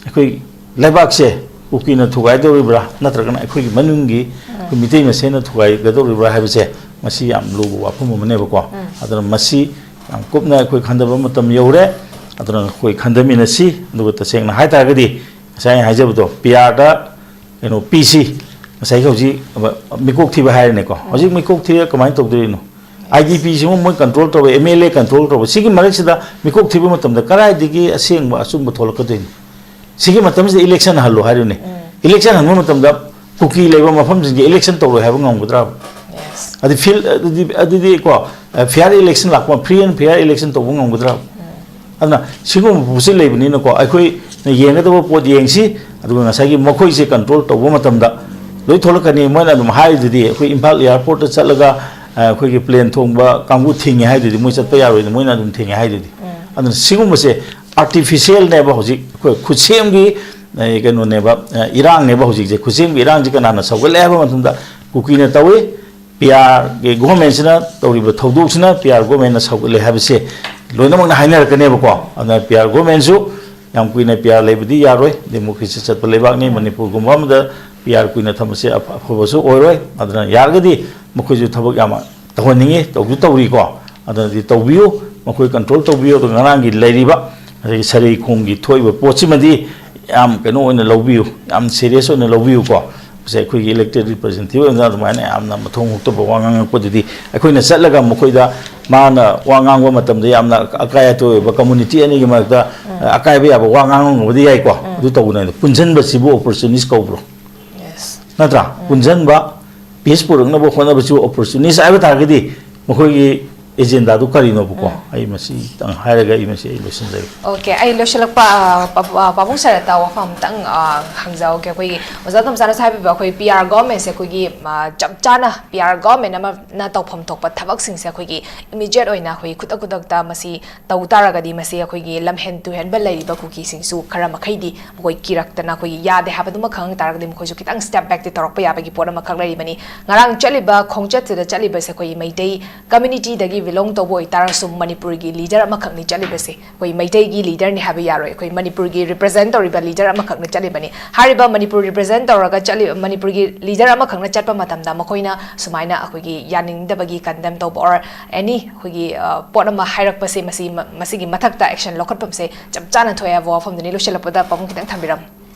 ꯑꯩꯈꯣꯏ ꯂꯩꯕꯥꯛꯁꯦ ꯀꯨꯀꯤꯅ ꯊꯨꯒꯥꯏꯗꯧꯔꯤꯕ꯭ꯔꯥ, ꯅꯠꯇ꯭ꯔꯒꯅ ꯑꯩꯈꯣꯏꯒꯤ ꯃꯅꯨꯡꯒꯤ ꯑꯩꯈꯣꯏ ꯃꯤꯇꯩ ꯃꯁꯦꯟꯅ ꯊꯨꯒꯥꯏꯒꯗꯧꯔꯤꯕ꯭ꯔꯥ ꯍꯥꯏꯕꯁꯦ, ꯃꯁꯤ ꯌꯥꯝ ꯂꯨꯕ ꯋꯥꯐꯝ ꯑꯃꯅꯦꯕꯀꯣ꯫ ꯑꯗꯨꯅ ꯃꯁꯤ ꯌꯥꯝ ꯀꯨꯞꯅ ꯑꯩꯈꯣꯏ ꯈꯟꯊꯕ ꯃꯇꯝ ꯌꯧꯔꯦ꯫ ꯑꯗꯨꯅ ꯑꯩꯈꯣꯏ ꯈꯟꯊꯃꯤꯟꯅꯁꯤ꯫ ꯑꯗꯨꯒ ꯇꯁꯦꯡꯅ ꯍꯥꯏ ꯇꯥꯔꯒꯗꯤ, ꯉꯁꯥꯏ ꯑꯩꯅ ꯍꯥꯏꯖꯕꯗꯣ, PRꯗ ꯀꯩꯅꯣ ꯄꯤꯁꯤ, ꯉꯁꯥꯏꯒꯤ ꯍꯧꯖꯤꯛ ꯃꯤꯀꯣꯛ ꯊꯤꯕ ꯍꯥꯏꯔꯦꯅꯦꯀꯣ꯫ ꯍꯧꯖꯤꯛ ꯃꯤꯀꯣꯛ ꯊꯤꯔ ꯀꯃꯥꯏꯅ ꯇꯧꯗꯣꯏꯅꯣ? ꯑꯥꯏ ꯗꯤ ꯄꯤꯁꯤꯃ ꯃꯣꯏ ꯀꯟꯇ꯭ꯔꯣꯜ ꯇꯧꯕ, ꯑꯦꯝ ꯑꯦꯜ ꯑꯦ ꯀꯟꯇ꯭ꯔꯣꯜ ꯇꯧꯕ, ꯁꯤꯒꯤ ꯃꯔꯛꯁꯤꯗ ꯃꯤꯀꯣꯛ ꯊꯤꯕ ꯃꯇꯝꯗ ꯀꯗꯥꯏꯗꯒꯤ ꯑꯁꯦꯡꯕ ꯑꯆꯨꯝꯕ ꯊꯣꯛꯂꯛꯀꯗꯣꯏꯅꯣ? ꯁꯤꯒꯤ ꯃꯇꯝꯁꯤꯗ ꯏꯂꯦꯛꯁꯟ ꯍꯜꯂꯣ ꯍꯥꯏꯔꯤꯕꯅꯦ꯫ ꯏꯂꯦꯛꯁꯟ ꯍꯟꯕ ꯃꯇꯝꯗ ꯀꯨꯀꯤ ꯂꯩꯕ ꯃꯐꯝꯁꯤꯡꯁꯦ ꯏꯂꯦꯛꯁꯟ ꯇꯧꯔꯣꯏ ꯍꯥꯏꯕ ꯉꯝꯒꯗ꯭ꯔꯥ? ꯑꯗꯨ ꯐꯤꯜ ꯑꯗꯨꯗꯤ ꯑꯗꯨꯗꯤ ꯀꯣ, ꯐꯤꯌꯥꯔ ꯏꯂꯦꯛꯁꯟ ꯂꯥꯛꯄ, ꯐ꯭ꯔꯤ ꯑꯦꯟ ꯐꯤꯌꯥꯔ ꯏꯂꯦꯛꯁꯟ ꯇꯧꯕ ꯉꯝꯒꯗ꯭ꯔꯥ? ꯑꯗꯨꯅ ꯁꯤꯒꯨꯝꯕ ꯄꯣꯠꯁꯤ ꯂꯩꯕꯅꯤꯅꯀꯣ, ꯑꯩꯈꯣꯏꯅ ꯌꯦꯡꯒꯗꯕ ꯄꯣꯠ ꯌꯦꯡꯁꯤ꯫ ꯑꯗꯨꯒ ꯉꯁꯥꯏꯒꯤ ꯃꯈꯣꯏꯁꯦ ꯀꯟꯇ꯭ꯔꯣꯜ ꯇꯧꯕ ꯃꯇꯝꯗ ꯂꯣꯏ ꯊꯣꯛꯂꯛꯀꯅꯤ꯫ ꯃꯣꯏꯅ ꯑꯗꯨꯝ ꯍꯥꯏꯔꯤꯗꯨꯗꯤ, ꯑꯩꯈꯣꯏ ꯏꯝꯐꯥꯜ ꯑꯦꯌꯥꯔꯄꯣꯔꯠꯇ ꯆꯠꯂꯒ ꯑ, ꯑꯩꯈꯣꯏꯒꯤ ꯄ꯭ꯂꯦꯟ ꯊꯣꯡꯕ ꯀꯥꯡꯕꯨ ꯊꯤꯡꯉꯦ ꯍꯥꯏꯗꯨꯗꯤ, ꯃꯣꯏ ꯆꯠꯄ ꯌꯥꯔꯣꯏꯅ ꯃꯣꯏꯅ ꯑꯗꯨꯝ ꯊꯤꯡꯉꯦ ꯍꯥꯏꯗꯨꯗꯤ꯫ ꯑꯗꯨꯅ ꯁꯤꯒꯨꯝꯕꯁꯦ ꯑꯥꯔꯇꯤꯐꯤꯁꯤꯌꯦꯜꯅꯦꯕ, ꯍꯧꯖꯤꯛ ꯑꯩꯈꯣꯏ ꯈꯨꯠꯁꯦꯝꯒꯤ ꯑ, ꯀꯩꯅꯣꯅꯦꯕ, ꯑ, ꯏꯔꯥꯡꯅꯦꯕ ꯍꯧꯖꯤꯛꯁꯦ꯫ ꯈꯨꯠꯁꯦꯝꯒꯤ ꯏꯔꯥꯡꯁꯤ ꯀꯅꯥꯅ ꯁꯧꯒꯠꯂꯦ ꯍꯥꯏꯕ ꯃꯇꯝꯗ, ꯀꯨꯀꯤꯅ ꯇꯧꯏ꯫ ꯄꯤ ꯑꯥꯔꯒꯤ ꯒꯣꯔꯃꯦꯟꯁꯤꯅ ꯇꯧꯔꯤꯕ ꯊꯧꯗꯣꯛꯁꯤꯅ ꯄꯤ ꯑꯥꯔ ꯒꯣꯔꯃꯦꯟꯅ ꯁꯧꯒꯠꯂꯦ ꯍꯥꯏꯕꯁꯦ ꯂꯣꯏꯅꯃꯛꯅ ꯍꯥꯏꯅꯔꯛꯀꯅꯦꯕꯀꯣ꯫ ꯑꯗꯨꯅ ꯄꯤ ꯑꯥꯔ ꯒꯣꯔꯃꯦꯟꯁꯨ ꯌꯥꯝ ꯀꯨꯏꯅ ꯄꯤ ꯑꯥꯔ ꯂꯩꯕꯗꯤ ꯌꯥꯔꯣꯏ꯫ ꯗꯦꯃꯣꯀ꯭ꯔꯦꯁꯤ ꯆꯠꯄ ꯂꯩꯕꯥꯛꯅꯤ꯫ ꯃꯅꯤꯄꯨꯔꯒꯨꯝꯕ ꯑꯃꯗ ꯄꯤ ꯑꯥꯔ ꯀꯨꯏꯅ ꯊꯝꯕꯁꯦ ꯑꯐ-, ꯑꯐꯕꯁꯨ ꯑꯣꯏꯔꯣꯏ꯫ ꯑꯗꯨꯅ ꯌꯥꯔꯒꯗꯤ ꯃꯈꯣꯏꯁꯨ ꯊꯕꯛ ꯌꯥꯝ ꯇꯧꯍꯟꯅꯤꯡꯉꯤ, ꯇꯧꯁꯨ ꯇꯧꯔꯤꯀꯣ꯫ ꯑꯗꯨꯅꯗꯤ ꯇꯧꯕꯤꯌꯨ, ꯃꯈꯣꯏ ꯀꯟꯇ꯭ꯔꯣꯜ ꯇꯧꯕꯤꯌꯨ꯫ ꯑꯗꯨꯒ ꯉꯔꯥꯡꯒꯤ ꯂꯩꯔꯤꯕ ꯉꯁꯥꯏꯒꯤ ꯁꯔꯩ ꯈꯣꯡꯒꯤ ꯊꯣꯛꯏꯕ ꯄꯣꯠꯁꯤꯃꯗꯤ ꯌꯥꯝ ꯀꯩꯅꯣ ꯑꯣꯏꯅ ꯂꯧꯕꯤꯌꯨ, ꯌꯥꯝ ꯁꯦꯔꯤꯌꯁ ꯑꯣꯏꯅ ꯂꯧꯕꯤꯌꯨꯀꯣ꯫ ꯃꯁꯤ ꯑꯩꯈꯣꯏꯒꯤ ꯏꯂꯦꯛꯇꯦꯠ ꯔꯤꯄ꯭ꯔꯖꯦꯟꯇꯦꯇꯤꯚ ꯑꯣꯏꯅ ꯑꯗꯨꯃꯥꯏꯅ ꯌꯥꯝꯅ ꯃꯊꯣꯡ ꯍꯨꯛꯇꯕ ꯋꯥ ꯉꯥꯡꯉꯛꯄꯗꯨꯗꯤ, ꯑꯩꯈꯣꯏꯅ ꯆꯠꯂꯒ ꯃꯈꯣꯏꯗ ꯃꯥꯅ ꯋꯥ ꯉꯥꯡꯕ ꯃꯇꯝꯗ ꯌꯥꯝꯅ ꯑꯀꯥꯏ ꯑꯇꯣꯏ ꯑꯣꯏꯕ ꯀꯝꯃꯨꯅꯤꯇꯤ ꯑꯅꯤꯒꯤ ꯃꯔꯛꯇ ꯑꯀꯥꯏꯕ ꯌꯥꯕ ꯋꯥ ꯉꯥꯡꯉꯝꯕꯗꯤ ꯌꯥꯏꯀꯣ꯫ ꯑꯗꯨ ꯇꯧꯒꯅꯨ꯫ ꯄꯨꯟꯁꯤꯟꯕꯁꯤꯕꯨ ꯑꯣꯄꯣꯔꯆꯨꯅꯤꯁ ꯀꯧꯕ꯭ꯔꯣ? ꯅꯠꯇ꯭ꯔꯥ? ꯄꯨꯟꯁꯤꯟꯕ, ꯄꯤꯁ ꯄꯨꯔꯛꯅꯕ ꯍꯣꯠꯅꯕꯁꯤꯕꯨ ꯑꯣꯄꯣꯔꯆꯨꯅꯤꯁ ꯍꯥꯏꯕ ꯇꯥꯔꯒꯗꯤ ꯃꯈꯣꯏꯒꯤ ꯑꯦꯖꯦꯟꯗꯥꯗꯨ ꯀꯔꯤꯅꯣꯕꯀꯣ? ꯑꯩ ꯃꯁꯤꯇꯪ ꯍꯥꯏꯔꯒ ꯑꯩ ꯃꯁꯤ ꯑꯩ ꯂꯣꯏꯁꯤꯟꯖꯒꯦ꯫ ꯑꯣꯀꯦ, ꯑꯩ ꯂꯣꯏꯁꯤꯜꯂꯛꯄ, ꯑ, ꯄꯥ-, ꯄꯥ-, ꯄꯥꯕꯨꯡ ꯁꯔꯠꯇ ꯋꯥꯐꯝ ꯑꯝꯇꯪ, ꯑ, ꯍꯪꯖꯍꯧꯒꯦ꯫ ꯑꯩꯈꯣꯏꯒꯤ ꯑꯣꯖꯥ ꯇꯣꯝꯆꯥꯅꯁꯨ ꯍꯥꯏꯕꯤꯕ, ꯑꯩꯈꯣꯏ ꯄꯤ ꯑꯥꯔ ꯒꯣꯔꯃꯦꯟꯁꯦ, ꯑꯩꯈꯣꯏꯒꯤ, ꯑ, ꯆꯞ ꯆꯥꯅ ꯄꯤ ꯑꯥꯔ ꯒꯣꯔꯃꯦꯟ ꯑꯃꯅ ꯇꯧꯐꯝ ꯊꯣꯛꯄ ꯊꯕꯛꯁꯤꯡꯁꯦ ꯑꯩꯈꯣꯏꯒꯤ ꯏꯃꯤꯗꯤꯌꯦꯠ ꯑꯣꯏꯅ ꯑꯩꯈꯣꯏ ꯈꯨꯗꯛ ꯈꯨꯗꯛꯇ ꯃꯁꯤ ꯇꯧ ꯇꯥꯔꯒꯗꯤ ꯃꯁꯤ ꯑꯩꯈꯣꯏꯒꯤ ꯂꯝꯍꯦꯟ ꯇꯨꯍꯦꯟꯕ ꯂꯩꯔꯤꯕ ꯀꯨꯀꯤꯁꯤꯡꯁꯨ ꯈꯔ ꯃꯈꯩꯗꯤ ꯃꯈꯣꯏ ꯀꯤꯔꯛꯇꯅ ꯑꯩꯈꯣꯏꯒꯤ ꯌꯥꯗꯦ ꯍꯥꯏꯕꯗꯨꯃ ꯈꯪ ꯇꯥꯔꯒꯗꯤ ꯃꯈꯣꯏꯁꯨ ꯈꯤꯇꯪ ꯁ꯭ꯇꯦꯞ ꯕꯦꯛꯇꯤ ꯇꯧꯔꯛꯄ ꯌꯥꯕꯒꯤ ꯄꯣꯠ ꯑꯃꯈꯛ ꯂꯩꯔꯤꯕꯅꯤ꯫ ꯉꯔꯥꯡ ꯆꯠꯂꯤꯕ ꯈꯣꯡꯆꯠꯁꯤꯗ ꯆꯠꯂꯤꯕꯁꯦ ꯑꯩꯈꯣꯏꯒꯤ ꯃꯩꯇꯩ ꯀꯝꯃ꯭ꯌꯨꯅꯤꯇꯤꯗꯒꯤ ꯕꯤꯂꯣꯡ ꯇꯧꯕ ꯑꯣꯏꯇꯥꯔꯁꯨ ꯃꯅꯤꯄꯨꯔꯒꯤ ꯂꯤꯗꯔ ꯑꯃꯈꯛꯅꯤ ꯆꯠꯂꯤꯕꯁꯦ꯫ ꯑꯩꯈꯣꯏ ꯃꯩꯇꯩꯒꯤ ꯂꯤꯗꯔꯅꯤ ꯍꯥꯏꯕ ꯌꯥꯔꯣꯏ꯫ ꯑꯩꯈꯣꯏ ꯃꯅꯤꯄꯨꯔꯒꯤ ꯔꯤꯄ꯭ꯔꯖꯦꯟ ꯇꯧꯔꯤꯕ ꯂꯤꯗꯔ ꯑꯃꯈꯛꯅ ꯆꯠꯂꯤꯕꯅꯤ꯫ ꯍꯥꯏꯔꯤꯕ ꯃꯅꯤꯄꯨꯔ ꯔꯤꯄ꯭ꯔꯖꯦꯟ ꯇꯧꯔꯒ ꯆꯠꯂꯤ, ꯃꯅꯤꯄꯨꯔꯒꯤ ꯂꯤꯗꯔ ꯑꯃꯈꯛꯅ ꯆꯠꯄ ꯃꯇꯝꯗ ꯃꯈꯣꯏꯅ ꯁꯨꯃꯥꯏꯅ ꯑꯩꯈꯣꯏꯒꯤ ꯌꯥꯅꯤꯡꯗꯕꯒꯤ ꯀꯟꯗꯦꯝ ꯇꯧꯕ ꯑꯣꯔ ꯑꯦꯅꯤ ꯑꯩꯈꯣꯏꯒꯤ, ꯑ, ꯄꯣꯠ ꯑꯃ ꯍꯥꯏꯔꯛꯄꯁꯦ, ꯃꯁꯤ, ꯃ-, ꯃꯁꯤꯒꯤ ꯃꯊꯛꯇ ꯑꯦꯛꯁꯟ ꯂꯧꯈꯠꯐꯝꯁꯦ ꯆꯞ ꯆꯥꯅ ꯊꯣꯛꯑꯦ ꯍꯥꯏꯕ ꯋꯥꯐꯝꯗꯨꯅꯤ꯫ ꯂꯣꯏꯁꯤꯜꯂꯛꯄꯗ ꯄꯥꯕꯨꯡ ꯈꯤꯇꯪ ꯊꯝꯕꯤꯔꯝꯃꯨ꯫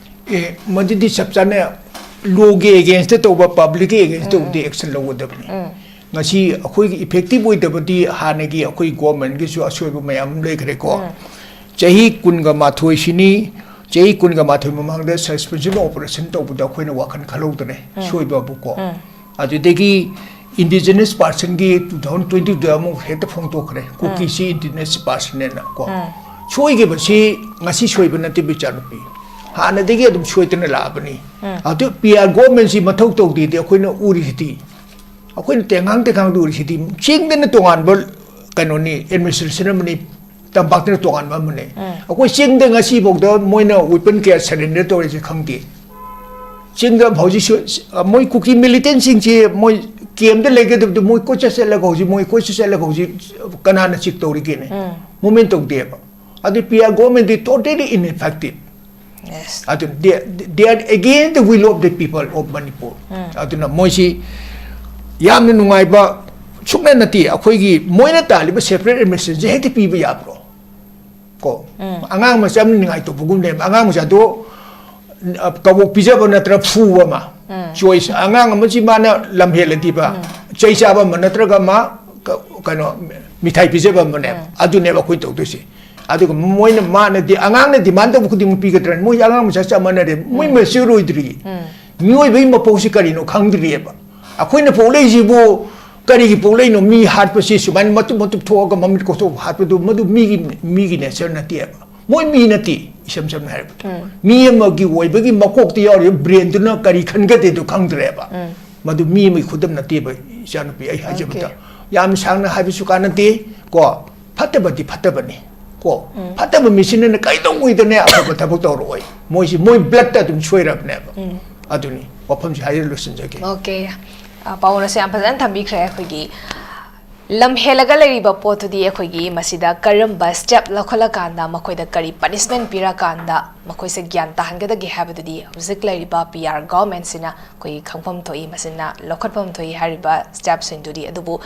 ꯑꯦ, ꯃꯗꯨꯗꯤ ꯆꯞ ꯆꯥꯅ ꯂꯣꯒꯤ ꯑꯦꯒꯦꯟꯁꯇ ꯇꯧꯕ, ꯄꯕ꯭ꯂꯤꯛꯀꯤ ꯑꯦꯒꯦꯟꯁꯇ ꯇꯧꯕꯗꯤ ꯑꯦꯛꯁꯟ ꯂꯧꯒꯗꯕꯅꯤ꯫ ꯉꯁꯤ ꯑꯩꯈꯣꯏꯒꯤ effective ꯑꯣꯏꯗꯕꯗꯤ ꯍꯥꯟꯅꯒꯤ ꯑꯩꯈꯣꯏ governmentꯒꯤꯁꯨ ꯑꯁꯣꯏꯕ ꯃꯌꯥꯝ ꯑꯃ ꯂꯩꯈ꯭ꯔꯦꯀꯣ꯫ ꯆꯍꯤ ꯀꯨꯟꯒ ꯃꯥꯊꯣꯏꯁꯤꯅꯤ, ꯆꯍꯤ ꯀꯨꯟꯒ ꯃꯥꯊꯣꯏ ꯃꯃꯥꯡꯗ suspension operation ꯇꯧꯕꯗ ꯑꯩꯈꯣꯏꯅ ꯋꯥꯈꯜ ꯈꯜꯍꯧꯗ꯭ꯔꯦ, ꯁꯣꯏꯕꯕꯨꯀꯣ꯫ ꯑꯗꯨꯗꯒꯤ indigenous personꯒꯤ two thousand twenty two ꯑꯃꯨꯛ ꯍꯦꯛꯇ ꯐꯣꯡꯗꯣꯛꯈ꯭ꯔꯦ, ꯀꯨꯀꯤꯁꯤ indigenous personꯅꯦꯅ ꯀꯣ꯫ ꯁꯣꯏꯈꯤꯕꯁꯤ ꯉꯁꯤ ꯁꯣꯏꯕ ꯅꯠꯇꯦ, ꯏꯆꯥꯅꯨꯄꯤ, ꯍꯥꯟꯅꯗꯒꯤ ꯑꯗꯨꯝ ꯁꯣꯏꯗꯅ ꯂꯥꯛꯑꯕꯅꯤ꯫ ꯑꯗꯨ P R governmentꯁꯤ ꯃꯊꯧ ꯇꯧꯗꯦꯗꯤ ꯑꯩꯈꯣꯏꯅ ꯎꯔꯤꯁꯤꯗꯤ, ꯑꯩꯈꯣꯏꯅ ꯇꯦꯡꯉꯥꯡ ꯇꯦꯡꯉꯥꯡꯗ ꯎꯔꯤꯁꯤꯗꯤ, ꯆꯤꯡꯗꯅ ꯇꯣꯉꯥꯟꯕ ꯀꯩꯅꯣꯅꯤ, administration ꯑꯃꯅꯤ, ꯇꯝꯄꯥꯛꯇꯅ ꯇꯣꯉꯥꯟꯕ ꯑꯃꯅꯤ꯫ ꯑꯩꯈꯣꯏ ꯆꯤꯡꯗ ꯉꯁꯤꯐꯥꯎꯗ ꯃꯣꯏꯅ weapon ꯀꯌꯥ surrender ꯇꯧꯔꯤꯁꯦ ꯈꯪꯗꯦ꯫ ꯆꯤꯡꯗ ꯍꯧꯖꯤꯛꯁꯨ ꯃꯣꯏ ꯀꯨꯀꯤ militantꯁꯤꯡꯁꯤ ꯃꯣꯏ campꯇ ꯂꯩꯒꯗꯕꯗꯨ ꯃꯣꯏ ꯀꯣꯏꯆꯠ ꯆꯠꯂꯒ ꯍꯧꯖꯤꯛ, ꯃꯣꯏ ꯀꯣꯏꯆꯠ ꯆꯠꯂꯒ ꯍꯧꯖꯤꯛ ꯀꯅꯥꯅ check ꯇꯧꯔꯤꯒꯦꯅꯦ? Movement ꯇꯧꯗꯦꯕ꯫ ꯑꯗꯨ P R governmentꯗꯤ totally ineffective꯫ Yes. ꯑꯗꯨ they, they are against the will of the people of Manipur. ꯑꯗꯨꯅ ꯃꯣꯏꯁꯤ ꯌꯥꯝꯅ ꯅꯨꯡꯉꯥꯏꯕ ꯁꯨꯛꯅ ꯅꯠꯇꯦ꯫ ꯑꯩꯈꯣꯏꯒꯤ ꯃꯣꯏꯅ ꯇꯥꯜꯂꯤꯕ separate administrationꯁꯦ ꯍꯦꯛꯇ ꯄꯤꯕ ꯌꯥꯕ꯭ꯔꯣ? ꯀꯣ, ꯑꯉꯥꯡ ꯃꯆꯥ ꯑꯃ ꯅꯤꯡꯉꯥꯏ ꯇꯧꯕꯒꯨꯝꯅꯦꯕ꯫ ꯑꯉꯥꯡ ꯃꯆꯥꯗꯣ, ꯑ, ꯀꯕꯣꯛ ꯄꯤꯖꯕ ꯅꯠꯇ꯭ꯔ ꯐꯨꯕ ꯑꯃ, choice꯫ ꯑꯉꯥꯡ ꯑꯃꯁꯤ ꯃꯥꯅ ꯂꯝ ꯍꯦꯜꯂꯗꯤꯕ ꯆꯩ ꯆꯥꯕ ꯑꯃ ꯅꯠꯇ꯭ꯔꯒ ꯃꯥ ꯀ-, ꯀꯩꯅꯣ, ꯃꯤꯊꯥꯏ ꯄꯤꯖꯕ ꯑꯃꯅꯦꯕ꯫ ꯑꯗꯨꯅꯦꯕ ꯑꯩꯈꯣꯏꯅ ꯇꯧꯗꯣꯏꯁꯦ꯫ ꯑꯗꯨꯒ ꯃꯣꯏꯅ, ꯃꯥꯅꯗꯤ, ꯑꯉꯥꯡꯅ demand ꯇꯧꯕ ꯈꯨꯗꯤꯡꯃꯛ ꯄꯤꯒꯗ꯭ꯔꯅꯤ? ꯃꯣꯏ ꯑꯉꯥꯡ ꯃꯆꯥ ꯆꯞ ꯃꯥꯟꯅꯔꯦ꯫ ꯃꯣꯏ mature ꯑꯣꯏꯗ꯭ꯔꯤ꯫ ꯃꯤꯑꯣꯏꯕꯒꯤ ꯃꯄꯣꯛꯁꯤ ꯀꯔꯤꯅꯣ ꯈꯪꯗ꯭ꯔꯤꯑꯕ꯫ ꯑꯩꯈꯣꯏꯅ ꯄꯣꯛꯂꯛꯏꯁꯤꯕꯨ ꯀꯔꯤꯒꯤ ꯄꯣꯛꯂꯛꯏꯅꯣ? ꯃꯤ ꯍꯥꯠꯄꯁꯤ ꯁꯨꯃꯥꯏꯅ ꯃꯇꯨꯞ ꯃꯇꯨꯞ ꯊꯣꯛꯑꯒ ꯃꯃꯤꯠ ꯀꯣꯊꯣꯛ ꯍꯥꯠꯄꯗꯨ, ꯃꯗꯨ ꯃꯤꯒꯤ, ꯃꯤꯒꯤ nature ꯅꯠꯇꯦꯕ꯫ ꯃꯣꯏ ꯃꯤ ꯅꯠꯇꯦ, ꯏꯁꯝ ꯁꯝꯅ ꯍꯥꯏꯔꯕꯗ꯫ ꯃꯤ ꯑꯃꯒꯤ ꯑꯣꯏꯕꯒꯤ ꯃꯀꯣꯛꯇ ꯌꯥꯎꯔꯤꯕ brainꯗꯨꯅ ꯀꯔꯤ ꯈꯟꯒꯗꯦꯗꯣ ꯈꯪꯗ꯭ꯔꯦꯕ꯫ ꯃꯗꯨ ꯃꯤ ꯑꯃꯒꯤ ꯈꯨꯗꯝ ꯅꯠꯇꯦꯕ, ꯏꯆꯥꯅꯨꯄꯤ, ꯑꯩ ꯍꯥꯏꯖꯕꯗ꯫ Okay. ꯌꯥꯝ ꯁꯥꯡꯅ ꯍꯥꯏꯕꯁꯨ ꯀꯥꯟꯅꯗꯦ, ꯀꯣ꯫ ꯐꯠꯇꯕꯗꯤ ꯐꯠꯇꯕꯅꯤ, ꯀꯣ꯫ ꯐꯠꯇꯕ ꯃꯤꯁꯤꯅꯅ ꯀꯩꯗꯧꯉꯩꯗꯅꯦ ꯑꯐꯕ ꯊꯕꯛ ꯇꯧꯔꯛꯑꯣꯏ꯫ ꯃꯣꯏꯁꯤ, ꯃꯣꯏ bloodꯇ ꯑꯗꯨꯝ ꯁꯣꯏꯔꯕꯅꯦꯕ꯫ ꯑꯗꯨꯅꯤ꯫ ꯋꯥꯐꯝꯁꯤ ꯍꯥꯏꯔ ꯂꯣꯏꯁꯤꯟꯖꯒꯦ꯫ Okay. ꯑ, ꯄꯥꯎꯅꯁꯨ ꯌꯥꯝ ꯐꯖꯅ ꯊꯝꯕꯤꯈ꯭ꯔꯦ꯫ ꯑꯩꯈꯣꯏꯒꯤ ꯂꯝ ꯍꯦꯜꯂꯒ ꯂꯩꯔꯤꯕ ꯄꯣꯠꯇꯨꯗꯤ ꯑꯩꯈꯣꯏꯒꯤ ꯃꯁꯤꯗ ꯀꯔꯝꯕ step ꯂꯧꯈꯠꯂꯀꯥꯟꯗ, ꯃꯈꯣꯏꯗ ꯀꯔꯤ punishment ꯄꯤꯔꯀꯥꯟꯗ ꯃꯈꯣꯏꯁꯦ ꯒ꯭ꯌꯥꯟ ꯇꯥꯍꯟꯒꯗꯒꯦ ꯍꯥꯏꯕꯗꯨꯗꯤ ꯍꯧꯖꯤꯛ ꯂꯩꯔꯤꯕ P R governmentꯁꯤꯅ ꯑꯩꯈꯣꯏꯒꯤ ꯈꯪꯐꯝ ꯊꯣꯛꯏ, ꯃꯁꯤꯅ ꯂꯧꯈꯠꯐꯝ ꯊꯣꯛꯏ ꯍꯥꯏꯔꯤꯕ stepꯁꯤꯡꯗꯨꯗꯤ꯫ ꯑꯗꯨꯕꯨ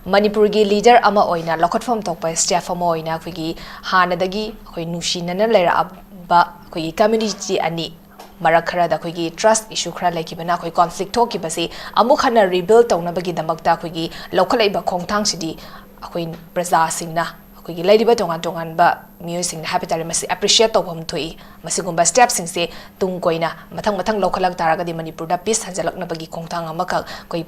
ꯃꯅꯤꯄꯨꯔꯒꯤ leader ꯑꯃ ꯑꯣꯏꯅ ꯂꯧꯈꯠꯐꯝ ꯊꯣꯛꯄ step ꯑꯃ ꯑꯣꯏꯅ ꯑꯩꯈꯣꯏꯒꯤ ꯍꯥꯟꯅꯗꯒꯤ ꯑꯩꯈꯣꯏ ꯅꯨꯡꯁꯤꯅꯅ ꯂꯩꯔꯛꯑꯕ ꯑꯩꯈꯣꯏꯒꯤ community ꯑꯅꯤ, ꯃꯔꯛ ꯈꯔꯗ ꯑꯩꯈꯣꯏꯒꯤ ꯇ꯭ꯔꯁ ꯏꯁꯨ ꯈꯔ ꯂꯩꯈꯤꯕꯅ ꯑꯩꯈꯣꯏ ꯀꯣꯟꯐ꯭ꯂꯤꯛ ꯊꯣꯛꯈꯤꯕꯁꯤ ꯑꯃꯨꯛ ꯍꯟꯅ ꯔꯤꯕꯤꯜ ꯇꯧꯅꯕꯒꯤꯗꯃꯛꯇ ꯑꯩꯈꯣꯏꯒꯤ ꯂꯧꯈꯠꯂꯛꯏꯕ ꯈꯣꯡꯊꯥꯡꯁꯤꯗꯤ ꯑꯩꯈꯣꯏ ꯄ꯭ꯔꯖꯥꯁꯤꯡꯅ, ꯑꯩꯈꯣꯏꯒꯤ ꯂꯩꯔꯤꯕ ꯇꯣꯉꯥꯟ ꯇꯣꯉꯥꯟꯕ ꯃꯤꯑꯣꯏꯁꯤꯡꯅ ꯍꯥꯏꯕ ꯇꯥꯔꯦ, ꯃꯁꯤ ꯑꯦꯄ꯭ꯔꯤꯁꯤꯌꯦꯠ ꯇꯧꯐꯝ ꯊꯣꯛꯏ꯫ ꯃꯁꯤꯒꯨꯝꯕ ꯁ꯭ꯇꯦꯞꯁꯤꯡꯁꯦ ꯇꯨꯡ ꯀꯣꯏꯅ ꯃꯊꯪ ꯃꯊꯪ ꯂꯧꯈꯠꯂꯛ ꯇꯥꯔꯒꯗꯤ ꯃꯅꯤꯄꯨꯔꯗ ꯄꯤꯁ ꯍꯟꯖꯤꯜꯂꯛꯅꯕꯒꯤ ꯈꯣꯡꯊꯥꯡ ꯑꯃꯈꯛ ꯑꯩꯈꯣꯏ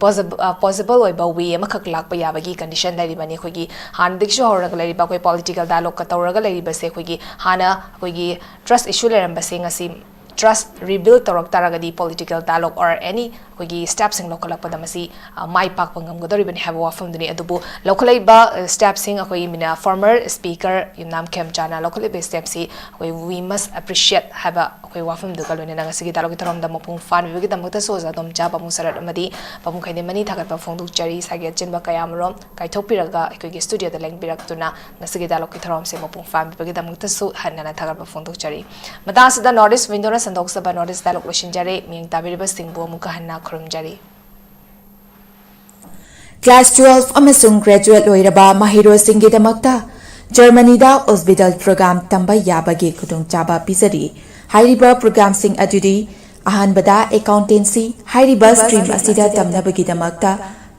ꯄꯣꯖꯤꯕꯜ ꯑꯣꯏꯕ ꯋꯦ ꯑꯃꯈꯛ ꯂꯥꯛꯄ ꯌꯥꯕꯒꯤ ꯀꯟꯗꯤꯁꯟ ꯂꯩꯔꯤꯕꯅꯤ꯫ ꯑꯩꯈꯣꯏꯒꯤ ꯍꯥꯟꯅꯗꯒꯤꯁꯨ ꯍꯧꯔꯒ ꯂꯩꯔꯤꯕ ꯑꯩꯈꯣꯏ ꯄꯣꯂꯤꯇꯤꯀꯦꯜ ꯗꯥꯏꯂꯣꯒꯀ ꯇꯧꯔꯒ ꯂꯩꯔꯤꯕꯁꯦ ꯑꯩꯈꯣꯏꯒꯤ ꯍꯥꯟꯅ ꯑꯩꯈꯣꯏꯒꯤ ꯇ꯭ꯔꯁ ꯏꯁꯨ ꯂꯩꯔꯝꯕꯁꯦ ꯉꯁꯤ ꯇ꯭ꯔꯁ ꯔꯤꯕꯤꯜ ꯇꯧꯔꯛ ꯇꯥꯔꯒꯗꯤ ꯄꯣꯂꯤꯇꯤꯀꯦꯜ ꯗꯥꯏꯂꯣꯒ ꯑꯣꯔ ꯑꯦꯅꯤ ꯑꯩꯈꯣꯏꯒꯤ ꯁ꯭ꯇꯦꯞꯁꯤꯡ ꯂꯧꯈꯠꯂꯛꯄꯗ ꯃꯁꯤ ꯑ, ꯃꯥꯏ ꯄꯥꯛꯄ ꯉꯝꯒꯗꯧꯔꯤꯕꯅꯤ ꯍꯥꯏꯕ ꯋꯥꯐꯝꯗꯨꯅꯤ꯫ ꯑꯗꯨꯕꯨ ꯂꯧꯈꯠꯂꯛꯏꯕ ꯑ, ꯁ꯭ꯇꯦꯞꯁꯤꯡ ꯑꯩꯈꯣꯏꯒꯤ ꯃꯤꯅ ꯐꯣꯔꯃꯔ ꯁ꯭ꯄꯤꯀꯔ ꯌꯨꯝꯅꯥꯝ ꯈꯦꯝꯆꯥꯅ ꯂꯧꯈꯠꯂꯤꯕ ꯁ꯭ꯇꯦꯞꯁꯤ ꯑꯩꯈꯣꯏ we must appreciate ꯍꯥꯏꯕ ꯑꯩꯈꯣꯏ ꯋꯥꯐꯝꯗꯨꯒ ꯂꯣꯏꯅꯅ ꯉꯁꯤꯒꯤ ꯗꯥꯏꯂꯣꯒꯀꯤ ꯊꯧꯔꯝꯗ ꯃꯄꯨꯡ ꯐꯥꯍꯟꯕꯤꯕꯒꯤꯗꯃꯛꯇꯁꯨ ꯑꯣꯖꯥ ꯇꯣꯝꯆꯥ, ꯄꯥꯕꯨꯡ ꯁꯔꯠ ꯑꯃꯗꯤ ꯄꯥꯕꯨꯡ ꯈꯩꯗꯦꯝꯃꯅꯤ ꯊꯥꯒꯠꯄ ꯐꯣꯡꯗꯣꯛꯆꯔꯤ꯫ ꯏꯁꯥꯒꯤ ꯑꯆꯤꯟꯕ ꯀꯌꯥꯃꯔꯨꯝ ꯀꯥꯏꯊꯣꯛꯄꯤꯔꯒ ꯑꯩꯈꯣꯏꯒꯤ ꯁ꯭ꯇꯨꯗꯤꯑꯣꯗ ꯂꯦꯡꯕꯤꯔꯛꯇꯨꯅ ꯉꯁꯤꯒꯤ ꯗꯥꯏꯂꯣꯒꯀꯤ ꯊꯧꯔꯝꯁꯦ ꯃꯄꯨꯡ ꯐꯥꯍꯟꯕꯤꯕꯒꯤꯗꯃꯛꯇꯁꯨ ꯍꯟꯅ ꯍꯟꯅ ꯊꯥꯒꯠꯄ ꯐꯣꯡꯗꯣꯛꯆꯔꯤ꯫ ꯃꯇꯥꯡ ꯑꯁꯤꯗ ꯅꯣꯔꯠ ꯏꯁ ꯋꯤꯟꯗꯣꯅ ꯁꯟꯗꯣꯛꯆꯕ ꯅꯣꯔꯠ ꯏꯁ ꯗꯥꯏꯂꯣꯒ ꯂꯣꯏꯁꯤꯟꯖꯔꯦ꯫ ꯃꯤꯠꯌꯦꯡ ꯇꯥꯕꯤꯔꯤꯕꯁꯤꯡꯕꯨ ꯑꯃꯨꯛꯀ ꯍꯟꯅ ꯈꯨꯔꯨꯝꯖꯔꯤ꯫ Class twelve ꯑꯃꯁꯨꯡ graduate ꯂꯣꯏꯔꯕ ꯃꯍꯩꯔꯣꯏꯁꯤꯡꯒꯤꯗꯃꯛꯇ ꯖꯔꯃꯅꯤꯗ ꯑꯣꯁꯕꯤꯗꯜ ꯄ꯭ꯔꯣꯒ꯭ꯔꯥꯝ ꯇꯝꯕ ꯌꯥꯕꯒꯤ ꯈꯨꯗꯣꯡꯆꯥꯕ ꯄꯤꯖꯔꯤ꯫ ꯍꯥꯏꯔꯤꯕ ꯄ꯭ꯔꯣꯒ꯭ꯔꯥꯝꯁꯤꯡ ꯑꯗꯨꯗꯤ: ꯑꯍꯥꯟꯕꯗ, ꯑꯦꯀꯥꯎꯟꯇꯦꯟꯁꯤ꯫ ꯍꯥꯏꯔꯤꯕ ꯁ꯭ꯇ꯭ꯔꯤꯝ ꯑꯁꯤꯗ ꯇꯝꯅꯕꯒꯤꯗꯃꯛꯇ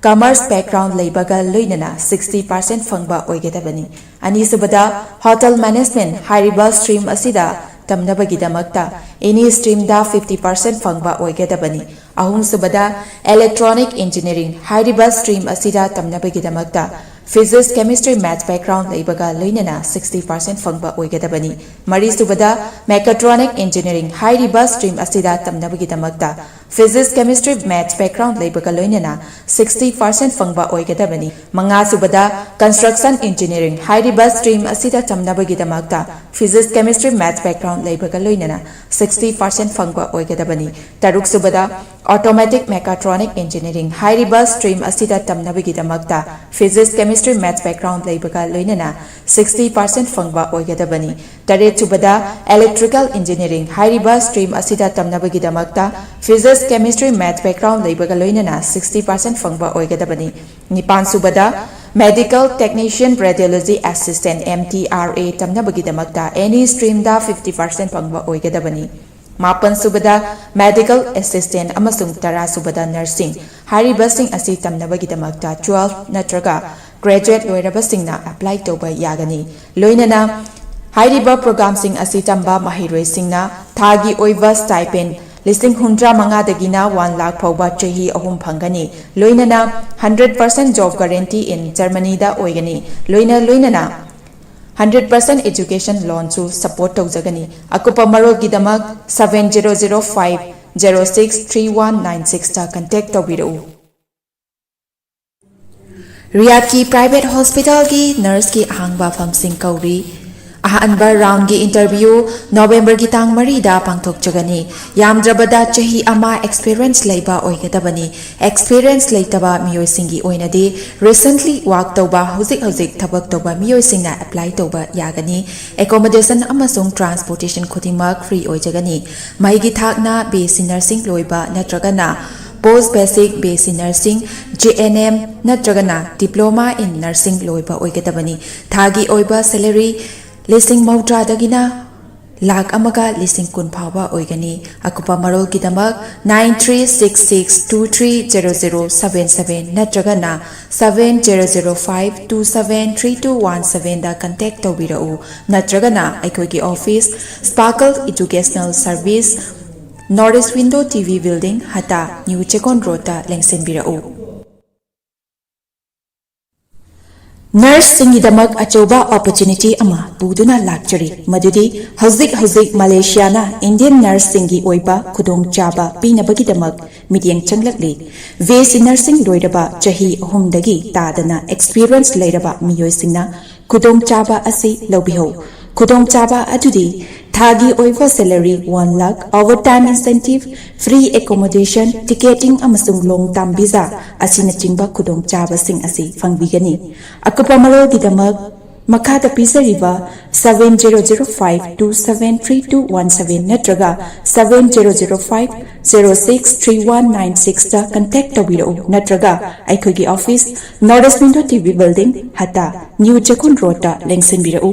ꯀꯃꯔꯁ ꯕꯦꯛꯒ꯭ꯔꯥꯎꯟ ꯂꯩꯕꯒ ꯂꯣꯏꯅꯅ sixty percent ꯐꯪꯕ ꯑꯣꯏꯒꯗꯕꯅꯤ꯫ ꯑꯅꯤꯁꯨꯕꯗ, ꯍꯣꯇꯦꯜ ꯃꯦꯅꯦꯖꯃꯦꯟꯠ꯫ ꯍꯥꯏꯔꯤꯕ ꯁ꯭ꯇ꯭ꯔꯤꯝ ꯑꯁꯤꯗ ꯇꯝꯅꯕꯒꯤꯗꯃꯛꯇ ꯑꯦꯅꯤ ꯁ꯭ꯇ꯭ꯔꯤꯝꯗ fifty percent ꯐꯪꯕ ꯑꯣꯏꯒꯗꯕꯅꯤ꯫ ꯑꯍꯨꯝꯁꯨꯕꯗ, ꯏꯂꯦꯛꯇ꯭ꯔꯣꯅꯤꯛ ꯏꯟꯖꯤꯅꯤꯌꯔꯤꯡ꯫ ꯍꯥꯏꯔꯤꯕ ꯁ꯭ꯇ꯭ꯔꯤꯝ ꯑꯁꯤꯗ ꯇꯝꯅꯕꯒꯤꯗꯃꯛꯇ ꯐꯤꯖꯤꯛꯁ, ꯀꯦꯃꯤꯁꯇ꯭ꯔꯤ, ꯃꯦꯊꯁ ꯕꯦꯛꯒ꯭ꯔꯥꯎꯟ ꯂꯩꯕꯒ ꯂꯣꯏꯅꯅ sixty percent ꯐꯪꯕ ꯑꯣꯏꯒꯗꯕꯅꯤ꯫ ꯃꯔꯤꯁꯨꯕꯗ, ꯃꯦꯀꯥꯇ꯭ꯔꯣꯅꯤꯛ ꯏꯟꯖꯤꯅꯤꯌꯔꯤꯡ꯫ ꯍꯥꯏꯔꯤꯕ ꯁ꯭ꯇ꯭ꯔꯤꯝ ꯑꯁꯤꯗ ꯇꯝꯅꯕꯒꯤꯗꯃꯛꯇ ꯐꯤꯖꯤꯛꯁ, ꯀꯦꯃꯤꯁꯇ꯭ꯔꯤ, ꯃꯦꯊꯁ ꯕꯦꯛꯒ꯭ꯔꯥꯎꯟ ꯂꯩꯕꯒ ꯂꯣꯏꯅꯅ sixty percent ꯐꯪꯕ ꯑꯣꯏꯒꯗꯕꯅꯤ꯫ ꯃꯉꯥꯁꯨꯕꯗ, ꯀꯟꯁꯇ꯭ꯔꯛꯁꯟ ꯏꯟꯖꯤꯅꯤꯌꯔꯤꯡ꯫ ꯍꯥꯏꯔꯤꯕ ꯁ꯭ꯇ꯭ꯔꯤꯝ ꯑꯁꯤꯗ ꯇꯝꯅꯕꯒꯤꯗꯃꯛꯇ ꯐꯤꯖꯤꯛꯁ, ꯀꯦꯃꯤꯁꯇ꯭ꯔꯤ, ꯃꯦꯊꯁ ꯕꯦꯛꯒ꯭ꯔꯥꯎꯟ ꯂꯩꯕꯒ ꯂꯣꯏꯅꯅ sixty percent ꯐꯪꯕ ꯑꯣꯏꯒꯗꯕꯅꯤ꯫ ꯇꯔꯨꯛꯁꯨꯕꯗ, ꯑꯣꯇꯣꯃꯦꯇꯤꯛ ꯃꯦꯀꯥꯇ꯭ꯔꯣꯅꯤꯛ ꯏꯟꯖꯤꯅꯤꯌꯔꯤꯡ꯫ ꯍꯥꯏꯔꯤꯕ ꯁ꯭ꯇ꯭ꯔꯤꯝ ꯑꯁꯤꯗ ꯇꯝꯅꯕꯒꯤꯗꯃꯛꯇ ꯐꯤꯖꯤꯛꯁ, ꯀꯦꯃꯤꯁꯇ꯭ꯔꯤ, ꯃꯦꯊꯁ ꯕꯦꯛꯒ꯭ꯔꯥꯎꯟ ꯂꯩꯕꯒ ꯂꯣꯏꯅꯅ sixty percent ꯐꯪꯕ ꯑꯣꯏꯒꯗꯕꯅꯤ꯫ ꯇꯔꯦꯠꯁꯨꯕꯗ, ꯏꯂꯦꯛꯇ꯭ꯔꯤꯀꯦꯜ ꯏꯟꯖꯤꯅꯤꯌꯔꯤꯡ꯫ ꯍꯥꯏꯔꯤꯕ ꯁ꯭ꯇ꯭ꯔꯤꯝ ꯑꯁꯤꯗ ꯇꯝꯅꯕꯒꯤꯗꯃꯛꯇ ꯐꯤꯖꯤꯛꯁ, ꯀꯦꯃꯤꯁꯇ꯭ꯔꯤ, ꯃꯦꯊꯁ ꯕꯦꯛꯒ꯭ꯔꯥꯎꯟ ꯂꯩꯕꯒ ꯂꯣꯏꯅꯅ sixty percent ꯐꯪꯕ ꯑꯣꯏꯒꯗꯕꯅꯤ꯫ ꯅꯤꯄꯥꯟꯁꯨꯕꯗ, medical technician radiology assistant, M T R A, ꯇꯝꯅꯕꯒꯤꯗꯃꯛꯇ ꯑꯦꯅꯤ ꯁ꯭ꯇ꯭ꯔꯤꯝꯗ fifty percent ꯐꯪꯕ ꯑꯣꯏꯒꯗꯕꯅꯤ꯫ ꯃꯥꯄꯟ ꯁꯨꯕꯗ medical assistant ꯑꯃꯁꯨꯡ ꯇꯔꯥ ꯁꯨꯕꯗ nursing꯫ ꯍꯥꯏꯔꯤꯕꯁꯤꯡ ꯑꯁꯤ ꯇꯝꯅꯕꯒꯤꯗꯃꯛꯇ twelve ꯅꯠꯇ꯭ꯔꯒ graduate ꯂꯣꯏꯔꯕꯁꯤꯡꯅ apply ꯇꯧꯕ ꯌꯥꯒꯅꯤ꯫ ꯂꯣꯏꯅꯅ ꯍꯥꯏꯔꯤꯕ programꯁꯤꯡ ꯑꯁꯤ ꯇꯝꯕ ꯃꯍꯩꯔꯣꯏꯁꯤꯡꯅ ꯊꯥꯒꯤ ꯑꯣꯏꯕ stipend ꯂꯤꯁꯤꯡ ꯍꯨꯝꯗ꯭ꯔꯥ ꯃꯉꯥꯗꯒꯤꯅ one lakh ꯐꯥꯎꯕ ꯆꯍꯤ ꯑꯍꯨꯝ ꯐꯪꯒꯅꯤ꯫ ꯂꯣꯏꯅꯅ hundred percent job guarantee in Germanyꯗ ꯑꯣꯏꯒꯅꯤ꯫ ꯂꯣꯏꯅ ꯂꯣꯏꯅꯅ hundred percent education loanꯁꯨ support ꯇꯧꯖꯒꯅꯤ꯫ ꯑꯀꯨꯞꯄ ꯃꯔꯣꯜꯒꯤꯗꯃꯛ seven zero zero five zero six three one nine sixꯇ contact ꯇꯧꯕꯤꯔꯛꯎ꯫ ꯔꯤꯌꯥꯗꯀꯤ private hospitalꯒꯤ nurseꯀꯤ ꯑꯍꯥꯡꯕ ꯐꯝꯁꯤꯡ ꯀꯧꯔꯤ꯫ ꯑꯍꯥꯟꯕ roundꯒꯤ interview Novemberꯒꯤ ꯇꯥꯡ ꯃꯔꯤꯗ ꯄꯥꯡꯊꯣꯛꯆꯒꯅꯤ꯫ ꯌꯥꯝꯗ꯭ꯔꯕꯗ ꯆꯍꯤ ꯑꯃ experience ꯂꯩꯕ ꯑꯣꯏꯒꯗꯕꯅꯤ꯫ Experience ꯂꯩꯇꯕ ꯃꯤꯑꯣꯏꯁꯤꯡꯒꯤ ꯑꯣꯏꯅꯗꯤ recently work ꯇꯧꯕ, ꯍꯧꯖꯤꯛ ꯍꯧꯖꯤꯛ ꯊꯕꯛ ꯇꯧꯕ ꯃꯤꯑꯣꯏꯁꯤꯡꯅ apply ꯇꯧꯕ ꯌꯥꯒꯅꯤ꯫ Accommodation ꯑꯃꯁꯨꯡ transportation ꯈꯨꯗꯤꯡꯃꯛ free ꯑꯣꯏꯖꯒꯅꯤ꯫ ꯃꯍꯩꯒꯤ ꯊꯥꯛꯅ BSc nursing ꯂꯣꯏꯕ ꯅꯠꯇ꯭ꯔꯒꯅ post basic BSc nursing, JNM ꯅꯠꯇ꯭ꯔꯒꯅ diploma in nursing ꯂꯣꯏꯕ ꯑꯣꯏꯒꯗꯕꯅꯤ꯫ ꯊꯥꯒꯤ ꯑꯣꯏꯕ salary ꯂꯤꯁꯤꯡ ꯃꯧꯗ꯭ꯔꯥꯗꯒꯤꯅ ꯂꯥꯈ ꯑꯃꯒ ꯂꯤꯁꯤꯡ ꯀꯨꯟ ꯐꯥꯎꯕ ꯑꯣꯏꯒꯅꯤ꯫ ꯑꯀꯨꯞꯄ ꯃꯔꯣꯜꯒꯤꯗꯃꯛ nine three six six two three zero zero seven seven ꯅꯠꯇ꯭ꯔꯒꯅ seven zero zero five two seven three two one sevenꯗ contact ꯇꯧꯕꯤꯔꯛꯎ꯫ ꯅꯠꯇ꯭ꯔꯒꯅ ꯑꯩꯈꯣꯏꯒꯤ office, Sparkle Educational Service, North East Window TV Building, ꯍꯇꯥ, New ꯆꯦꯛꯀꯣꯟ ꯔꯣꯗꯇ ꯂꯦꯡꯁꯤꯟꯕꯤꯔꯛꯎ꯫ Nurseꯁꯤꯡꯒꯤꯗꯃꯛ ꯑꯆꯧꯕ opportunity ꯑꯃ ꯄꯨꯗꯨꯅ ꯂꯥꯛꯆꯔꯤ, ꯃꯗꯨꯗꯤ ꯍꯧꯖꯤꯛ ꯍꯧꯖꯤꯛ ꯃꯂꯦꯁꯤꯌꯥꯅ Indian nurseꯁꯤꯡꯒꯤ ꯑꯣꯏꯕ ꯈꯨꯗꯣꯡꯆꯥꯕ ꯄꯤꯅꯕꯒꯤꯗꯃꯛ ꯃꯤꯠꯌꯦꯡ ꯆꯪꯂꯛꯂꯤ꯫ BSc nursing ꯂꯣꯏꯔꯕ ꯆꯍꯤ ꯑꯍꯨꯝꯗꯒꯤ ꯇꯥꯗꯅ experience ꯂꯩꯔꯕ ꯃꯤꯑꯣꯏꯁꯤꯡꯅ ꯈꯨꯗꯣꯡꯆꯥꯕ ꯑꯁꯤ ꯂꯧꯕꯤꯍꯧ꯫ ꯈꯨꯗꯣꯡꯆꯥꯕ ꯑꯗꯨꯗꯤ ꯊꯥꯒꯤ ꯑꯣꯏꯕ salary one lakh, overtime incentive, free accommodation, ticketing ꯑꯃꯁꯨꯡ long term visa ꯑꯁꯤꯅꯆꯤꯡꯕ ꯈꯨꯗꯣꯡꯆꯥꯕꯁꯤꯡ ꯑꯁꯤ ꯐꯪꯕꯤꯒꯅꯤ꯫ ꯑꯀꯨꯞꯄ ꯃꯔꯣꯜꯒꯤꯗꯃꯛ ꯃꯈꯥꯗ ꯄꯤꯖꯔꯤꯕ seven zero zero five two seven three two one seven ꯅꯠꯇ꯭ꯔꯒ seven zero zero five zero six three one nine sixꯇ contact ꯇꯧꯕꯤꯔꯛꯎ, ꯅꯠꯇ꯭ꯔꯒ ꯑꯩꯈꯣꯏꯒꯤ office, North East Window TV Building, ꯍꯇꯥ, New ꯆꯦꯛꯀꯣꯟ ꯔꯣꯗꯇ ꯂꯦꯡꯁꯤꯟꯕꯤꯔꯛꯎ꯫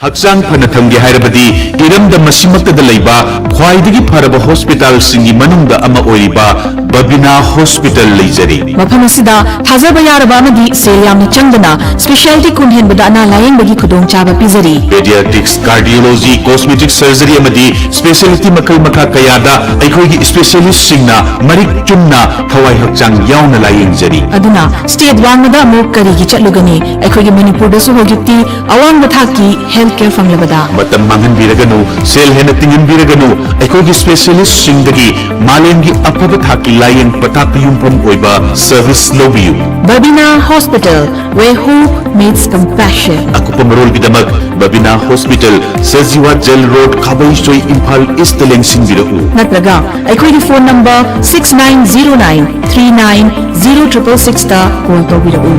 ꯍꯛꯆꯥꯡ ꯐꯅ ꯊꯝꯒꯦ ꯍꯥꯏꯔꯕꯗꯤ ꯏꯔꯝꯗꯝ ꯑꯁꯤꯃꯛꯇꯗ ꯂꯩꯕ ꯈ꯭ꯋꯥꯏꯗꯒꯤ ꯐꯔꯕ ꯍꯣꯁꯄꯤꯇꯥꯜꯁꯤꯡꯒꯤ ꯃꯅꯨꯡꯗ ꯑꯃ ꯑꯣꯏꯔꯤꯕ ꯕꯕꯤꯅꯥ ꯍꯣꯁꯄꯤꯇꯥꯜ ꯂꯩꯖꯔꯤ꯫ ꯃꯐꯝ ꯑꯁꯤꯗ ꯊꯥꯖꯕ ꯌꯥꯔꯕ ꯑꯃꯗꯤ ꯁꯦꯜ ꯌꯥꯝꯅ ꯆꯪꯗꯅ ꯁ꯭ꯄꯦꯁꯤꯌꯥꯂꯤꯇꯤ ꯀꯨꯟ ꯍꯦꯟꯕꯗ ꯑꯅꯥ ꯂꯥꯌꯦꯡꯕꯒꯤ ꯈꯨꯗꯣꯡꯆꯥꯕ ꯄꯤꯖꯔꯤ꯫ ꯄꯦꯗꯤꯌꯥꯇ꯭ꯔꯤꯛꯁ, ꯀꯥꯔꯗꯤꯑꯣꯂꯣꯖꯤ, ꯀꯣꯁꯃꯦꯇꯤꯛ ꯁꯔꯖꯔꯤ ꯑꯃꯗꯤ ꯁ꯭ꯄꯦꯁꯤꯌꯥꯂꯤꯇꯤ ꯃꯈꯜ ꯃꯈꯥ ꯀꯌꯥꯗ ꯑꯩꯈꯣꯏꯒꯤ ꯁ꯭ꯄꯦꯁꯤꯌꯥꯂꯤꯁꯁꯤꯡꯅ ꯃꯔꯤꯛ ꯆꯨꯝꯅ ꯊꯋꯥꯏ ꯍꯛꯆꯥꯡ ꯌꯥꯎꯅ ꯂꯥꯌꯦꯡꯖꯔꯤ꯫ ꯑꯗꯨꯅ ꯁ꯭ꯇꯦꯠ ꯋꯥꯡꯃꯗ ꯑꯃꯨꯛ ꯀꯔꯤꯒꯤ ꯆꯠꯂꯨꯒꯅꯤ? ꯑꯩꯈꯣꯏꯒꯤ ꯃꯅꯤꯄꯨꯔꯗꯁꯨ ꯍꯧꯖꯤꯛꯇꯤ ꯑꯋꯥꯡꯕ ꯊꯥꯛꯀꯤ ꯍꯦꯜꯊ ꯀꯦꯌꯔ ꯐꯪꯂꯕꯗ꯫ ꯃꯇꯝ ꯃꯥꯡꯍꯟꯕꯤꯔꯒꯅꯨ, ꯁꯦꯜ ꯍꯦꯟꯅ ꯇꯤꯡꯍꯟꯕꯤꯔꯒꯅꯨ, ꯑꯩꯈꯣꯏꯒꯤ ꯁ꯭ꯄꯦꯁꯤꯌꯥꯂꯤꯁꯁꯤꯡꯗꯒꯤ ꯃꯥꯂꯦꯝꯒꯤ ꯑꯐꯕ ꯊꯥꯛꯀꯤ ꯂꯥꯌꯦꯡ ꯄꯊꯥꯞꯇ ꯌꯨꯝꯐꯝ ꯑꯣꯏꯕ ꯁꯔꯚꯤꯁ ꯂꯧꯕꯤꯌꯨ꯫ Babina hospital, where hope meets compassion. ꯑꯀꯨꯞꯄ ꯃꯔꯣꯜꯒꯤꯗꯃꯛ Babina hospital, Sajiwa jail road, Khabeisoi, Imphal east ꯂꯦꯡꯁꯤꯟꯕꯤꯔꯛꯎ꯫ ꯅꯠꯇ꯭ꯔꯒ ꯑꯩꯈꯣꯏꯒꯤ phone number six nine zero nine three nine zero triple six ꯇ ꯀꯣꯜ ꯇꯧꯕꯤꯔꯛꯎ꯫